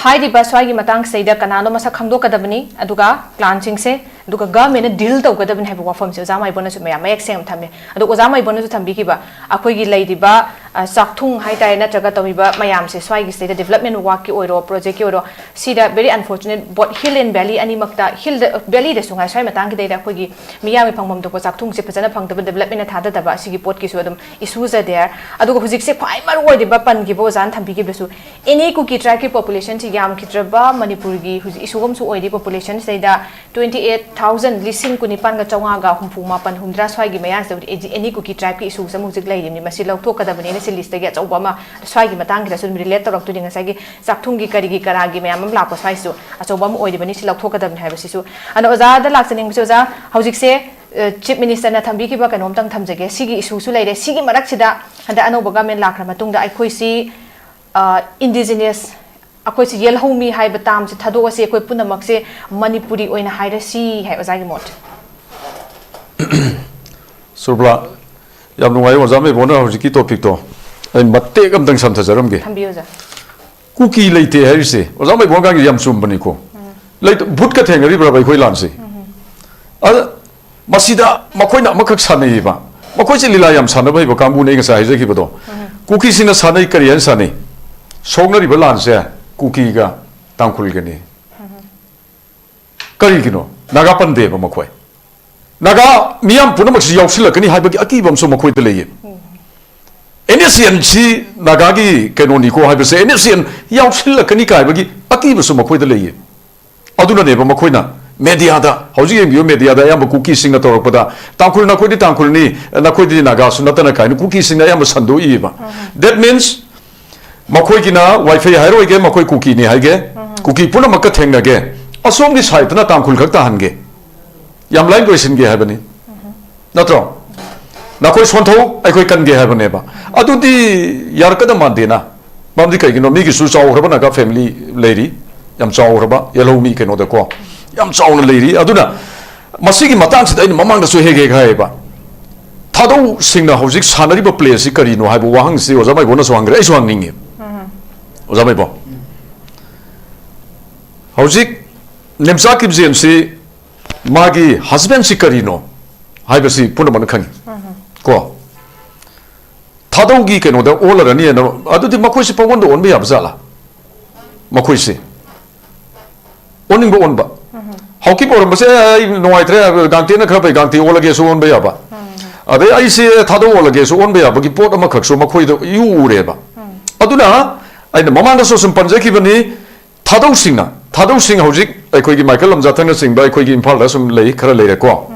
ꯍꯥꯏꯔꯤꯕ ꯁ꯭ꯋꯥꯏꯒꯤ ꯃꯇꯥꯡꯁꯤꯗꯩꯗ ꯀꯅꯥꯅꯣ ꯃꯁꯛ ꯈꯪꯗꯣꯛꯀꯗꯕꯅꯤ, ꯑꯗꯨꯒ clan ꯁꯤꯡꯁꯦ, ꯑꯗꯨꯒ government ꯅ deal ꯇꯧꯒꯗꯕꯅꯤ ꯍꯥꯏꯕ ꯋꯥꯐꯝꯁꯦ ꯑꯣꯖꯥ ꯃꯥꯏꯕꯣꯟꯅꯁꯨ ꯃꯌꯥꯝ ꯃꯌꯦꯛ ꯁꯦꯡꯅ ꯊꯝꯃꯦ꯫ ꯑꯗꯣ ꯑꯣꯖꯥ ꯃꯥꯏꯕꯣꯟꯅꯁꯨ ꯊꯝꯕꯤꯈꯤꯕ ꯑꯩꯈꯣꯏꯒꯤ ꯂꯩꯔꯤꯕ, ꯑ, ꯆꯥꯛꯊꯨꯡ ꯍꯥꯏꯇꯥꯔꯦ, ꯅꯠꯇ꯭ꯔꯒ ꯇꯧꯔꯤꯕ ꯃꯌꯥꯝꯁꯦ, ꯁ꯭ꯋꯥꯏꯒꯤ ꯁꯤꯗꯩꯗ development work ꯀꯤ ꯑꯣꯏꯔꯣ, project ꯀꯤ ꯑꯣꯏꯔꯣ, ꯁꯤꯗ very unfortunate, both hill and valley ꯑꯅꯤꯃꯛꯇ, hill ꯗ, valley ꯗꯁꯨ ꯉꯥꯏ, ꯁ꯭ꯋꯥꯏ ꯃꯇꯥꯡꯒꯤꯗꯩꯗ ꯑꯩꯈꯣꯏꯒꯤ ꯃꯤꯌꯥꯝꯒꯤ ꯐꯪꯐꯝ ꯊꯣꯛꯄ ꯆꯥꯛꯊꯨꯡꯁꯦ ꯐꯖꯅ ꯐꯪꯗꯕ, development ꯅ ꯊꯥꯗꯗꯕ, ꯑꯁꯤꯒꯤ ꯄꯣꯠꯀꯤꯁꯨ ꯑꯗꯨꯝ issues are there꯫ ꯑꯗꯨꯒ ꯍꯧꯖꯤꯛꯁꯦ ꯈ꯭ꯋꯥꯏ ꯃꯔꯨ ꯑꯣꯏꯔꯤꯕ ꯄꯟꯈꯤꯕ ꯑꯣꯖꯥꯅ ꯊꯝꯕꯤꯈꯤꯕꯗꯁꯨ, any ꯀꯨꯀꯤ tribe ꯀꯤ population ꯁꯤ ꯌꯥꯝꯈꯤꯗ꯭ꯔꯕ ꯃꯅꯤꯄꯨꯔꯒꯤ ꯍꯧꯖꯤꯛ issue ꯑꯃꯁꯨ ꯑꯣꯏꯔꯤ꯫ Population ꯁꯤꯗꯩꯗ twenty eight thousand, ꯂꯤꯁꯤꯡ ꯀꯨꯟꯅꯤꯄꯥꯟꯒ ꯆꯥꯝꯃꯉꯥꯒ ꯍꯨꯝꯐꯨ ꯃꯥꯄꯟ, ꯍꯨꯝꯗ꯭ꯔꯥ ꯁ꯭ꯋꯥꯏꯒꯤ ꯃꯌꯥꯁꯤꯗ any ꯀꯨꯀꯤ tribe ꯀꯤ issues ꯑꯃ ꯍꯧꯖꯤꯛ ꯂꯩꯔꯤꯕꯅꯤ꯫ ꯃꯁꯤ ꯂꯧꯊꯣꯛꯀꯗꯕꯅꯤꯅ ꯁꯤ list ꯇꯒꯤ ꯑꯆꯧꯕ ꯑꯃ, ꯁ꯭ꯋꯥꯏꯒꯤ ꯃꯇꯥꯡꯒꯤꯗꯁꯨ ꯑꯗꯨꯝ relate ꯇꯧꯔꯛꯇꯣꯏꯅꯤ꯫ ꯉꯁꯥꯏꯒꯤ ꯆꯥꯛꯊꯨꯡꯒꯤ ꯀꯔꯤꯒꯤ ꯀꯔꯥꯒꯤ ꯃꯌꯥꯝ ꯑꯃ ꯂꯥꯛꯄ ꯁ꯭ꯋꯥꯏꯁꯤꯁꯨ ꯑꯆꯧꯕ ꯑꯃ ꯑꯣꯏꯔꯤꯕꯅꯤ꯫ ꯁꯤ ꯂꯧꯊꯣꯛꯀꯗꯕꯅꯤ ꯍꯥꯏꯕꯁꯤꯁꯨ꯫ ꯑꯗꯣ ꯑꯣꯖꯥꯗ ꯂꯥꯛꯆꯅꯤꯡꯕꯁꯦ, ꯑꯣꯖꯥ, ꯍꯧꯖꯤꯛꯁꯦ, ꯑ, Chief Minister ꯅ ꯊꯝꯕꯤꯈꯤꯕ ꯀꯩꯅꯣꯝꯇꯪ ꯊꯝꯖꯒꯦ꯫ ꯁꯤꯒꯤ issue ꯁꯨ ꯂꯩꯔꯦ꯫ ꯁꯤꯒꯤ ꯃꯔꯛꯁꯤꯗ ꯍꯟꯗꯛ ꯑꯅꯧꯕ government ꯂꯥꯛꯈ꯭ꯔ ꯃꯇꯨꯡꯗ ꯑꯩꯈꯣꯏꯁꯤ, ꯑ, indigenous ꯑꯩꯈꯣꯏꯁꯦ ꯌꯦꯜꯍꯧꯃꯤ ꯍꯥꯏꯕ ꯇꯥꯝꯁꯦ ꯊꯥꯗꯣꯛꯑꯁꯤ, ꯑꯩꯈꯣꯏ ꯄꯨꯝꯅꯃꯛꯁꯦ ꯃꯅꯤꯄꯨꯔꯤ ꯑꯣꯏꯅ ꯍꯥꯏꯔꯁꯤ ꯍꯥꯏ ꯑꯣꯖꯥꯒꯤ ꯃꯣꯠ꯫ ꯁꯨꯔꯕꯂꯥ, ꯌꯥꯝ ꯅꯨꯡꯉꯥꯏ ꯑꯣꯖꯥ ꯃꯩꯕꯣꯅ ꯍꯧꯖꯤꯛꯀꯤ ꯇꯣꯄꯤꯛꯇꯣ꯫ ꯑꯩ ꯃꯇꯦꯛ ꯑꯃꯇꯪ ꯁꯝꯊꯖꯔꯝꯒꯦ꯫ ꯊꯝꯕꯤꯌꯨ ꯑꯣꯖꯥ꯫ ꯀꯨꯀꯤ ꯂꯩꯇꯦ ꯍꯥꯏꯔꯤꯁꯦ ꯑꯣꯖꯥ ꯃꯩꯕꯣꯟꯒꯥꯡꯒꯤ ꯌꯥꯝ ꯆꯨꯝꯕꯅꯤꯀꯣ꯫ ꯂꯩꯇ-, ꯚꯨꯠꯀ ꯊꯦꯡꯅꯔꯤꯕ꯭ꯔꯕ ꯑꯩꯈꯣꯏ ꯂꯥꯟꯁꯦ? ꯑꯗ ꯃꯁꯤꯗ ꯃꯈꯣꯏꯅ ꯑꯃꯈꯛ ꯁꯥꯟꯅꯩꯌꯦꯕ꯫ ꯃꯈꯣꯏꯁꯦ ꯂꯤꯂꯥ ꯌꯥꯝ ꯁꯥꯟꯅꯕ ꯍꯩꯕ ꯀꯥꯡꯕꯨꯅꯦ, ꯑꯩ ꯉꯁꯥꯏ ꯍꯥꯏꯖꯈꯤꯕꯗꯣ꯫ ꯀꯨꯀꯤꯁꯤꯡꯅ ꯁꯥꯟꯅꯩ, ꯀꯔꯤ ꯍꯥꯏꯅ ꯁꯥꯟꯅꯩ? ꯁꯣꯛꯅꯔꯤꯕ ꯂꯥꯟꯁꯦ ꯀꯨꯀꯤꯒ ꯇꯥꯡꯈꯨꯜꯒꯅꯤ꯫ ꯀꯔꯤꯒꯤꯅꯣ? ꯅꯥꯒꯥ ꯄꯟꯗꯦꯕ ꯃꯈꯣꯏ꯫ ꯅꯥꯒꯥ ꯃꯤꯌꯥꯝ ꯄꯨꯝꯅꯃꯛꯁꯤ ꯌꯥꯎꯁꯤꯜꯂꯛꯀꯅꯤ ꯍꯥꯏꯕꯒꯤ ꯑꯀꯤꯕ ꯑꯃꯁꯨ ꯃꯈꯣꯏꯗ ꯂꯩꯌꯦ꯫ ꯑꯦꯟ ꯑꯦꯁ ꯑꯦꯟꯁꯤ ꯅꯥꯒꯥꯒꯤ ꯀꯩꯅꯣꯅꯤꯀꯣ ꯍꯥꯏꯕꯁꯦ, ꯑꯦꯟ ꯑꯦꯁ ꯑꯦꯟ ꯌꯥꯎꯁꯤꯜꯂꯛꯀꯅꯤ ꯀꯥꯏꯕꯒꯤ ꯑꯀꯤꯕꯁꯨ ꯃꯈꯣꯏꯗ ꯂꯩꯌꯦ꯫ ꯑꯗꯨꯅꯅꯦꯕ ꯃꯈꯣꯏꯅ ꯃꯦꯗꯤꯌꯥꯗ, ꯍꯧꯖꯤꯛ ꯌꯦꯡꯕꯤꯌꯨ, ꯃꯦꯗꯤꯌꯥꯗ ꯑꯌꯥꯝꯕ ꯀꯨꯀꯤꯁꯤꯡꯅ ꯇꯧꯔꯛꯄꯗ, "ꯇꯥꯡꯈꯨꯜ ꯅꯈꯣꯏꯗꯤ ꯇꯥꯡꯈꯨꯜꯅꯤ, ꯅꯈꯣꯏꯗꯤ ꯅꯥꯒꯥꯁꯨ ꯅꯠꯇꯅ" ꯀꯥꯏꯅ ꯀꯨꯀꯤꯁꯤꯡꯅ ꯑꯌꯥꯝꯕ ꯁꯟꯗꯣꯛꯏꯕ꯫ That means ꯃꯈꯣꯏꯒꯤꯅ ꯋꯥꯏꯐꯩ ꯍꯥꯏꯔꯣꯏꯒꯦ, ꯃꯈꯣꯏ ꯀꯨꯀꯤꯅꯤ ꯍꯥꯏꯒꯦ, ꯀꯨꯀꯤ ꯄꯨꯝꯅꯃꯛꯀ ꯊꯦꯡꯅꯒꯦ, ꯑꯁꯣꯝꯒꯤ ꯁꯥꯏꯠꯇꯅ ꯇꯥꯡꯈꯨꯜ ꯈꯛ ꯇꯥꯍꯟꯒꯦ, ꯌꯥꯝ ꯂꯥꯏꯅ ꯂꯣꯏꯁꯤꯟꯒꯦ ꯍꯥꯏꯕꯅꯤ꯫ ꯅꯠꯇ꯭ꯔꯣ? ꯅꯈꯣꯏ ꯁꯣꯟꯊꯧ, ꯑꯩꯈꯣꯏ ꯀꯟꯒꯦ ꯍꯥꯏꯕꯅꯦꯕ꯫ ꯑꯗꯨꯗꯤ ꯌꯥꯔꯛꯀꯗꯕ ꯃꯥꯟꯗꯦꯅ꯫ ꯃꯔꯝꯗꯤ ꯀꯩꯒꯤꯅꯣ? ꯃꯤꯒꯤꯁꯨ ꯆꯥꯎꯈ꯭ꯔꯕ ꯅꯥꯒꯥ ꯐꯦꯃꯤꯂꯤ ꯂꯩꯔꯤ, ꯌꯥꯝ ꯆꯥꯎꯈ꯭ꯔꯕ ꯌꯦꯜꯍꯧꯃꯤ ꯀꯩꯅꯣꯗꯀꯣ, ꯌꯥꯝ ꯆꯥꯎꯅ ꯂꯩꯔꯤ꯫ ꯑꯗꯨꯅ ꯃꯁꯤꯒꯤ ꯃꯇꯥꯡꯁꯤꯗ ꯑꯩꯅ ꯃꯃꯥꯡꯗꯁꯨ ꯍꯦꯛ ꯍꯦꯛ ꯍꯥꯏꯌꯦꯕ, ꯊꯥꯗꯧꯁꯤꯡꯅ ꯍꯧꯖꯤꯛ ꯁꯥꯟꯅꯔꯤꯕ ꯄ꯭ꯂꯦꯁꯤ ꯀꯔꯤꯅꯣ ꯍꯥꯏꯕ ꯋꯥꯍꯪꯁꯤ ꯑꯣꯖꯥ ꯃꯥꯏꯕꯣꯅꯁꯨ ꯍꯪꯈ꯭ꯔꯦ, ꯑꯩꯁꯨ ꯍꯪꯅꯤꯡꯉꯦ꯫ ꯑꯣꯖꯥ ꯃꯥꯏꯕꯣ, ꯍꯧꯖꯤꯛ ꯅꯦꯝꯆꯥ ꯀꯤꯞꯖꯦꯟꯁꯤ ꯃꯥꯒꯤ ꯍꯁꯕꯦꯟꯁꯤ ꯀꯔꯤꯅꯣ ꯍꯥꯏꯕꯁꯤ ꯄꯨꯝꯅꯃꯛꯅ ꯈꯪꯉꯤ ꯀꯣ꯫ ꯊꯥꯗꯧꯒꯤ ꯀꯩꯅꯣꯗ ꯑꯣꯜꯂꯔꯅꯤꯅ, ꯑꯗꯨꯗꯤ ꯃꯈꯣꯏꯁꯤ ꯄꯪꯑꯣꯟꯗ ꯑꯣꯟꯕ ꯌꯥꯕ ꯖꯥꯠꯂꯥ? ꯃꯈꯣꯏꯁꯤ ꯑꯣꯟꯅꯤꯡꯕ ꯑꯣꯟꯕ꯫ ꯍꯧꯈꯤꯕ ꯑꯣꯏꯔꯝꯕꯁꯦ, "ꯑꯦ, ꯑꯩ ꯅꯨꯡꯉꯥꯏꯇ꯭ꯔꯦ, ꯒꯥꯡꯇꯦꯅ ꯈꯔ ꯐꯩ, ꯒꯥꯡꯇꯦ ꯑꯣꯜꯂꯒꯦꯁꯨ ꯑꯣꯟꯕ ꯌꯥꯕ, ꯑꯗꯩ ꯑꯩꯁꯦ ꯊꯥꯗꯧ ꯑꯣꯜꯂꯒꯦꯁꯨ ꯑꯣꯟꯕ ꯌꯥꯕꯒꯤ ꯄꯣꯠ ꯑꯃꯈꯛꯁꯨ ꯃꯈꯣꯏꯗ ꯏꯎ ꯎꯔꯦꯕ꯫ ꯑꯗꯨꯅ ꯑꯩꯅ ꯃꯃꯥꯡꯗꯁꯨ ꯁꯨꯝ ꯄꯟꯖꯈꯤꯕꯅꯤ, ꯊꯥꯗꯧꯁꯤꯡꯅ, ꯊꯥꯗꯧꯁꯤꯡ ꯍꯧꯖꯤꯛ ꯑꯩꯈꯣꯏꯒꯤ ꯃꯥꯏꯀꯦꯜ ꯂꯝꯖꯥꯊꯪꯅꯆꯤꯡꯕ ꯑꯩꯈꯣꯏꯒꯤ ꯏꯝꯐꯥꯜꯗ ꯁꯨꯝ ꯂꯩ, ꯈꯔ ꯂꯩꯔꯦꯀꯣ꯫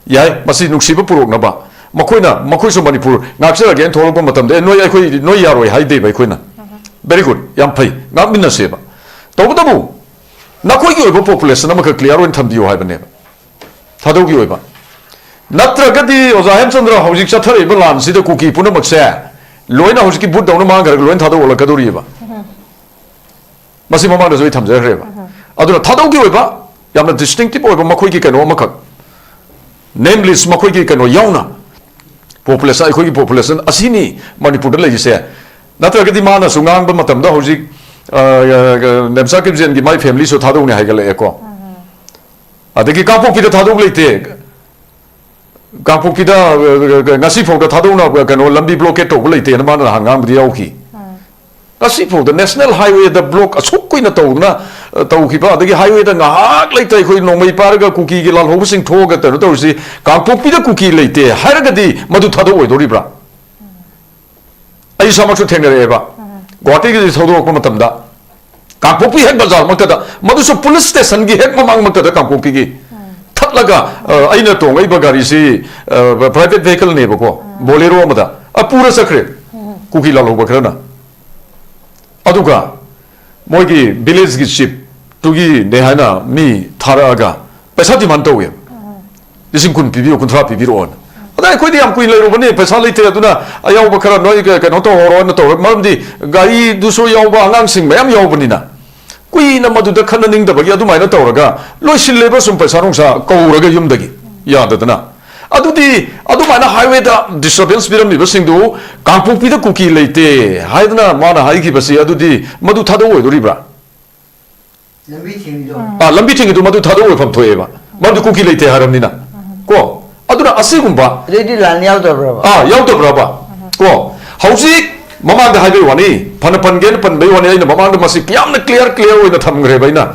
ꯌꯥꯏ, ꯃꯁꯤ ꯅꯨꯡꯁꯤꯕ ꯄꯨꯔꯛꯅꯕ꯫ ꯃꯈꯣꯏꯅ, ꯃꯈꯣꯏꯁꯨ ꯃꯅꯤꯄꯨꯔ ꯉꯥꯛꯆꯔꯒꯦꯅ ꯊꯣꯛꯂꯛꯄ ꯃꯇꯝꯗ, "ꯑꯦ, ꯅꯣꯏ ꯑꯩꯈꯣꯏ, ꯅꯣꯏ ꯌꯥꯔꯣꯏ" ꯍꯥꯏꯗꯦꯕ ꯑꯩꯈꯣꯏꯅ꯫ Very good, ꯌꯥꯝ ꯐꯩ, ꯉꯥꯛꯃꯤꯟꯅꯁꯦꯕ꯫ ꯇꯧꯕꯇꯕꯨ ꯅꯈꯣꯏꯒꯤ ꯑꯣꯏꯕ ꯄꯣꯄꯨꯂꯦꯁꯟ ꯑꯃꯈꯛ ꯀ꯭ꯂꯤꯌꯥꯔ ꯑꯣꯏꯅ ꯊꯝꯕꯤꯌꯨ ꯍꯥꯏꯕꯅꯦꯕ ꯊꯥꯗꯧꯒꯤ ꯑꯣꯏꯕ꯫ ꯅꯠꯇ꯭ꯔꯒꯗꯤ ꯑꯣꯖꯥ ꯍꯦꯝꯆꯟꯗ꯭ꯔ, ꯍꯧꯖꯤꯛ ꯆꯠꯊꯔꯛꯏꯕ ꯂꯥꯟꯁꯤꯗ ꯀꯨꯀꯤ ꯄꯨꯝꯅꯃꯛꯁꯦ ꯂꯣꯏꯅ ꯍꯧꯖꯤꯛꯀꯤ ꯕꯨꯠ ꯇꯧꯅ ꯃꯥꯡꯈ꯭ꯔꯒ ꯂꯣꯏꯅ ꯊꯥꯗꯣꯛ ꯑꯣꯜꯂꯛꯀꯗꯧꯔꯤꯕ꯫ ꯑꯁꯤ ꯃꯃꯥꯡꯗꯁꯨ ꯑꯩ ꯊꯝꯖꯈ꯭ꯔꯦꯕ꯫ ꯑꯗꯨꯅ ꯊꯥꯗꯧꯒꯤ ꯑꯣꯏꯕ ꯌꯥꯝꯅ distinctive ꯑꯣꯏꯕ ꯃꯈꯣꯏꯒꯤ ꯀꯩꯅꯣ ꯑꯃꯈꯛ, name list ꯃꯈꯣꯏꯒꯤ ꯀꯩꯅꯣ ꯌꯥꯎꯅ, population, ꯑꯩꯈꯣꯏꯒꯤ population ꯑꯁꯤꯅꯤ ꯃꯅꯤꯄꯨꯔꯗ ꯂꯩꯔꯤꯁꯦ꯫ ꯅꯠꯇ꯭ꯔꯒꯗꯤ ꯃꯥꯅꯁꯨ ꯉꯥꯡꯕ ꯃꯇꯝꯗ ꯍꯧꯖꯤꯛ, ꯑ, ꯑ, ꯅꯦꯝꯆꯥ ꯀꯤꯞꯖꯦꯟꯒꯤ ꯃꯥꯏ familyꯁꯨ ꯊꯥꯗꯧꯅꯤ ꯍꯥꯏꯒꯠꯂꯛꯑꯦꯀꯣ꯫ ꯑꯗꯒꯤ ꯀꯥꯡꯄꯣꯛꯄꯤꯗ ꯊꯥꯗꯧ ꯂꯩꯇꯦ꯫ ꯀꯥꯡꯄꯣꯛꯄꯤꯗ, ꯑ, ꯑ, ꯉꯁꯤ ꯐꯥꯎꯗ ꯊꯥꯗꯧꯅ, ꯑ, ꯀꯩꯅꯣ, ꯂꯝꯕꯤ blockade ꯇꯧꯕ ꯂꯩꯇꯦꯅ ꯃꯥꯅ ꯅꯍꯥꯟ ꯉꯥꯡꯕꯗꯤ ꯌꯥꯎꯈꯤ꯫ ꯉꯁꯤ ꯐꯥꯎꯗ national highwayꯗ block ꯑꯁꯨꯛ ꯀꯨꯏꯅ ꯇꯧꯗꯨꯅ, ꯑ, ꯇꯧꯈꯤꯕ, ꯑꯗꯒꯤ highwayꯗ ꯉꯥꯏꯍꯥꯛ ꯂꯩꯇ ꯑꯩꯈꯣꯏ ꯅꯣꯡꯃꯩ ꯄꯥꯏꯔꯒ ꯀꯨꯀꯤꯒꯤ ꯂꯥꯜꯍꯧꯕꯁꯤꯡ ꯊꯣꯛꯑꯒ ꯀꯩꯅꯣ ꯇꯧꯔꯤꯁꯤ, ꯀꯥꯡꯄꯣꯛꯄꯤꯗ ꯀꯨꯀꯤ ꯂꯩꯇꯦ ꯍꯥꯏꯔꯒꯗꯤ ꯃꯗꯨ ꯊꯥꯗꯧ ꯑꯣꯏꯗꯣꯔꯤꯕ꯭ꯔꯥ? ꯑꯩ ꯏꯁꯥꯃꯛꯁꯨ ꯊꯦꯡꯅꯔꯛꯑꯦꯕ꯫ ꯒꯨꯋꯥꯍꯥꯇꯤꯒꯤꯗꯤ ꯊꯧꯗꯣꯔꯛꯄ ꯃꯇꯝꯗ ꯀꯥꯡꯄꯣꯛꯄꯤ ꯍꯦꯛ ꯕꯖꯥꯔꯃꯛꯇꯗ, ꯃꯗꯨꯁꯨ police stationꯒꯤ ꯍꯦꯛ ꯃꯃꯥꯡꯃꯛꯇꯗ ꯀꯥꯡꯄꯣꯛꯄꯤꯒꯤ ꯊꯠꯂꯒ, ꯑ, ꯑꯩꯅ ꯇꯣꯡꯉꯛꯏꯕ ꯒꯥꯔꯤꯁꯤ, ꯑ, private vehicleꯅꯦꯕꯀꯣ, Bolero ꯑꯃꯗ, ꯑ, ꯄꯨꯔ ꯆꯠꯈ꯭ꯔꯦ ꯀꯨꯀꯤ ꯂꯥꯜꯍꯧꯕ ꯈꯔꯅ꯫ ꯑꯗꯨꯒ ꯃꯣꯏꯒꯤ villageꯀꯤ chiefꯇꯨꯒꯤꯅꯦ ꯍꯥꯏꯅ ꯃꯤ ꯊꯥꯔꯛꯑꯒ ꯄꯩꯁꯥ demand ꯇꯧꯋꯦꯕ꯫ ꯂꯤꯁꯤꯡ ꯀꯨꯟ ꯄꯤꯕꯤꯔꯣ, ꯀꯨꯟꯊ꯭ꯔꯥ ꯄꯤꯕꯤꯔꯛꯑꯣꯅ꯫ ꯑꯗ ꯑꯩꯈꯣꯏꯗꯤ ꯌꯥꯝ ꯀꯨꯏꯅ ꯂꯩꯔꯨꯕꯅꯤ, ꯄꯩꯁꯥ ꯂꯩꯇꯦ, ꯑꯗꯨꯅ ꯑꯌꯥꯎꯕ ꯈꯔ ꯅꯣꯏ ꯀ-, ꯀꯩꯅꯣ ꯇꯧꯍꯧꯔꯣꯅ ꯇꯧꯔ, ꯃꯔꯝꯗꯤ ꯒꯥꯔꯤꯗꯨꯁꯨ ꯌꯥꯎꯕ, ꯑꯉꯥꯡꯁꯤꯡ ꯃꯌꯥꯝ ꯌꯥꯎꯕꯅꯤꯅ꯫ ꯀꯨꯏꯅ ꯃꯗꯨꯗ ꯈꯟꯅ ꯅꯤꯡꯗꯕꯒꯤ ꯑꯗꯨꯃꯥꯏꯅ ꯇꯧꯔꯒ ꯂꯣꯏꯁꯤꯜꯂꯦꯕ꯫ ꯁꯨꯝ ꯄꯩꯁꯥ ꯅꯨꯡꯁꯥ ꯀꯧꯔꯒ ꯌꯨꯝꯗꯒꯤ ꯌꯥꯗꯗꯅ꯫ ꯑꯗꯨꯗꯤ ꯑꯗꯨꯃꯥꯏꯅ highwayꯗ disturbance ꯄꯤꯔꯝꯃꯤꯕꯁꯤꯡꯗꯨ ꯀꯥꯡꯄꯣꯛꯄꯤꯗ ꯀꯨꯀꯤ ꯂꯩꯇꯦ ꯍꯥꯏꯗꯅ ꯃꯥꯅ ꯍꯥꯏꯈꯤꯕꯁꯤ, ꯑꯗꯨꯗꯤ ꯃꯗꯨ ꯊꯥꯗꯧ ꯑꯣꯏꯗꯣꯔꯤꯕ꯭ꯔꯥ? ꯂꯝꯕꯤ ꯊꯤꯡꯉꯤꯗꯣ꯫ ꯑꯥ, ꯂꯝꯕꯤ ꯊꯤꯡꯉꯤꯗꯨ ꯃꯗꯨ ꯊꯥꯗꯧ ꯑꯣꯏꯐꯝ ꯊꯣꯛꯑꯦꯕ, ꯃꯔꯝꯗꯤ ꯀꯨꯀꯤ ꯂꯩꯇꯦ ꯍꯥꯏꯔꯕꯅꯤꯅ꯫ ꯀꯣ, ꯑꯗꯨꯅ ꯑꯁꯤꯒꯨꯝꯕ, ꯑꯗꯩꯗꯤ ꯂꯥꯟ ꯌꯥꯎꯗꯕ꯭ꯔꯕ? ꯑꯥ, ꯌꯥꯎꯗꯕ꯭ꯔꯕ? ꯀꯣ, ꯍꯧꯖꯤꯛ ꯃꯃꯥꯡꯗ ꯍꯥꯏꯕꯩ ꯋꯥꯅꯤ, ꯐꯅ ꯄꯟꯒꯦꯅ ꯄꯟꯕꯩ ꯋꯥꯅꯤ, ꯑꯩꯅ ꯃꯃꯥꯡꯗ ꯃꯁꯤ ꯌꯥꯝꯅ clear, clear ꯑꯣꯏꯅ ꯊꯝꯈ꯭ꯔꯦꯕ ꯑꯩꯅ꯫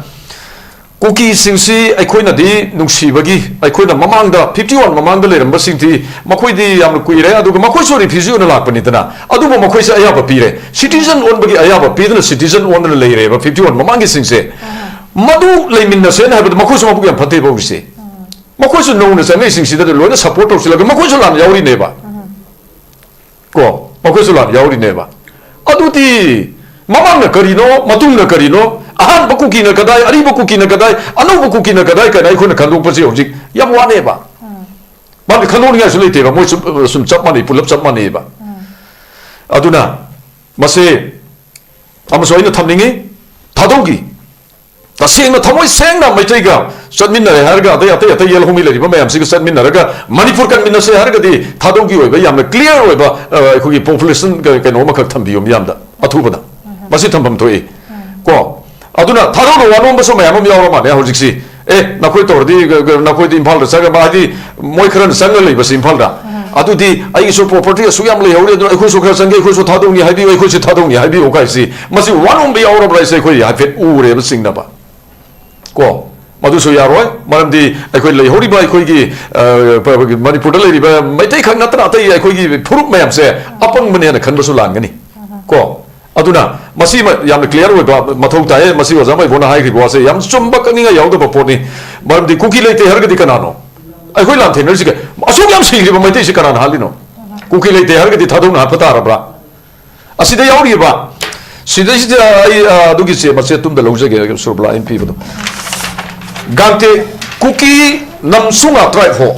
ꯀꯨꯀꯤꯁꯤꯡꯁꯤ ꯑꯩꯈꯣꯏꯅꯗꯤ ꯅꯨꯡꯁꯤꯕꯒꯤ, ꯑꯩꯈꯣꯏꯅ ꯃꯃꯥꯡꯗ fifty one ꯃꯃꯥꯡꯗ ꯂꯩꯔꯝꯕꯁꯤꯡꯗꯤ ꯃꯈꯣꯏꯗꯤ ꯌꯥꯝꯅ ꯀꯨꯏꯔꯦ, ꯑꯗꯨꯒ ꯃꯈꯣꯏꯁꯨ refugee ꯑꯣꯏꯅ ꯂꯥꯛꯄꯅꯤꯗꯅ, ꯑꯗꯨꯕꯨ ꯃꯈꯣꯏꯁꯦ ꯑꯌꯥꯕ ꯄꯤꯔꯦ, citizen ꯑꯣꯟꯕꯒꯤ ꯑꯌꯥꯕ ꯄꯤꯗꯨꯅ citizen ꯑꯣꯟꯗꯨꯅ ꯂꯩꯔꯦꯕ fifty one ꯃꯃꯥꯡꯒꯤꯁꯤꯡꯁꯦ꯫ ꯃꯗꯨ ꯂꯩꯃꯤꯟꯅꯁꯦꯅ ꯍꯥꯏꯕꯗ ꯃꯈꯣꯏꯁꯨ ꯃꯕꯨꯛ ꯌꯥꯝ ꯐꯠꯇꯦꯕ ꯍꯧꯖꯤꯛꯁꯦ꯫ ꯃꯈꯣꯏꯁꯨ ꯅꯧꯅ ꯆꯪꯉꯛꯏꯁꯤꯡꯁꯤꯗ ꯂꯣꯏꯅ support ꯇꯧꯁꯤꯜꯂꯒ ꯃꯈꯣꯏꯁꯨ ꯂꯥꯟ ꯌꯥꯎꯔꯤꯅꯦꯕ꯫ ꯀꯣ, ꯃꯈꯣꯏꯁꯨ ꯂꯥꯟ ꯌꯥꯎꯔꯤꯅꯦꯕ꯫ ꯑꯗꯨꯗꯤ ꯃꯃꯥꯡꯅ ꯀꯔꯤꯅꯣ, ꯃꯇꯨꯡꯅ ꯀꯔꯤꯅꯣ, ꯑꯍꯥꯟꯕ ꯀꯨꯀꯤꯅ ꯀꯗꯥꯏ, ꯑꯔꯤꯕ ꯀꯨꯀꯤꯅ ꯀꯗꯥꯏ, ꯑꯅꯧꯕ ꯀꯨꯀꯤꯅ ꯀꯗꯥꯏ ꯀꯥꯏꯅ ꯑꯩꯈꯣꯏꯅ ꯈꯟꯗꯣꯛꯄꯁꯦ ꯍꯧꯖꯤꯛ ꯌꯥꯝ ꯋꯥꯅꯦꯕ꯫ ꯃꯥꯗꯤ ꯈꯟꯗꯣꯛꯅꯤꯡꯉꯥꯏꯁꯨ ꯂꯩꯇꯦꯕ, ꯃꯣꯏ ꯁꯨꯝ, ꯁꯨꯝ ꯆꯞ ꯃꯥꯟꯅꯩ, ꯄꯨꯂꯞ ꯆꯞ ꯃꯥꯟꯅꯩꯕ꯫ ꯑꯗꯨꯅ ꯃꯁꯦ ꯑꯃꯁꯨ ꯑꯩꯅ ꯊꯝꯅꯤꯡꯉꯤ, ꯊꯥꯗꯧꯒꯤ ꯇꯁꯦꯡꯅ ꯊꯃꯣꯏ ꯁꯦꯡꯅ ꯃꯩꯇꯩꯒ ꯆꯠꯃꯤꯟꯅꯔꯦ ꯍꯥꯏꯔꯒ, ꯑꯇꯩ ꯑꯇꯩ ꯑꯇꯩ ꯌꯦꯜꯍꯧꯃꯤ ꯂꯩꯔꯤꯕ ꯃꯌꯥꯝꯁꯤꯒ ꯆꯠꯃꯤꯟꯅꯔꯒ ꯃꯅꯤꯄꯨꯔ ꯀꯟꯃꯤꯟꯅꯁꯦ ꯍꯥꯏꯔꯒꯗꯤ, ꯊꯥꯗꯧꯒꯤ ꯑꯣꯏꯕ ꯌꯥꯝꯅ clear ꯑꯣꯏꯕ, ꯑ, ꯑꯩꯈꯣꯏꯒꯤ population ꯀ-, ꯀꯩꯅꯣ ꯑꯃꯈꯛ ꯊꯝꯕꯤꯌꯨ ꯃꯤꯌꯥꯝꯗ ꯑꯊꯨꯕꯗ꯫ ꯃꯁꯤ ꯊꯝꯐꯝ ꯊꯣꯛꯏ꯫ ꯀꯣ? ꯑꯗꯨꯅ ꯊꯥꯗꯧꯅ ꯋꯥ ꯅꯣꯝꯕꯁꯨ ꯃꯌꯥꯝ ꯑꯃ ꯌꯥꯎꯔ ꯃꯥꯜꯂꯦ ꯍꯧꯖꯤꯛꯁꯤ꯫ "ꯑꯦ, ꯅꯈꯣꯏ ꯇꯧꯔꯗꯤ, ꯒ-, ꯒ-, ꯅꯈꯣꯏꯗꯤ ꯏꯝꯐꯥꯜꯗ ꯆꯪꯉꯒ", ꯍꯥꯏꯗꯤ ꯃꯣꯏ ꯈꯔꯅ ꯆꯪꯉ ꯂꯩꯕꯁꯤ ꯏꯝꯐꯥꯜꯗ꯫ "ꯑꯗꯨꯗꯤ ꯑꯩꯒꯤꯁꯨ property ꯑꯁꯨꯛ ꯌꯥꯝ ꯂꯩꯍꯧꯔꯤ, ꯑꯗꯨꯅ ꯑꯩꯈꯣꯏꯁꯨ ꯈꯔ ꯆꯪꯒꯦ, ꯑꯩꯈꯣꯏꯁꯨ ꯊꯥꯗꯧꯅꯤ ꯍꯥꯏꯕꯤꯌꯨ, ꯑꯩꯈꯣꯏꯁꯨ ꯊꯥꯗꯧꯅꯤ ꯍꯥꯏꯕꯤꯌꯨ" ꯀꯥꯏꯁꯤ, ꯃꯁꯤ ꯋꯥ ꯅꯣꯝꯕ ꯌꯥꯎꯔꯕ꯭ꯔꯥ ꯍꯥꯏꯁꯦ ꯑꯩꯈꯣꯏ ꯍꯥꯏꯐꯦꯠ ꯎꯔꯦꯕ ꯆꯤꯡꯅꯕ꯫ ꯀꯣ? ꯃꯗꯨꯁꯨ ꯌꯥꯔꯣꯏ, ꯃꯔꯝꯗꯤ ꯑꯩꯈꯣꯏ ꯂꯩꯍꯧꯔꯤꯕ ꯑꯩꯈꯣꯏꯒꯤ, ꯑ, ꯄ-, ꯄ-, ꯃꯅꯤꯄꯨꯔꯗ ꯂꯩꯔꯤꯕ ꯃꯩꯇꯩ ꯈꯛ ꯅꯠꯇꯅ ꯑꯇꯩ ꯑꯩꯈꯣꯏꯒꯤ ꯐꯨꯔꯨꯞ ꯃꯌꯥꯝꯁꯦ ꯑꯄꯪꯕꯅꯦꯅ ꯈꯟꯕꯁꯨ ꯂꯥꯟꯒꯅꯤ꯫ ꯀꯣ? ꯑꯗꯨꯅ ꯃꯁꯤ ꯃ-, ꯌꯥꯝꯅ clear ꯑꯣꯏꯕ ꯃꯊꯧ ꯇꯥꯏ꯫ ꯃꯁꯤ ꯑꯣꯖꯥ ꯃꯥꯏꯕꯣꯅ ꯍꯥꯏꯈ꯭ꯔꯤꯕ ꯋꯥꯁꯦ ꯌꯥꯝ ꯆꯨꯝꯕ, ꯀꯛꯅꯤꯡꯉꯥꯏ ꯌꯥꯎꯗꯕ ꯄꯣꯠꯅꯤ꯫ ꯃꯔꯝꯗꯤ ꯀꯨꯀꯤ ꯂꯩꯇꯦ ꯍꯥꯏꯔꯒꯗꯤ ꯀꯅꯥꯅꯣ? ꯑꯩꯈꯣꯏ ꯂꯥꯟꯊꯦꯡꯅꯔꯤꯁꯤ ꯀ-, ꯑꯁꯨꯛ ꯌꯥꯝ ꯁꯤꯈ꯭ꯔꯤꯕ ꯃꯩꯇꯩꯁꯤ ꯀꯅꯥꯅ ꯍꯥꯠꯂꯤꯅꯣ? ꯀꯨꯀꯤ ꯂꯩꯇꯦ ꯍꯥꯏꯔꯒꯗꯤ ꯊꯥꯗꯧꯅ ꯍꯥꯠꯄ ꯇꯥꯔꯕ꯭ꯔꯥ? ꯑꯁꯤꯗ ꯌꯥꯎꯔꯤꯕ, ꯁꯤꯗꯩꯁꯤꯗ ꯑꯩ, ꯑ, ꯑꯗꯨꯒꯤ ꯆꯦ ꯃꯆꯦꯠ ꯇꯨꯝꯗ ꯂꯧꯖꯒꯦ, ꯁꯨꯔꯕꯂꯥ ꯑꯩꯅ ꯄꯤꯕꯗꯣ꯫ ꯒꯥꯡꯇꯦ, ꯀꯨꯀꯤ ꯅꯝꯁꯨꯉꯥ tribe ꯍꯣ꯫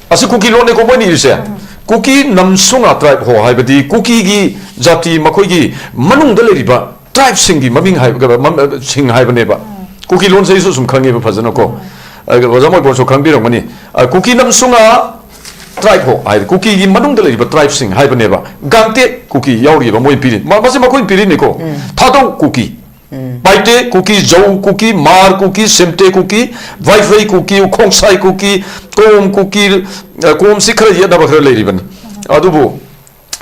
ꯑꯁꯤ ꯀꯨꯀꯤ ꯂꯣꯟꯅꯤꯀꯣ ꯃꯣꯏꯅ ꯏꯔꯤꯁꯦ꯫ ꯀꯨꯀꯤ ꯅꯝꯁꯨꯉꯥ tribe ꯍꯣ ꯍꯥꯏꯕꯗꯤ ꯀꯨꯀꯤꯒꯤ ꯖꯥꯇꯤ, ꯃꯈꯣꯏꯒꯤ ꯃꯅꯨꯡꯗ ꯂꯩꯔꯤꯕ tribe ꯁꯤꯡꯒꯤ ꯃꯃꯤꯡ ꯍꯥꯏꯕ, ꯃ-, ꯁꯤꯡ ꯍꯥꯏꯕꯅꯦꯕ꯫ ꯀꯨꯀꯤ ꯂꯣꯟꯁꯦ ꯑꯩꯁꯨ ꯁꯨꯝ ꯈꯪꯉꯦꯕ ꯐꯖꯅꯀꯣ꯫ ꯑ, ꯑꯣꯖꯥ ꯃꯣꯏꯕꯣꯟꯁꯨ ꯈꯪꯕꯤꯔꯝꯒꯅꯤ꯫ ꯑ, ꯀꯨꯀꯤ ꯅꯝꯁꯨꯉꯥ tribe ꯍꯣ ꯍꯥꯏꯗꯤ ꯀꯨꯀꯤꯒꯤ ꯃꯅꯨꯡꯗ ꯂꯩꯔꯤꯕ tribe ꯁꯤꯡ ꯍꯥꯏꯕꯅꯦꯕ꯫ ꯒꯥꯡꯇꯦ ꯀꯨꯀꯤ ꯌꯥꯎꯔꯤꯕ ꯃꯣꯏ ꯄꯤꯔꯤ-, ꯃ-, ꯃꯁꯤ ꯃꯈꯣꯏꯅ ꯄꯤꯔꯤꯅꯤꯀꯣ꯫ ꯊꯥꯗꯧ ꯀꯨꯀꯤ, ꯄꯥꯏꯇꯦ ꯀꯨꯀꯤ, ꯖꯧ ꯀꯨꯀꯤ, ꯃꯥꯔ ꯀꯨꯀꯤ, ꯁꯦꯝꯇꯦ ꯀꯨꯀꯤ, ꯋꯥꯏꯐꯩ ꯀꯨꯀꯤ, ꯎꯈꯣꯡꯁꯥꯏ ꯀꯨꯀꯤ, ꯀꯣꯝ ꯀꯨꯀꯤ, ꯑ, ꯀꯣꯝꯁꯤ ꯈꯔ ꯌꯦꯠꯅꯕ ꯈꯔ ꯂꯩꯔꯤꯕꯅꯤ꯫ ꯑꯗꯨꯕꯨ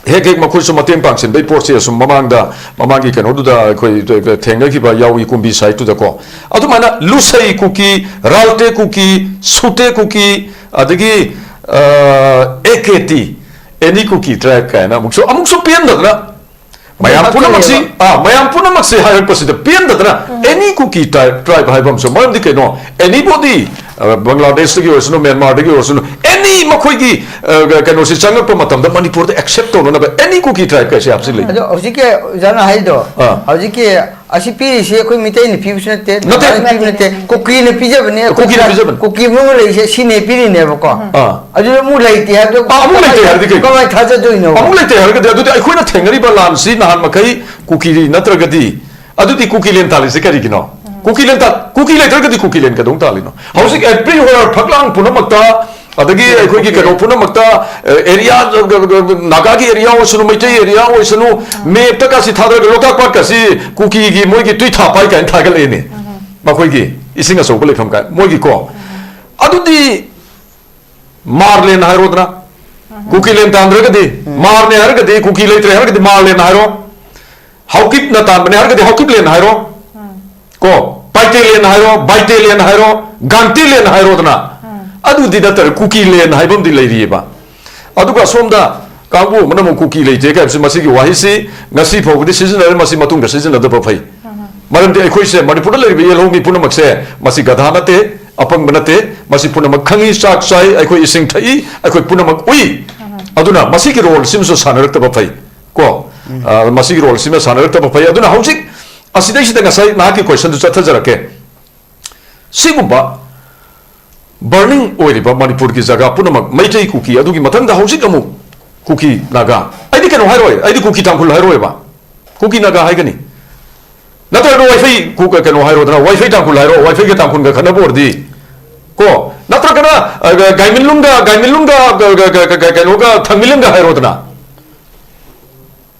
ꯍꯦꯛ ꯍꯦꯛ ꯃꯈꯣꯏꯁꯨ ꯃꯇꯦꯡ ꯄꯥꯡꯁꯤꯟꯕꯒꯤ ꯄꯣꯠꯁꯦ ꯑꯁꯨꯝ ꯃꯃꯥꯡꯗ, ꯃꯃꯥꯡꯒꯤ ꯀꯩꯅꯣꯗꯨꯗ ꯑꯩꯈꯣꯏ ꯊꯦꯡꯅꯈꯤꯕ ꯌꯥꯎꯏ ꯀꯨꯝꯕꯤ ꯁꯥꯏꯠꯇꯨꯗꯀꯣ꯫ ꯑꯗꯨꯃꯥꯏꯅ ꯂꯨꯁꯩ ꯀꯨꯀꯤ, ꯔꯥꯜꯇꯦ ꯀꯨꯀꯤ, ꯁꯨꯇꯦ ꯀꯨꯀꯤ, ꯑꯗꯒꯤ, ꯑ, A K T, any Kuki tribe ꯀꯥꯏꯅ ꯑꯃꯨꯛꯁꯨ, ꯑꯃꯨꯛꯁꯨ ꯄꯦꯟꯗꯗꯅ ꯃꯌꯥꯝ ꯄꯨꯝꯅꯃꯛꯁꯤ, ꯑꯥ, ꯃꯌꯥꯝ ꯄꯨꯝꯅꯃꯛꯁꯤ ꯍꯥꯏꯔꯛꯄꯁꯤꯗ ꯄꯦꯟꯗꯗꯅ ꯑꯦꯅꯤ ꯀꯨꯀꯤ tribe, tribe ꯍꯥꯏꯕ ꯑꯃꯁꯨ, ꯃꯔꯝꯗꯤ ꯀꯩꯅꯣ? Anybody, ꯑ, ꯕꯪꯒ꯭ꯂꯥꯗꯦꯁꯇꯒꯤ ꯑꯣꯏꯔꯁꯅꯨ, ꯃ꯭ꯌꯥꯟꯃꯥꯔꯗꯒꯤ ꯑꯣꯏꯔꯁꯅꯨ, ꯑꯦꯅꯤ ꯃꯈꯣꯏꯒꯤ, ꯑ, ꯀꯩꯅꯣꯁꯤ ꯆꯪꯉꯛꯄ ꯃꯇꯝꯗ ꯃꯅꯤꯄꯨꯔꯗ accept ꯇꯧꯅꯅꯕ ꯑꯦꯅꯤ ꯀꯨꯀꯤ tribe ꯀꯥꯏꯁꯦ ꯍꯥꯞꯆꯤꯜꯂꯤ꯫ ꯑꯗꯣ ꯍꯧꯖꯤꯛꯀꯤ ꯑꯣꯖꯥꯅ ꯍꯥꯏꯗꯣ, ꯑꯥ꯫ ꯍꯧꯖꯤꯛꯀꯤ ꯑꯁꯤ ꯄꯤꯔꯤꯁꯤ ꯑꯩꯈꯣꯏ ꯃꯤꯇꯩꯅ ꯄꯤꯕꯁꯨ ꯅꯠꯇꯦ, ꯅꯠꯇꯦ꯫ ꯅꯥꯒꯥꯅ ꯄꯤꯕ ꯅꯠꯇꯦ, ꯀꯨꯀꯤꯅ ꯄꯤꯖꯕꯅꯦ꯫ ꯑꯩꯈꯣꯏ ꯀꯨꯀꯤꯅ ꯇ꯭ꯔꯥꯏꯕ, ꯄꯤꯖꯕꯅꯦ꯫ ꯀꯨꯀꯤ ꯃꯅꯨꯡꯗ ꯂꯩꯔꯤꯁꯦ ꯁꯤꯅꯦ ꯄꯤꯔꯤꯅꯦꯕꯀꯣ꯫ ꯑꯥ꯫ ꯑꯗꯨꯗ ꯑꯃꯨꯛ ꯂꯩꯇꯦ ꯍꯥꯏꯕꯗꯣ ꯑꯥ, ꯑꯃꯨꯛ ꯂꯩꯇꯦ ꯍꯥꯏꯔꯗꯤ ꯀꯩ? ꯀꯃꯥꯏꯅ ꯊꯥꯖꯗꯣꯏꯅꯣ? ꯑꯃꯨꯛ ꯂꯩꯇꯦ ꯍꯥꯏꯔꯒꯗꯤ ꯑꯗꯨꯗꯤ ꯑꯩꯈꯣꯏꯅ ꯊꯦꯡꯅꯔꯤꯕ ꯂꯥꯟꯁꯤ ꯅꯍꯥꯟ ꯃꯈꯩ ꯀꯨꯀꯤ ꯅꯠꯇ꯭ꯔꯒꯗꯤ ꯑꯗꯨꯗꯤ ꯀꯨꯀꯤꯂꯦꯟ ꯇꯥꯜꯂꯤꯁꯦ ꯀꯔꯤꯒꯤꯅꯣ? ꯀꯨꯀꯤꯂꯦꯟ ꯇꯥ-, ꯀꯨꯀꯤ ꯂꯩꯇ꯭ꯔꯒꯗꯤ ꯀꯨꯀꯤꯂꯦꯟ ꯀꯩꯗꯧ ꯇꯥꯜꯂꯤꯅꯣ? ꯍꯧꯖꯤꯛ everywhere ꯐꯛꯂꯥꯡ ꯄꯨꯝꯅꯃꯛꯇ, ꯑꯗꯒꯤ ꯑꯩꯈꯣꯏꯒꯤ ꯀꯩꯅꯣ ꯄꯨꯝꯅꯃꯛꯇ, ꯑꯦꯔꯤꯌꯥ ꯅꯥꯒꯥꯒꯤ ꯑꯦꯔꯤꯌꯥ ꯑꯣꯏꯁꯅꯨ, ꯃꯩꯇꯩ ꯑꯦꯔꯤꯌꯥ ꯑꯣꯏꯁꯅꯨ, ꯃꯦꯞꯇ ꯀꯥꯁꯤ ꯊꯥꯗꯔꯒ ꯂꯣꯛꯇꯥꯛ ꯄꯥꯠꯀꯁꯤ ꯀꯨꯀꯤꯒꯤ ꯃꯣꯏꯒꯤ ꯇꯨꯏꯊꯥ ꯄꯥꯏ ꯀꯥꯏꯅ ꯊꯥꯒꯠꯂꯛꯏꯅꯦ꯫ ꯃꯈꯣꯏꯒꯤ ꯏꯁꯤꯡ ꯑꯆꯧꯕ ꯂꯩꯐꯝ ꯀꯥꯏ ꯃꯣꯏꯒꯤꯀꯣ꯫ ꯑꯗꯨꯗꯤ ꯃꯥꯔꯂꯦꯟ ꯍꯥꯏꯔꯣꯗꯅ꯫ ꯀꯨꯀꯤꯂꯦꯟ ꯇꯥꯟꯗ꯭ꯔꯒꯗꯤ, ꯃꯥꯔꯅꯦ ꯍꯥꯏꯔꯒꯗꯤ, ꯀꯨꯀꯤ ꯂꯩꯇ꯭ꯔꯦ ꯍꯥꯏꯔꯒꯗꯤ ꯃꯥꯔꯂꯦꯟ ꯍꯥꯏꯔꯣ꯫ ꯍꯥꯎꯀꯤꯞꯅ ꯇꯥꯟꯕꯅꯦ ꯍꯥꯏꯔꯒꯗꯤ ꯍꯥꯎꯀꯤꯞꯂꯦꯟ ꯍꯥꯏꯔꯣ꯫ ꯀꯣ, ꯄꯥꯏꯇꯦꯂꯦꯟ ꯍꯥꯏꯔꯣ, ꯕꯥꯏꯇꯦꯂꯦꯟ ꯍꯥꯏꯔꯣ, ꯒꯥꯟꯇꯤꯂꯦꯟ ꯍꯥꯏꯔꯣꯗꯅ꯫ ꯑꯗꯨꯗꯤ ꯅꯠꯇꯔꯦ, ꯀꯨꯀꯤꯂꯦꯟ ꯍꯥꯏꯕ ꯑꯃꯗꯤ ꯂꯩꯔꯤꯑꯕ꯫ ꯑꯗꯨꯒ ꯑꯁꯣꯝꯗ ꯀꯥꯡꯕꯨ ꯑꯃꯅ ꯑꯃꯨꯛ ꯀꯨꯀꯤ ꯂꯩꯇꯦ ꯀꯥꯏꯕꯁꯤ, ꯃꯁꯤꯒꯤ ꯋꯥꯍꯩꯁꯤ ꯉꯁꯤ ꯐꯥꯎꯕꯗꯤ ꯁꯤꯖꯤꯟꯅꯔꯦ, ꯃꯁꯤ ꯃꯇꯨꯡꯗ ꯁꯤꯖꯤꯟꯅꯗꯕ ꯐꯩ꯫ ꯃꯔꯝꯗꯤ ꯑꯩꯈꯣꯏꯁꯦ ꯃꯅꯤꯄꯨꯔꯗ ꯂꯩꯔꯤꯕ ꯌꯦꯜꯍꯧꯃꯤ ꯄꯨꯝꯅꯃꯛꯁꯦ, ꯃꯁꯤ ꯒꯙꯥ ꯅꯠꯇꯦ, ꯑꯄꯪꯕ ꯅꯠꯇꯦ, ꯃꯁꯤ ꯄꯨꯝꯅꯃꯛ ꯈꯪꯏ, ꯆꯥꯛ ꯆꯥꯏ, ꯑꯩꯈꯣꯏ ꯏꯁꯤꯡ ꯊꯛꯏ, ꯑꯩꯈꯣꯏ ꯄꯨꯝꯅꯃꯛ ꯎꯏ꯫ ꯑꯗꯨꯅ ꯃꯁꯤꯒꯤ ꯔꯣꯜ ꯁꯤꯃꯁꯨ ꯁꯥꯟꯅꯔꯛꯇꯕ ꯐꯩ꯫ ꯀꯣ, ꯎꯝ꯫ ꯑ, ꯃꯁꯤꯒꯤ ꯔꯣꯜ ꯁꯤꯃ ꯁꯥꯟꯅꯔꯛꯇꯕ ꯐꯩ꯫ ꯑꯗꯨꯅ ꯍꯧꯖꯤꯛ ꯑꯁꯤꯗꯩꯁꯤꯗ ꯉꯁꯥꯏ ꯅꯍꯥꯛꯀꯤ ꯀꯣꯏꯁꯟꯗꯨ ꯆꯠꯊꯖꯔꯛꯀꯦ꯫ ꯁꯤꯒꯨꯝꯕ ꯕꯔꯅꯤꯡ ꯑꯣꯏꯔꯤꯕ ꯃꯅꯤꯄꯨꯔꯒꯤ ꯖꯒꯥ ꯄꯨꯝꯅꯃꯛ ꯃꯩꯇꯩ ꯀꯨꯀꯤ, ꯑꯗꯨꯒꯤ ꯃꯊꯪꯗ ꯍꯧꯖꯤꯛ ꯑꯃꯨꯛ ꯀꯨꯀꯤ ꯅꯥꯒꯥ, ꯑꯩꯗꯤ ꯀꯩꯅꯣ ꯍꯥꯏꯔꯣꯏ, ꯑꯩꯗꯤ ꯀꯨꯀꯤ ꯇꯥꯡꯈꯨꯜ ꯍꯥꯏꯔꯣꯏꯕ, ꯀꯨꯀꯤ ꯅꯥꯒꯥ ꯍꯥꯏꯒꯅꯤ꯫ ꯅꯠꯇ꯭ꯔꯒ ꯋꯥꯏꯐꯩ ꯀꯨ-, ꯀꯩꯅꯣ ꯍꯥꯏꯔꯣꯗꯅ, ꯋꯥꯏꯐꯩ ꯇꯥꯡꯈꯨꯜ ꯍꯥꯏꯔꯣ, ꯋꯥꯏꯐꯩꯒ ꯇꯥꯡꯈꯨꯜꯒ ꯈꯠꯅꯕ ꯑꯣꯏꯔꯗꯤ꯫ ꯀꯣ, ꯅꯠꯇ꯭ꯔꯒꯅ, ꯑ, ꯒꯥꯏꯃꯤꯟꯂꯨꯡꯒ, ꯒꯥꯏꯃꯤꯟꯂꯨꯡꯒ, ꯒ-, ꯒ-, ꯒ-, ꯒ-, ꯀꯩꯅꯣꯒ, ꯊꯥꯡꯃꯤꯂꯤꯡꯒ ꯍꯥꯏꯔꯣꯗꯅ꯫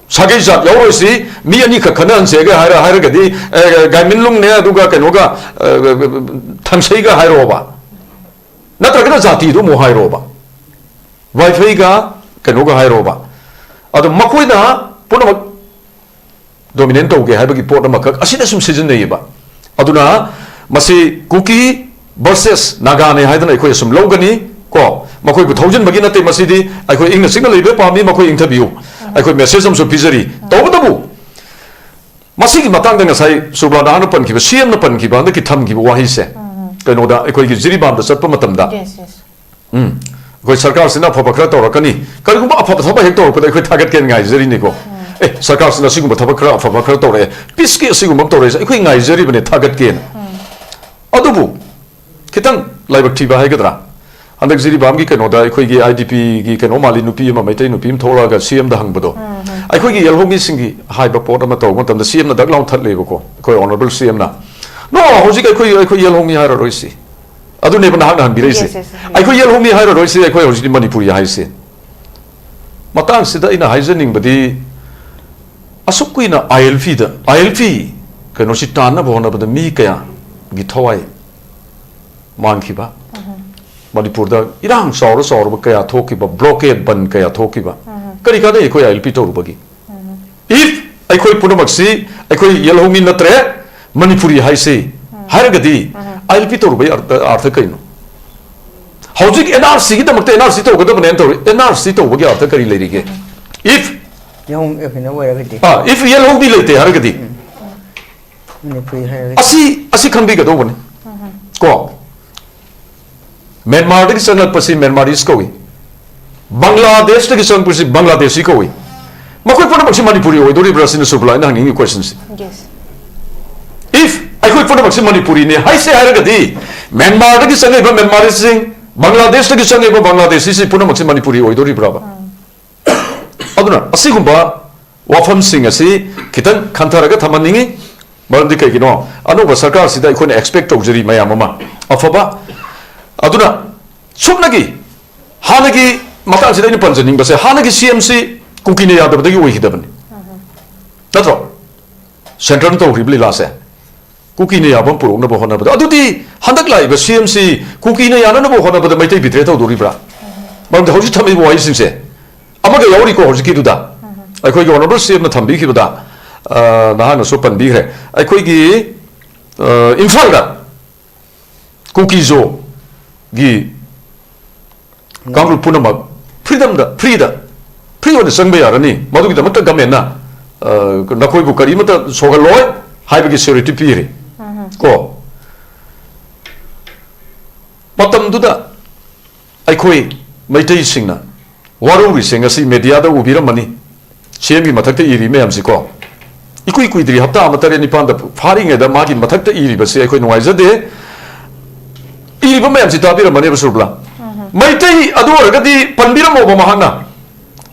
ꯁꯥꯒꯩ ꯖꯥꯠ ꯌꯥꯎꯔꯣꯏꯁꯤ, ꯃꯤ ꯑꯅꯤꯈꯛ ꯈꯠꯅꯍꯟꯁꯦꯒ ꯍꯥꯏꯔ-, ꯍꯥꯏꯔꯒꯗꯤ, ꯑ, ꯒꯥꯏꯃꯤꯟꯂꯨꯡꯅꯦ, ꯑꯗꯨꯒ ꯀꯩꯅꯣꯒ, ꯑ, ꯊꯥꯡꯁꯩꯒ ꯍꯥꯏꯔꯣꯕ꯫ ꯅꯠꯇ꯭ꯔꯒꯅ ꯖꯥꯇꯤꯗꯨ ꯑꯃꯨꯛ ꯍꯥꯏꯔꯣꯕ꯫ ꯋꯥꯏꯐꯩꯒ ꯀꯩꯅꯣꯒ ꯍꯥꯏꯔꯣꯕ꯫ ꯑꯗꯣ ꯃꯈꯣꯏꯅ ꯄꯨꯝꯅꯃꯛ ꯗꯣꯃꯤꯅꯦꯠ ꯇꯧꯒꯦ ꯍꯥꯏꯕꯒꯤ ꯄꯣꯠ ꯑꯃꯈꯛ ꯑꯁꯤꯗ ꯁꯨꯝ ꯁꯤꯖꯤꯟꯅꯩꯌꯦꯕ꯫ ꯑꯗꯨꯅ ꯃꯁꯤ ꯀꯨꯀꯤ ꯚꯔꯁꯦꯁ ꯅꯥꯒꯥꯅꯦ ꯍꯥꯏꯗꯅ ꯑꯩꯈꯣꯏ ꯑꯁꯨꯝ ꯂꯧꯒꯅꯤ꯫ ꯀꯣ, ꯃꯈꯣꯏꯕꯨ ꯊꯧꯖꯤꯟꯕꯒꯤ ꯅꯠꯇꯦ, ꯃꯁꯤꯗꯤ ꯑꯩꯈꯣꯏ ꯏꯪꯅ ꯆꯤꯛꯅ ꯂꯩꯕ ꯄꯥꯝꯃꯤ, ꯃꯈꯣꯏ ꯏꯪꯊꯕꯤꯌꯨ꯫ ꯑꯩꯈꯣꯏ ꯃꯦꯁꯦꯖ ꯑꯃꯁꯨ ꯄꯤꯖꯔꯤ꯫ ꯇꯧꯕꯇꯕꯨ ꯃꯁꯤꯒꯤ ꯃꯇꯥꯡꯗ ꯉꯁꯥꯏ ꯁꯨꯕ꯭ꯔꯥ ꯅꯍꯥꯛꯅ ꯄꯟꯈꯤꯕ, ꯁꯤ ꯑꯦꯝꯅ ꯄꯟꯈꯤꯕ ꯍꯟꯗꯛꯀꯤ ꯊꯝꯈꯤꯕ ꯋꯥꯍꯩꯁꯦ, ꯎꯝ꯫ ꯀꯩꯅꯣꯗ, ꯑꯩꯈꯣꯏꯒꯤ ꯖꯤꯔꯤꯕꯥꯝꯗ ꯆꯠꯄ ꯃꯇꯝꯗ, Yes, yes. ꯎꯝ, ꯑꯩꯈꯣꯏ ꯁꯔꯀꯥꯔꯁꯤꯅ ꯑꯐꯕ ꯈꯔ ꯇꯧꯔꯛꯀꯅꯤ, ꯀꯔꯤꯒꯨꯝꯕ ꯑꯐꯕ ꯊꯕꯛ ꯍꯦꯛ ꯇꯧꯔꯛꯄꯗ ꯑꯩꯈꯣꯏ ꯊꯥꯒꯠꯀꯦꯅ ꯉꯥꯏꯖꯔꯤꯅꯤꯀꯣ꯫ ꯎꯝ꯫ ꯑꯦ, ꯁꯔꯀꯥꯔꯁꯤꯅ ꯑꯁꯤꯒꯨꯝꯕ ꯊꯕꯛ ꯈꯔ ꯑꯐꯕ ꯈꯔ ꯇꯧꯔꯛꯑꯦ, ꯄꯤꯁꯀꯤ ꯑꯁꯤꯒꯨꯝꯕ ꯑꯃ ꯇꯧꯔꯛꯑꯦ, ꯑꯩꯈꯣꯏ ꯉꯥꯏꯖꯔꯤꯕꯅꯦ, ꯊꯥꯒꯠꯀꯦꯅ꯫ ꯎꯝ꯫ ꯑꯗꯨꯕꯨ ꯈꯤꯇꯪ ꯂꯥꯏꯕꯛ ꯊꯤꯕ ꯍꯥꯏꯒꯗ꯭ꯔꯥ, ꯍꯟꯗꯛ ꯖꯤꯔꯤꯕꯥꯝꯒꯤ ꯀꯩꯅꯣꯗ ꯑꯩꯈꯣꯏꯒꯤ ꯑꯥꯏ ꯗꯤ ꯄꯤꯒꯤ ꯀꯩꯅꯣ ꯃꯥꯜꯂꯤ, ꯅꯨꯄꯤ ꯑꯃ, ꯃꯩꯇꯩ ꯅꯨꯄꯤ ꯑꯃ ꯊꯣꯛꯂꯛꯑꯒ ꯁꯤ ꯑꯦꯝꯗ ꯍꯪꯕꯗꯣ, ꯎꯝ, ꯎꯝ꯫ ꯑꯩꯈꯣꯏꯒꯤ ꯌꯦꯜꯍꯧꯃꯤꯁꯤꯡꯒꯤ ꯍꯥꯏꯕ ꯄꯣꯠ ꯑꯃ ꯇꯧꯕ ꯃꯇꯝꯗ ꯁꯤ ꯑꯦꯝꯅ ꯗꯛ ꯂꯥꯎꯅ ꯊꯠꯂꯦꯕꯀꯣ, ꯑꯩꯈꯣꯏ ꯑꯣꯅꯔꯦꯕꯜ ꯁꯤ ꯑꯦꯝꯅ꯫ "ꯅꯣ, ꯍꯧꯖꯤꯛ ꯑꯩꯈꯣꯏ, ꯑꯩꯈꯣꯏ ꯌꯦꯜꯍꯧꯃꯤ ꯍꯥꯏꯔꯔꯣꯏꯁꯤ"꯫ ꯑꯗꯨꯅꯦꯕ ꯅꯍꯥꯛꯅ ꯍꯟꯕꯤꯔꯛꯏꯁꯦ꯫ Yes, yes, yes. "ꯑꯩꯈꯣꯏ ꯌꯦꯜꯍꯧꯃꯤ ꯍꯥꯏꯔꯔꯣꯏꯁꯤ, ꯑꯩꯈꯣꯏ ꯍꯧꯖꯤꯛꯇꯤ ꯃꯅꯤꯄꯨꯔꯤ ꯍꯥꯏꯁꯦ"꯫ ꯃꯇꯥꯡꯁꯤꯗ ꯑꯩꯅ ꯍꯥꯏꯖꯅꯤꯡꯕꯗꯤ, ꯑꯁꯨꯛ ꯀꯨꯏꯅ ꯑꯥꯏ ꯑꯦꯜ ꯄꯤꯗ, ꯑꯥꯏ ꯑꯦꯜ ꯄꯤ ꯀꯩꯅꯣꯁꯤ ꯇꯥꯟꯅꯕ ꯍꯣꯠꯅꯕꯗ ꯃꯤ ꯀꯌꯥꯒꯤ ꯊꯋꯥꯏ ꯃꯥꯡꯈꯤꯕ, ꯃꯅꯤꯄꯨꯔꯗ ꯏꯔꯥꯡ ꯆꯥꯎꯔ ꯆꯥꯎꯔꯕ ꯀꯌꯥ ꯊꯣꯛꯈꯤꯕ, ꯕ꯭ꯂꯣꯀꯦꯠ ꯕꯟ ꯀꯌꯥ ꯊꯣꯛꯈꯤꯕ, ꯀꯔꯤ ꯀꯥꯟꯅꯩ ꯑꯩꯈꯣꯏ ꯑꯥꯏ ꯑꯦꯜ ꯄꯤ ꯇꯧꯔꯨꯕꯒꯤ? If ꯑꯩꯈꯣꯏ ꯄꯨꯝꯅꯃꯛꯁꯤ ꯑꯩꯈꯣꯏ ꯌꯦꯜꯍꯧꯃꯤ ꯅꯠꯇ꯭ꯔꯦ, ꯃꯅꯤꯄꯨꯔꯤ ꯍꯥꯏꯁꯤ ꯍꯥꯏꯔꯒꯗꯤ, ꯑꯥꯏ ꯑꯦꯜ ꯄꯤ ꯇꯧꯔꯨꯕꯒꯤ ꯑꯔꯊ, ꯑꯔꯊ ꯀꯩꯅꯣ? ꯍꯧꯖꯤꯛ ꯑꯦꯟ ꯑꯥꯔ ꯁꯤꯒꯤꯗꯃꯛꯇ ꯑꯦꯟ ꯑꯥꯔ ꯁꯤ ꯇꯧꯒꯗꯕꯅꯦꯅ ꯇꯧꯔꯤ꯫ ꯑꯦꯟ ꯑꯥꯔ ꯁꯤ ꯇꯧꯕꯒꯤ ꯑꯔꯊ ꯀꯔꯤ ꯂꯩꯔꯤꯒꯦ? If, ꯌꯦꯜꯍꯧꯃꯤ ꯑꯣꯏꯔꯒꯗꯤ, ꯑꯥ, if ꯌꯦꯜꯍꯧꯃꯤ ꯂꯩꯇꯦ ꯍꯥꯏꯔꯒꯗꯤ, ꯃꯅꯤꯄꯨꯔꯤ ꯍꯥꯏꯔꯒꯗꯤ꯫ ꯑꯁꯤ, ꯑꯁꯤ ꯈꯪꯕꯤꯒꯗꯧꯕꯅꯤ꯫ ꯀꯣ? ꯃ꯭ꯌꯥꯟꯃꯥꯔꯗꯒꯤ ꯆꯪꯂꯛꯄꯁꯤ ꯃ꯭ꯌꯥꯟꯃꯥꯔꯤꯁ ꯀꯧꯏ, ꯕꯪꯒ꯭ꯂꯥꯗꯦꯁꯇꯒꯤ ꯆꯪꯂꯛꯄꯁꯤ ꯕꯪꯒ꯭ꯂꯥꯗꯦꯁꯤ ꯀꯧꯏ꯫ ꯃꯈꯣꯏ ꯄꯨꯝꯅꯃꯛꯁꯤ ꯃꯅꯤꯄꯨꯔꯤ ꯑꯣꯏꯗꯣꯔꯤꯕ꯭ꯔꯥ ꯁꯤꯅꯤ ꯁꯨꯔꯕꯂꯥ ꯑꯩꯅ ꯍꯪꯅꯤꯡꯉꯤ questionꯁꯤ꯫ Yes. If ꯑꯩꯈꯣꯏ ꯄꯨꯝꯅꯃꯛꯁꯤ ꯃꯅꯤꯄꯨꯔꯤꯅꯤ ꯍꯥꯏꯁꯦ ꯍꯥꯏꯔꯒꯗꯤ, ꯃ꯭ꯌꯥꯟꯃꯥꯔꯗꯒꯤ ꯆꯪꯂꯛꯏꯕ ꯃ꯭ꯌꯥꯟꯃꯥꯔꯤꯁꯤꯡ, ꯕꯪꯒ꯭ꯂꯥꯗꯦꯁꯇꯒꯤ ꯆꯪꯂꯛꯏꯕ ꯕꯪꯒ꯭ꯂꯥꯗꯦꯁꯤꯁꯤ ꯄꯨꯝꯅꯃꯛꯁꯤ ꯃꯅꯤꯄꯨꯔꯤ ꯑꯣꯏꯗꯣꯔꯤꯕ꯭ꯔꯥꯕ? ꯑꯗꯨꯅ ꯑꯁꯤꯒꯨꯝꯕ ꯋꯥꯐꯝꯁꯤꯡ ꯑꯁꯤ ꯈꯤꯇꯪ ꯈꯟꯊꯔꯒ ꯊꯝꯍꯟꯅꯤꯡꯉꯤ꯫ ꯃꯔꯝꯗꯤ ꯀꯩꯒꯤꯅꯣ? ꯑꯅꯧꯕ ꯁꯔꯀꯥꯔꯁꯤꯗ ꯑꯩꯈꯣꯏꯅ expect ꯇꯧꯖꯔꯤ ꯃꯌꯥꯝ ꯑꯃ ꯑꯐꯕ꯫ ꯑꯗꯨꯅ ꯁꯨꯞꯅꯒꯤ ꯍꯥꯟꯅꯒꯤ ꯃꯇꯥꯡꯁꯤꯗ ꯑꯩꯅ ꯄꯟꯖꯅꯤꯡꯕꯁꯦ, ꯍꯥꯟꯅꯒꯤ ꯁꯤ ꯑꯦꯝꯁꯤ ꯀꯨꯀꯤꯅ ꯌꯥꯗꯕꯗꯒꯤ ꯑꯣꯏꯈꯤꯗꯕꯅꯤ, ꯅꯠꯇ꯭ꯔꯣ? ꯁꯦꯟꯇꯔꯅ ꯇꯧꯈ꯭ꯔꯤꯕ ꯂꯤꯂꯥꯁꯦ꯫ ꯀꯨꯀꯤꯅ ꯌꯥꯕ ꯑꯃ ꯄꯨꯔꯛꯅꯕ ꯍꯣꯠꯅꯕꯗ, ꯑꯗꯨꯗꯤ ꯍꯟꯗꯛ ꯂꯥꯛꯏꯕ ꯁꯤ ꯑꯦꯝꯁꯤ ꯀꯨꯀꯤꯅ ꯌꯥꯅꯅꯕ ꯍꯣꯠꯅꯕꯗ ꯃꯩꯇꯩ ꯕꯤꯗ꯭ꯔꯦ ꯇꯧꯗꯣꯔꯤꯕ꯭ꯔꯥ? ꯃꯔꯝꯗꯤ ꯍꯧꯖꯤꯛ ꯊꯝꯃꯤꯕ ꯋꯥꯍꯩꯁꯤꯡꯁꯦ ꯑꯃꯒ ꯌꯥꯎꯔꯤꯀꯣ꯫ ꯍꯧꯖꯤꯛꯀꯤꯗꯨꯗ ꯑꯩꯈꯣꯏꯒꯤ ꯑꯣꯅꯔꯦꯕꯜ ꯁꯤ ꯑꯦꯝꯅ ꯊꯝꯕꯤꯈꯤꯕꯗ, ꯑ, ꯅꯍꯥꯛꯅꯁꯨ ꯄꯟꯕꯤꯈ꯭ꯔꯦ, ꯑꯩꯈꯣꯏꯒꯤ, ꯑ, ꯏꯝꯐꯥꯜꯗ ꯀꯨꯀꯤꯖꯣꯒꯤ ꯀꯥꯡꯂꯨꯞ ꯄꯨꯝꯅꯃꯛ ꯐ꯭ꯔꯤꯗꯝꯗ, ꯐ꯭ꯔꯤꯗ, ꯐ꯭ꯔꯤ ꯑꯣꯏꯅ ꯆꯪꯕ ꯌꯥꯔꯅꯤ, ꯃꯗꯨꯒꯤꯗꯃꯛꯇ ꯒꯃꯦꯟꯅ, ꯑ, ꯅꯈꯣꯏꯕꯨ ꯀꯔꯤꯃꯠꯇ ꯁꯣꯛꯍꯜꯂꯣꯏ ꯍꯥꯏꯕꯒꯤ ꯁ꯭ꯌꯨꯔꯤꯇꯤ ꯄꯤꯔꯤ꯫ ꯀꯣ? ꯃꯇꯝꯗꯨꯗ ꯑꯩꯈꯣꯏ ꯃꯩꯇꯩꯁꯤꯡꯅ ꯋꯥꯔꯧꯔꯤꯁꯦ ꯉꯁꯤ ꯃꯦꯗꯤꯌꯥꯗ ꯎꯕꯤꯔꯝꯃꯅꯤ꯫ ꯁꯤ ꯑꯦꯝꯒꯤ ꯃꯊꯛꯇ ꯏꯔꯤ ꯃꯌꯥꯝꯁꯤꯀꯣ꯫ ꯏꯀꯨꯏ ꯀꯨꯏꯗ꯭ꯔꯤ, ꯍꯞꯇꯥ ꯑꯃ ꯇꯔꯦꯠ ꯅꯤꯄꯥꯟꯗ ꯐꯥꯔꯤꯉꯩꯗ ꯃꯥꯒꯤ ꯃꯊꯛꯇ ꯏꯔꯤꯕꯁꯤ ꯑꯩꯈꯣꯏ ꯅꯨꯡꯉꯥꯏꯖꯗꯦ꯫ ꯏꯔꯤꯕ ꯃꯌꯥꯝꯁꯤ ꯇꯥꯕꯤꯔꯝꯃꯅꯦꯕ ꯁꯨꯔꯕꯂꯥ꯫ ꯃꯩꯇꯩ ꯑꯗꯨ ꯑꯣꯏꯔꯒꯗꯤ ꯄꯟꯕꯤꯔꯝꯃꯣꯕ ꯃꯍꯥꯛꯅ꯫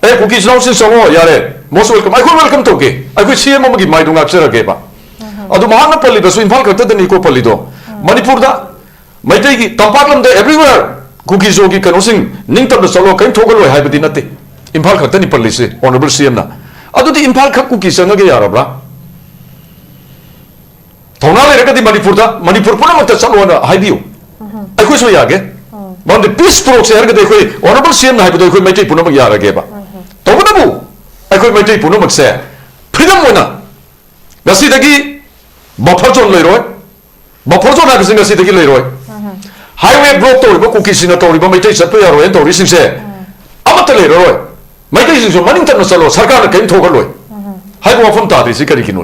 "ꯑꯦ, ꯀꯨꯀꯤ ꯏꯆꯤꯜ ꯏꯅꯥꯎꯁꯤꯡ ꯆꯪꯉꯣ ꯌꯥꯔꯦ, Most welcome. ꯑꯩꯈꯣꯏ welcome ꯇꯧꯒꯦ꯫ ꯑꯩꯈꯣꯏ ꯁꯤ ꯑꯦꯝ ꯑꯃꯒꯤ ꯃꯥꯏꯗꯣ ꯉꯥꯛꯆꯔꯒꯦꯕ꯫ ꯑꯗꯨ ꯃꯍꯥꯛꯅ ꯄꯜꯂꯤꯕꯁꯨ ꯏꯝꯐꯥꯜ ꯈꯛꯇꯗꯅꯤꯀꯣ ꯄꯜꯂꯤꯗꯣ꯫ ꯃꯅꯤꯄꯨꯔꯗ ꯃꯩꯇꯩꯒꯤ ꯇꯝꯄꯥꯛ ꯂꯝꯗ everywhere ꯀꯨꯀꯤ ꯖꯣꯒꯤ ꯀꯩꯅꯣꯁꯤꯡ ꯅꯤꯡꯇꯝꯅ ꯆꯠꯂꯣ, ꯀꯔꯤꯝ ꯊꯣꯛꯍꯜꯂꯣꯏ ꯍꯥꯏꯕꯗꯤ ꯅꯠꯇꯦ꯫ ꯏꯝꯐꯥꯜ ꯈꯛꯇꯅꯤ ꯄꯜꯂꯤꯁꯦ, Honourable ꯁꯤ ꯑꯦꯝꯅ꯫ ꯑꯗꯨꯗꯤ ꯏꯝꯐꯥꯜ ꯈꯛ ꯀꯨꯀꯤ ꯆꯪꯉꯒ ꯌꯥꯔꯕ꯭ꯔꯥ? ꯊꯧꯅꯥ ꯂꯩꯔꯒꯗꯤ ꯃꯅꯤꯄꯨꯔꯗ, ꯃꯅꯤꯄꯨꯔ ꯄꯨꯝꯅꯃꯛꯇ ꯆꯠꯂꯣꯅ ꯍꯥꯏꯕꯤꯌꯨ꯫ ꯑꯩꯈꯣꯏꯁꯨ ꯌꯥꯒꯦ꯫ ꯃꯔꯝꯗꯤ peace ꯄꯨꯔꯛꯁꯦ ꯍꯥꯏꯔꯒꯗꯤ ꯑꯩꯈꯣꯏ Honourable ꯁꯤ ꯑꯦꯝꯅ ꯍꯥꯏꯕꯗꯣ ꯑꯩꯈꯣꯏ ꯃꯩꯇꯩ ꯄꯨꯝꯅꯃꯛ ꯌꯥꯔꯒꯦꯕ꯫ ꯇꯧꯕꯇꯕꯨ ꯑꯩꯈꯣꯏ ꯃꯩꯇꯩ ꯄꯨꯝꯅꯃꯛꯁꯦ freedom ꯑꯣꯏꯅ ꯉꯁꯤꯗꯒꯤ buffer zone ꯂꯩꯔꯣꯏ꯫ Buffer zone ꯍꯥꯏꯕꯁꯤ ꯉꯁꯤꯗꯒꯤ ꯂꯩꯔꯣꯏ꯫ Highway block ꯇꯧꯔꯤꯕ ꯀꯨꯀꯤꯁꯤꯡꯅ ꯇꯧꯔꯤꯕ ꯃꯩꯇꯩ ꯆꯠꯄ ꯌꯥꯔꯣꯏꯅ ꯇꯧꯔꯤꯁꯤꯡꯁꯦ ꯑꯃꯠꯇ ꯂꯩꯔꯔꯣꯏ꯫ ꯃꯩꯇꯩꯁꯤꯡꯁꯨ ꯃꯅꯤꯡ ꯇꯝꯅ ꯆꯠꯂꯣ, ꯁꯔꯀꯥꯔꯅ ꯀꯔꯤꯝ ꯊꯣꯛꯍꯜꯂꯣꯏ ꯍꯥꯏꯕ ꯋꯥꯐꯝ ꯇꯥꯗ꯭ꯔꯤꯁꯤ ꯀꯔꯤꯒꯤꯅꯣ?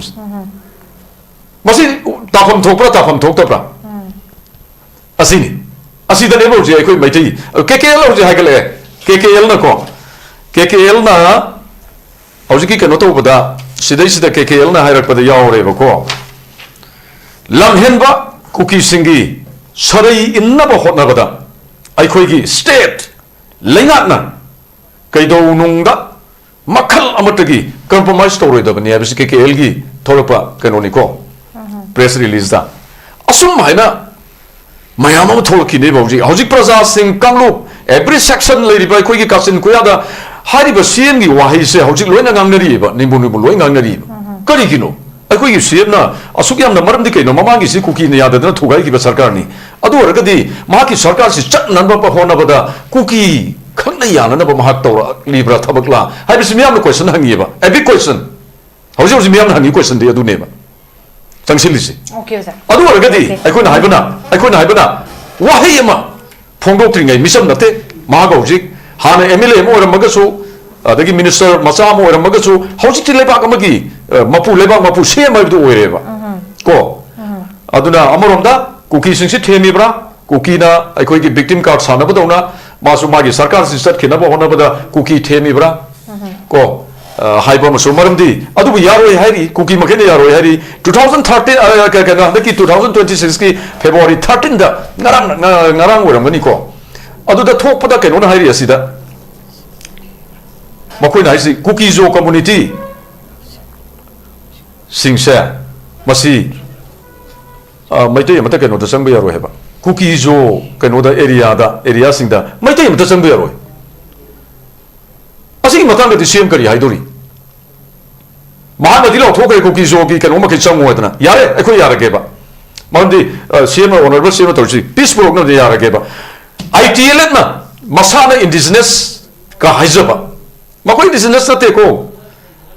ꯃꯁꯤ ꯇꯥꯐꯝ ꯊꯣꯛꯄ꯭ꯔꯥ, ꯇꯥꯐꯝ ꯊꯣꯛꯇꯕ꯭ꯔꯥ? ꯑꯁꯤꯅꯤ꯫ ꯑꯁꯤꯗꯅꯦꯕ ꯍꯧꯖꯤꯛ ꯑꯩꯈꯣꯏ ꯃꯩꯇꯩ, ꯀꯦ ꯀꯦ ꯑꯦꯜ ꯍꯧꯖꯤꯛ ꯍꯥꯏꯒꯠꯂꯛꯑꯦ꯫ ꯀꯦ ꯀꯦ ꯑꯦꯜꯅꯀꯣ, ꯀꯦ ꯀꯦ ꯑꯦꯜꯅ ꯍꯧꯖꯤꯛꯀꯤ ꯀꯩꯅꯣ ꯇꯧꯕꯗ, ꯁꯤꯗꯩꯁꯤꯗ ꯀꯦ ꯀꯦ ꯑꯦꯜꯅ ꯍꯥꯏꯔꯛꯄꯗ ꯌꯥꯎꯔꯦꯕꯀꯣ, ꯂꯝꯍꯦꯟꯕ ꯀꯨꯀꯤꯁꯤꯡꯒꯤ ꯁꯔꯩ ꯏꯟꯅꯕ ꯍꯣꯠꯅꯕꯗ ꯑꯩꯈꯣꯏꯒꯤ state ꯂꯩꯉꯥꯛꯅ ꯀꯩꯗꯧꯅꯨꯡꯗ ꯃꯈꯜ ꯑꯃꯠꯇꯒꯤ compromise ꯇꯧꯔꯣꯏꯗꯕꯅꯤ ꯍꯥꯏꯕꯁꯤ ꯀꯦ ꯀꯦ ꯑꯦꯜꯒꯤ ꯊꯣꯛꯂꯛꯄ ꯀꯩꯅꯣꯅꯤꯀꯣ, press releaseꯇ꯫ ꯑꯁꯨꯝ ꯍꯥꯏꯅ ꯃꯌꯥꯝ ꯑꯃ ꯊꯣꯛꯂꯛꯈꯤꯅꯦꯕ ꯍꯧꯖꯤꯛ꯫ ꯍꯧꯖꯤꯛ ꯄ꯭ꯔꯖꯥꯁꯤꯡ, ꯀꯥꯡꯂꯨꯞ, every section ꯂꯩꯔꯤꯕ ꯑꯩꯈꯣꯏꯒꯤ ꯀꯥꯆꯤꯟ ꯀꯣꯌꯥꯗ ꯍꯥꯏꯔꯤꯕ ꯁꯤ ꯑꯦꯝꯒꯤ ꯋꯥꯍꯩꯁꯦ ꯍꯧꯖꯤꯛ ꯂꯣꯏꯅ ꯉꯥꯡꯅꯔꯤꯑꯕ, ꯅꯤꯡꯕꯨ ꯅꯤꯡꯕꯨ ꯂꯣꯏ ꯉꯥꯡꯅꯔꯤꯕ꯫ ꯀꯔꯤꯒꯤꯅꯣ? ꯑꯩꯈꯣꯏꯒꯤ ꯁꯤ ꯑꯦꯝꯅ ꯑꯁꯨꯛ ꯌꯥꯝꯅ, ꯃꯔꯝꯗꯤ ꯀꯩꯅꯣ? ꯃꯃꯥꯡꯒꯤꯁꯤ ꯀꯨꯀꯤꯅ ꯌꯥꯗꯗꯅ ꯊꯨꯒꯥꯏꯈꯤꯕ ꯁꯔꯀꯥꯔꯅꯤ꯫ ꯑꯗꯨ ꯑꯣꯏꯔꯒꯗꯤ ꯃꯍꯥꯛꯀꯤ ꯁꯔꯀꯥꯔꯁꯤ ꯆꯠꯅꯅꯕ ꯍꯣꯠꯅꯕꯗ ꯀꯨꯀꯤ ꯈꯛꯅ ꯌꯥꯅꯅꯕ ꯃꯍꯥꯛ ꯇꯧꯔꯛꯂꯤꯕ꯭ꯔꯥ ꯊꯕꯛꯂꯥ ꯍꯥꯏꯕꯁꯤ ꯃꯤꯌꯥꯝꯅ question ꯍꯪꯉꯤꯑꯕ, a big question꯫ ꯍꯧꯖꯤꯛ ꯍꯧꯖꯤꯛ ꯃꯤꯌꯥꯝꯅ ꯍꯪꯉꯤ questionꯗꯤ ꯑꯗꯨꯅꯦꯕ ꯆꯪꯁꯤꯜꯂꯤꯁꯦ꯫ Okay, sir. ꯑꯗꯨ ꯑꯣꯏꯔꯒꯗꯤ Okay. ꯑꯩꯈꯣꯏꯅ ꯍꯥꯏꯕꯅ, ꯑꯩꯈꯣꯏꯅ ꯍꯥꯏꯕꯅ ꯋꯥꯍꯩ ꯑꯃ ꯐꯣꯡꯗꯣꯛꯇ꯭ꯔꯤꯉꯩ ꯃꯤꯆꯝ ꯅꯠꯇꯦ꯫ ꯃꯍꯥꯛ ꯍꯧꯖꯤꯛ ꯍꯥꯟꯅ ꯑꯦꯝ ꯑꯦꯜ ꯑꯦ ꯑꯃ ꯑꯣꯏꯔꯝꯃꯒꯁꯨ, ꯑꯗꯒꯤ minister ꯃꯆꯥ ꯑꯃ ꯑꯣꯏꯔꯝꯃꯒꯁꯨ, ꯍꯧꯖꯤꯛꯇꯤ ꯂꯩꯕꯥꯛ ꯑꯃꯒꯤ, ꯑ, ꯃꯄꯨ, ꯂꯩꯕꯥꯛ ꯃꯄꯨ ꯁꯤ ꯑꯦꯝ ꯍꯥꯏꯕꯗꯨ ꯑꯣꯏꯔꯦꯕ꯫ ꯀꯣ? ꯑꯗꯨꯅ ꯑꯃꯔꯣꯝꯗ ꯀꯨꯀꯤꯁꯤꯡꯁꯤ ꯊꯦꯝꯃꯤꯕ꯭ꯔꯥ? ꯀꯨꯀꯤꯅ ꯑꯩꯈꯣꯏꯒꯤ victim card ꯁꯥꯟꯅꯕꯗꯧꯅ ꯃꯥꯁꯨ ꯃꯥꯒꯤ ꯁꯔꯀꯥꯔꯁꯤ ꯆꯠꯈꯤꯅꯕ ꯍꯣꯠꯅꯕꯗ ꯀꯨꯀꯤ ꯊꯦꯝꯃꯤꯕ꯭ꯔꯥ? ꯀꯣ? ꯑ, ꯍꯥꯏꯕ ꯑꯃꯁꯨ, ꯃꯔꯝꯗꯤ ꯑꯗꯨꯕꯨ ꯌꯥꯔꯣꯏ ꯍꯥꯏꯔꯤ, ꯀꯨꯀꯤ ꯃꯈꯩꯅ ꯌꯥꯔꯣꯏ ꯍꯥꯏꯔꯤ꯫ Two thousand thirteen, ꯑ, ꯀ-, ꯀꯩꯅꯣ, ꯍꯟꯗꯛꯀꯤ two thousand twenty sixꯀꯤ February thirteenꯗ, ꯉꯔꯥꯡ, ꯉ-, ꯉꯔꯥꯡ ꯑꯣꯏꯔꯝꯒꯅꯤꯀꯣ, ꯑꯗꯨꯗ ꯊꯣꯛꯄꯗ ꯀꯩꯅꯣꯅ ꯍꯥꯏꯔꯤ ꯑꯁꯤꯗ, ꯃꯈꯣꯏꯅ ꯍꯥꯏꯁꯤ ꯀꯨꯀꯤꯖꯣ ꯀꯝꯃꯨꯅꯤꯇꯤ ꯁꯤꯡꯁꯦ, ꯃꯁꯤ, ꯑ, ꯃꯩꯇꯩ ꯑꯃꯠꯇ ꯀꯩꯅꯣꯗ ꯆꯪꯕ ꯌꯥꯔꯣꯏ ꯍꯥꯏꯕ꯫ ꯀꯨꯀꯤꯖꯣ ꯀꯩꯅꯣꯗ, ꯑꯦꯔꯤꯌꯥꯗ, ꯑꯦꯔꯤꯌꯥꯁꯤꯡꯗ ꯃꯩꯇꯩ ꯑꯃꯠꯇ ꯆꯪꯕ ꯌꯥꯔꯣꯏ꯫ ꯑꯁꯤꯒꯤ ꯃꯇꯥꯡꯗꯗꯤ ꯁꯤ ꯑꯦꯝ ꯀꯔꯤ ꯍꯥꯏꯗꯣꯔꯤ? ꯃꯍꯥꯛꯅꯗꯤ ꯂꯥꯎꯊꯣꯛꯈ꯭ꯔꯦ, ꯀꯨꯀꯤꯖꯣꯒꯤ ꯀꯩꯅꯣ ꯃꯈꯩ ꯆꯪꯉꯣ ꯍꯥꯏꯗꯅ꯫ ꯌꯥꯔꯦ, ꯑꯩꯈꯣꯏ ꯌꯥꯔꯒꯦꯕ꯫ ꯃꯔꯝꯗꯤ, ꯑ, ꯁꯤ ꯑꯦꯝ, ꯑꯣꯅꯔꯦꯕꯜ ꯁꯤ ꯑꯦꯝ ꯇꯧꯔꯤꯁꯤ ꯄꯤꯁ ꯄꯨꯔꯛꯅꯕꯗꯤ ꯌꯥꯔꯒꯦꯕ꯫ ꯑꯥꯏ ꯇꯤ ꯑꯦꯜ ꯑꯦꯐꯅ ꯃꯁꯥꯅ ꯏꯟꯗꯤꯖꯤꯅꯁ ꯀ ꯍꯥꯏꯖꯕ, ꯃꯈꯣꯏ ꯏꯟꯗꯤꯖꯤꯅꯁ ꯅꯠꯇꯦꯀꯣ꯫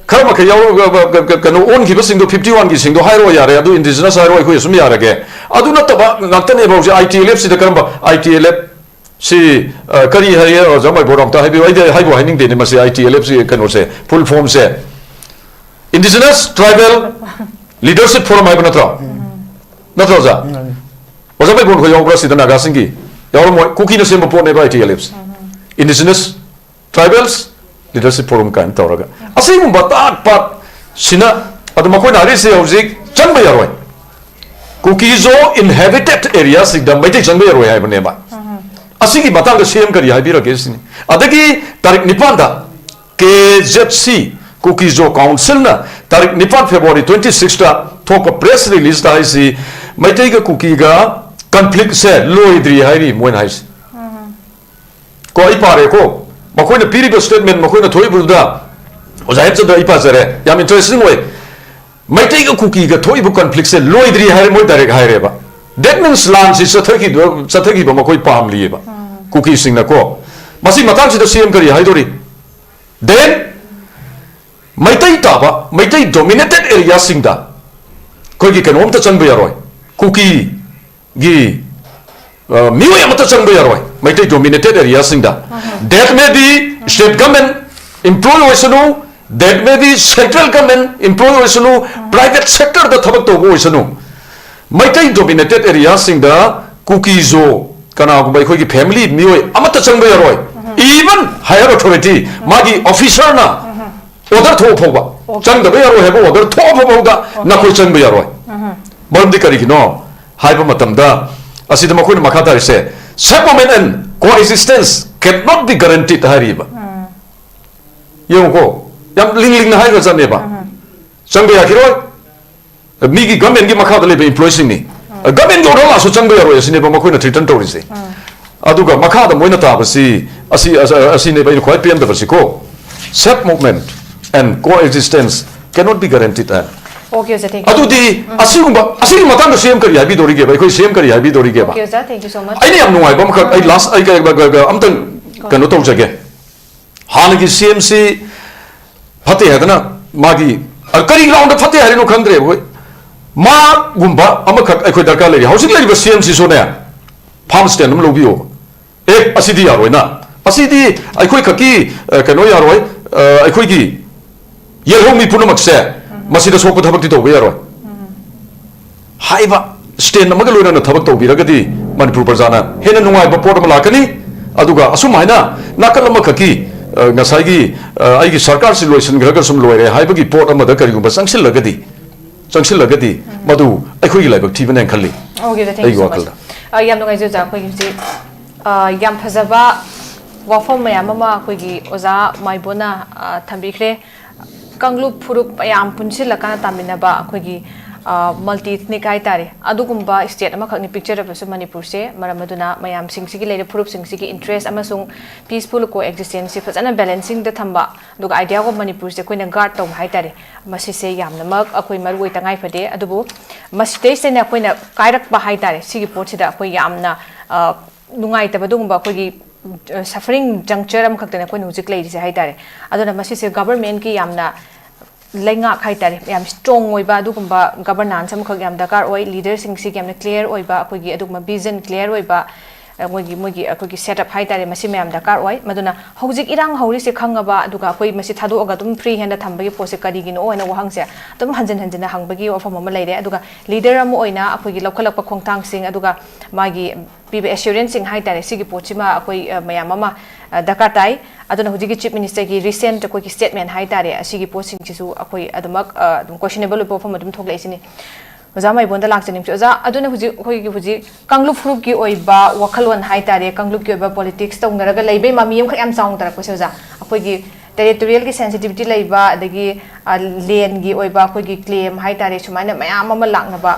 ꯈꯔ ꯃꯈꯩ ꯌꯥꯎꯔꯒ, ꯀ-, ꯀ-, ꯀꯩꯅꯣ ꯑꯣꯟꯈꯤꯕꯁꯤꯡꯗꯣ, ꯐꯤꯐꯇꯤ ꯋꯥꯟꯒꯤꯁꯤꯡꯗꯣ ꯍꯥꯏꯔꯣ ꯌꯥꯔꯦ, ꯑꯗꯨ ꯏꯟꯗꯤꯖꯤꯅꯁ ꯍꯥꯏꯔꯣ, ꯑꯩꯈꯣꯏ ꯑꯁꯨꯝ ꯌꯥꯔꯒꯦ꯫ ꯑꯗꯨ ꯅꯠꯇꯕ ꯉꯥꯛꯇꯅꯦꯕ ꯍꯧꯖꯤꯛ ꯑꯥꯏ ꯇꯤ ꯑꯦꯜ ꯑꯦꯐ ꯁꯤꯗ꯫ ꯀꯔꯝꯕ ꯑꯥꯏ ꯇꯤ ꯑꯦꯜ ꯑꯦꯐ ꯁꯤ, ꯑ, ꯀꯔꯤ ꯍꯥꯏꯌꯦ, ꯑꯣꯖꯥ ꯃꯥꯏꯕꯣꯔ, ꯑꯝꯇ ꯍꯥꯏꯕꯤꯌꯨ꯫ ꯑꯩꯗꯤ ꯍꯥꯏꯕꯨ ꯍꯥꯏꯅꯤꯡꯗꯦꯅꯦ ꯃꯁꯤ ꯑꯥꯏ ꯇꯤ ꯑꯦꯜ ꯑꯦꯐ ꯁꯤ ꯀꯩꯅꯣꯁꯦ, ꯐꯨꯜ ꯐꯣꯝꯁꯦ꯫ Indigenous Tribal Leadership Forum ꯍꯥꯏꯕ ꯅꯠꯇ꯭ꯔꯣ? ꯅꯠꯇ꯭ꯔꯣ, ꯑꯣꯖꯥ? ꯎꯝ꯫ ꯑꯣꯖꯥ ꯃꯥꯏꯕꯣꯔ ꯈꯣꯏ ꯌꯥꯎꯕ꯭ꯔꯥ ꯁꯤꯗ, ꯅꯥꯒꯥꯁꯤꯡꯒꯤ? ꯌꯥꯎꯔꯝꯃꯣꯏ꯫ ꯀꯨꯀꯤꯅ ꯁꯦꯝꯕ ꯄꯣꯠꯅꯦꯕ ꯑꯥꯏ ꯇꯤ ꯑꯦꯜ ꯑꯦꯐ ꯁꯤ꯫ Indigenous Tribals Leadership Forum ꯀꯥꯏꯅ ꯇꯧꯔꯒ꯫ ꯑꯁꯤꯒꯨꯝꯕ ꯇꯥꯠ ꯄꯥꯠ ꯁꯤꯅ, ꯑꯗꯨ ꯃꯈꯣꯏꯅ ꯍꯥꯏꯔꯤꯁꯦ ꯍꯧꯖꯤꯛ ꯆꯪꯕ ꯌꯥꯔꯣꯏ꯫ ꯀꯨꯀꯤꯖꯣ ꯏꯟꯍꯦꯕꯤꯇꯦꯠ ꯑꯦꯔꯤꯌꯥꯁꯤꯡꯗ ꯃꯩꯇꯩ ꯆꯪꯕ ꯌꯥꯔꯣꯏ ꯍꯥꯏꯕꯅꯦꯕ꯫ ꯑꯁꯤꯒꯤ ꯃꯇꯥꯡꯗ ꯁꯤ ꯑꯦꯝ ꯀꯔꯤ ꯍꯥꯏꯕꯤꯔꯒꯦ ꯁꯤꯅꯤ꯫ ꯑꯗꯒꯤ ꯇꯥꯔꯤꯛ ꯅꯤꯄꯥꯟꯗ ꯀꯦ ꯖꯦꯠ ꯁꯤ, ꯀꯨꯀꯤꯖꯣ ꯀꯥꯎꯟꯁꯤꯜꯅ ꯇꯥꯔꯤꯛ ꯅꯤꯄꯥꯟ, ꯐꯦꯕ꯭ꯔꯨꯋꯥꯔꯤ twenty sixꯇ ꯊꯣꯛꯄ ꯄ꯭ꯔꯦꯁ ꯔꯤꯂꯤꯖꯇ ꯍꯥꯏꯁꯤ, ꯃꯩꯇꯩꯒ ꯀꯨꯀꯤꯒ ꯀꯟꯐ꯭ꯂꯤꯛꯁꯦ ꯂꯣꯏꯗ꯭ꯔꯤ ꯍꯥꯏꯔꯤ ꯃꯣꯏꯅ ꯍꯥꯏꯁꯤ꯫ ꯀꯣ, ꯑꯩ ꯄꯥꯔꯦꯀꯣ, ꯃꯈꯣꯏꯅ ꯄꯤꯔꯤꯕ ꯁ꯭ꯇꯦꯠꯃꯦꯟ, ꯃꯈꯣꯏꯅ ꯊꯣꯛꯏꯕꯗꯨꯗ, ꯑꯣꯖꯥ ꯍꯦꯝꯆꯟꯗ꯭ꯔ, ꯑꯩ ꯄꯥꯖꯔꯦ, ꯌꯥꯝ ꯏꯟꯇꯔꯦꯁꯇꯤꯡ ꯑꯣꯏ꯫ ꯃꯩꯇꯩꯒ ꯀꯨꯀꯤꯒ ꯊꯣꯛꯏꯕ ꯀꯟꯐ꯭ꯂꯤꯛꯁꯦ ꯂꯣꯏꯗ꯭ꯔꯤ ꯍꯥꯏꯔꯦ, ꯃꯣꯏ ꯗꯥꯏꯔꯦꯛ ꯍꯥꯏꯔꯦꯕ꯫ That means ꯂꯥꯟꯁꯤ ꯆꯠꯊꯈꯤꯗ-, ꯆꯠꯊꯈꯤꯕ ꯃꯈꯣꯏ ꯄꯥꯝꯂꯤꯑꯕ, ꯀꯨꯀꯤꯁꯤꯡꯅꯀꯣ꯫ ꯃꯁꯤ ꯃꯇꯥꯡꯁꯤꯗ ꯁꯤ ꯑꯦꯝ ꯀꯔꯤ ꯍꯥꯏꯗꯣꯔꯤ? Then ꯃꯩꯇꯩ ꯇꯥꯕ, ꯃꯩꯇꯩ ꯗꯣꯃꯤꯅꯦꯇꯦꯠ ꯑꯦꯔꯤꯌꯥꯁꯤꯡꯗ ꯑꯩꯈꯣꯏꯒꯤ ꯀꯩꯅꯣꯝꯇ ꯆꯪꯕ ꯌꯥꯔꯣꯏ, ꯀꯨꯀꯤꯒꯤ, ꯑ, ꯃꯤꯑꯣꯏ ꯑꯃꯠꯇ ꯆꯪꯕ ꯌꯥꯔꯣꯏ Meitei ꯗꯣꯃꯤꯅꯦꯇꯦꯠ ꯑꯦꯔꯤꯌꯥꯁꯤꯡꯗ꯫ That may be state government employee ꯑꯣꯏꯁꯅꯨ, that may be central government employee ꯑꯣꯏꯁꯅꯨ, private sectorꯗ ꯊꯕꯛ ꯇꯧꯕ ꯑꯣꯏꯁꯅꯨ, ꯃꯩꯇꯩ ꯗꯣꯃꯤꯅꯦꯇꯦꯠ ꯑꯦꯔꯤꯌꯥꯁꯤꯡꯗ ꯀꯨꯀꯤꯖꯣ, ꯀꯅꯥꯒꯨꯝꯕ ꯑꯩꯈꯣꯏꯒꯤ ꯐꯦꯃꯤꯂꯤ ꯃꯤꯑꯣꯏ ꯑꯃꯠꯇ ꯆꯪꯕ ꯌꯥꯔꯣꯏ꯫ Even higher authority, ꯃꯥꯒꯤ ꯑꯣꯐꯤꯁꯔꯅ ꯑꯣꯔꯗꯔ ꯊꯣꯛꯑ ꯐꯥꯎꯕ, ꯆꯪꯗꯕ ꯌꯥꯔꯣꯏ ꯍꯥꯏꯕ ꯑꯣꯔꯗꯔ ꯊꯣꯛꯑ ꯐꯥꯎꯕꯗ ꯅꯈꯣꯏ ꯆꯪꯕ ꯌꯥꯔꯣꯏ꯫ ꯃꯔꯝꯗꯤ ꯀꯔꯤꯒꯤꯅꯣ ꯍꯥꯏꯕ ꯃꯇꯝꯗ, ꯑꯁꯤꯗ ꯃꯈꯣꯏꯅ ꯃꯈꯥ ꯇꯥꯔꯤꯁꯦ, "Self government and coexistence cannot be guaranteed" ꯍꯥꯏꯔꯤꯕ꯫ ꯌꯦꯡꯉꯨꯀꯣ, ꯌꯥꯝ ꯂꯤꯡ ꯂꯤꯡꯅ ꯍꯥꯏꯈ꯭ꯔꯖꯥꯠꯅꯦꯕ꯫ ꯆꯪꯕ ꯌꯥꯈꯤꯔꯣꯏ꯫ ꯃꯤꯒꯤ ꯒꯚꯔꯟꯃꯦꯟꯒꯤ ꯃꯈꯥꯗ ꯂꯩꯕ ꯏꯝꯄ꯭ꯂꯣꯌꯤꯁꯤꯡꯅꯤ꯫ ꯒꯚꯔꯟꯃꯦꯟꯒꯤ ꯑꯣꯔꯗꯔ ꯂꯥꯛꯑꯁꯨ ꯆꯪꯕ ꯌꯥꯔꯣꯏ ꯑꯁꯤꯅꯦꯕ ꯃꯈꯣꯏꯅ ꯊ꯭ꯔꯤꯇꯟ ꯇꯧꯔꯤꯁꯦ꯫ ꯑꯗꯨꯒ ꯃꯈꯥꯗ ꯃꯣꯏꯅ ꯇꯥꯕꯁꯤ ꯑꯁꯤ, ꯑꯁꯤꯅꯦꯕ ꯑꯩꯅ ꯈ꯭ꯋꯥꯏ ꯄꯦꯟꯗꯕꯁꯤꯀꯣ, safe movement and coexistence cannot be guaranteed high. Okay, sir, thank you. ꯑꯗꯨꯗꯤ ꯑꯁꯤꯒꯨꯝꯕ, ꯑꯁꯤꯒꯤ ꯃꯇꯥꯡꯗ ꯁꯤ ꯑꯦꯝ ꯀꯔꯤ ꯍꯥꯏꯕꯤꯗꯣꯔꯤꯒꯦꯕ? ꯑꯩꯈꯣꯏ ꯁꯤ ꯑꯦꯝ ꯀꯔꯤ ꯍꯥꯏꯕꯤꯗꯣꯔꯤꯒꯦꯕ? Okay, sir, thank you so much. ꯑꯩꯅ ꯌꯥꯝ ꯅꯨꯡꯉꯥꯏꯕ ꯑꯃꯈꯛ, ꯑꯩ ꯂꯥꯁ, ꯑꯩ ꯀ- ꯀ- ꯀ- ꯑꯝꯇꯪ ꯀꯩꯅꯣ ꯇꯧꯖꯒꯦ꯫ ꯍꯥꯟꯅꯒꯤ ꯁꯤ ꯑꯦꯝꯁꯤ ꯐꯠꯇꯦ ꯍꯥꯏꯗꯅ ꯃꯥꯒꯤ, ꯑ, ꯀꯔꯤ ꯒ꯭ꯔꯥꯎꯟꯗ ꯐꯠꯇꯦ ꯍꯥꯏꯔꯤꯅꯣ ꯈꯪꯗ꯭ꯔꯦꯕ ꯑꯩꯈꯣꯏ꯫ ꯃꯥꯒꯨꯝꯕ ꯑꯃꯈꯛ ꯑꯩꯈꯣꯏ ꯗꯔꯀꯥꯔ ꯂꯩꯔꯤ꯫ ꯍꯧꯖꯤꯛ ꯂꯩꯔꯤꯕ ꯁꯤ ꯑꯦꯝꯁꯤꯁꯨꯅꯦ, ꯐꯥꯝ ꯁ꯭ꯇꯦꯟ ꯑꯃ ꯂꯧꯕꯤꯌꯣꯕ꯫ ꯑꯦ, ꯑꯁꯤꯗꯤ ꯌꯥꯔꯣꯏꯅ, ꯑꯁꯤꯗꯤ ꯑꯩꯈꯣꯏ ꯈꯛꯀꯤ, ꯑ, ꯀꯩꯅꯣ ꯌꯥꯔꯣꯏ, ꯑ, ꯑꯩꯈꯣꯏꯒꯤ ꯌꯦꯜꯍꯧꯃꯤ ꯄꯨꯝꯅꯃꯛꯁꯦ ꯃꯁꯤꯗ ꯁꯣꯛꯄ ꯊꯕꯛꯇꯤ ꯇꯧꯕ ꯌꯥꯔꯣꯏ ꯍꯥꯏꯕ ꯁ꯭ꯇꯦꯟ ꯑꯃꯒ ꯂꯣꯏꯅꯅ ꯊꯕꯛ ꯇꯧꯕꯤꯔꯒꯗꯤ ꯃꯅꯤꯄꯨꯔ ꯄ꯭ꯔꯖꯥꯅ ꯍꯦꯟꯅ ꯅꯨꯡꯉꯥꯏꯕ ꯄꯣꯠ ꯑꯃ ꯂꯥꯛꯀꯅꯤ꯫ ꯑꯗꯨꯒ ꯑꯁꯨꯝ ꯍꯥꯏꯅ ꯅꯥꯀꯜ ꯑꯃꯈꯛꯀꯤ, ꯑ, ꯉꯁꯥꯏꯒꯤ, ꯑ, ꯑꯩꯒꯤ ꯁꯔꯀꯥꯔꯁꯤ ꯂꯣꯏꯁꯤꯟꯈ꯭ꯔꯒ ꯁꯨꯝ ꯂꯣꯏꯔꯦ ꯍꯥꯏꯕꯒꯤ ꯄꯣꯠ ꯑꯃꯗ ꯀꯔꯤꯒꯨꯝꯕ ꯆꯪꯁꯤꯜꯂꯒꯗꯤ, ꯆꯪꯁꯤꯜꯂꯒꯗꯤ ꯃꯗꯨ ꯑꯩꯈꯣꯏꯒꯤ ꯂꯥꯏꯕꯛ ꯊꯤꯕꯅꯦꯅ ꯈꯜꯂꯤ꯫ Okay, sir, thank you ꯑꯩꯒꯤ so much. ꯋꯥꯈꯜꯗ꯫ ꯑ, ꯌꯥꯝ ꯅꯨꯡꯉꯥꯏꯖꯩ ꯑꯣꯖꯥ꯫ ꯑꯩꯈꯣꯏꯒꯤ ꯍꯧꯖꯤꯛ, ꯑ, ꯌꯥꯝ ꯐꯖꯕ ꯋꯥꯐꯝ ꯃꯌꯥꯝ ꯑꯃ ꯑꯩꯈꯣꯏꯒꯤ ꯑꯣꯖꯥ ꯃꯥꯏꯕꯣꯟꯅ, ꯑ, ꯊꯝꯕꯤꯈ꯭ꯔꯦ꯫ ꯀꯥꯡꯂꯨꯞ ꯐꯨꯔꯨꯞ ꯃꯌꯥꯝ ꯄꯨꯟꯁꯤꯜꯂꯀꯥꯟꯗ ꯇꯥꯃꯤꯟꯅꯕ ꯑꯩꯈꯣꯏꯒꯤ, ꯑ, multi ethnic ꯍꯥꯏꯇꯥꯔꯦ, ꯑꯗꯨꯒꯨꯝꯕ state ꯑꯃꯈꯛꯅꯤ ꯄꯤꯛꯆꯔꯕꯁꯨ ꯃꯅꯤꯄꯨꯔꯁꯦ꯫ ꯃꯔꯝ ꯑꯗꯨꯅ ꯃꯌꯥꯝꯁꯤꯡꯁꯤꯒꯤ ꯂꯩꯔꯤꯕ ꯐꯨꯔꯨꯞꯁꯤꯡꯁꯤꯒꯤ interest ꯑꯃꯁꯨꯡ peaceful coexistence ꯁꯤ ꯐꯖꯅ balancing ꯗ ꯊꯝꯕ, ꯑꯗꯨꯒ idea of ꯃꯅꯤꯄꯨꯔꯁꯦ ꯑꯩꯈꯣꯏꯅ guard ꯇꯧꯕ ꯍꯥꯏꯇꯥꯔꯦ꯫ ꯃꯁꯤꯁꯦ ꯌꯥꯝꯅꯃꯛ ꯑꯩꯈꯣꯏ ꯃꯔꯨ ꯑꯣꯏ ꯇꯉꯥꯏ ꯐꯗꯦ꯫ ꯑꯗꯨꯕꯨ ꯃꯁꯤꯗꯩꯁꯤꯗ ꯑꯩꯈꯣꯏꯅ ꯀꯥꯏꯔꯛꯄ ꯍꯥꯏꯇꯥꯔꯦ, ꯁꯤꯒꯤ ꯄꯣꯠꯁꯤꯗ ꯑꯩꯈꯣꯏ ꯌꯥꯝꯅ, ꯑ, ꯅꯨꯡꯉꯥꯏꯇꯕ ꯑꯗꯨꯒꯨꯝꯕ ꯑꯩꯈꯣꯏꯒꯤ, ꯑ, suffering juncture ꯑꯃꯈꯛꯇꯅꯦ ꯑꯩꯈꯣꯏꯅ ꯍꯧꯖꯤꯛ ꯂꯩꯔꯤꯁꯦ ꯍꯥꯏꯇꯥꯔꯦ꯫ ꯑꯗꯨꯅ ꯃꯁꯤꯁꯦ government ꯀꯤ ꯌꯥꯝꯅ ꯂꯩꯉꯥꯛ ꯍꯥꯏꯇꯥꯔꯦ, ꯌꯥꯝ strong ꯑꯣꯏꯕ ꯑꯗꯨꯒꯨꯝꯕ governance ꯑꯃꯈꯛ ꯌꯥꯝ ꯗꯔꯀꯥꯔ ꯑꯣꯏ꯫ Leader ꯁꯤꯡꯁꯤꯒꯤ ꯌꯥꯝꯅ clear ꯑꯣꯏꯕ, ꯑꯩꯈꯣꯏꯒꯤ ꯑꯗꯨꯒꯨꯝꯕ vision clear ꯑꯣꯏꯕ, ꯑ, ꯃꯣꯏꯒꯤ, ꯃꯣꯏꯒꯤ ꯑꯩꯈꯣꯏꯒꯤ setup ꯍꯥꯏꯇꯥꯔꯦ, ꯃꯁꯤ ꯃꯌꯥꯝ ꯗꯔꯀꯥꯔ ꯑꯣꯏ꯫ ꯃꯗꯨꯅ ꯍꯧꯖꯤꯛ ꯏꯔꯥꯡ ꯍꯧꯔꯤꯁꯦ ꯈꯪꯉꯕ, ꯑꯗꯨꯒ ꯑꯩꯈꯣꯏ ꯃꯁꯤ ꯊꯥꯗꯣꯛꯑꯒ ꯑꯗꯨꯝ free hand ꯗ ꯊꯝꯕꯒꯤ ꯄꯣꯠꯁꯦ ꯀꯔꯤꯒꯤꯅꯣ ꯍꯥꯏꯅ ꯋꯥꯍꯪꯁꯦ ꯑꯗꯨꯝ ꯍꯟꯖꯤꯟ ꯍꯟꯖꯤꯟꯅ ꯍꯪꯕꯒꯤ ꯋꯥꯐꯝ ꯑꯃ ꯂꯩꯔꯦ꯫ ꯑꯗꯨꯒ leader ꯑꯃ ꯑꯣꯏꯅ ꯑꯩꯈꯣꯏꯒꯤ ꯂꯧꯈꯠꯂꯛꯄ ꯈꯣꯡꯊꯥꯡꯁꯤꯡ, ꯑꯗꯨꯒ ꯃꯥꯒꯤ ꯄꯤꯕ assurance ꯁꯤꯡ ꯍꯥꯏꯇꯥꯔꯦ, ꯁꯤꯒꯤ ꯄꯣꯠꯁꯤꯃ ꯑꯩꯈꯣꯏ, ꯑ, ꯃꯌꯥꯝ ꯑꯃ, ꯑ, ꯗꯔꯀꯥꯔ ꯇꯥꯏ꯫ ꯑꯗꯨꯅ ꯍꯧꯖꯤꯛꯀꯤ Chief Minister ꯒꯤ recent ꯑꯩꯈꯣꯏꯒꯤ statement ꯍꯥꯏꯇꯥꯔꯦ, ꯑꯁꯤꯒꯤ ꯄꯣꯠꯁꯤꯡꯁꯤꯁꯨ ꯑꯩꯈꯣꯏ ꯑꯗꯨꯃꯛ, ꯑ, ꯑꯗꯨꯝ questionable ꯑꯣꯏꯕ ꯋꯥꯐꯝ ꯑꯗꯨꯝ ꯊꯣꯛꯂꯛꯏꯁꯤꯅꯤ꯫ ꯑꯣꯖꯥ ꯃꯥꯏꯕꯣꯟꯗ ꯂꯥꯛꯆꯅꯤꯡꯕꯁꯦ, ꯑꯣꯖꯥ, ꯑꯗꯨꯅ ꯍꯧꯖꯤꯛ ꯑꯩꯈꯣꯏꯒꯤ ꯍꯧꯖꯤꯛ ꯀꯥꯡꯂꯨꯞ ꯐꯨꯔꯨꯞꯀꯤ ꯑꯣꯏꯕ ꯋꯥꯈꯜꯂꯣꯟ ꯍꯥꯏꯇꯥꯔꯦ, ꯀꯥꯡꯂꯨꯞꯀꯤ ꯑꯣꯏꯕ politics ꯇꯧꯅꯔꯒ ꯂꯩꯕꯩ ꯃꯃꯤ ꯑꯃꯈꯛ ꯌꯥꯝ ꯆꯥꯎꯅ ꯇꯥꯔꯛꯄꯁꯦ, ꯑꯣꯖꯥ, ꯑꯩꯈꯣꯏꯒꯤ ꯇꯦꯔꯤꯇꯣꯔꯤꯌꯦꯜꯒꯤ ꯁꯦꯟꯁꯤꯇꯤꯚꯤꯇꯤ ꯂꯩꯕ, ꯑꯗꯒꯤ ꯂꯦꯟꯒꯤ ꯑꯣꯏꯕ ꯑꯩꯈꯣꯏꯒꯤ ꯀ꯭ꯂꯦꯝ ꯍꯥꯏꯇꯥꯔꯦ, ꯁꯨꯃꯥꯏꯅ ꯃꯌꯥꯝ ꯑꯃ ꯂꯥꯛꯅꯕ,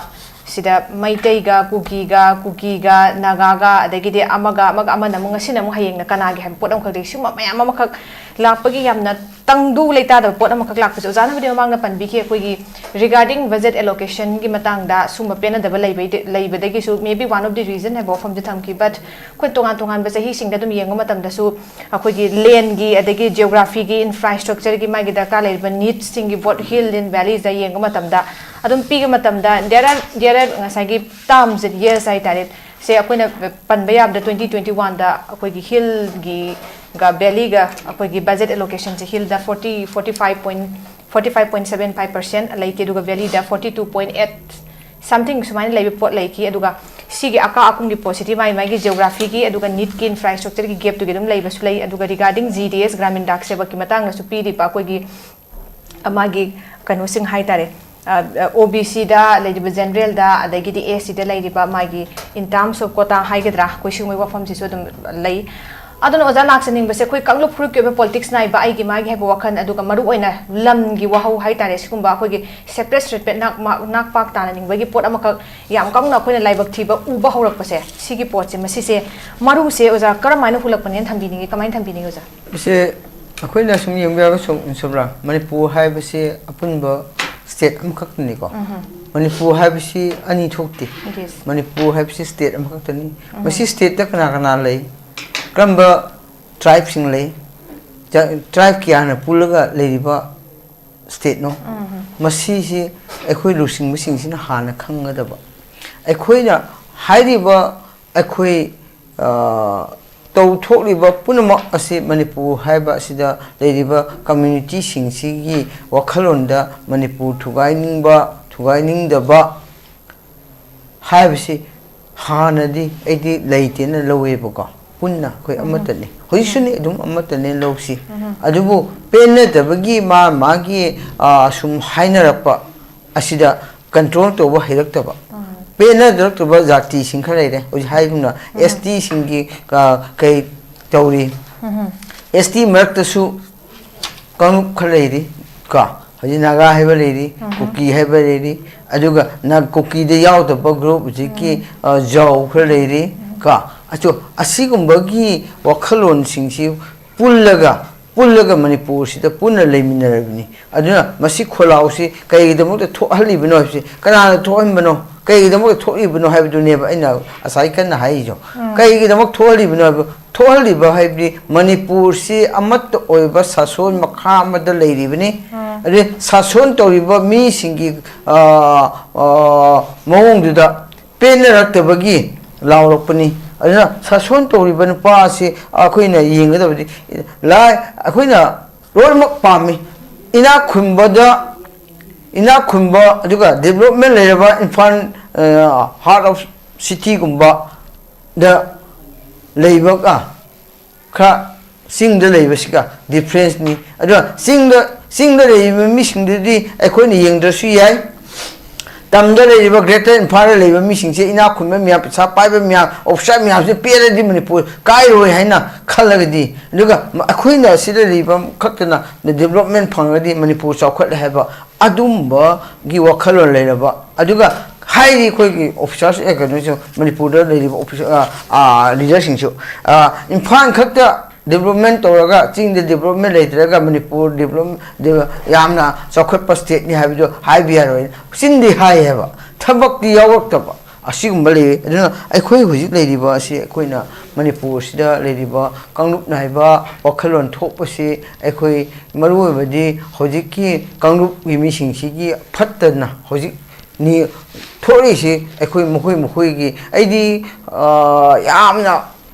ꯁꯤꯗ ꯃꯩꯇꯩꯒ, ꯀꯨꯀꯤꯒ, ꯀꯨꯀꯤꯒ, ꯅꯥꯒꯥꯒ, ꯑꯗꯒꯤꯗꯤ ꯑꯃꯒ ꯑꯃꯒ, ꯑꯃꯅ ꯑꯃꯨꯛ ꯉꯁꯤꯅ ꯑꯃꯨꯛ ꯍꯌꯦꯡꯅ ꯀꯅꯥꯒꯤ ꯍꯥꯏꯕ ꯄꯣꯠ ꯑꯃꯈꯛ ꯂꯩ꯫ ꯁꯤꯒꯨꯝꯕ ꯃꯌꯥꯝ ꯑꯃꯈꯛ ꯂꯥꯛꯄꯒꯤ ꯌꯥꯝꯅ ꯇꯪꯗꯨ ꯂꯩꯇꯥꯗꯕ ꯄꯣꯠ ꯑꯃꯈꯛ ꯂꯥꯛꯄꯁꯦ, ꯑꯣꯖꯥꯅꯕꯨꯗꯤ ꯃꯃꯥꯡꯗ ꯄꯟꯕꯤꯈꯤ, ꯑꯩꯈꯣꯏꯒꯤ regarding budget allocationꯒꯤ ꯃꯇꯥꯡꯗ ꯁꯨꯝꯕ ꯄꯦꯟꯅꯗꯕ ꯂꯩꯕꯩꯗ-, ꯂꯩꯕꯗꯒꯤꯁꯨ maybe one of the reason ꯍꯥꯏꯕ ꯋꯥꯐꯝꯁꯦ ꯊꯝꯈꯤ꯫ But ꯑꯩꯈꯣꯏ ꯇꯣꯉꯥꯟ ꯇꯣꯉꯥꯟꯕ ꯆꯍꯤꯁꯤꯡꯗ ꯑꯗꯨꯝ ꯌꯦꯡꯕ ꯃꯇꯝꯗꯁꯨ ꯑꯩꯈꯣꯏꯒꯤ ꯂꯦꯟꯒꯤ, ꯑꯗꯒꯤ ꯖꯤꯑꯣꯒ꯭ꯔꯥꯐꯤꯒꯤ, ꯏꯟꯐ꯭ꯔꯥꯁ꯭ꯇ꯭ꯔꯛꯆꯔꯒꯤ ꯃꯥꯒꯤ ꯗꯔꯀꯥꯔ ꯂꯩꯔꯤꯕ ꯅꯤꯗꯁꯁꯤꯡꯒꯤ ꯕꯣꯠ ꯍꯤꯜ ꯑꯦꯟ ꯚꯦꯂꯤꯁꯇ ꯌꯦꯡꯕ ꯃꯇꯝꯗ ꯑꯗꯨꯝ ꯄꯤꯕ ꯃꯇꯝꯗ there are, there are ꯉꯁꯥꯏꯒꯤ ꯇꯥꯔꯝꯁ ꯑꯦꯟ ꯌꯔꯁ ꯍꯥꯏꯇꯥꯔꯦ, ꯁꯦ ꯑꯩꯈꯣꯏꯅ ꯄꯟꯕ ꯌꯥꯕꯗ twenty twenty oneꯗ ꯑꯩꯈꯣꯏꯒꯤ ꯍꯤꯜꯒꯤꯒ ꯚꯦꯂꯤꯒ ꯑꯩꯈꯣꯏꯒꯤ budget ꯑꯦꯂꯣꯀꯦꯁꯟꯁꯦ ꯍꯤꯜꯗ forty, forty five point, forty five point seven five percent ꯂꯩꯇꯦ, ꯑꯗꯨꯒ valid forty two point eight something ꯁꯨꯃꯥꯏꯅ ꯂꯩꯕ ꯄꯣꯠ ꯂꯩꯈꯤ꯫ ꯑꯗꯨꯒ ꯁꯤꯒꯤ ꯑꯀꯥ ꯑꯀꯨꯝꯒꯤ ꯄꯣꯠꯁꯤꯗꯤ ꯃꯥꯒꯤ ꯃꯥꯒꯤ ꯖꯤꯑꯣꯒ꯭ꯔꯥꯐꯤꯒꯤ ꯑꯗꯨꯒ ꯅꯤꯗꯀꯤ ꯏꯟꯐ꯭ꯔꯥꯁ꯭ꯇ꯭ꯔꯛꯆꯔꯒꯤ ꯒꯦꯞꯇꯨꯒꯤ ꯑꯗꯨꯝ ꯂꯩꯕꯁꯨ ꯂꯩ꯫ ꯑꯗꯨꯒ regarding GDS, ꯒ꯭ꯔꯥꯃꯤꯟ ꯗꯥꯛ ꯁꯦꯕꯛꯀꯤ ꯃꯇꯥꯡꯗꯁꯨ ꯄꯤꯔꯤꯕ ꯑꯩꯈꯣꯏꯒꯤ ꯃꯥꯒꯤ ꯀꯩꯅꯣꯁꯤꯡ ꯍꯥꯏꯇꯥꯔꯦ, ꯑꯣ ꯕꯤ ꯁꯤꯗ ꯂꯩꯔꯤꯕ, ꯖꯦꯅꯔꯦꯜꯗ, ꯑꯗꯒꯤꯗꯤ ꯑꯦꯁ ꯁꯤꯗ ꯂꯩꯔꯤꯕ ꯃꯥꯒꯤ in terms of quota ꯍꯥꯏꯒꯗ꯭ꯔꯥ, ꯑꯩꯈꯣꯏ ꯁꯤꯒꯨꯝꯕꯒꯤ ꯋꯥꯐꯝꯁꯤꯁꯨ ꯑꯗꯨꯝ ꯂꯩ꯫ ꯑꯗꯨꯅ ꯑꯣꯖꯥ ꯂꯥꯛꯆꯅꯤꯡꯕꯁꯦ ꯑꯩꯈꯣꯏ ꯀꯥꯡꯂꯨꯞ ꯐꯨꯔꯨꯞꯀꯤ ꯑꯣꯏꯕ ꯄꯣꯂꯤꯇꯤꯛꯁ ꯅꯥꯏꯕ, ꯑꯩꯒꯤ ꯃꯥꯒꯤ ꯍꯥꯏꯕ ꯋꯥꯈꯜ, ꯑꯗꯨꯒ ꯃꯔꯨꯑꯣꯏꯅ ꯂꯝꯒꯤ ꯋꯥꯍꯧ ꯍꯥꯏꯇꯥꯔꯦ, ꯁꯤꯒꯨꯝꯕ ꯑꯩꯈꯣꯏꯒꯤ ꯁꯦꯄꯔꯦꯠ ꯁꯦꯄꯔꯦꯠ ꯅꯥꯛ ꯃꯥ-, ꯅꯥꯛ ꯄꯥꯛ ꯇꯥꯅꯅꯤꯡꯕꯒꯤ ꯄꯣꯠ ꯑꯃꯈꯛ ꯌꯥꯝ ꯀꯟꯅ ꯑꯩꯈꯣꯏꯅ ꯂꯥꯏꯕꯛ ꯊꯤꯕ ꯎꯕ ꯍꯧꯔꯛꯄꯁꯦ, ꯁꯤꯒꯤ ꯄꯣꯠꯁꯦ, ꯃꯁꯤꯁꯦ ꯃꯔꯨꯁꯦ ꯑꯣꯖꯥ ꯀꯔꯝꯍꯥꯏꯅ ꯍꯨꯜꯂꯛꯄꯅꯦꯅ ꯊꯝꯕꯤꯅꯤꯡꯉꯤ, ꯀꯃꯥꯏꯅ ꯊꯝꯕꯤꯅꯤꯡꯉꯤ ꯑꯣꯖꯥ? ꯏꯆꯦ, ꯑꯩꯈꯣꯏꯅ ꯁꯨꯝ ꯌꯦꯡꯕ ꯌꯥꯕ ꯁꯨꯝ, ꯁꯨꯝꯕ꯭ꯔꯥ? ꯃꯅꯤꯄꯨꯔ ꯍꯥꯏꯕꯁꯤ ꯑꯄꯨꯟꯕ ꯁ꯭ꯇꯦꯠ ꯑꯃꯈꯛꯇꯅꯤꯀꯣ꯫ ꯎꯝꯍꯨꯝ꯫ ꯃꯅꯤꯄꯨꯔ ꯍꯥꯏꯕꯁꯤ ꯑꯅꯤ ꯊꯣꯛꯇꯦ꯫ Yes. ꯃꯅꯤꯄꯨꯔ ꯍꯥꯏꯕꯁꯤ ꯁ꯭ꯇꯦꯠ ꯑꯃꯈꯛꯇꯅꯤ꯫ ꯎꯝ꯫ ꯃꯁꯤ ꯁ꯭ꯇꯦꯠꯇ ꯀꯅꯥ ꯀꯅꯥ ꯂꯩ? ꯀꯔꯝꯕ ꯇ꯭ꯔꯥꯏꯕꯁꯤꯡ ꯂꯩ? ꯇ꯭ꯔꯥꯏꯕ ꯀꯌꯥꯅ ꯄꯨꯜꯂꯒ ꯂꯩꯔꯤꯕ ꯁ꯭ꯇꯦꯠꯅꯣ? ꯎꯝꯍꯨꯝ꯫ ꯃꯁꯤꯁꯤ ꯑꯩꯈꯣꯏ ꯂꯨꯆꯤꯡꯕꯁꯤꯡꯁꯤꯅ ꯍꯥꯟꯅ ꯈꯪꯒꯗꯕ꯫ ꯑꯩꯈꯣꯏꯅ ꯍꯥꯏꯔꯤꯕ, ꯑꯩꯈꯣꯏ, ꯑ, ꯇꯧꯊꯣꯛꯂꯤꯕ ꯄꯨꯝꯅꯃꯛ ꯑꯁꯤ ꯃꯅꯤꯄꯨꯔ ꯍꯥꯏꯕ ꯑꯁꯤꯗ ꯂꯩꯔꯤꯕ ꯀꯝꯃ꯭ꯌꯨꯅꯤꯇꯤꯁꯤꯡꯁꯤꯒꯤ ꯋꯥꯈꯜꯂꯣꯟꯗ ꯃꯅꯤꯄꯨꯔ ꯊꯨꯒꯥꯏꯅꯤꯡꯕ, ꯊꯨꯒꯥꯏꯅꯤꯡꯗꯕ ꯍꯥꯏꯕꯁꯤ ꯍꯥꯟꯅꯗꯤ ꯑꯩꯗꯤ ꯂꯩꯇꯦꯅ ꯂꯧꯋꯦꯕꯀꯣ꯫ ꯄꯨꯟꯅ ꯑꯩꯈꯣꯏ ꯎꯝ꯫ ꯑꯃꯠꯇꯅꯤ꯫ ꯍꯧꯖꯤꯛꯁꯨꯅꯤ, ꯎꯝ꯫ ꯑꯗꯨꯝ ꯑꯃꯠꯇꯅꯦ ꯂꯧꯁꯤ꯫ ꯎꯝ꯫ ꯑꯗꯨꯕꯨ ꯄꯦꯟꯅꯗꯕꯒꯤ ꯃꯥ ꯃꯥꯒꯤ, ꯑ, ꯁꯨꯝ ꯍꯥꯏꯅꯔꯛꯄ ꯑꯁꯤꯗ ꯀꯟꯇ꯭ꯔꯣꯜ ꯇꯧꯕ ꯍꯩꯔꯛꯇꯕ꯫ ꯎꯝ꯫ ꯄꯦꯟꯅꯗꯔꯛꯇꯕ ꯖꯥꯇꯤꯁꯤꯡ ꯈꯔ ꯂꯩꯔꯦ꯫ ꯍꯧꯖꯤꯛ ꯍꯥꯏꯒꯨꯝꯅ ꯎꯝ꯫ ꯑꯦꯁ ꯇꯤꯁꯤꯡꯒꯤ, ꯑ, ꯀꯩ ꯇꯧꯔꯤ? ꯎꯝ꯫ ꯑꯦꯁ ꯇꯤ ꯃꯔꯛꯇꯁꯨ ꯀꯥꯡꯂꯨꯞ ꯈꯔ ꯂꯩꯔꯤ ꯀꯣ꯫ ꯍꯧꯖꯤꯛ ꯅꯥꯒꯥ ꯍꯥꯏꯕ ꯂꯩꯔꯤ, ꯎꯝ꯫ ꯀꯨꯀꯤ ꯍꯥꯏꯕ ꯂꯩꯔꯤ, ꯑꯗꯨꯒ ꯅ-, ꯀꯨꯀꯤꯗ ꯌꯥꯎꯗꯕ ꯒ꯭ꯔꯨꯞ ꯍꯧꯖꯤꯛꯀꯤ, ꯎꯝ꯫ ꯑ, ꯖꯥꯎ ꯈꯔ ꯂꯩꯔꯤ ꯎꯝ꯫ ꯀꯣ꯫ ꯑꯆꯣ-, ꯑꯁꯤꯒꯨꯝꯕꯒꯤ ꯋꯥꯈꯜꯂꯣꯟꯁꯤꯡꯁꯤ ꯄꯨꯜꯂꯒ, ꯄꯨꯜꯂꯒ ꯃꯅꯤꯄꯨꯔꯁꯤꯗ ꯄꯨꯟꯅ ꯂꯩꯃꯤꯟꯅꯔꯕꯅꯤ꯫ ꯑꯗꯨꯅ ꯃꯁꯤ ꯈꯣꯜꯂꯥꯎꯁꯤ ꯀꯩꯒꯤꯗꯃꯛꯇ ꯊꯣꯛꯍꯜꯂꯤꯕꯅꯣ ꯍꯥꯏꯕꯁꯤ, ꯀꯅꯥꯅ ꯊꯣꯛꯍꯟꯕꯅꯣ, ꯀꯩꯒꯤꯗꯃꯛꯇ ꯊꯣꯛꯂꯤꯕꯅꯣ ꯍꯥꯏꯕꯗꯨꯅꯦꯕ ꯑꯩꯅ ꯉꯁꯥꯏ ꯀꯟꯅ ꯍꯥꯏꯔꯤꯁꯨ꯫ ꯎꯝ꯫ ꯀꯩꯒꯤꯗꯃꯛ ꯊꯣꯛꯍꯜꯂꯤꯕꯅꯣ ꯍꯥꯏꯕ, ꯊꯣꯛꯍꯜꯂꯤꯕ ꯍꯥꯏꯕꯗꯤ ꯃꯅꯤꯄꯨꯔꯁꯤ ꯑꯃꯠꯇ ꯑꯣꯏꯕ ꯁꯥꯁꯣꯟ ꯃꯈꯥ ꯑꯃꯗ ꯂꯩꯔꯤꯕꯅꯤ꯫ ꯎꯝ꯫ ꯑꯗꯨꯗꯤ ꯁꯥꯁꯣꯟ ꯇꯧꯔꯤꯕ ꯃꯤꯁꯤꯡꯒꯤ, ꯑ, ꯑ, ꯃꯑꯣꯡꯗꯨꯗ ꯄꯦꯟꯅꯔꯛꯇꯕꯒꯤ ꯂꯥꯎꯔꯛꯄꯅꯤ꯫ ꯑꯗꯨꯅ ꯁꯥꯁꯣꯟ ꯇꯧꯔꯤꯕ ꯅꯨꯄꯥ ꯑꯁꯤ ꯑꯩꯈꯣꯏꯅ ꯌꯦꯡꯒꯗꯕꯗꯤ, ꯂꯥꯏ-, ꯑꯩꯈꯣꯏꯅ ꯂꯣꯏꯅꯃꯛ ꯄꯥꯝꯃꯤ꯫ ꯏꯅꯥꯛ ꯈꯨꯟꯕꯗ, ꯏꯅꯥꯛ ꯈꯨꯟꯕ, ꯑꯗꯨꯒ ꯗꯤꯕꯂꯞꯃꯦꯟ ꯂꯩꯔꯕ ꯏꯝꯐꯥꯜ, ꯑ, heart of cityꯒꯨꯝꯕꯗ ꯂꯩꯕꯒ ꯈꯔ ꯆꯤꯡꯗ ꯂꯩꯕꯁꯤꯒ ꯗꯤꯐ꯭ꯔꯦꯟꯁꯅꯤ꯫ ꯑꯗꯨꯅ ꯆꯤꯡꯗ, ꯆꯤꯡꯗ ꯂꯩꯔꯤꯕ ꯃꯤꯁꯤꯡꯗꯨꯗꯤ ꯑꯩꯈꯣꯏꯅ ꯌꯦꯡꯗ꯭ꯔꯁꯨ ꯌꯥꯏ꯫ ꯇꯝꯗ ꯂꯩꯔꯤꯕ, ꯒ꯭ꯔꯦꯇꯔ ꯏꯝꯐꯥꯜꯗ ꯂꯩꯕ ꯃꯤꯁꯤꯡꯁꯦ, ꯏꯅꯥꯛ ꯈꯨꯟꯕ ꯃꯌꯥꯝ, ꯄꯩꯁꯥ ꯄꯥꯏꯕ ꯃꯌꯥꯝ, ꯑꯣꯐꯤꯁꯥꯔ ꯃꯌꯥꯝꯁꯦ ꯄꯦꯜꯂꯗꯤ ꯃꯅꯤꯄꯨꯔ ꯀꯥꯏꯔꯣꯏ ꯍꯥꯏꯅ ꯈꯜꯂꯒꯗꯤ, ꯑꯗꯨꯒ ꯑꯩꯈꯣꯏꯅ ꯁꯤꯗ ꯂꯩꯕ ꯈꯛꯇꯅ ꯗꯤꯕꯂꯞꯃꯦꯟ ꯐꯪꯉꯒꯗꯤ ꯃꯅꯤꯄꯨꯔ ꯆꯥꯎꯈꯠꯂꯦ ꯍꯥꯏꯕ ꯑꯗꯨꯝꯕꯒꯤ ꯋꯥꯈꯜꯂꯣꯟ ꯂꯩꯔꯕ, ꯑꯗꯨꯒ ꯍꯥꯏꯔꯤ ꯑꯩꯈꯣꯏꯒꯤ ꯑꯣꯐꯤꯁꯥꯔꯁ, ꯑꯦ, ꯀꯩꯅꯣꯁꯨ, ꯃꯅꯤꯄꯨꯔꯗ ꯂꯩꯔꯤꯕ ꯑꯣꯐꯤꯁꯥꯔ, ꯑ, ꯑ, ꯂꯤꯗꯔꯁꯤꯡꯁꯨ, ꯑ, ꯏꯝꯐꯥꯜ ꯈꯛꯇ ꯗꯤꯕꯂꯞꯃꯦꯟ ꯇꯧꯔꯒ ꯆꯤꯡꯗ ꯗꯤꯕꯂꯞꯃꯦꯟ ꯂꯩꯇ꯭ꯔꯒ ꯃꯅꯤꯄꯨꯔ ꯗꯤꯕꯂꯞ-, ꯗꯤꯕ-, ꯌꯥꯝꯅ ꯆꯥꯎꯈꯠꯄ ꯁ꯭ꯇꯦꯠꯅꯤ ꯍꯥꯏꯕꯗꯨ ꯍꯥꯏꯕ ꯌꯥꯔꯣꯏ꯫ ꯆꯤꯟꯗꯤ ꯍꯥꯏꯌꯦꯕ, ꯊꯕꯛꯇꯤ ꯌꯥꯎꯔꯛꯇꯕ ꯑꯁꯤꯒꯨꯝꯕ ꯂꯩꯌꯦ꯫ ꯑꯗꯨꯅ ꯑꯩꯈꯣꯏ ꯍꯧꯖꯤꯛ ꯂꯩꯔꯤꯕ ꯑꯁꯤ ꯑꯩꯈꯣꯏꯅ ꯃꯅꯤꯄꯨꯔꯁꯤꯗ ꯂꯩꯔꯤꯕ ꯀꯥꯡꯂꯨꯞ ꯅꯥꯏꯕ ꯋꯥꯈꯜꯂꯣꯟ ꯊꯣꯛꯄꯁꯤ ꯑꯩꯈꯣꯏ ꯃꯔꯨꯑꯣꯏꯕꯗꯤ ꯍꯧꯖꯤꯛꯀꯤ ꯀꯥꯡꯂꯨꯞꯀꯤ ꯃꯤꯁꯤꯡꯁꯤꯒꯤ ꯐꯠꯇꯅ ꯍꯧꯖꯤꯛ ꯅꯤ-, ꯊꯣꯛꯂꯤꯁꯤ ꯑꯩꯈꯣꯏ ꯃꯈꯣꯏ ꯃꯈꯣꯏꯒꯤ, ꯑꯩꯗꯤ, ꯑ, ꯌꯥꯝꯅ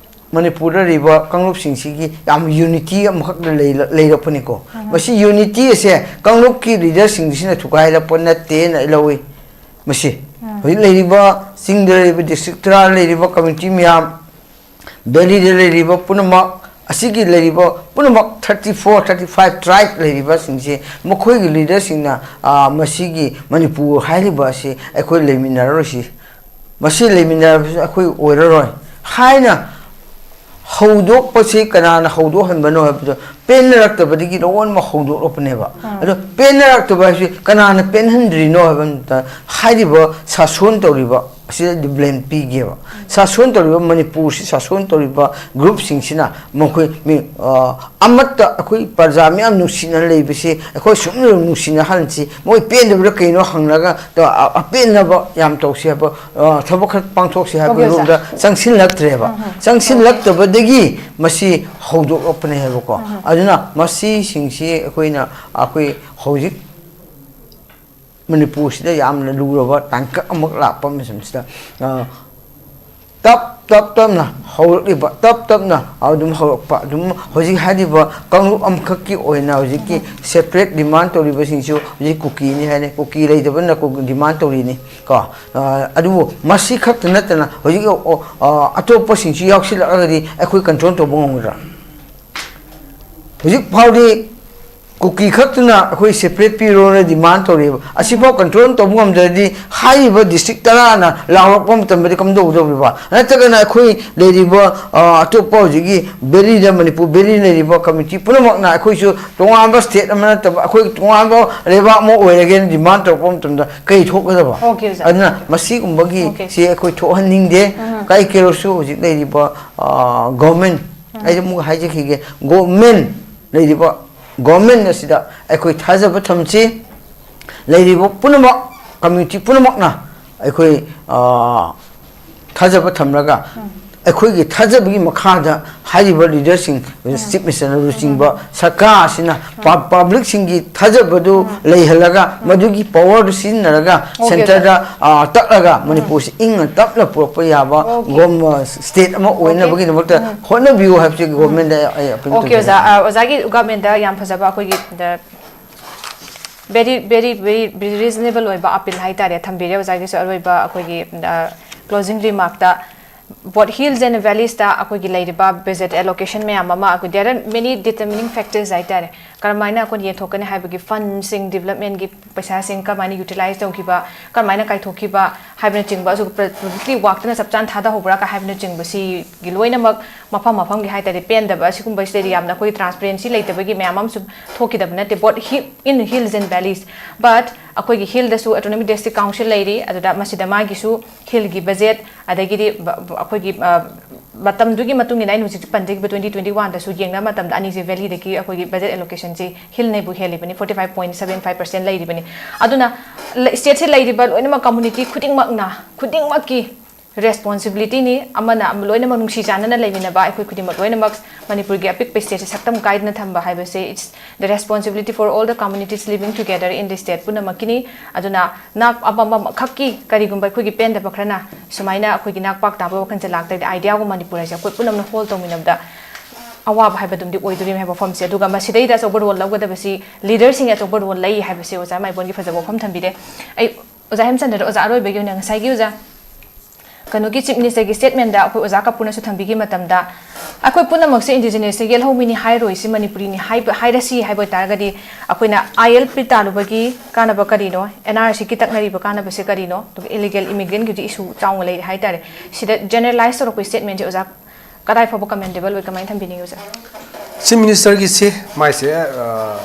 ꯃꯅꯤꯄꯨꯔꯗ ꯂꯩꯔꯤꯕ ꯀꯥꯡꯂꯨꯞꯁꯤꯡꯁꯤꯒꯤ ꯌꯥꯝ ꯌꯨꯅꯤꯇꯤ ꯑꯃꯈꯛꯇ ꯂꯩ-, ꯂꯩꯔꯛꯄꯅꯤꯀꯣ꯫ ꯎꯝ꯫ ꯃꯁꯤ ꯌꯨꯅꯤꯇꯤ ꯑꯁꯦ ꯀꯥꯡꯂꯨꯞꯀꯤ ꯂꯤꯗꯔꯁꯤꯡꯁꯤꯅ ꯊꯨꯒꯥꯏꯔꯛꯄ ꯅꯠꯇꯦꯅ ꯑꯩ ꯂꯧꯏ꯫ ꯃꯁꯤ ꯎꯝ꯫ ꯍꯧꯖꯤꯛ ꯂꯩꯔꯤꯕ ꯆꯤꯡꯗ ꯂꯩꯔꯤꯕ, ꯗꯤꯁꯇ꯭ꯔꯤꯛ ꯇꯔꯥ ꯂꯩꯔꯤꯕ ꯀꯝꯃ꯭ꯌꯨꯅꯤꯇꯤ ꯃꯌꯥꯝ, ꯚꯦꯂꯤꯗ ꯂꯩꯔꯤꯕ ꯄꯨꯝꯅꯃꯛ, ꯑꯁꯤꯒꯤ ꯂꯩꯔꯤꯕ ꯄꯨꯝꯅꯃꯛ, thirty four, thirty five tribe ꯂꯩꯔꯤꯕꯁꯤꯡꯁꯦ, ꯃꯈꯣꯏꯒꯤ ꯂꯤꯗꯔꯁꯤꯡꯅ, ꯑ, ꯃꯁꯤꯒꯤ ꯃꯅꯤꯄꯨꯔ ꯍꯥꯏꯔꯤꯕ ꯑꯁꯤ ꯑꯩꯈꯣꯏ ꯂꯩꯃꯤꯟꯅꯔꯔꯣꯏꯁꯤ, ꯃꯁꯤ ꯂꯩꯃꯤꯟꯅꯔꯕꯁꯨ ꯑꯩꯈꯣꯏ ꯑꯣꯏꯔꯔꯣꯏ ꯍꯥꯏꯅ ꯍꯧꯗꯣꯛꯄꯁꯤ ꯀꯅꯥꯅ ꯍꯧꯗꯣꯛꯍꯟꯕꯅꯣ ꯍꯥꯏꯕꯗꯣ, ꯄꯦꯟꯅꯔꯛꯇꯕꯗꯒꯤ ꯂꯣꯏꯅꯃꯛ ꯍꯧꯗꯣꯛꯂꯛꯄꯅꯦꯕ꯫ ꯑꯗꯣ ꯄꯦꯟꯅꯔꯛꯇꯕ ꯍꯥꯏꯁꯤ ꯀꯅꯥꯅ ꯄꯦꯟꯍꯟꯗ꯭ꯔꯤꯅꯣ ꯍꯥꯏꯕ ꯃꯇꯝꯗ, ꯍꯥꯏꯔꯤꯕ ꯁꯥꯁꯣꯟ ꯇꯧꯔꯤꯕ ꯑꯁꯤꯗꯗꯤ ꯕ꯭ꯂꯦꯝ ꯄꯤꯒꯦꯕ꯫ ꯁꯥꯁꯣꯟ ꯇꯧꯔꯤꯕ, ꯃꯅꯤꯄꯨꯔꯁꯤ ꯁꯥꯁꯣꯟ ꯇꯧꯔꯤꯕ ꯒ꯭ꯔꯨꯞꯁꯤꯡꯁꯤꯅ ꯃꯈꯣꯏ ꯃꯤ, ꯑ, ꯑꯃꯠꯇ ꯑꯩꯈꯣꯏ ꯄ꯭ꯔꯖꯥ ꯃꯌꯥꯝ ꯅꯨꯡꯁꯤꯅ ꯂꯩꯕꯁꯤ ꯑꯩꯈꯣꯏ ꯁꯨꯝ ꯅꯨꯡꯁꯤꯅꯍꯟꯁꯤ, ꯃꯣꯏ ꯄꯦꯟꯗꯕꯗ ꯀꯩꯅꯣ ꯍꯪꯂꯒ, ꯑ-, ꯑꯄꯦꯟꯅꯕ ꯌꯥꯝ ꯇꯧꯁꯤ ꯍꯥꯏꯕ, ꯑ, ꯊꯕꯛ ꯈꯔ ꯄꯥꯡꯊꯣꯛꯁꯤ ꯍꯥꯏꯕ ꯑꯣꯀꯦ, ꯑꯣꯖꯥ꯫ ꯔꯣꯝꯗ ꯆꯪꯁꯤꯜꯂꯛꯇ꯭ꯔꯦꯕ꯫ ꯆꯪꯁꯤꯜꯂꯛꯇꯕꯗꯒꯤ ꯃꯁꯤ ꯍꯧꯗꯣꯛꯂꯛꯄꯅꯦ ꯍꯥꯏꯕꯀꯣ꯫ ꯑꯗꯨꯅ ꯃꯁꯤꯁꯤꯡꯁꯤ ꯑꯩꯈꯣꯏꯅ, ꯑꯩꯈꯣꯏ ꯍꯧꯖꯤꯛ ꯃꯅꯤꯄꯨꯔꯁꯤꯗ ꯌꯥꯝꯅ ꯂꯨꯔꯕ ꯇꯥꯡꯀꯛ ꯑꯃ ꯂꯥꯛꯄ ꯃꯇꯝꯁꯤꯗ, ꯑ, ꯇꯞ ꯇꯞ ꯇꯞꯅ ꯍꯧꯔꯛꯂꯤꯕ, ꯇꯞ ꯇꯞꯅ ꯑꯗꯨꯝ ꯍꯧꯔꯛꯄ, ꯑꯗꯨꯝ ꯍꯧꯖꯤꯛ ꯍꯥꯏꯔꯤꯕ ꯀꯥꯡꯂꯨꯞ ꯑꯃꯈꯛꯀꯤ ꯑꯣꯏꯅ ꯍꯧꯖꯤꯛꯀꯤ ꯁꯦꯄꯔꯦꯠ ꯗꯤꯃꯥꯟ ꯇꯧꯔꯤꯕꯁꯤꯡꯁꯨ ꯍꯧꯖꯤꯛ ꯀꯨꯀꯤꯅꯤ ꯍꯥꯏꯅ, ꯀꯨꯀꯤ ꯂꯩꯇꯕꯅ ꯀꯨ-, ꯗꯤꯃꯥꯟ ꯇꯧꯔꯤꯅꯤ ꯀꯣ꯫ ꯑ, ꯑꯗꯨꯕꯨ ꯃꯁꯤ ꯈꯛꯇ ꯅꯠꯇꯅ ꯍꯧꯖꯤꯛ, ꯑ, ꯑ, ꯑꯇꯣꯞꯄꯁꯤꯡꯁꯨ ꯌꯥꯎꯁꯤꯜꯂꯛꯂꯒꯗꯤ ꯑꯩꯈꯣꯏ ꯀꯟꯇ꯭ꯔꯣꯜ ꯇꯧꯕ ꯉꯝꯒꯗ꯭ꯔꯥ? ꯍꯧꯖꯤꯛ ꯐꯥꯎꯗꯤ ꯀꯨꯀꯤ ꯈꯛꯇꯅ ꯑꯩꯈꯣꯏ ꯁꯦꯄꯔꯦꯠ ꯄꯤꯔꯣꯅ ꯗꯤꯃꯥꯟ ꯇꯧꯔꯤꯕ꯫ ꯑꯁꯤꯐꯥꯎ ꯀꯟꯇ꯭ꯔꯣꯜ ꯇꯧꯕ ꯉꯝꯗ꯭ꯔꯗꯤ ꯍꯥꯏꯔꯤꯕ ꯗꯤꯁꯇ꯭ꯔꯤꯛ ꯇꯔꯥꯅ ꯂꯥꯎꯔꯛꯄ ꯃꯇꯝꯗꯗꯤ ꯀꯝꯗꯧꯗꯧꯔꯤꯕ? ꯅꯠꯇ꯭ꯔꯒꯅ ꯑꯩꯈꯣꯏ ꯂꯩꯔꯤꯕ, ꯑ, ꯑꯇꯣꯞꯄ ꯍꯧꯖꯤꯛꯀꯤ ꯕꯦꯂꯤꯗ, ꯃꯅꯤꯄꯨꯔ ꯕꯦꯂꯤ ꯂꯩꯔꯤꯕ ꯀꯝꯃ꯭ꯌꯨꯅꯤꯇꯤ ꯄꯨꯝꯅꯃꯛꯅ ꯑꯩꯈꯣꯏꯁꯨ ꯇꯣꯉꯥꯟꯕ ꯁ꯭ꯇꯦꯠ ꯑꯃ ꯅꯠꯇꯕ ꯑꯩꯈꯣꯏ ꯇꯣꯉꯥꯟꯕ ꯂꯩꯕꯥꯛ ꯑꯃ ꯑꯣꯏꯔꯒꯦꯅ ꯗꯤꯃꯥꯟ ꯇꯧꯔꯛꯄ ꯃꯇꯝꯗ ꯀꯩ ꯊꯣꯛꯀꯗꯕ? ꯑꯣꯀꯦ, ꯑꯣꯖꯥ꯫ ꯑꯗꯨꯅ ꯃꯁꯤꯒꯨꯝꯕꯒꯤ ꯑꯣꯀꯦ꯫ ꯁꯤ ꯑꯩꯈꯣꯏ ꯊꯣꯛꯍꯟꯅꯤꯡꯗꯦ꯫ ꯀꯥꯏ ꯀꯩꯔꯣꯁꯨ ꯍꯧꯖꯤꯛ ꯂꯩꯔꯤꯕ, ꯑ, ꯒꯣꯔꯃꯦꯟ, ꯑꯩ ꯑꯃꯨꯛ ꯍꯥꯏꯖꯈꯤꯒꯦ, ꯒꯣꯔꯃꯦꯟ ꯂꯩꯔꯤꯕ ꯒꯣꯔꯃꯦꯟ ꯑꯁꯤꯗ ꯑꯩꯈꯣꯏ ꯊꯥꯖꯕ ꯊꯝꯁꯤ꯫ ꯂꯩꯔꯤꯕ ꯄꯨꯝꯅꯃꯛ, ꯀꯝꯃ꯭ꯌꯨꯅꯤꯇꯤ ꯄꯨꯝꯅꯃꯛꯅ ꯑꯩꯈꯣꯏ, ꯑ, ꯊꯥꯖꯕ ꯊꯝꯂꯒ, ꯑꯩꯈꯣꯏꯒꯤ ꯊꯥꯖꯕꯒꯤ ꯃꯈꯥꯗ ꯍꯥꯏꯔꯤꯕ ꯂꯤꯗꯔꯁꯤꯡ, ꯆꯤꯐ ꯃꯤꯅꯤꯁꯇꯔꯅ ꯂꯨꯆꯤꯡꯕ ꯁꯔꯀꯥꯔ ꯑꯁꯤꯅ ꯄ-, ꯄꯕ꯭ꯂꯤꯛꯁꯤꯡꯒꯤ ꯊꯥꯖꯕꯗꯨ ꯂꯩꯍꯜꯂꯒ, ꯃꯗꯨꯒꯤ ꯄꯋꯥꯔꯗꯨ ꯁꯤꯖꯤꯟꯅꯔꯒ, ꯑꯣꯀꯦ, ꯁꯦꯟꯇꯔꯗ, ꯑ, ꯇꯛꯂꯒ ꯃꯅꯤꯄꯨꯔꯁꯤ ꯏꯪꯅ ꯇꯞꯅ ꯄꯨꯔꯛꯄ ꯌꯥꯕ ꯒꯣꯝ-, ꯑ, ꯁ꯭ꯇꯦꯠ ꯑꯃ ꯑꯣꯏꯅꯕꯒꯤꯗꯃꯛꯇ ꯍꯣꯠꯅꯕꯤꯌꯨ ꯍꯥꯏꯕꯁꯤ ꯒꯣꯔꯃꯦꯟꯗ ꯑꯩ ꯑꯄꯤꯜ ꯑꯣꯀꯦ, ꯑꯣꯖꯥ꯫ ꯇꯧꯖꯒꯦ꯫ ꯑ, ꯑꯣꯖꯥꯒꯤ ꯒꯣꯔꯃꯦꯟꯗ ꯌꯥꯝ ꯐꯖꯕ ꯑꯩꯈꯣꯏꯒꯤ ꯗ very, very, very reasonable ꯑꯣꯏꯕ ꯑꯄꯤꯜ ꯍꯥꯏꯇꯥꯔꯦ ꯊꯝꯕꯤꯔꯦ꯫ ꯑꯣꯖꯥꯒꯤꯁꯨ ꯑꯔꯣꯏꯕ ꯑꯩꯈꯣꯏꯒꯤ, ꯑ, closing remarkꯇ Both hills and valleysꯇ ꯑꯩꯈꯣꯏꯒꯤ ꯂꯩꯔꯤꯕ budget allocation ꯃꯌꯥꯝ ꯑꯃ ꯑꯩꯈꯣꯏ there are many determining factors ꯍꯥꯏꯇꯥꯔꯦ꯫ ꯀꯔꯝꯍꯥꯏꯅ ꯑꯩꯈꯣꯏꯅ ꯌꯦꯟꯊꯣꯛꯀꯅꯤ ꯍꯥꯏꯕꯒꯤ fundꯁꯤꯡ, developmentꯀꯤ ꯄꯩꯁꯥꯁꯤꯡ ꯀꯔꯝꯍꯥꯏꯅ utilize ꯇꯧꯈꯤꯕ, ꯀꯔꯝꯍꯥꯏꯅ ꯀꯥꯏꯊꯣꯛꯈꯤꯕ ꯍꯥꯏꯕꯅꯆꯤꯡꯕ, ꯑꯗꯨꯒ publicly workꯇꯅ ꯆꯞ ꯆꯥꯅ ꯊꯥꯗꯍꯧꯕ꯭ꯔꯥ ꯀ ꯍꯥꯏꯕꯅꯆꯤꯡꯕꯁꯤꯒꯤ ꯂꯣꯏꯅꯃꯛ ꯃꯐꯝ ꯃꯐꯝꯒꯤ ꯍꯥꯏꯇꯥꯔꯦ ꯄꯦꯟꯗꯕ ꯑꯁꯤꯒꯨꯝꯕꯁꯤꯗꯗꯤ ꯌꯥꯝꯅ ꯑꯩꯈꯣꯏ transparency ꯂꯩꯇꯕꯒꯤ ꯃꯌꯥꯝ ꯑꯃꯁꯨ ꯊꯣꯛꯈꯤꯗꯕ ꯅꯠꯇꯦ꯫ Both hill, in hills and valleys, but ꯑꯩꯈꯣꯏꯒꯤ hillꯗꯁꯨ autonomous district council ꯂꯩꯔꯤ, ꯑꯗꯨꯗ ꯃꯁꯤꯗ ꯃꯥꯒꯤꯁꯨ hillꯒꯤ budget, ꯑꯗꯒꯤꯗꯤ ꯕ-, ꯕ-, ꯑꯩꯈꯣꯏꯒꯤ, ꯑ, ꯃꯇꯝꯗꯨꯒꯤ ꯃꯇꯨꯡ ꯏꯟꯅ ꯑꯩꯅ ꯍꯧꯖꯤꯛ ꯄꯟꯖꯈꯤꯕ twenty twenty oneꯗꯁꯨ ꯌꯦꯡꯅꯕ ꯃꯇꯝꯗ ꯑꯅꯤꯁꯦ valleyꯗꯒꯤ ꯑꯩꯈꯣꯏꯒꯤ budget allocationꯁꯦ hillꯅꯕꯨ ꯍꯦꯜꯂꯤꯕꯅꯤ, forty five point seven five percent ꯂꯩꯔꯤꯕꯅꯤ꯫ ꯑꯗꯨꯅ ꯂ-, stateꯁꯦ ꯂꯩꯔꯤꯕ ꯂꯣꯏꯅꯃꯛ community ꯈꯨꯗꯤꯡꯃꯛꯅ, ꯈꯨꯗꯤꯡꯃꯛꯀꯤ responsibilityꯅꯤ꯫ ꯑꯃꯅ ꯑꯃ ꯂꯣꯏꯅꯃꯛ ꯅꯨꯡꯁꯤ ꯆꯥꯟꯅꯅ ꯂꯩꯃꯤꯟꯅꯕ ꯑꯩꯈꯣꯏ ꯈꯨꯗꯤꯡꯃꯛ ꯂꯣꯏꯅꯃꯛ ꯃꯅꯤꯄꯨꯔꯒꯤ ꯑꯄꯤꯛꯄ stateꯁꯦ ꯁꯛꯇꯝ ꯀꯥꯏꯗꯅ ꯊꯝꯕ ꯍꯥꯏꯕꯁꯦ, it's the responsibility for all the communities living together in the state ꯄꯨꯝꯅꯃꯛꯀꯤꯅꯤ꯫ ꯑꯗꯨꯅ ꯅꯥꯛ ꯑꯃꯃꯝꯈꯛꯀꯤ ꯀꯔꯤꯒꯨꯝꯕ ꯑꯩꯈꯣꯏꯒꯤ ꯄꯦꯟꯗꯕ ꯈꯔꯅ ꯁꯨꯃꯥꯏꯅ ꯑꯩꯈꯣꯏꯒꯤ ꯅꯥꯛꯄꯥꯛ ꯇꯥꯕ ꯋꯥꯈꯜꯁꯦ ꯂꯥꯛꯇ꯭ꯔꯗꯤ, ideaꯒꯨꯝꯕ ꯃꯅꯤꯄꯨꯔ ꯍꯥꯏꯁꯦ ꯑꯩꯈꯣꯏ ꯄꯨꯝꯅꯃꯛꯅ hold ꯇꯧꯃꯤꯟꯅꯕꯗ ꯑꯋꯥꯕ ꯍꯥꯏꯕꯗꯨꯝꯗꯤ ꯑꯣꯏꯗꯣꯔꯤꯕꯅꯦ ꯍꯥꯏꯕ ꯋꯥꯐꯝꯁꯦ꯫ ꯑꯗꯨꯒ ꯃꯁꯤꯗꯩꯗ ꯑꯆꯧꯕ role ꯂꯧꯒꯗꯕꯁꯤ leaderꯁꯤꯡꯒꯤ ꯑꯆꯧꯕ role ꯂꯩ ꯍꯥꯏꯕꯁꯦ ꯑꯣꯖꯥ ꯃꯥꯏꯕꯣꯟꯒꯤ ꯐꯖꯕ ꯋꯥꯐꯝ ꯊꯝꯕꯤꯔꯦ꯫ ꯑꯩ ꯑꯣꯖꯥ ꯍꯦꯝꯆꯟꯗ꯭ꯔ, ꯑꯣꯖꯥ ꯑꯔꯣꯏꯕꯒꯤ ꯑꯣꯏꯅ ꯉꯁꯥꯏꯒꯤ ꯑꯣꯖꯥ ꯀꯩꯅꯣꯒꯤ Chief Ministerꯒꯤ statementꯗ ꯑꯩꯈꯣꯏ ꯑꯣꯖꯥ ꯀꯄꯨꯔꯅꯁꯨ ꯊꯝꯕꯤꯈꯤ ꯃꯇꯝꯗ, ꯑꯩꯈꯣꯏ ꯄꯨꯝꯅꯃꯛꯁꯦ indigenousꯁꯦ ꯌꯦꯜꯍꯧꯃꯤꯅꯤ ꯍꯥꯏꯔꯣꯏꯁꯤ, ꯃꯅꯤꯄꯨꯔꯤꯅꯤ ꯍꯥꯏꯕ, ꯍꯥꯏꯔꯁꯤ ꯍꯥꯏꯕ ꯑꯣꯏꯇꯥꯔꯒꯗꯤ, ꯑꯩꯈꯣꯏꯅ ILP ꯇꯥꯜꯂꯨꯕꯒꯤ ꯀꯥꯟꯅꯕ ꯀꯔꯤꯅꯣ, NRCꯒꯤ ꯇꯛꯅꯔꯤꯕ ꯀꯥꯟꯅꯕꯁꯦ ꯀꯔꯤꯅꯣ, ꯑꯗꯨꯒ illegal immigrantꯒꯤꯁꯨ issue ꯆꯥꯎꯅ ꯂꯩꯔꯦ ꯍꯥꯏꯇꯥꯔꯦ꯫ ꯁꯤꯗ generalize ꯇꯧꯔꯛꯄꯒꯤ statementꯁꯦ ꯑꯣꯖꯥ ꯀꯗꯥꯏ ꯐꯥꯎꯕ commendable ꯑꯣꯏ, ꯀꯃꯥꯏꯅ ꯊꯝꯕꯤꯅꯤꯡꯉꯤ ꯑꯣꯖꯥ? Chief Ministerꯒꯤꯁꯦ ꯃꯥꯏꯁꯦ, ꯑ,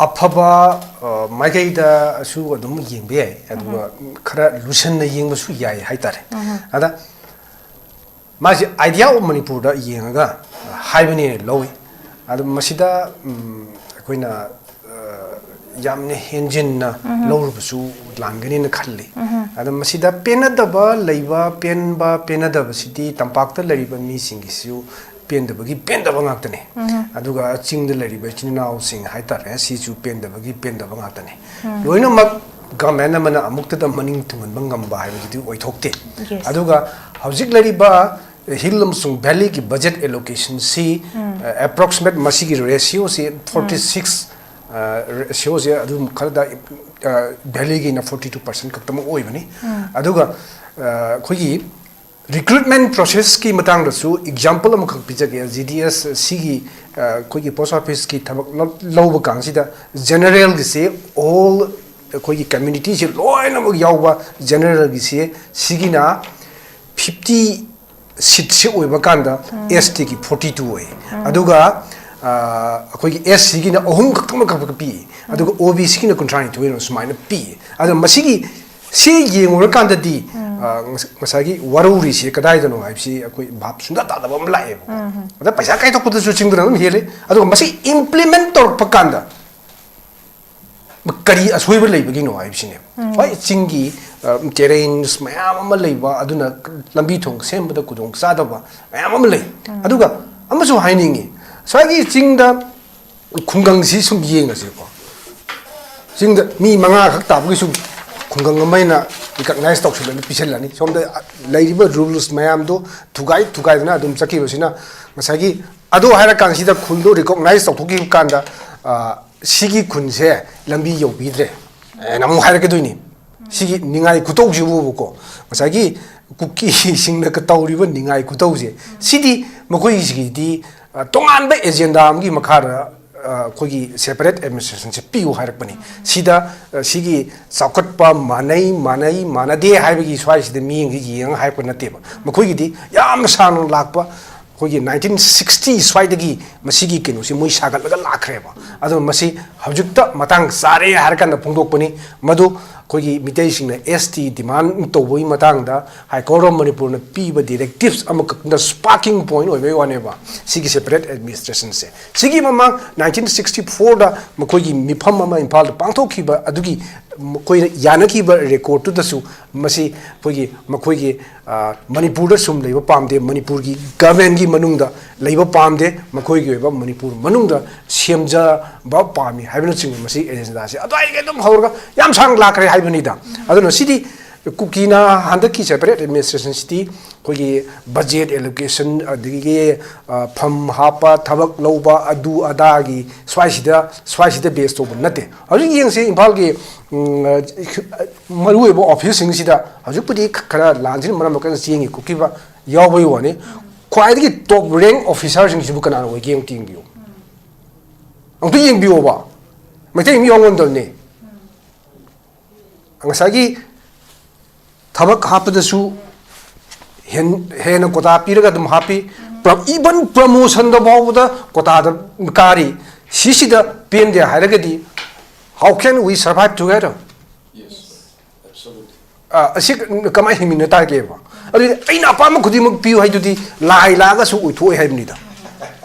ꯑꯐꯕ, ꯑ, ꯃꯥꯏꯀꯩꯗꯁꯨ ꯑꯗꯨꯝ ꯌꯦꯡꯕ ꯌꯥꯏ, ꯑꯗꯨꯒ ꯈꯔ ꯂꯨꯁꯟꯅ ꯌꯦꯡꯕꯁꯨ ꯌꯥꯏ ꯍꯥꯏꯇꯥꯔꯦ꯫ ꯑꯗ ꯃꯥꯁꯦ Idea of Manipurꯗ ꯌꯦꯡꯉꯒ ꯍꯥꯏꯕꯅꯦꯅ ꯂꯧꯏ꯫ ꯑꯗꯨ ꯃꯁꯤꯗ, ꯎꯝ, ꯑꯩꯈꯣꯏꯅ, ꯑ, ꯌꯥꯝꯅ ꯍꯦꯟꯖꯤꯟꯅ ꯂꯧꯔꯨꯕꯁꯨ ꯂꯥꯟꯒꯅꯤꯅ ꯈꯜꯂꯤ꯫ ꯑꯗ ꯃꯁꯤꯗ ꯄꯦꯟꯅꯗꯕ ꯂꯩꯕ, ꯄꯦꯟꯕ ꯄꯦꯟꯅꯗꯕꯁꯤꯗꯤ ꯇꯝꯄꯥꯛꯇ ꯂꯩꯔꯤꯕ ꯃꯤꯁꯤꯡꯒꯤꯁꯨ ꯄꯦꯟꯗꯕꯒꯤ ꯄꯦꯟꯗꯕ ꯉꯥꯛꯇꯅꯤ꯫ ꯑꯗꯨꯒ ꯆꯤꯡꯗ ꯂꯩꯔꯤꯕ ꯏꯆꯤꯟ ꯏꯅꯥꯎꯁꯤꯡ ꯍꯥꯏꯇꯥꯔꯦ, ꯁꯤꯁꯨ ꯄꯦꯟꯗꯕꯒꯤ ꯄꯦꯟꯗꯕ ꯉꯥꯛꯇꯅꯤ꯫ ꯂꯣꯏꯅꯃꯛ government ꯑꯃꯅ ꯑꯃꯨꯛꯇꯗ ꯃꯅꯤꯡ ꯊꯨꯡꯍꯟꯕ ꯉꯝꯕ ꯍꯥꯏꯕꯗꯨꯗꯤ ꯑꯣꯏꯊꯣꯛꯇꯦ꯫ Yes. ꯑꯗꯨꯒ ꯍꯧꯖꯤꯛ ꯂꯩꯔꯤꯕ hill ꯑꯃꯁꯨꯡ valleyꯒꯤ budget allocationꯁꯤ, ꯑ, approximate ꯃꯁꯤꯒꯤ ratioꯁꯤ forty six, ꯑ, ratioꯁꯦ ꯑꯗꯨꯝ ꯈꯔꯗ, ꯑ, valleyꯒꯤꯅ forty two percent ꯈꯛꯇꯃꯛ ꯑꯣꯏꯕꯅꯤ꯫ ꯑꯗꯨꯒ, ꯑ, ꯑꯩꯈꯣꯏꯒꯤ Recruitment processꯀꯤ ꯃꯇꯥꯡꯗꯁꯨ example ꯑꯃꯈꯛ ꯄꯤꯖꯒꯦ꯫ ꯖꯤ ꯗꯤ ꯑꯦꯁ ꯁꯤꯒꯤ, ꯑ, ꯑꯩꯈꯣꯏꯒꯤ post officeꯀꯤ ꯊꯕꯛ ꯂꯧ-, ꯂꯧꯕ ꯀꯥꯟꯁꯤꯗ generalꯒꯤꯁꯦ all ꯑꯩꯈꯣꯏꯒꯤ communityꯁꯦ ꯂꯣꯏꯅꯃꯛ ꯌꯥꯎꯕ generalꯒꯤꯁꯦ ꯁꯤꯒꯤꯅ fifty seatꯁꯦ ꯑꯣꯏꯕ ꯀꯥꯟꯗ ꯑꯦꯁ ꯇꯤꯒꯤ forty two ꯑꯣꯏ꯫ ꯑꯗꯨꯒ, ꯑ, ꯑꯩꯈꯣꯏꯒꯤ ꯑꯦꯁ ꯁꯤꯒꯤꯅ ꯑꯍꯨꯝ ꯈꯛꯇꯃꯛ ꯈꯛ ꯄꯤ꯫ ꯑꯗꯨꯒ ꯑꯣ ꯕꯤ ꯁꯤꯒꯤꯅ ꯀꯨꯟꯊ꯭ꯔꯥꯅꯤꯊꯣꯏ ꯑꯣꯏꯅ ꯁꯨꯃꯥꯏꯅ ꯄꯤ꯫ ꯑꯗꯣ ꯃꯁꯤꯒꯤ ꯁꯤ ꯌꯦꯡꯉꯨꯔꯀꯥꯟꯗꯗꯤ, ꯑ, ꯉꯁ-, ꯉꯁꯥꯏꯒꯤ ꯋꯥꯔꯧꯔꯤꯁꯦ ꯀꯗꯥꯏꯗꯅꯣ ꯍꯥꯏꯕꯁꯤ ꯑꯩꯈꯣꯏ ꯚꯥꯞ ꯁꯨꯡꯇꯥ ꯇꯥꯗꯕ ꯑꯃ ꯂꯥꯛꯑꯦꯕ꯫ ꯑꯗ ꯄꯩꯁꯥ ꯀꯥꯏꯊꯣꯛꯄꯗꯁꯨ ꯆꯤꯡꯗꯨꯅ ꯑꯗꯨꯝ ꯍꯦꯜꯂꯤ꯫ ꯑꯗꯨꯒ ꯃꯁꯤ implement ꯇꯧꯔꯛꯄ ꯀꯥꯟꯗ ꯀꯔꯤ ꯑꯁꯣꯏꯕ ꯂꯩꯕꯒꯤꯅꯣ ꯍꯥꯏꯕꯁꯤꯅꯦꯕ꯫ ꯍꯣꯏ, ꯆꯤꯡꯒꯤ, ꯑ, terrains ꯃꯌꯥꯝ ꯑꯃ ꯂꯩꯕ, ꯑꯗꯨꯅ ꯂꯝꯕꯤ ꯊꯣꯡ ꯁꯦꯝꯕꯗ ꯈꯨꯗꯣꯡ ꯆꯥꯗꯕ ꯃꯌꯥꯝ ꯑꯃ ꯂꯩ꯫ ꯑꯗꯨꯒ ꯑꯃꯁꯨ ꯍꯥꯏꯅꯤꯡꯉꯤ, ꯉꯁꯥꯏꯒꯤ ꯆꯤꯡꯗ ꯈꯨꯡꯒꯪꯁꯤ ꯁꯨꯝ ꯌꯦꯡꯉꯁꯦꯀꯣ꯫ ꯆꯤꯡꯗ ꯃꯤ ꯃꯉꯥ ꯈꯛ ꯇꯥꯕꯒꯤꯁꯨ ꯈꯨꯡꯒꯪ ꯑꯃ ꯑꯣꯏꯅ recognize ꯇꯧꯁꯤꯜꯂꯅꯤ, ꯄꯤꯁꯤꯜꯂꯅꯤ꯫ ꯁꯣꯝꯗ ꯂꯩꯔꯤꯕ rules ꯃꯌꯥꯝꯗꯣ ꯊꯨꯒꯥꯏ ꯊꯨꯒꯥꯏꯗꯅ ꯑꯗꯨꯝ ꯆꯠꯈꯤꯕꯁꯤꯅ ꯉꯁꯥꯏꯒꯤ ꯑꯗꯣ ꯍꯥꯏꯔꯀꯥꯟꯁꯤꯗ ꯈꯨꯜꯗꯣ recognize ꯇꯧꯊꯣꯛꯈꯤꯕ ꯀꯥꯟꯗ, ꯑ, ꯁꯤꯒꯤ ꯈꯨꯟꯁꯦ ꯂꯝꯕꯤ ꯌꯧꯕꯤꯗ꯭ꯔꯦ꯫ ꯑꯦ, ꯑꯃꯨꯛ ꯍꯥꯏꯔꯛꯀꯗꯣꯏꯅꯤ꯫ ꯁꯤꯒꯤ ꯅꯤꯡꯉꯥꯏ ꯈꯨꯇꯧꯁꯤꯕꯨꯕꯀꯣ, ꯉꯁꯥꯏꯒꯤ ꯀꯨꯀꯤꯁꯤꯡꯅ ꯇꯧꯔꯤꯕ ꯅꯤꯡꯉꯥꯏ ꯈꯨꯇꯧꯁꯦ, ꯁꯤꯗꯤ ꯃꯈꯣꯏꯒꯤꯁꯤꯒꯤꯗꯤ, ꯑ, ꯇꯣꯉꯥꯟꯕ agenda ꯑꯃꯒꯤ ꯃꯈꯥꯗ, ꯑ, ꯑꯩꯈꯣꯏꯒꯤ separate administrationꯁꯦ ꯄꯤꯌꯨ ꯍꯥꯏꯔꯛꯄꯅꯤ꯫ ꯁꯤꯗ, ꯑ, ꯁꯤꯒꯤ ꯆꯥꯎꯈꯠꯄ ꯃꯥꯟꯅꯩ, ꯃꯥꯟꯅꯩ, ꯃꯥꯟꯅꯗꯦ ꯍꯥꯏꯕꯒꯤ ꯁ꯭ꯋꯥꯏꯁꯤꯗ ꯃꯤꯠꯌꯦꯡꯁꯦ ꯌꯦꯡꯉꯒ ꯍꯥꯏꯔꯛꯄ ꯅꯠꯇꯦꯕ꯫ ꯃꯈꯣꯏꯒꯤꯗꯤ ꯌꯥꯝꯅ ꯁꯥꯡꯅ ꯂꯥꯛꯄ, ꯑꯩꯈꯣꯏꯒꯤ nineteen sixty ꯁ꯭ꯋꯥꯏꯗꯒꯤ ꯃꯁꯤꯒꯤ ꯀꯩꯅꯣꯁꯤ ꯃꯣꯏ ꯁꯥꯒꯠꯂꯒ ꯂꯥꯛꯈ꯭ꯔꯦꯕ꯫ ꯑꯗꯣ ꯃꯁꯤ ꯍꯧꯖꯤꯛꯇ ꯃꯇꯥꯡ ꯆꯥꯔꯦ ꯍꯥꯏꯔ ꯀꯥꯟꯗ ꯐꯣꯡꯗꯣꯛꯄꯅꯤ꯫ ꯃꯗꯨ ꯑꯩꯈꯣꯏꯒꯤ ꯃꯤꯇꯩꯁꯤꯡꯅ ꯑꯦꯁ ꯇꯤ demand ꯇꯧꯕꯒꯤ ꯃꯇꯥꯡꯗ High Court of ꯃꯅꯤꯄꯨꯔꯅ ꯄꯤꯕ directives ꯑꯃꯈꯛꯇꯅ sparking point ꯑꯣꯏꯕꯒꯤ ꯋꯥꯅꯦꯕ꯫ ꯁꯤꯒꯤ separate administrationꯁꯦ, ꯁꯤꯒꯤ ꯃꯃꯥꯡ nineteen sixty fourꯗ ꯃꯈꯣꯏꯒꯤ ꯃꯤꯐꯝ ꯑꯃ ꯏꯝꯐꯥꯜꯗ ꯄꯥꯡꯊꯣꯛꯈꯤꯕ ꯑꯗꯨꯒꯤ ꯃꯈꯣꯏꯅ ꯌꯥꯅꯈꯤꯕ recordꯇꯨꯗꯁꯨ ꯃꯁꯤ ꯑꯩꯈꯣꯏꯒꯤ, ꯃꯈꯣꯏꯒꯤ, ꯑ, ꯃꯅꯤꯄꯨꯔꯗ ꯁꯨꯝ ꯂꯩꯕ ꯄꯥꯝꯗꯦ, ꯃꯅꯤꯄꯨꯔꯒꯤ governmentꯀꯤ ꯃꯅꯨꯡꯗ ꯂꯩꯕ ꯄꯥꯝꯗꯦ, ꯃꯈꯣꯏꯒꯤ ꯑꯣꯏꯕ ꯃꯅꯤꯄꯨꯔ ꯃꯅꯨꯡꯗ ꯁꯦꯝꯖꯕ ꯄꯥꯝꯃꯤ ꯍꯥꯏꯕꯅꯆꯤꯡꯕ ꯃꯁꯤ agendaꯁꯦ ꯑꯗꯨꯋꯥꯏꯗꯒꯤ ꯑꯗꯨꯝ ꯍꯧꯔꯒ ꯌꯥꯝ ꯁꯥꯡꯅ ꯂꯥꯛꯈ꯭ꯔꯦ ꯍꯥꯏꯕꯅꯤꯗ꯫ ꯑꯗꯨꯅ ꯁꯤꯗꯤ ꯀꯨꯀꯤꯅ ꯍꯟꯗꯛꯀꯤ separate administration city ꯑꯩꯈꯣꯏꯒꯤ budget allocation, ꯑꯗꯒꯤ, ꯑ, ꯐꯝ ꯍꯥꯞꯄ, ꯊꯕꯛ ꯂꯧꯕ, ꯑꯗꯨ ꯑꯗꯥꯒꯤ ꯁ꯭ꯋꯥꯏꯁꯤꯗ, ꯁ꯭ꯋꯥꯏꯁꯤꯗ base ꯇꯧꯕ ꯅꯠꯇꯦ꯫ ꯍꯧꯖꯤꯛ ꯌꯦꯡꯁꯤ, ꯏꯝꯐꯥꯜꯒꯤ, ꯎꯝ, ꯑ, ꯃꯔꯨꯑꯣꯏꯕ office ꯁꯤꯡꯁꯤꯗ ꯍꯧꯖꯤꯛꯄꯨꯗꯤ ꯈꯔ ꯂꯥꯟꯁꯤꯅ ꯃꯔꯝ ꯑꯣꯏꯔꯒ ꯆꯦꯡꯒꯤ ꯈꯣꯠꯈꯤꯕ ꯌꯥꯎꯕꯒꯤ ꯋꯥꯅꯤ꯫ ꯈ꯭ꯋꯥꯏꯗꯒꯤ top rank officer ꯁꯤꯡꯁꯤꯕꯨ ꯀꯅꯥꯅ ꯑꯣꯏꯒꯦ ꯑꯃꯨꯛꯇ ꯌꯦꯡꯕꯤꯌꯨ꯫ ꯑꯃꯨꯛꯇ ꯌꯦꯡꯕꯤꯌꯣꯕ꯫ ꯃꯩꯇꯩ ꯃꯤ ꯌꯥꯎꯉꯝꯗꯕꯅꯤ꯫ ꯉꯁꯥꯏꯒꯤ ꯊꯕꯛ ꯍꯥꯞꯄꯗꯁꯨ ꯍꯦꯟ-, ꯍꯦꯟꯅ quota ꯄꯤꯔꯒ ꯑꯗꯨꯝ ꯍꯥꯞꯄꯤ꯫ Pro-, even promotion ꯗ ꯐꯥꯎꯕꯗ quota ꯗ ꯀꯥꯔꯤ꯫ ꯁꯤꯁꯤꯗ ꯄꯦꯟꯗꯦ ꯍꯥꯏꯔꯒꯗꯤ, how can we survive together? ꯑ, ꯑꯁꯤ ꯀꯃꯥꯏꯅ ꯍꯤꯡꯃꯤꯟꯅ ꯇꯥꯒꯦꯕ? ꯑꯗꯨꯗꯤ ꯑꯩꯅ ꯑꯄꯥꯝꯕ ꯈꯨꯗꯤꯡꯃꯛ ꯄꯤꯌꯨ ꯍꯥꯏꯗꯨꯗꯤ ꯂꯥꯏ ꯂꯥꯛꯑꯒꯁꯨ ꯑꯣꯏꯊꯣꯛꯑꯣꯏ ꯍꯥꯏꯕꯅꯤꯗ꯫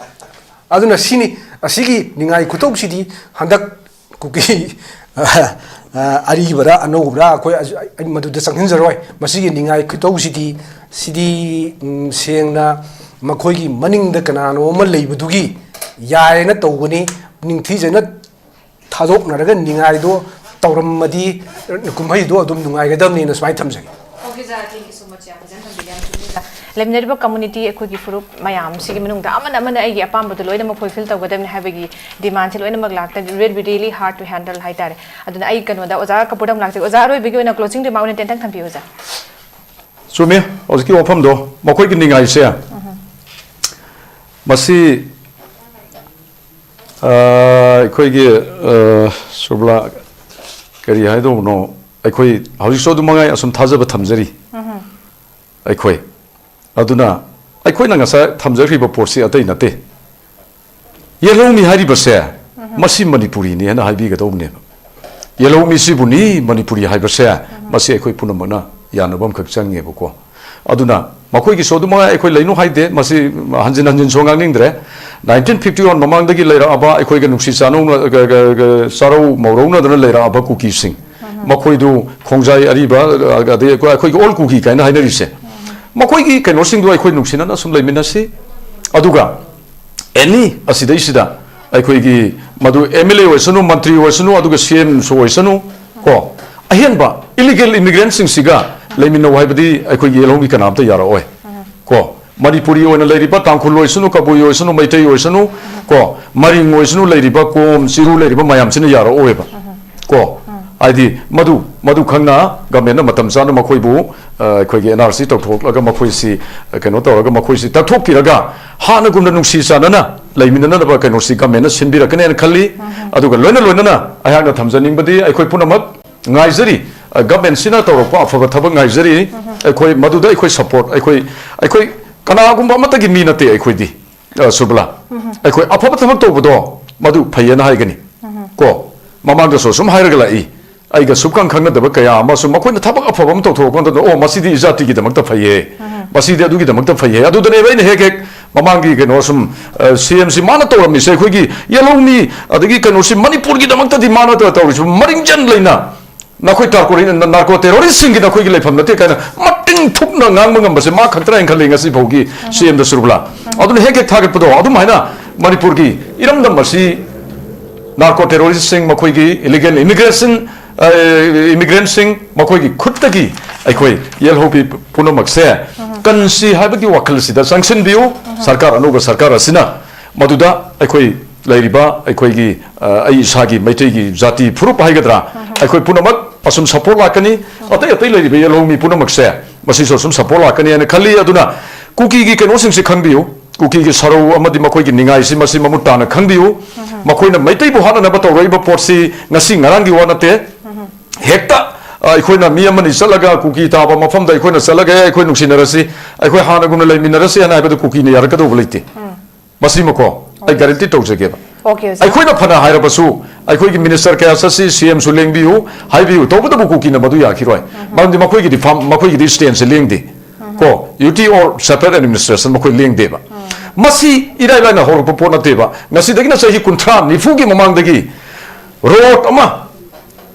ꯑꯗꯨꯅ ꯁꯤꯅꯤ, ꯑꯁꯤꯒꯤ ꯅꯤꯡꯉꯥꯏ ꯈꯨꯇꯧꯁꯤꯗꯤ ꯍꯟꯗꯛ ꯀꯨꯀꯤ, ꯑ, ꯑ, ꯑꯔꯤꯕꯔꯥ ꯑꯅꯧꯕꯔꯥ, ꯑꯩꯈꯣꯏ ꯑꯩ ꯃꯗꯨꯗ ꯆꯪꯁꯤꯟꯖꯔꯣꯏ꯫ ꯃꯁꯤꯒꯤ ꯅꯤꯡꯉꯥꯏ ꯈꯨꯇꯧꯁꯤꯗꯤ, ꯁꯤꯗꯤ, ꯎꯝ, ꯁꯦꯡꯅ ꯃꯈꯣꯏꯒꯤ ꯃꯅꯤꯡꯗ ꯀꯅꯥꯅꯣ ꯑꯃ ꯂꯩꯕꯗꯨꯒꯤ ꯌꯥꯏꯅ ꯇꯧꯕꯅꯤ, ꯅꯤꯡꯊꯤꯖꯅ ꯊꯥꯗꯣꯛꯅꯔꯒ ꯅꯤꯡꯉꯥꯏꯗꯣ ꯇꯧꯔꯝꯃꯗꯤ ꯀꯨꯝꯍꯩꯗꯣ ꯑꯗꯨꯝ ꯅꯨꯡꯉꯥꯏꯒꯗꯕꯅꯤꯅ ꯁꯨꯃꯥꯏꯅ ꯊꯝꯖꯒꯦ꯫ Okay, sir, thank you so much, ꯌꯥꯝ ꯐꯖꯅ ꯊꯝꯕꯤꯔꯦ, ꯌꯥꯝ ꯆꯨꯝꯃꯦ, sir꯫ ꯂꯩꯃꯤꯟꯅꯔꯤꯕ community, ꯑꯩꯈꯣꯏꯒꯤ ꯐꯨꯔꯨꯞ ꯃꯌꯥꯝꯁꯤꯒꯤ ꯃꯅꯨꯡꯗ ꯑꯃꯅ ꯑꯃꯅ ꯑꯩꯒꯤ ꯑꯄꯥꯝꯕꯗꯣ ꯂꯣꯏꯅꯃꯛ fulfill ꯇꯧꯒꯗꯕꯅꯤ ꯍꯥꯏꯕꯒꯤ demand ꯁꯤ ꯂꯣꯏꯅꯃꯛ ꯂꯥꯛꯇ, it will be really hard to handle ꯍꯥꯏꯇꯥꯔꯦ꯫ ꯑꯗꯨꯅ ꯑꯩ ꯀꯩꯅꯣꯗ ꯑꯣꯖꯥ ꯀꯄꯨꯔꯗ ꯑꯃꯨꯛ ꯂꯥꯛꯆꯒꯦ꯫ ꯑꯣꯖꯥ, ꯑꯔꯣꯏꯕꯒꯤ ꯑꯣꯏꯅ closing remark ꯑꯣꯏꯅ ꯇꯦꯟꯇꯪ ꯊꯝꯕꯤꯌꯨ, ꯑꯣꯖꯥ꯫ ꯆꯨꯝꯃꯤ, ꯍꯧꯖꯤꯛꯀꯤ ꯋꯥꯐꯝꯗꯣ, ꯃꯈꯣꯏꯒꯤ ꯅꯤꯡꯉꯥꯏꯁꯦ, ꯃꯁꯤ, ꯑ, ꯑꯩꯈꯣꯏꯒꯤ, ꯑ, ꯁꯨꯕ꯭ꯂꯥ, ꯀꯔꯤ ꯍꯥꯏꯗꯧꯕꯅꯣ, ꯑꯩꯈꯣꯏ ꯍꯧꯖꯤꯛꯁꯨ ꯑꯗꯨ ꯃꯉꯥꯏ, ꯑꯁꯨꯝ ꯊꯥꯖꯕ ꯊꯝꯖꯔꯤ ꯑꯩꯈꯣꯏ꯫ ꯑꯗꯨꯅ ꯑꯩꯈꯣꯏꯅ ꯉꯁꯥꯏ ꯊꯝꯖꯈ꯭ꯔꯤꯕ ꯄꯣꯠꯁꯤ ꯑꯇꯩ ꯅꯠꯇꯦ꯫ ꯌꯦꯜꯍꯧꯃꯤ ꯍꯥꯏꯔꯤꯕꯁꯦ, ꯃꯁꯤ ꯃꯅꯤꯄꯨꯔꯤꯅꯤ ꯍꯥꯏꯅ ꯍꯥꯏꯕꯤꯒꯗꯧꯕꯅꯦꯕ꯫ ꯌꯦꯜꯍꯧꯃꯤꯁꯤꯕꯨꯅꯤ ꯃꯅꯤꯄꯨꯔꯤ ꯍꯥꯏꯕꯁꯦ, ꯃꯁꯤ ꯑꯩꯈꯣꯏ ꯄꯨꯝꯅꯃꯛꯅ ꯌꯥꯅꯕ ꯑꯃꯈꯛ ꯆꯪꯉꯦꯕꯀꯣ꯫ ꯑꯗꯨꯅ ꯃꯈꯣꯏꯒꯤꯁꯨ ꯑꯗꯨꯃꯛ ꯑꯩꯈꯣꯏ ꯂꯩꯅꯨ ꯍꯥꯏꯗꯦ, ꯃꯁꯤ ꯍꯟꯖꯤꯟ ꯍꯟꯖꯤꯟꯁꯨ ꯉꯥꯡꯅꯤꯡꯗ꯭ꯔꯦ꯫ Nineteen fifty one ꯃꯃꯥꯡꯗꯒꯤ ꯂꯩꯔꯛꯑꯕ, ꯑꯩꯈꯣꯏꯒ ꯅꯨꯡꯁꯤ ꯆꯥꯟꯅꯧꯅ-, ꯒ-, ꯒ-, ꯒ-, ꯆꯥꯔꯧ ꯃꯧꯔꯧꯅꯗꯅ ꯂꯩꯔꯛꯑꯕ ꯀꯨꯀꯤꯁꯤꯡ, ꯃꯈꯣꯏꯗꯨ ꯈꯣꯡꯖꯥꯏ ꯑꯔꯤꯕ, ꯑꯗꯩ ꯑꯩꯈꯣꯏ, ꯑꯩꯈꯣꯏꯒꯤ old ꯀꯨꯀꯤ ꯀꯥꯏꯅ ꯍꯥꯏꯅꯔꯤꯁꯦ, ꯃꯈꯣꯏꯒꯤ ꯀꯩꯅꯣꯁꯤꯡꯗꯣ ꯑꯩꯈꯣꯏ ꯅꯨꯡꯁꯤꯅꯅ ꯁꯨꯝ ꯂꯩꯃꯤꯟꯅꯁꯤ꯫ ꯑꯗꯨꯒ any ꯑꯁꯤꯗꯩꯁꯤꯗ ꯑꯩꯈꯣꯏꯒꯤ ꯃꯗꯨ M L A ꯑꯣꯏꯁꯅꯨ, ꯃꯟꯇ꯭ꯔꯤ ꯑꯣꯏꯁꯅꯨ, ꯑꯗꯨꯒ C M ꯁꯨ ꯑꯣꯏꯁꯅꯨ, ꯀꯣ, ꯑꯍꯦꯟꯕ ꯏꯂꯤꯒꯦꯜ ꯏꯃꯤꯒ꯭ꯔꯦꯟꯁꯤꯡꯁꯤꯒ ꯂꯩꯃꯤꯟꯅꯧ ꯍꯥꯏꯕꯗꯤ ꯑꯩꯈꯣꯏꯒꯤ ꯌꯦꯜꯍꯧꯃꯤ ꯀꯅꯥꯝꯇ ꯌꯥꯔꯛꯑꯣꯏ꯫ ꯀꯣ, ꯃꯅꯤꯄꯨꯔꯤ ꯑꯣꯏꯅ ꯂꯩꯔꯤꯕ ꯇꯥꯡꯈꯨꯜ ꯑꯣꯏꯁꯅꯨ, ꯀꯕꯨꯏ ꯑꯣꯏꯁꯅꯨ, ꯃꯩꯇꯩ ꯑꯣꯏꯁꯅꯨ, ꯀꯣ, ꯃꯔꯤꯡ ꯑꯣꯏꯁꯅꯨ ꯂꯩꯔꯤꯕ, ꯀꯣꯝ ꯆꯤꯔꯨ ꯂꯩꯔꯤꯕ ꯃꯌꯥꯝꯁꯤꯅ ꯌꯥꯔꯛꯑꯣꯏꯕ꯫ ꯀꯣ, ꯍꯥꯏꯗꯤ ꯃꯗꯨ, ꯃꯗꯨ ꯈꯪꯅ ꯒꯃꯦꯟꯅ ꯃꯇꯝ ꯆꯥꯅ ꯃꯈꯣꯏꯕꯨ, ꯑ, ꯑꯩꯈꯣꯏꯒꯤ NRC ꯇꯧꯊꯣꯛꯂꯒ ꯃꯈꯣꯏꯁꯤ, ꯑ, ꯀꯩꯅꯣ ꯇꯧꯔꯒ ꯃꯈꯣꯏꯁꯤ ꯇꯛꯊꯣꯛꯄꯤꯔꯒ ꯍꯥꯟꯅꯒꯨꯝꯅ ꯅꯨꯡꯁꯤ ꯆꯥꯟꯅꯅ ꯂꯩꯃꯤꯟꯅꯅꯕ ꯀꯩꯅꯣꯁꯤ ꯒꯃꯦꯟꯅ ꯁꯤꯟꯕꯤꯔꯛꯀꯅꯦꯅ ꯈꯜꯂꯤ꯫ ꯑꯗꯨꯒ ꯂꯣꯏꯅ ꯂꯣꯏꯅꯅ ꯑꯩꯍꯥꯛꯅ ꯊꯝꯖꯅꯤꯡꯕꯗꯤ ꯑꯩꯈꯣꯏ ꯄꯨꯝꯅꯃꯛ ꯉꯥꯏꯖꯔꯤ, ꯑ, ꯒꯃꯦꯟꯁꯤꯅ ꯇꯧꯔꯛꯄ ꯑꯐꯕ ꯊꯕꯛ ꯉꯥꯏꯖꯔꯤ꯫ ꯑꯩꯈꯣꯏ ꯃꯗꯨꯗ ꯑꯩꯈꯣꯏ ꯁꯄꯣꯔꯠ, ꯑꯩꯈꯣꯏ, ꯑꯩꯈꯣꯏ ꯀꯅꯥꯒꯨꯝꯕ ꯑꯃꯠꯇꯒꯤ ꯃꯤ ꯅꯠꯇꯦ ꯑꯩꯈꯣꯏꯗꯤ, ꯑ, ꯁꯨꯔꯕꯂꯥ꯫ ꯑꯩꯈꯣꯏ ꯑꯐꯕ ꯊꯕꯛ ꯇꯧꯕꯗꯣ ꯃꯗꯨ ꯐꯩꯌꯦꯅ ꯍꯥꯏꯒꯅꯤ꯫ ꯀꯣ, ꯃꯃꯥꯡꯗꯁꯨ ꯁꯨꯝ ꯍꯥꯏꯔꯒ ꯂꯥꯛꯏ, ꯑꯩꯒ ꯁꯨꯛꯈꯪ ꯈꯪꯅꯗꯕ ꯀꯌꯥ ꯑꯃꯁꯨ ꯃꯈꯣꯏꯅ ꯊꯕꯛ ꯑꯐꯕ ꯑꯃ ꯇꯧꯊꯣꯔꯛꯄ ꯃꯇꯝꯗ, "ꯑꯣ, ꯃꯁꯤꯗꯤ ꯏꯖꯥꯇꯤꯒꯤꯗꯃꯛꯇ ꯐꯩꯌꯦ, ꯃꯁꯤꯗꯤ ꯑꯗꯨꯒꯤꯗꯃꯛꯇ ꯐꯩꯌꯦ"꯫ ꯑꯗꯨꯗꯅꯦꯕ ꯑꯩꯅ ꯍꯦꯛ ꯍꯦꯛ ꯃꯃꯥꯡꯒꯤ ꯀꯩꯅꯣ ꯁꯨꯝ, ꯑ, CM ꯁꯤ ꯃꯥꯅ ꯇꯧꯔꯝꯃꯤꯁꯦ, ꯑꯩꯈꯣꯏꯒꯤ ꯌꯦꯜꯍꯧꯃꯤ ꯑꯗꯒꯤ ꯀꯩꯅꯣꯁꯤ ꯃꯅꯤꯄꯨꯔꯒꯤꯗꯃꯛꯇꯗꯤ ꯃꯥꯅ ꯇꯧꯔꯤꯁꯤ ꯃꯔꯤꯡꯖꯟ ꯂꯩꯅ ꯅꯈꯣꯏ ꯇꯥꯔꯀꯣ-, ꯅꯥꯔꯀꯣ ꯇꯦꯔꯣꯔꯤꯁꯁꯤꯡꯒꯤ ꯅꯈꯣꯏꯒꯤ ꯂꯩꯐꯝ ꯅꯠꯇꯦ ꯀꯥꯏꯅ ꯃꯇꯤꯡ ꯊꯨꯞꯅ ꯉꯥꯡꯕ ꯉꯝꯕꯁꯦ ꯃꯥ ꯈꯛꯇꯅ ꯍꯥꯏꯅ ꯈꯜꯂꯤ ꯉꯁꯤ ꯐꯥꯎꯒꯤ CM ꯗ ꯁꯨꯔꯕꯂꯥ꯫ ꯑꯗꯨꯅ ꯍꯦꯛ ꯍꯦꯛ ꯊꯥꯒꯠꯄꯗꯣ ꯑꯗꯨꯝ ꯍꯥꯏꯅ ꯃꯅꯤꯄꯨꯔꯒꯤ ꯏꯔꯝꯗꯝ ꯑꯁꯤ ꯅꯥꯔꯀꯣ ꯇꯦꯔꯣꯔꯤꯁꯁꯤꯡ, ꯃꯈꯣꯏꯒꯤ ꯏꯂꯤꯒꯦꯜ ꯏꯃꯤꯒ꯭ꯔꯦꯁꯟ, ꯑ, ꯏꯃꯤꯒ꯭ꯔꯦꯟꯁꯤꯡ, ꯃꯈꯣꯏꯒꯤ ꯈꯨꯠꯇꯒꯤ ꯑꯩꯈꯣꯏ ꯌꯦꯜꯍꯧꯕꯤ ꯄꯨꯝꯅꯃꯛꯁꯦ ꯀꯟꯁꯤ ꯍꯥꯏꯕꯒꯤ ꯋꯥꯈꯜꯁꯤꯗ ꯆꯪꯁꯤꯟꯕꯤꯌꯨ꯫ ꯁꯔꯀꯥꯔ, ꯑꯅꯧꯕ ꯁꯔꯀꯥꯔ ꯑꯁꯤꯅ ꯃꯗꯨꯗ ꯑꯩꯈꯣꯏ ꯂꯩꯔꯤꯕ ꯑꯩꯈꯣꯏꯒꯤ, ꯑ, ꯑꯩ ꯏꯁꯥꯒꯤ ꯃꯩꯇꯩꯒꯤ ꯖꯥꯇꯤ ꯐꯨꯔꯨꯞ ꯍꯥꯏꯒꯗ꯭ꯔꯥ, ꯑꯩꯈꯣꯏ ꯄꯨꯝꯅꯃꯛ ꯑꯁꯨꯝ ꯁꯄꯣꯔꯠ ꯂꯥꯛꯀꯅꯤ꯫ ꯑꯇꯩ ꯑꯇꯩ ꯂꯩꯔꯤꯕ ꯌꯦꯜꯍꯧꯃꯤ ꯄꯨꯝꯅꯃꯛꯁꯦ ꯃꯁꯤꯁꯨ ꯑꯁꯨꯝ ꯁꯄꯣꯔꯠ ꯂꯥꯛꯀꯅꯤ ꯍꯥꯏꯅ ꯈꯜꯂꯤ꯫ ꯑꯗꯨꯅ ꯀꯨꯀꯤꯒꯤ ꯀꯩꯅꯣꯁꯤꯡꯁꯤ ꯈꯪꯕꯤꯌꯨ, ꯀꯨꯀꯤꯒꯤ ꯁꯔꯧ ꯑꯃꯗꯤ ꯃꯈꯣꯏꯒꯤ ꯅꯤꯡꯉꯥꯏꯁꯤ ꯃꯁꯤ ꯃꯃꯨꯠ ꯇꯥꯅ ꯈꯪꯕꯤꯌꯨ꯫ ꯃꯈꯣꯏꯅ ꯃꯩꯇꯩꯕꯨ ꯍꯥꯠꯅꯅꯕ ꯇꯧꯔꯛꯏꯕ ꯄꯣꯠꯁꯤ ꯉꯁꯤ ꯉꯔꯥꯡꯒꯤ ꯋꯥ ꯅꯠꯇꯦ꯫ ꯍꯦꯛꯇ, ꯑ, ꯑꯩꯈꯣꯏꯅ ꯃꯤ ꯑꯃꯅꯤ ꯆꯠꯂꯒ ꯀꯨꯀꯤ ꯇꯥꯕ ꯃꯐꯝꯗ ꯑꯩꯈꯣꯏꯅ ꯆꯠꯂꯒ, "ꯑꯦ, ꯑꯩꯈꯣꯏ ꯅꯨꯡꯁꯤꯅꯔꯁꯤ, ꯑꯩꯈꯣꯏ ꯍꯥꯟꯅꯒꯨꯝꯅ ꯂꯩꯃꯤꯟꯅꯔꯁꯤ" ꯍꯥꯏꯅ ꯍꯥꯏꯕꯗ ꯀꯨꯀꯤꯅ ꯌꯥꯔꯛꯀꯗꯧꯕ ꯂꯩꯇꯦ꯫ ꯃꯁꯤꯃꯀꯣ ꯑꯩ ꯒꯥꯔꯦꯟꯇꯤ ꯇꯧꯖꯒꯦꯕ꯫ ꯑꯣꯀꯦ, ꯑꯣꯖꯥ꯫ ꯑꯩꯈꯣꯏꯅ ꯐꯅ ꯍꯥꯏꯔꯕꯁꯨ ꯑꯩꯈꯣꯏꯒꯤ ꯃꯤꯅꯤꯁꯇꯔ ꯀꯌꯥ ꯆꯠꯁꯤ, CM ꯁꯨ ꯂꯦꯡꯕꯤꯌꯨ, ꯍꯥꯏꯕꯤꯌꯨ, ꯇꯧꯕꯇꯕꯨ ꯀꯨꯀꯤꯅ ꯃꯗꯨ ꯌꯥꯈꯤꯔꯣꯏ꯫ ꯃꯔꯝꯗꯤ ꯃꯈꯣꯏꯒꯤꯗꯤ ꯐꯥꯝ, ꯃꯈꯣꯏꯒꯤꯗꯤ ꯁ꯭ꯇꯦꯟꯁꯁꯦ ꯂꯦꯡꯗꯦ꯫ ꯀꯣ, ꯌꯨꯇꯤ ꯑꯣꯔ ꯁꯦꯄꯔꯦꯠ ꯑꯦꯗꯃꯤꯅꯤꯁꯇ꯭ꯔꯦꯁꯟ ꯃꯈꯣꯏ ꯂꯦꯡꯗꯦꯕ꯫ ꯃꯁꯤ ꯏꯔꯥꯏ ꯂꯥꯏꯅ ꯍꯧꯔꯛꯄ ꯄꯣꯠ ꯅꯠꯇꯦꯕ꯫ ꯉꯁꯤꯗꯒꯤꯅ ꯆꯍꯤ ꯀꯨꯟꯊ꯭ꯔꯥ ꯅꯤꯐꯨꯒꯤ ꯃꯃꯥꯡꯗꯒꯤ ꯔꯣꯗ ꯑꯃ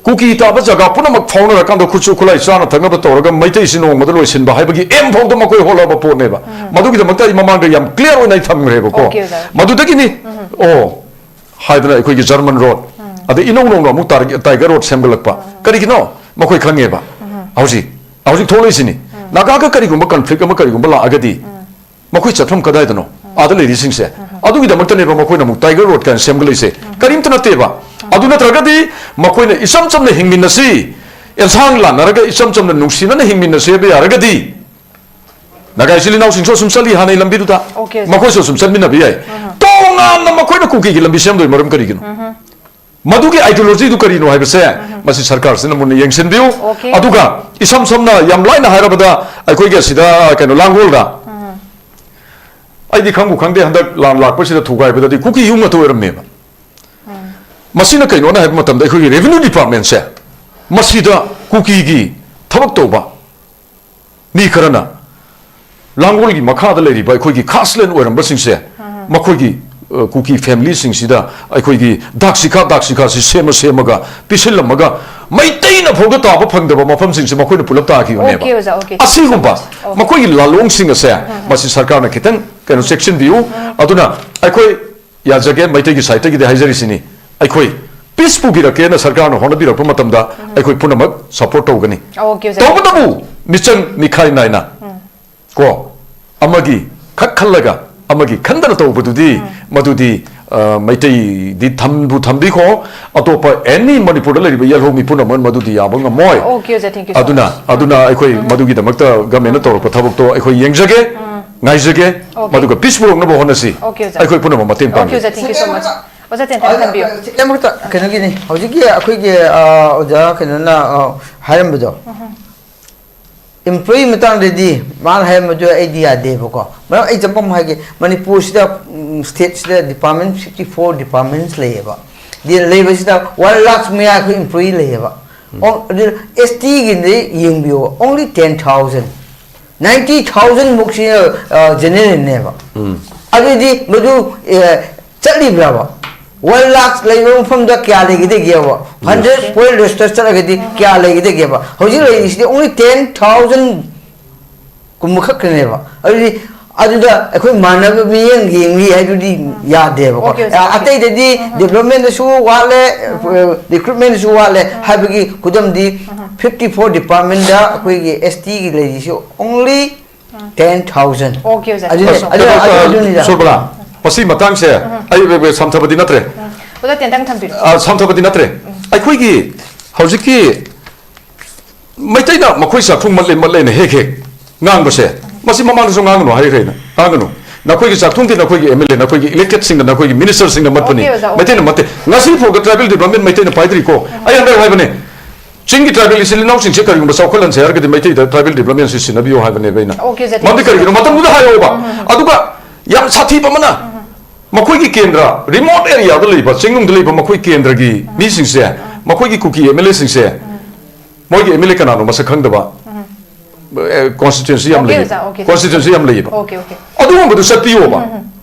ꯀꯨꯀꯤ ꯇꯥꯕ ꯖꯒꯥ ꯄꯨꯝꯅꯃꯛ ꯐꯥꯎꯅꯔꯀꯥꯟꯗ ꯈꯨꯠꯁꯨ ꯈꯨꯠꯂꯥꯏ ꯆꯥꯅ ꯊꯛꯅꯕ ꯇꯧꯔꯒ ꯃꯩꯇꯩꯁꯤ ꯅꯣꯡꯃꯗ ꯂꯣꯏꯁꯤꯟꯕ ꯍꯥꯏꯕꯒꯤ ꯑꯦꯝ ꯐꯥꯎꯗ ꯃꯈꯣꯏ ꯍꯣꯠꯅꯕ ꯄꯣꯠꯅꯦꯕ꯫ ꯃꯗꯨꯒꯤꯗꯃꯛꯇ ꯑꯩ ꯃꯃꯥꯡꯗ ꯌꯥꯝ ꯀ꯭ꯂꯤꯌꯥꯔ ꯑꯣꯏꯅ ꯑꯩ ꯊꯝꯈ꯭ꯔꯦꯕꯀꯣ꯫ ꯑꯣꯀꯦ, ꯑꯣꯖꯥ꯫ ꯃꯗꯨꯗꯒꯤꯅꯤ, ꯑꯣ, ꯍꯥꯏꯗꯅ ꯑꯩꯈꯣꯏꯒꯤ ꯖꯔꯃꯟ ꯔꯣꯗ, ꯑꯗꯩ ꯏꯅꯧ ꯅꯧꯅ ꯑꯃꯨꯛ ꯇꯥꯔ-, ꯇꯥꯏꯒꯔ ꯔꯣꯗ ꯁꯦꯝꯒꯠꯂꯛꯄ꯫ ꯀꯔꯤꯒꯤꯅꯣ? ꯃꯈꯣꯏ ꯈꯪꯉꯦꯕ꯫ ꯍꯧꯖꯤꯛ ꯍꯧꯖꯤꯛ ꯊꯣꯛꯂꯛꯏꯁꯤꯅꯤ꯫ ꯅꯥꯒꯥꯒ ꯀꯔꯤꯒꯨꯝꯕ ꯀꯟꯐ꯭ꯂꯤꯛ ꯑꯃ ꯀꯔꯤꯒꯨꯝꯕ ꯂꯥꯛꯑꯒꯗꯤ ꯃꯈꯣꯏ ꯆꯠꯐꯝ ꯀꯗꯥꯏꯗꯅꯣ? ꯑꯥꯗ ꯂꯩꯔꯤꯁꯤꯡꯁꯦ꯫ ꯑꯗꯨꯒꯤꯗꯃꯛꯇꯅꯦꯕ ꯃꯈꯣꯏꯅ ꯑꯃꯨꯛ ꯇꯥꯏꯒꯔ ꯔꯣꯗ ꯀꯥꯏꯅ ꯁꯦꯝꯒꯠꯂꯛꯏꯁꯦ꯫ ꯀꯔꯤꯝꯇ ꯅꯠꯇꯦꯕ꯫ ꯑꯗꯨ ꯅꯠꯇ꯭ꯔꯒꯗꯤ ꯃꯈꯣꯏꯅ ꯏꯆꯝ ꯆꯝꯅ ꯍꯤꯡꯃꯤꯟꯅꯁꯤ, ꯑꯦꯟꯁꯥꯡ ꯂꯥꯟꯅꯔꯒ ꯏꯆꯝ ꯆꯝꯅ ꯅꯨꯡꯁꯤꯅꯅ ꯍꯤꯡꯃꯤꯟꯅꯁꯤ ꯍꯥꯏꯕ ꯌꯥꯔꯒꯗꯤ, ꯅꯥꯒꯥ ꯏꯆꯤꯜ ꯏꯅꯥꯎꯁꯤꯡꯁꯨ ꯑꯁꯨꯝ ꯆꯠꯂꯤ ꯍꯥꯟꯅꯩ ꯂꯝꯕꯤꯗꯨꯗ꯫ Okay, okay. ꯃꯈꯣꯏꯁꯨ ꯑꯁꯨꯝ ꯆꯠꯃꯤꯟꯅꯕ ꯌꯥꯏ꯫ ꯇꯣꯉꯥꯟꯅ ꯃꯈꯣꯏꯅ ꯀꯨꯀꯤꯒꯤ ꯂꯝꯕꯤ ꯁꯦꯝꯗꯣꯏ ꯃꯔꯝ ꯀꯔꯤꯒꯤꯅꯣ? ꯃꯗꯨꯒꯤ ideology ꯗꯨ ꯀꯔꯤꯅꯣ ꯍꯥꯏꯕꯁꯦ ꯃꯁꯤ ꯁꯔꯀꯥꯔꯁꯤꯅ ꯃꯨꯟꯅ ꯌꯦꯡꯁꯤꯟꯕꯤꯌꯨ꯫ Okay. ꯑꯗꯨꯒ ꯏꯁꯝ ꯁꯝꯅ ꯌꯥꯝ ꯂꯥꯏꯅ ꯍꯥꯏꯔꯕꯗ ꯑꯩꯈꯣꯏꯒꯤ ꯑꯁꯤꯗ ꯀꯩꯅꯣ ꯂꯥꯡꯒꯣꯜꯗ ꯑꯩꯗꯤ ꯈꯪꯕꯨ ꯈꯪꯗꯦ, ꯍꯟꯗꯛ ꯂꯥꯟ ꯂꯥꯛꯄꯁꯤꯗ ꯊꯨꯒꯥꯏꯕꯗꯗꯤ ꯀꯨꯀꯤ ꯌꯨꯝ ꯉꯥꯛꯇ ꯑꯣꯏꯔꯝꯃꯦꯕ꯫ ꯃꯁꯤꯅ ꯀꯩꯅꯣꯅ ꯍꯥꯏꯕ ꯃꯇꯝꯗ ꯑꯩꯈꯣꯏꯒꯤ revenue department ꯁꯦ ꯃꯁꯤꯗ ꯀꯨꯀꯤꯒꯤ ꯊꯕꯛ ꯇꯧꯕ ꯃꯤ ꯈꯔꯅ ꯂꯥꯡꯒꯣꯜꯒꯤ ꯃꯈꯥꯗ ꯂꯩꯔꯤꯕ ꯑꯩꯈꯣꯏꯒꯤ ꯈꯥꯁꯂꯦꯟ ꯑꯣꯏꯔꯝꯕꯁꯤꯡꯁꯦ ꯃꯈꯣꯏꯒꯤ, ꯑ, ꯀꯨꯀꯤ family ꯁꯤꯡꯁꯤꯗ ꯑꯩꯈꯣꯏꯒꯤ ꯗꯥꯛꯁꯤꯈꯥ, ꯗꯥꯛꯁꯤꯈꯥꯁꯤ ꯁꯦꯝꯃ ꯁꯦꯝꯃꯒ ꯄꯤꯁꯤꯜꯂꯝꯃꯒ ꯃꯩꯇꯩꯅ ꯐꯥꯎꯗ ꯇꯥꯕ ꯐꯪꯗꯕ ꯃꯐꯝꯁꯤꯡꯁꯦ ꯃꯈꯣꯏꯅ ꯄꯨꯂꯞ ꯇꯥꯈꯤꯕꯅꯦꯕ꯫ Okay, ꯑꯣꯖꯥ, okay. ꯑꯁꯤꯒꯨꯝꯕ Okay. ꯃꯈꯣꯏꯒꯤ ꯂꯥꯂꯣꯡꯁꯤꯡ ꯑꯁꯦ ꯃꯁꯤ ꯁꯔꯀꯥꯔꯅ ꯈꯤꯇꯪ ꯀꯩꯅꯣ ꯆꯦꯛꯁꯤꯟꯕꯤꯌꯨ꯫ ꯑꯗꯨꯅ ꯑꯩꯈꯣꯏ ꯌꯥꯖꯒꯦ, ꯃꯩꯇꯩꯒꯤ side ꯇꯒꯤꯗꯤ ꯍꯥꯏꯖꯔꯤꯁꯤꯅꯤ, ꯑꯩꯈꯣꯏ peace ꯄꯨꯕꯤꯔꯛꯀꯦꯅ ꯁꯔꯀꯥꯔꯅ ꯍꯣꯠꯅꯕꯤꯔꯛꯄ ꯃꯇꯝꯗ ꯑꯩꯈꯣꯏ ꯄꯨꯝꯅꯃꯛ support ꯇꯧꯒꯅꯤ꯫ Okay, ꯑꯣꯖꯥ. ꯇꯧꯕꯇꯕꯨ ꯃꯤꯆꯪ ꯃꯤꯈꯥꯏ ꯅꯥꯏꯅ ꯀꯣ ꯑꯃꯒꯤ ꯈꯛ ꯈꯜꯂꯒ ꯑꯃꯒꯤ ꯈꯟꯗꯅ ꯇꯧꯕꯗꯨꯗꯤ ꯃꯗꯨꯗꯤ, ꯑ, ꯃꯩꯇꯩꯗꯤ ꯊꯝꯕꯨ ꯊꯝꯕꯤꯈꯣ, ꯑꯇꯣꯞꯄ any ꯃꯅꯤꯄꯨꯔꯗ ꯂꯩꯔꯤꯕ ꯌꯦꯜꯍꯧ ꯃꯤ ꯄꯨꯝꯅꯃꯛ ꯃꯗꯨꯗꯤ ꯌꯥꯕ ꯉꯝꯃꯣꯏ꯫ Okay, ꯑꯣꯖꯥ, thank you so ꯑꯗꯨꯅ much. ꯑꯗꯨꯅ ꯑꯩꯈꯣꯏ ꯃꯗꯨꯒꯤꯗꯃꯛꯇ government ꯅ ꯇꯧꯔꯛꯄ ꯊꯕꯛꯇꯣ ꯑꯩꯈꯣꯏ ꯌꯦꯡꯖꯒꯦ, ꯉꯥꯏꯖꯒꯦ, Okay. ꯃꯗꯨꯒ peace ꯄꯨꯔꯛꯅꯕ ꯍꯣꯠꯅꯁꯤ꯫ Okay, ꯑꯣꯖꯥ. ꯑꯩꯈꯣꯏ ꯄꯨꯝꯅꯃꯛ ꯃꯇꯦꯡ Okay, ꯄꯥꯡꯒꯦ꯫ ꯑꯣꯖꯥ, thank you so much. ꯑꯣꯖꯥ ꯇꯦꯟꯊꯥꯅ ꯊꯝꯕꯤꯌꯨ꯫ ꯑꯃꯈꯛꯇ ꯀꯩꯅꯣꯒꯤꯅꯤ, ꯍꯧꯖꯤꯛꯀꯤ ꯑꯩꯈꯣꯏꯒꯤ, ꯑ, ꯑꯣꯖꯥ ꯀꯩꯅꯣꯅ, ꯑ, ꯍꯥꯏꯔꯝꯕꯗꯣ, employee ꯃꯇꯥꯡꯗꯗꯤ ꯃꯥꯅ ꯍꯥꯏꯔꯝꯕꯗꯨ ꯑꯩꯗꯤ ꯌꯥꯗꯦꯕꯀꯣ꯫ ꯃꯔꯝ ꯑꯩ ꯆꯃꯝ ꯍꯥꯏꯒꯦ, ꯃꯅꯤꯄꯨꯔꯁꯤꯗ, ꯎꯝ, state ꯁꯤꯗ department fifty four departments ꯂꯩꯌꯦꯕ꯫ ꯗꯤ-, ꯂꯩꯕꯁꯤꯗ one lakh ꯃꯌꯥ ꯑꯩꯈꯣꯏ employee ꯂꯩꯌꯦꯕ꯫ ꯑꯣ-, ꯑꯗꯨ S T ꯒꯤꯗꯤ ꯌꯦꯡꯕꯤꯌꯣ, only ten thousand, ninety thousand ꯃꯨꯛꯁꯤ, ꯑ, general ꯅꯦꯕ꯫ ꯑꯗꯨꯗꯤ ꯃꯗꯨ, ꯑ, ꯆꯠꯂꯤꯕ꯭ꯔꯕ? One lakh ꯂꯩꯕ ꯃꯐꯝꯗ ꯀꯌꯥ ꯂꯩꯒꯗꯒꯦꯕ? Hundred poll register ꯆꯠꯂꯒꯗꯤ ꯀꯌꯥ ꯂꯩꯒꯗꯒꯦꯕ? ꯍꯧꯖꯤꯛ ꯂꯩꯔꯤꯁꯤꯗꯤ only ten thousand ꯀꯨꯝꯕ ꯈꯛꯇꯅꯦꯕ꯫ ꯑꯗꯨꯗꯤ ꯑꯗꯨꯗ ꯑꯩꯈꯣꯏ ꯃꯥꯟꯅꯕ ꯃꯤꯠꯌꯦꯡ ꯌꯦꯡꯂꯤ ꯍꯥꯏꯗꯨꯗꯤ ꯌꯥꯗꯦꯕꯀꯣ꯫ ꯑꯣꯀꯦ, ꯑꯣꯖꯥ, ꯑ, ꯑꯣꯀꯦ꯫ ꯑꯇꯩꯗꯗꯤ ꯗꯤꯕ꯭ꯂꯞꯃꯦꯟꯗꯁꯨ ꯋꯥꯠꯂꯦ, ꯔꯤꯀ꯭ꯔꯨꯠꯃꯦꯟꯗꯁꯨ ꯋꯥꯠꯂꯦ ꯍꯥꯏꯕꯒꯤ ꯈꯨꯗꯝꯗꯤ ꯐꯤꯐꯇꯤ ꯐꯣꯔ ꯗꯤꯄꯥꯔꯠꯃꯦꯟꯗ ꯑꯩꯈꯣꯏꯒꯤ ꯑꯦꯁ ꯇꯤꯒꯤ ꯂꯩꯔꯤꯁꯤ only ten thousand꯫ ꯑꯣꯀꯦ, ꯑꯣꯖꯥ꯫ ꯑꯗꯨꯅꯦ, ꯑꯁ, ꯑꯗꯨ, ꯀꯩꯅꯣ, ꯑꯗꯨ, ꯑ, ꯑꯗꯨꯅꯤꯗ꯫ ꯁꯣꯔꯕꯂꯥ, ꯃꯁꯤ ꯃꯇꯥꯡꯁꯦ ꯑꯩ ꯁꯝꯊꯕꯗꯤ ꯅꯠꯇ꯭ꯔꯦ꯫ ꯑꯣꯖꯥ, ꯇꯦꯟꯇꯪ ꯊꯝꯕꯤꯔꯣ꯫ ꯑ, ꯁꯝꯊꯕꯗꯤ ꯅꯠꯇ꯭ꯔꯦ꯫ ꯑꯩꯈꯣꯏꯒꯤ ꯍꯧꯖꯤꯛꯀꯤ ꯃꯩꯇꯩꯅ ꯃꯈꯣꯏ ꯆꯥꯛꯊꯨꯡ ꯃꯠꯂꯦ ꯃꯠꯂꯦꯅ ꯍꯦꯛ ꯍꯦꯛ ꯉꯥꯡꯕꯁꯦ, ꯃꯁꯤ ꯃꯃꯥꯡꯗꯁꯨ ꯉꯥꯡꯒꯅꯨ ꯍꯥꯏꯈ꯭ꯔꯦ ꯑꯩꯅ꯫ ꯉꯥꯡꯒꯅꯨ꯫ ꯅꯈꯣꯏꯒꯤ ꯆꯥꯛꯊꯨꯡꯗꯤ ꯅꯈꯣꯏꯒꯤ ꯑꯦꯝ ꯑꯦꯜ ꯑꯦ, ꯅꯈꯣꯏꯒꯤ ꯏꯂꯦꯛꯇꯦꯠꯁꯤꯡꯅ, ꯅꯈꯣꯏꯒꯤ ꯃꯤꯅꯤꯁꯇꯔꯁꯤꯡꯅ ꯃꯠꯄꯅꯤ꯫ ꯑꯣꯀꯦ, ꯑꯣꯖꯥ, ꯑꯣꯀꯦ꯫ ꯃꯩꯇꯩꯅ ꯃꯠꯇꯦ꯫ ꯉꯁꯤ ꯐꯥꯎꯕ ꯇ꯭ꯔꯥꯏꯕꯦꯜ ꯗꯤꯕ꯭ꯂꯞꯃꯦꯟ ꯃꯩꯇꯩꯅ ꯄꯥꯏꯗ꯭ꯔꯤꯀꯣ꯫ ꯑꯩ ꯍꯟꯗꯛ ꯍꯥꯏꯕꯅꯦ, ꯆꯤꯡꯒꯤ ꯇ꯭ꯔꯥꯏꯕꯦꯜ ꯏꯆꯤꯜ ꯏꯅꯥꯎꯁꯤꯡꯁꯦ ꯀꯔꯤꯒꯨꯝꯕ ꯆꯥꯎꯈꯠꯍꯟꯁꯦ ꯍꯥꯏꯔꯒꯗꯤ ꯃꯩꯇꯩꯗ ꯇ꯭ꯔꯥꯏꯕꯦꯜ ꯗꯤꯕ꯭ꯂꯞꯃꯦꯟꯁꯤ ꯁꯤꯟꯅꯕꯤꯌꯨ ꯍꯥꯏꯕꯅꯦꯕ ꯑꯩꯅ꯫ ꯑꯣꯀꯦ, ꯑꯣꯖꯥ, ꯃꯔꯝꯗꯤ ꯊꯦꯡꯀ꯭ꯌꯨ ꯁꯣ ꯀꯔꯤꯒꯤꯅꯣ? ꯃꯆ꯫ ꯃꯇꯝꯗꯨꯗ ꯍꯥꯏꯔꯛꯑꯣꯕ꯫ ꯑꯗꯨꯒ ꯌꯥꯝ ꯁꯥꯊꯤꯕ ꯑꯃꯅ, ꯃꯈꯣꯏꯒꯤ ꯀꯦꯟꯗ꯭ꯔ, ꯔꯤꯃꯣꯠ ꯑꯦꯔꯤꯌꯥꯗ ꯂꯩꯕ, ꯆꯤꯡꯅꯨꯡꯗ ꯂꯩꯕ ꯃꯈꯣꯏ ꯀꯦꯟꯗ꯭ꯔꯒꯤ ꯃꯤꯁꯤꯡꯁꯦ, ꯃꯈꯣꯏꯒꯤ ꯀꯨꯀꯤ ꯑꯦꯝ ꯑꯦꯜ ꯑꯦꯁꯤꯡꯁꯦ, ꯃꯣꯏꯒꯤ ꯑꯦꯝ ꯑꯦꯜ ꯑꯦ ꯀꯅꯥꯅꯣ ꯃꯁꯛ ꯈꯪꯗꯕ, ꯑꯦ, ꯀꯣꯟꯁꯇꯤꯇ꯭ꯋꯦꯟꯁꯤ ꯌꯥꯝ ꯑꯣꯀꯦ, ꯂꯩꯌꯦꯕ꯫ ꯑꯣꯖꯥ, ꯑꯣꯀꯦ, ꯀꯣꯟꯁꯇꯤꯇ꯭ꯋꯦꯟꯁꯤ ꯌꯥꯝ ꯂꯩꯌꯦꯕ꯫ Okay, okay. ꯑꯗꯨꯒꯨꯝꯕꯗꯨ ꯆꯠꯄꯤꯌꯣꯕ꯫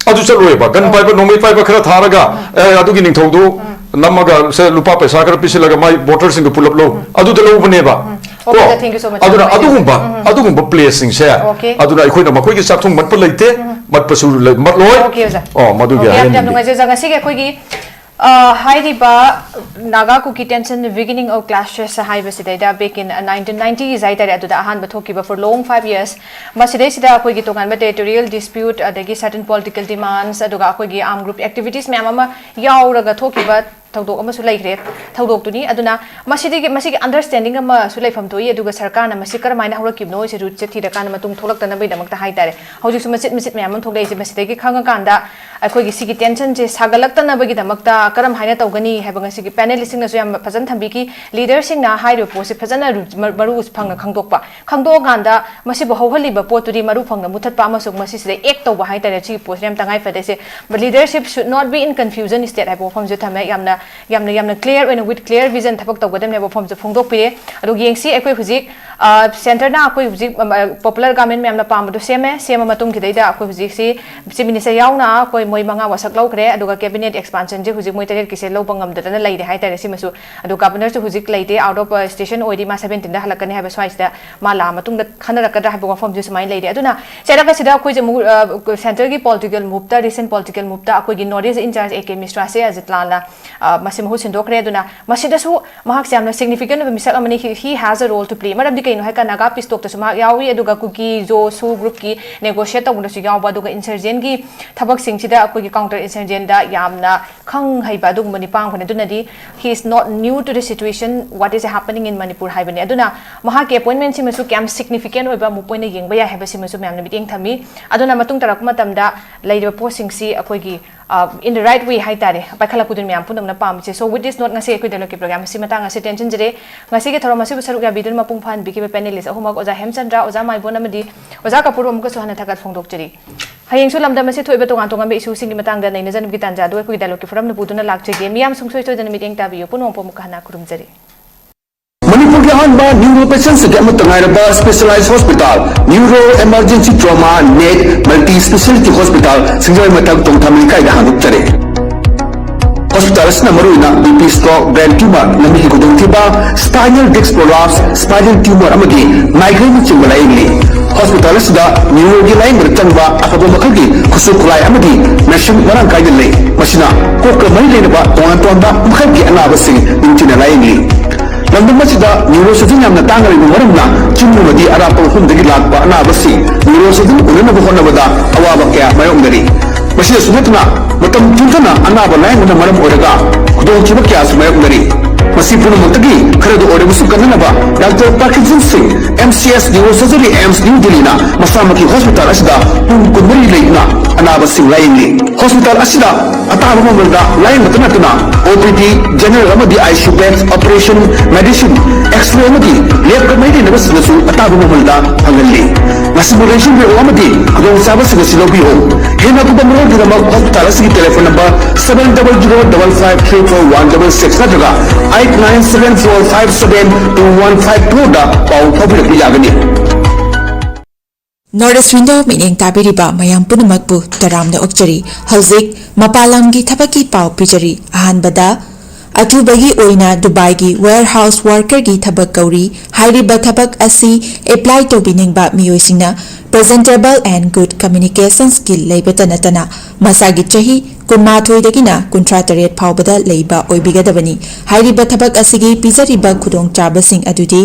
ꯑꯗꯨ ꯆꯠꯂꯣꯏꯕ꯫ ꯒꯟ ꯄꯥꯏꯕ, ꯅꯣꯡꯃꯩ ꯄꯥꯏꯕ ꯈꯔ ꯊꯥꯔꯒ, ꯑꯦ, ꯑꯗꯨꯒꯤ ꯅꯤꯡꯊꯧꯗꯨ ꯅꯝꯃꯒ, ꯁꯦ, ꯂꯨꯄꯥ ꯄꯩꯁꯥ ꯈꯔ ꯄꯤꯁꯤꯜꯂꯒ ꯃꯥꯏ ꯚꯣꯇꯔꯁꯤꯡꯗꯨ ꯄꯨꯂꯞ ꯂꯧ꯫ ꯑꯗꯨꯗ ꯂꯧꯕꯅꯦꯕ꯫ ꯑꯣꯀꯦ, ꯀꯣ? ꯑꯣꯖꯥ, thank you so much꯫ ꯑꯗꯨꯅ ꯊꯝꯖꯔꯒꯦ꯫ ꯑꯗꯨꯒꯨꯝꯕ, ꯑꯗꯨꯒꯨꯝꯕ ꯄ꯭ꯂꯦꯁꯁꯤꯡꯁꯦ, ꯑꯣꯀꯦ꯫ ꯑꯗꯨꯅ ꯑꯩꯈꯣꯏꯅ ꯃꯈꯣꯏꯒꯤ ꯆꯥꯛꯊꯨꯡ ꯃꯠꯄ ꯂꯩꯇꯦ, ꯃꯠꯄꯁꯨ ꯂꯩ-, ꯃꯠꯂꯣꯏ꯫ ꯑꯣꯀꯦ, ꯑꯣꯖꯥ꯫ ꯑꯣ, ꯃꯗꯨꯒꯤ ꯑꯣꯀꯦ, ꯌꯥꯝ, ꯌꯥꯝ ꯍꯥꯏꯍꯟꯅꯤꯡꯉꯤ꯫ ꯅꯨꯡꯉꯥꯏꯖꯩ, ꯑꯣꯖꯥ꯫ ꯉꯁꯤꯒꯤ ꯑꯩꯈꯣꯏꯒꯤ ꯑ, ꯍꯥꯏꯔꯤꯕ Naga Kuki tension beginning of clashes ꯍꯥꯏꯕꯁꯤꯗꯩꯗ back in nineteen nineties ꯍꯥꯏꯇꯥꯔꯦ, ꯑꯗꯨꯗ ꯑꯍꯥꯟꯕ ꯊꯣꯛꯈꯤꯕ for long five years꯫ ꯃꯁꯤꯗꯩꯁꯤꯗ ꯑꯩꯈꯣꯏꯒꯤ ꯇꯣꯉꯥꯟꯕ territorial dispute, ꯑꯗꯒꯤ certain political demands, ꯑꯗꯨꯒ ꯑꯩꯈꯣꯏꯒꯤ armed group activities ꯃꯌꯥꯝ ꯑꯃ ꯌꯥꯎꯔꯒ ꯊꯣꯛꯈꯤꯕ ꯊꯧꯗꯣꯛ ꯑꯃꯁꯨ ꯂꯩꯈ꯭ꯔꯦ, ꯊꯧꯗꯣꯛꯇꯨꯅꯤ꯫ ꯑꯗꯨꯅ ꯃꯁꯤꯗꯒꯤ, ꯃꯁꯤꯒꯤ understanding ꯑꯃꯁꯨ ꯂꯩꯐꯝ ꯊꯣꯛꯏ, ꯑꯗꯨꯒ ꯁꯔꯀꯥꯔꯅ ꯃꯁꯤ ꯀꯔꯝꯍꯥꯏꯅ ꯍꯧꯔꯛꯈꯤꯕꯅꯣ ꯍꯥꯏꯁꯦ rootꯁꯦ ꯊꯤꯔꯀꯥꯟꯗ ꯃꯇꯨꯡ ꯊꯣꯛꯂꯛꯇꯅꯕꯒꯤꯗꯃꯛꯇ ꯍꯥꯏꯇꯥꯔꯦ꯫ ꯍꯧꯖꯤꯛꯁꯨ ꯃꯆꯤꯠ ꯃꯆꯤꯠ ꯃꯌꯥꯝ ꯑꯃ ꯊꯣꯛꯂꯛꯏꯁꯦ, ꯃꯁꯤꯗꯒꯤ ꯈꯪꯉꯀꯥꯟꯗ ꯑꯩꯈꯣꯏꯒꯤ ꯁꯤꯒꯤ ꯇꯦꯟꯁꯟꯁꯦ ꯁꯥꯒꯠꯂꯛꯇꯅꯕꯒꯤꯗꯃꯛꯇ ꯀꯔꯝ ꯍꯥꯏꯅ ꯇꯧꯒꯅꯤ ꯍꯥꯏꯕ ꯉꯁꯤꯒꯤ ꯄꯦꯅꯦꯂꯤꯁꯁꯤꯡꯅꯁꯨ ꯌꯥꯝ ꯐꯖꯅ ꯊꯝꯕꯤꯈꯤ꯫ ꯂꯤꯗꯔꯁꯤꯡꯅ ꯍꯥꯏꯔꯤꯕ ꯄꯣꯠꯁꯦ ꯐꯖꯅ ꯔꯨ-, ꯃ-, ꯃꯔꯨ ꯐꯪꯅ ꯈꯪꯗꯣꯛꯄ, ꯈꯪꯗꯣꯛꯑꯀꯥꯟꯗ ꯃꯁꯤꯕꯨ ꯍꯧꯍꯜꯂꯤꯕ ꯄꯣꯠꯇꯨꯗꯤ ꯃꯔꯨ ꯐꯪꯅ ꯃꯨꯊꯠꯄ ꯑꯃꯁꯨꯡ ꯃꯁꯤꯁꯤꯗ ꯑꯦꯛ ꯇꯧꯕ ꯍꯥꯏꯇꯥꯔꯦ꯫ ꯁꯤꯒꯤ ꯄꯣꯠꯁꯤꯅ ꯌꯥꯝ ꯇꯉꯥꯏ ꯐꯗꯦ꯫ ꯁꯦ, leadership should not be in confusion state ꯍꯥꯏꯕ ꯋꯥꯐꯝꯁꯦ ꯊꯝꯃꯦ꯫ ꯌꯥꯝꯅ ꯌꯥꯝꯅ ꯌꯥꯝꯅ clear ꯑꯣꯏꯅ with clear vision ꯊꯕꯛ ꯇꯧꯒꯗꯕꯅꯦꯕ ꯋꯥꯐꯝꯁꯦ ꯐꯣꯡꯗꯣꯛꯄꯤꯔꯦ꯫ ꯑꯗꯨꯒ ꯌꯦꯡꯁꯤ ꯑꯩꯈꯣꯏ ꯍꯧꯖꯤꯛ ꯁꯦꯟꯇꯔꯅ ꯑꯩꯈꯣꯏ ꯍꯧꯖꯤꯛ popular government ꯃꯌꯥꯝꯅ ꯄꯥꯝꯕꯗꯣ ꯁꯦꯝꯃꯦ꯫ ꯁꯦꯝꯃ ꯃꯇꯨꯡꯒꯤꯗꯩꯗ ꯑꯩꯈꯣꯏ ꯍꯧꯖꯤꯛꯁꯤ Chief Minister ꯌꯥꯎꯅ ꯑꯩꯈꯣꯏ ꯃꯣꯏ ꯃꯉꯥ ꯋꯥꯁꯛ ꯂꯧꯈ꯭ꯔꯦ꯫ ꯑꯗꯨꯒ cabinet expansionꯁꯦ ꯍꯧꯖꯤꯛ ꯃꯣꯏ ꯇꯔꯦꯠꯀꯤꯁꯦ ꯂꯧꯕ ꯉꯝꯗꯗꯅ ꯂꯩꯔꯦ ꯍꯥꯏꯇꯥꯔꯦ꯫ ꯁꯤꯃꯁꯨ ꯑꯗꯨ Governorꯁꯨ ꯍꯧꯖꯤꯛ ꯂꯩꯇꯦ, out of station ꯑꯣꯏꯔꯤ, ꯃꯥ seventeenꯗ ꯍꯜꯂꯛꯀꯅꯤ ꯍꯥꯏꯕ ꯁ꯭ꯋꯥꯏꯁꯤꯗ ꯃꯥ ꯂꯥꯛꯑ ꯃꯇꯨꯡꯗ ꯈꯟꯅꯔꯛꯀꯗ꯭ꯔꯥ ꯍꯥꯏꯕ ꯋꯥꯐꯝꯁꯤ ꯁꯨꯃꯥꯏꯅ ꯂꯩꯔꯦ꯫ ꯑꯗꯨꯅ ꯆꯩꯔꯛ ꯑꯁꯤꯗ ꯑꯩꯈꯣꯏꯁꯦ ꯑꯃꯨꯛ centreꯒꯤ political moveꯇ, recent political moveꯇ ꯑꯩꯈꯣꯏꯒꯤ North East in-charge A K Mishraꯁꯦ Ajit ꯂꯥꯜꯅ ꯃꯁꯤ ꯃꯍꯨꯠ ꯁꯤꯟꯗꯣꯛꯈ꯭ꯔꯦ꯫ ꯑꯗꯨꯅ ꯃꯁꯤꯗꯁꯨ ꯃꯍꯥꯛꯁꯦ ꯌꯥꯝꯅ significant ꯑꯣꯏꯕ ꯃꯤꯁꯛ ꯑꯃꯅꯤ꯫ He has a role to play꯫ ꯃꯔꯝꯗꯤ ꯀꯩꯅꯣ ꯍꯥꯏꯀꯥꯟꯗ Naga peace talkꯇꯁꯨ ꯃꯍꯥꯛ ꯌꯥꯎꯏ, ꯑꯗꯨꯒ Kuki Zo Shu groupꯀꯤ negotiate ꯇꯧꯕꯗꯁꯨ ꯌꯥꯎꯕ, ꯑꯗꯨꯒ insurgentꯀꯤ ꯊꯕꯛꯁꯤꯡꯁꯤꯗ ꯑꯩꯈꯣꯏꯒꯤ counter insurgentꯗ ꯌꯥꯝꯅ ꯈꯪ ꯍꯩꯕ ꯑꯗꯨꯒꯨꯝꯕ ꯅꯤꯄꯥ ꯑꯃꯈꯛꯅꯤ꯫ ꯑꯗꯨꯅꯗꯤ he is not new to the situation, what is happening in Manipur ꯍꯥꯏꯕꯅꯤ꯫ ꯑꯗꯨꯅ ꯃꯍꯥꯛꯀꯤ appointmentꯁꯤꯃꯁꯨ ꯀꯌꯥꯝ significant ꯑꯣꯏꯕ move ꯑꯣꯏꯅ ꯌꯦꯡꯕ ꯌꯥꯏ ꯍꯥꯏꯕꯁꯤꯃꯁꯨ ꯃꯌꯥꯝꯅ ꯃꯤꯠꯌꯦꯡ ꯊꯝꯃꯤ꯫ ꯑꯗꯨꯅ ꯃꯇꯨꯡ ꯇꯥꯔꯛꯄ ꯃꯇꯝꯗ ꯂꯩꯔꯤꯕ ꯄꯣꯠꯁꯤꯡꯁꯤ ꯑꯩꯈꯣꯏꯒꯤ in the right way ꯍꯥꯏꯇꯥꯔꯦ ꯄꯥꯏꯈꯠꯂꯛꯄꯗꯨꯅ ꯃꯌꯥꯝ ꯄꯨꯝꯅꯃꯛꯅ ꯄꯥꯝꯃꯤꯁꯦ꯫ So with this note, ꯉꯁꯤ ꯑꯩꯈꯣꯏ dialogueꯒꯤ programme ꯑꯁꯤ ꯃꯇꯥꯡ ꯑꯁꯤ ꯇꯦꯟꯁꯤꯟꯖꯔꯦ꯫ ꯉꯁꯤꯒꯤ ꯊꯧꯔꯝ ꯑꯁꯤꯕꯨ ꯁꯔꯨꯛ ꯌꯥꯕꯤꯗꯨꯅ ꯃꯄꯨꯡ ꯐꯥꯍꯟꯕꯤꯈꯤꯕ panelist ꯑꯍꯨꯝꯃꯛ, ꯑꯣꯖꯥ ꯍꯦꯝꯆꯟꯗ꯭ꯔ, ꯑꯣꯖꯥ ꯃꯥꯏꯕꯣꯟ ꯑꯃꯗꯤ ꯑꯣꯖꯥ ꯀꯄꯨꯔ ꯑꯃꯨꯛꯀꯁꯨ ꯍꯟꯅ ꯊꯥꯒꯠ ꯐꯣꯡꯗꯣꯛꯆꯔꯤ꯫ ꯍꯌꯦꯡꯁꯨ ꯂꯝꯗꯝ ꯑꯁꯤ ꯊꯣꯛꯏꯕ ꯇꯣꯉꯥꯟ ꯇꯣꯉꯥꯟꯕ issueꯁꯤꯡꯒꯤ ꯃꯇꯥꯡꯗ ꯅꯩꯅꯖꯅꯕꯒꯤ ꯇꯥꯟꯖꯥ ꯑꯗꯨ ꯑꯩꯈꯣꯏꯒꯤ dialogueꯀꯤ ꯐꯣꯔꯝꯅ ꯄꯨꯗꯨꯅ ꯂꯥꯛꯆꯒꯦ꯫ ꯃꯤꯌꯥꯝ ꯁꯨꯡꯁꯣꯏ ꯁꯣꯏꯗꯅ ꯃꯤꯠꯌꯦꯡ ꯇꯥꯕꯤꯌꯨ꯫ ꯄꯨꯝꯅꯃꯛꯄꯨ ꯑꯃꯨꯛꯀ ꯍꯟꯅ ꯈꯨꯔꯨꯝꯖꯔꯤ꯫ ꯃꯅꯤꯄꯨꯔꯒꯤ ꯑꯍꯥꯟꯕ neuro patientꯁꯤꯡꯒꯤ ꯑꯃꯠꯇ ꯉꯥꯏꯔꯕ specialized hospital, Neuro Emergency Trauma Net Multi Speciality Hospital, ꯁꯤꯡꯖꯃꯩ ꯃꯊꯛ ꯇꯣꯡꯊꯥꯃꯤ ꯂꯩꯀꯥꯏꯗ ꯍꯥꯡꯗꯣꯛꯆꯔꯦ꯫ Hospital ꯑꯁꯤꯅ ꯃꯔꯨꯑꯣꯏꯅ B P stroke, brain tumor, ꯂꯝꯕꯤꯒꯤ ꯈꯨꯗꯣꯡꯊꯤꯕ, spinal disc prolapse, spinal tumor ꯑꯃꯗꯤ migraine ꯅꯆꯤꯡꯕ ꯂꯥꯌꯦꯡꯂꯤ꯫ Hospital ꯑꯁꯤꯗ neuroꯒꯤ ꯂꯥꯌꯦꯡꯕꯗ ꯆꯪꯕ ꯑꯐꯕ ꯃꯈꯜꯒꯤ ꯈꯨꯠꯁꯨ ꯈꯨꯠꯂꯥꯏ ꯑꯃꯗꯤ machine ꯃꯔꯥꯡ ꯀꯥꯏꯅ ꯂꯩ꯫ ꯃꯁꯤꯅ ꯀꯣꯛꯀ ꯃꯔꯤ ꯂꯩꯅꯕ ꯇꯣꯉꯥꯟ ꯇꯣꯉꯥꯟꯕ ꯃꯈꯜꯒꯤ ꯑꯅꯥꯕꯁꯤꯡ ꯅꯤꯡꯊꯤꯅ ꯂꯥꯌꯦꯡꯂꯤ꯫ ꯂꯝꯗꯝ ꯑꯁꯤꯗ neurosurgeon ꯌꯥꯝꯅ ꯇꯥꯡꯅ ꯂꯩꯕ ꯃꯔꯝꯅ ꯆꯤꯡ ꯑꯃꯗꯤ ꯑꯔꯥꯞꯄ ꯃꯐꯝꯗꯒꯤ ꯂꯥꯛꯄ ꯑꯅꯥꯕꯁꯤꯡ neurosurgeon ꯎꯅꯅꯕ ꯍꯣꯠꯅꯕꯗ ꯑꯋꯥꯕ ꯀꯌꯥ ꯃꯥꯌꯣꯛꯅꯔꯤ꯫ ꯃꯁꯤꯗꯁꯨ ꯅꯠꯇꯅ ꯃꯇꯝ ꯊꯦꯡꯊꯅ ꯑꯅꯥꯕ ꯂꯥꯌꯦꯡꯕꯅ ꯃꯔꯝ ꯑꯣꯏꯔꯒ ꯈꯨꯗꯣꯡꯊꯤꯕ ꯀꯌꯥꯁꯨ ꯃꯥꯌꯣꯛꯅꯔꯤ꯫ ꯃꯁꯤ ꯄꯨꯝꯅꯃꯛꯇꯒꯤ ꯈꯔꯗ ꯑꯣꯏꯔꯕꯁꯨ ꯀꯟꯅꯅꯕ Doctor Parkinson Singh, M C S Neurosurgery, AIIMS New Delhiꯅ ꯃꯁꯥꯃꯛꯀꯤ hospital ꯑꯁꯤꯗ ꯄꯨꯡ ꯀꯨꯟꯃꯔꯤ ꯂꯩꯗꯨꯅ ꯑꯅꯥꯕꯁꯤꯡ ꯂꯥꯌꯦꯡꯂꯤ꯫ Hospital ꯑꯁꯤꯗ ꯑꯇꯥꯕ ꯃꯃꯜꯗ ꯂꯥꯌꯦꯡꯕꯇ ꯅꯠꯇꯅ O P D, general ꯑꯃꯗꯤ I C U beds, operation, medicine, X-ray ꯑꯃꯗꯤ ꯂꯦꯞꯀ ꯃꯔꯤ ꯂꯩꯅꯕꯁꯤꯡꯗꯁꯨ ꯑꯇꯥꯕ ꯃꯃꯜꯗ ꯐꯪꯍꯜꯂꯤ꯫ ꯁꯤꯃꯨꯂꯦꯁꯟ ꯌꯦꯡꯉꯨ ꯑꯃꯗꯤ ꯈꯨꯗꯣꯡꯆꯥꯕꯁꯤꯡ ꯑꯁꯤ ꯂꯧꯕꯤꯌꯨ꯫ ꯍꯦꯟꯅ ꯑꯀꯨꯞꯄ ꯃꯔꯣꯜꯒꯤꯗꯃꯛ ꯍꯣꯁꯄꯤꯇꯥꯜ ꯑꯁꯤꯒꯤ telephone number seven double zero double five three four one double six ꯅꯠꯇ꯭ꯔꯒ eight nine seven four five seven two one five four ꯗ ꯄꯥꯎ ꯐꯥꯎꯕꯤꯔꯛꯄ ꯌꯥꯒꯅꯤ꯫ North East Window ꯃꯤꯠꯌꯦꯡ ꯇꯥꯕꯤꯔꯤꯕ ꯃꯌꯥꯝ ꯄꯨꯝꯅꯃꯛꯄꯨ ꯇꯔꯥꯝꯅ ꯑꯣꯛꯆꯔꯤ꯫ ꯍꯧꯖꯤꯛ ꯃꯄꯥꯟ ꯂꯝꯒꯤ ꯊꯕꯛꯀꯤ ꯄꯥꯎ ꯄꯤꯖꯔꯤ꯫ ꯑꯍꯥꯟꯕꯗ, ꯑꯊꯨꯕꯒꯤ ꯑꯣꯏꯅ ꯗꯨꯕꯥꯏꯒꯤ warehouse workerꯒꯤ ꯊꯕꯛ ꯀꯧꯔꯤ꯫ ꯍꯥꯏꯔꯤꯕ ꯊꯕꯛ ꯑꯁꯤ apply ꯇꯧꯕꯤꯅꯤꯡꯕ ꯃꯤꯑꯣꯏꯁꯤꯡꯅ presentable and good communication skill ꯂꯩꯕꯇ ꯅꯠꯇꯅ ꯃꯁꯥꯒꯤ ꯆꯍꯤ ꯀꯨꯟꯃꯥꯊꯣꯏꯗꯒꯤꯅ ꯀꯨꯟꯊ꯭ꯔꯥ ꯇꯔꯦꯠ ꯐꯥꯎꯕꯗ ꯂꯩꯕ ꯑꯣꯏꯕꯤꯒꯗꯕꯅꯤ꯫ ꯍꯥꯏꯔꯤꯕ ꯊꯕꯛ ꯑꯁꯤꯒꯤ ꯄꯤꯖꯔꯤꯕ ꯈꯨꯗꯣꯡꯆꯥꯕꯁꯤꯡ ꯑꯗꯨꯗꯤ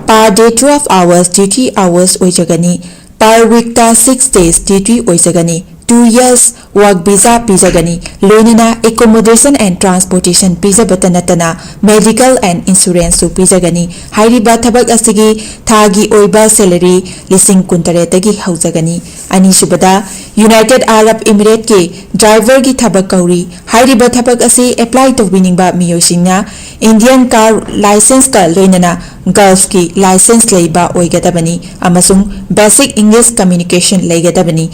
per day twelve hours duty hours ꯑꯣꯏꯖꯒꯅꯤ꯫ Per weekꯇ six days duty ꯑꯣꯏꯖꯒꯅꯤ꯫ Two years work visa ꯄꯤꯖꯒꯅꯤ꯫ ꯂꯣꯏꯅꯅ accommodation and transportation ꯄꯤꯖꯕꯇ ꯅꯠꯇꯅ medical and insuranceꯁꯨ ꯄꯤꯖꯒꯅꯤ꯫ ꯍꯥꯏꯔꯤꯕ ꯊꯕꯛ ꯑꯁꯤꯒꯤ ꯊꯥꯒꯤ ꯑꯣꯏꯕ salary ꯂꯤꯁꯤꯡ ꯀꯨꯟꯇꯔꯦꯠꯇꯒꯤ ꯍꯧꯖꯒꯅꯤ꯫ ꯑꯅꯤꯁꯨꯕꯗ, United Arab Emirateꯀꯤ driverꯒꯤ ꯊꯕꯛ ꯀꯧꯔꯤ꯫ ꯍꯥꯏꯔꯤꯕ ꯊꯕꯛ ꯑꯁꯤ apply ꯇꯧꯕꯤꯅꯤꯡꯕ ꯃꯤꯑꯣꯏꯁꯤꯡꯅ Indian car licenceꯀ ꯂꯣꯏꯅꯅ Gulfꯀꯤ license ꯂꯩꯕ ꯑꯣꯏꯒꯗꯕꯅꯤ ꯑꯃꯁꯨꯡ basic English communication ꯂꯩꯒꯗꯕꯅꯤ꯫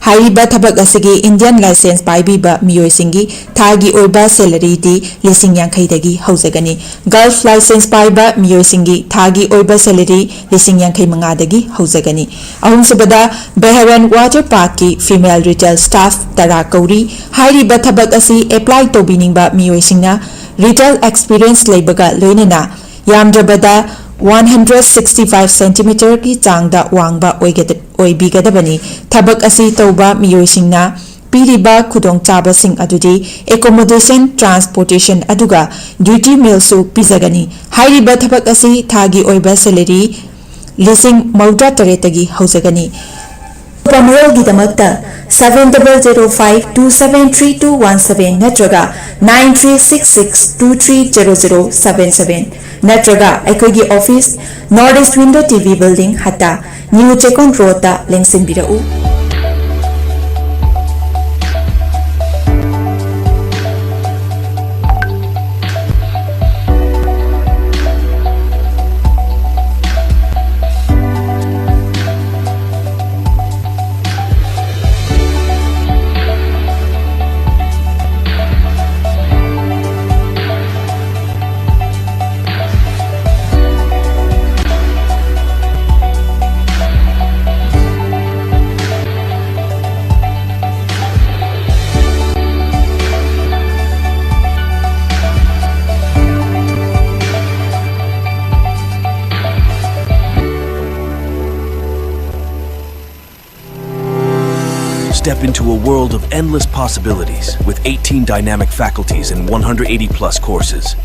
ꯍꯥꯏꯔꯤꯕ ꯊꯕꯛ ꯑꯁꯤꯒꯤ Indian license ꯄꯥꯏꯕꯤꯕ ꯃꯤꯑꯣꯏꯁꯤꯡꯒꯤ ꯊꯥꯒꯤ ꯑꯣꯏꯕ salaryꯗꯤ ꯂꯤꯁꯤꯡ ꯌꯥꯡꯈꯩꯗꯒꯤ ꯍꯧꯖꯒꯅꯤ꯫ Gulf license ꯄꯥꯏꯕ ꯃꯤꯑꯣꯏꯁꯤꯡꯒꯤ ꯊꯥꯒꯤ ꯑꯣꯏꯕ salary ꯂꯤꯁꯤꯡ ꯌꯥꯡꯈꯩ ꯃꯉꯥꯗꯒꯤ ꯍꯧꯖꯒꯅꯤ꯫ ꯑꯍꯨꯝꯁꯨꯕꯗ, Bahrain water parkꯀꯤ female retail staff ꯇꯔꯥ ꯀꯧꯔꯤ꯫ ꯍꯥꯏꯔꯤꯕ ꯊꯕꯛ ꯑꯁꯤ apply ꯇꯧꯕꯤꯅꯤꯡꯕ ꯃꯤꯑꯣꯏꯁꯤꯡꯅ retail experience ꯂꯩꯕꯒ ꯂꯣꯏꯅꯅ ꯌꯥꯝꯗ꯭ꯔꯕꯗ one hundred sixty five centimeterꯒꯤ ꯆꯥꯡꯗ ꯋꯥꯡꯕ ꯑꯣꯏꯒꯗ-, ꯑꯣꯏꯕꯤꯒꯗꯕꯅꯤ꯫ ꯊꯕꯛ ꯑꯁꯤ ꯇꯧꯕ ꯃꯤꯑꯣꯏꯁꯤꯡꯅ ꯄꯤꯔꯤꯕ ꯈꯨꯗꯣꯡꯆꯥꯕꯁꯤꯡ ꯑꯗꯨꯗꯤ accommodation, transportation ꯑꯗꯨꯒ duty mealꯁꯨ ꯄꯤꯖꯒꯅꯤ꯫ ꯍꯥꯏꯔꯤꯕ ꯊꯕꯛ ꯑꯁꯤ ꯊꯥꯒꯤ ꯑꯣꯏꯕ salary ꯂꯤꯁꯤꯡ ꯃꯧꯗ꯭ꯔꯥ ꯇꯔꯦꯠꯇꯒꯤ ꯍꯧꯖꯒꯅꯤ꯫ ꯑꯀꯨꯞꯄ ꯃꯔꯣꯜꯒꯤꯗꯃꯛꯇ seven double zero five two seven three two one seven ꯅꯠꯇ꯭ꯔꯒ nine three six six two three zero zero seven seven ꯅꯠꯇ꯭ꯔꯒ ꯑꯩꯈꯣꯏꯒꯤ office, North East Window TV building, Hatta, New Chekon Roadꯇ ꯂꯦꯡꯁꯤꯟꯕꯤꯔꯛꯎ꯫ into a world of endless possibilities with eighteen dynamic faculties and one hundred eighty plus courses.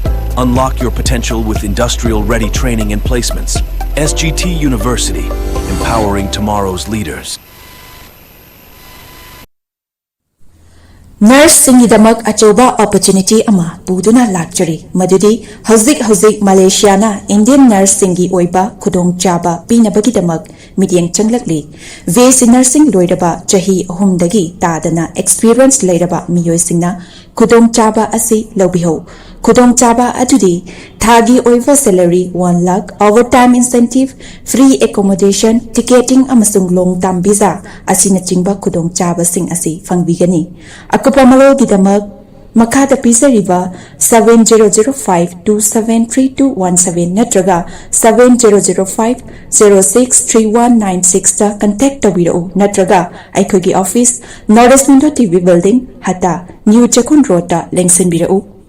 Unlock your potential with industrial ready training and placements. S G T University, empowering tomorrow's leaders. ꯅꯔꯁꯁꯤꯡꯒꯤꯗꯃꯛ ꯑꯆꯧꯕ opportunity ꯑꯃ ꯄꯨꯗꯨꯅ ꯂꯥꯛꯆꯔꯤ, ꯃꯗꯨꯗꯤ ꯍꯧꯖꯤꯛ ꯍꯧꯖꯤꯛ ꯃꯂꯦꯁꯤꯌꯥꯅ Indian ꯅꯔꯁꯁꯤꯡꯒꯤ ꯑꯣꯏꯕ ꯈꯨꯗꯣꯡꯆꯥꯕ ꯄꯤꯅꯕꯒꯤꯗꯃꯛ ꯃꯤꯠꯌꯦꯡ ꯆꯪꯂꯛꯂꯤ꯫ ꯕꯤ ꯑꯦꯁ ꯁꯤ ꯅꯔꯁꯤꯡ ꯂꯣꯏꯔꯕ ꯆꯍꯤ ꯑꯍꯨꯝꯗꯒꯤ ꯇꯥꯗꯅ ꯑꯦꯛꯁꯄꯤꯔꯤꯌꯦꯟꯁ ꯂꯩꯔꯕ ꯃꯤꯑꯣꯏꯁꯤꯡꯅ ꯈꯨꯗꯣꯡꯆꯥꯕ ꯑꯁꯤ ꯂꯧꯕꯤꯍꯧ꯫ ꯈꯨꯗꯣꯡꯆꯥꯕ ꯑꯗꯨꯗꯤ ꯊꯥꯒꯤ ꯑꯣꯏꯕ salary one lakh, overtime incentive, free accommodation, ticketing ꯑꯃꯁꯨꯡ ꯂꯣꯡ ꯇꯥꯝ ꯚꯤꯖꯥ ꯑꯁꯤꯅꯆꯤꯡꯕ ꯈꯨꯗꯣꯡꯆꯥꯕꯁꯤꯡ ꯑꯁꯤ ꯐꯪꯕꯤꯒꯅꯤ꯫ ꯑꯀꯨꯞꯄ ꯃꯔꯣꯜꯒꯤꯗꯃꯛ ꯃꯈꯥꯗ ꯄꯤꯖꯔꯤꯕ seven zero zero five two seven three two one seven ꯅꯠꯇ꯭ꯔꯒ seven zero zero five zero six three one nine sixꯇ ꯀꯟꯇꯦꯛ ꯇꯧꯕꯤꯔꯛꯎ, ꯅꯠꯇ꯭ꯔꯒ ꯑꯩꯈꯣꯏꯒꯤ office, north east window T V building, Hatta, new Checkon ꯔꯣꯗꯇ ꯂꯦꯡꯁꯤꯟꯕꯤꯔꯛꯎ꯫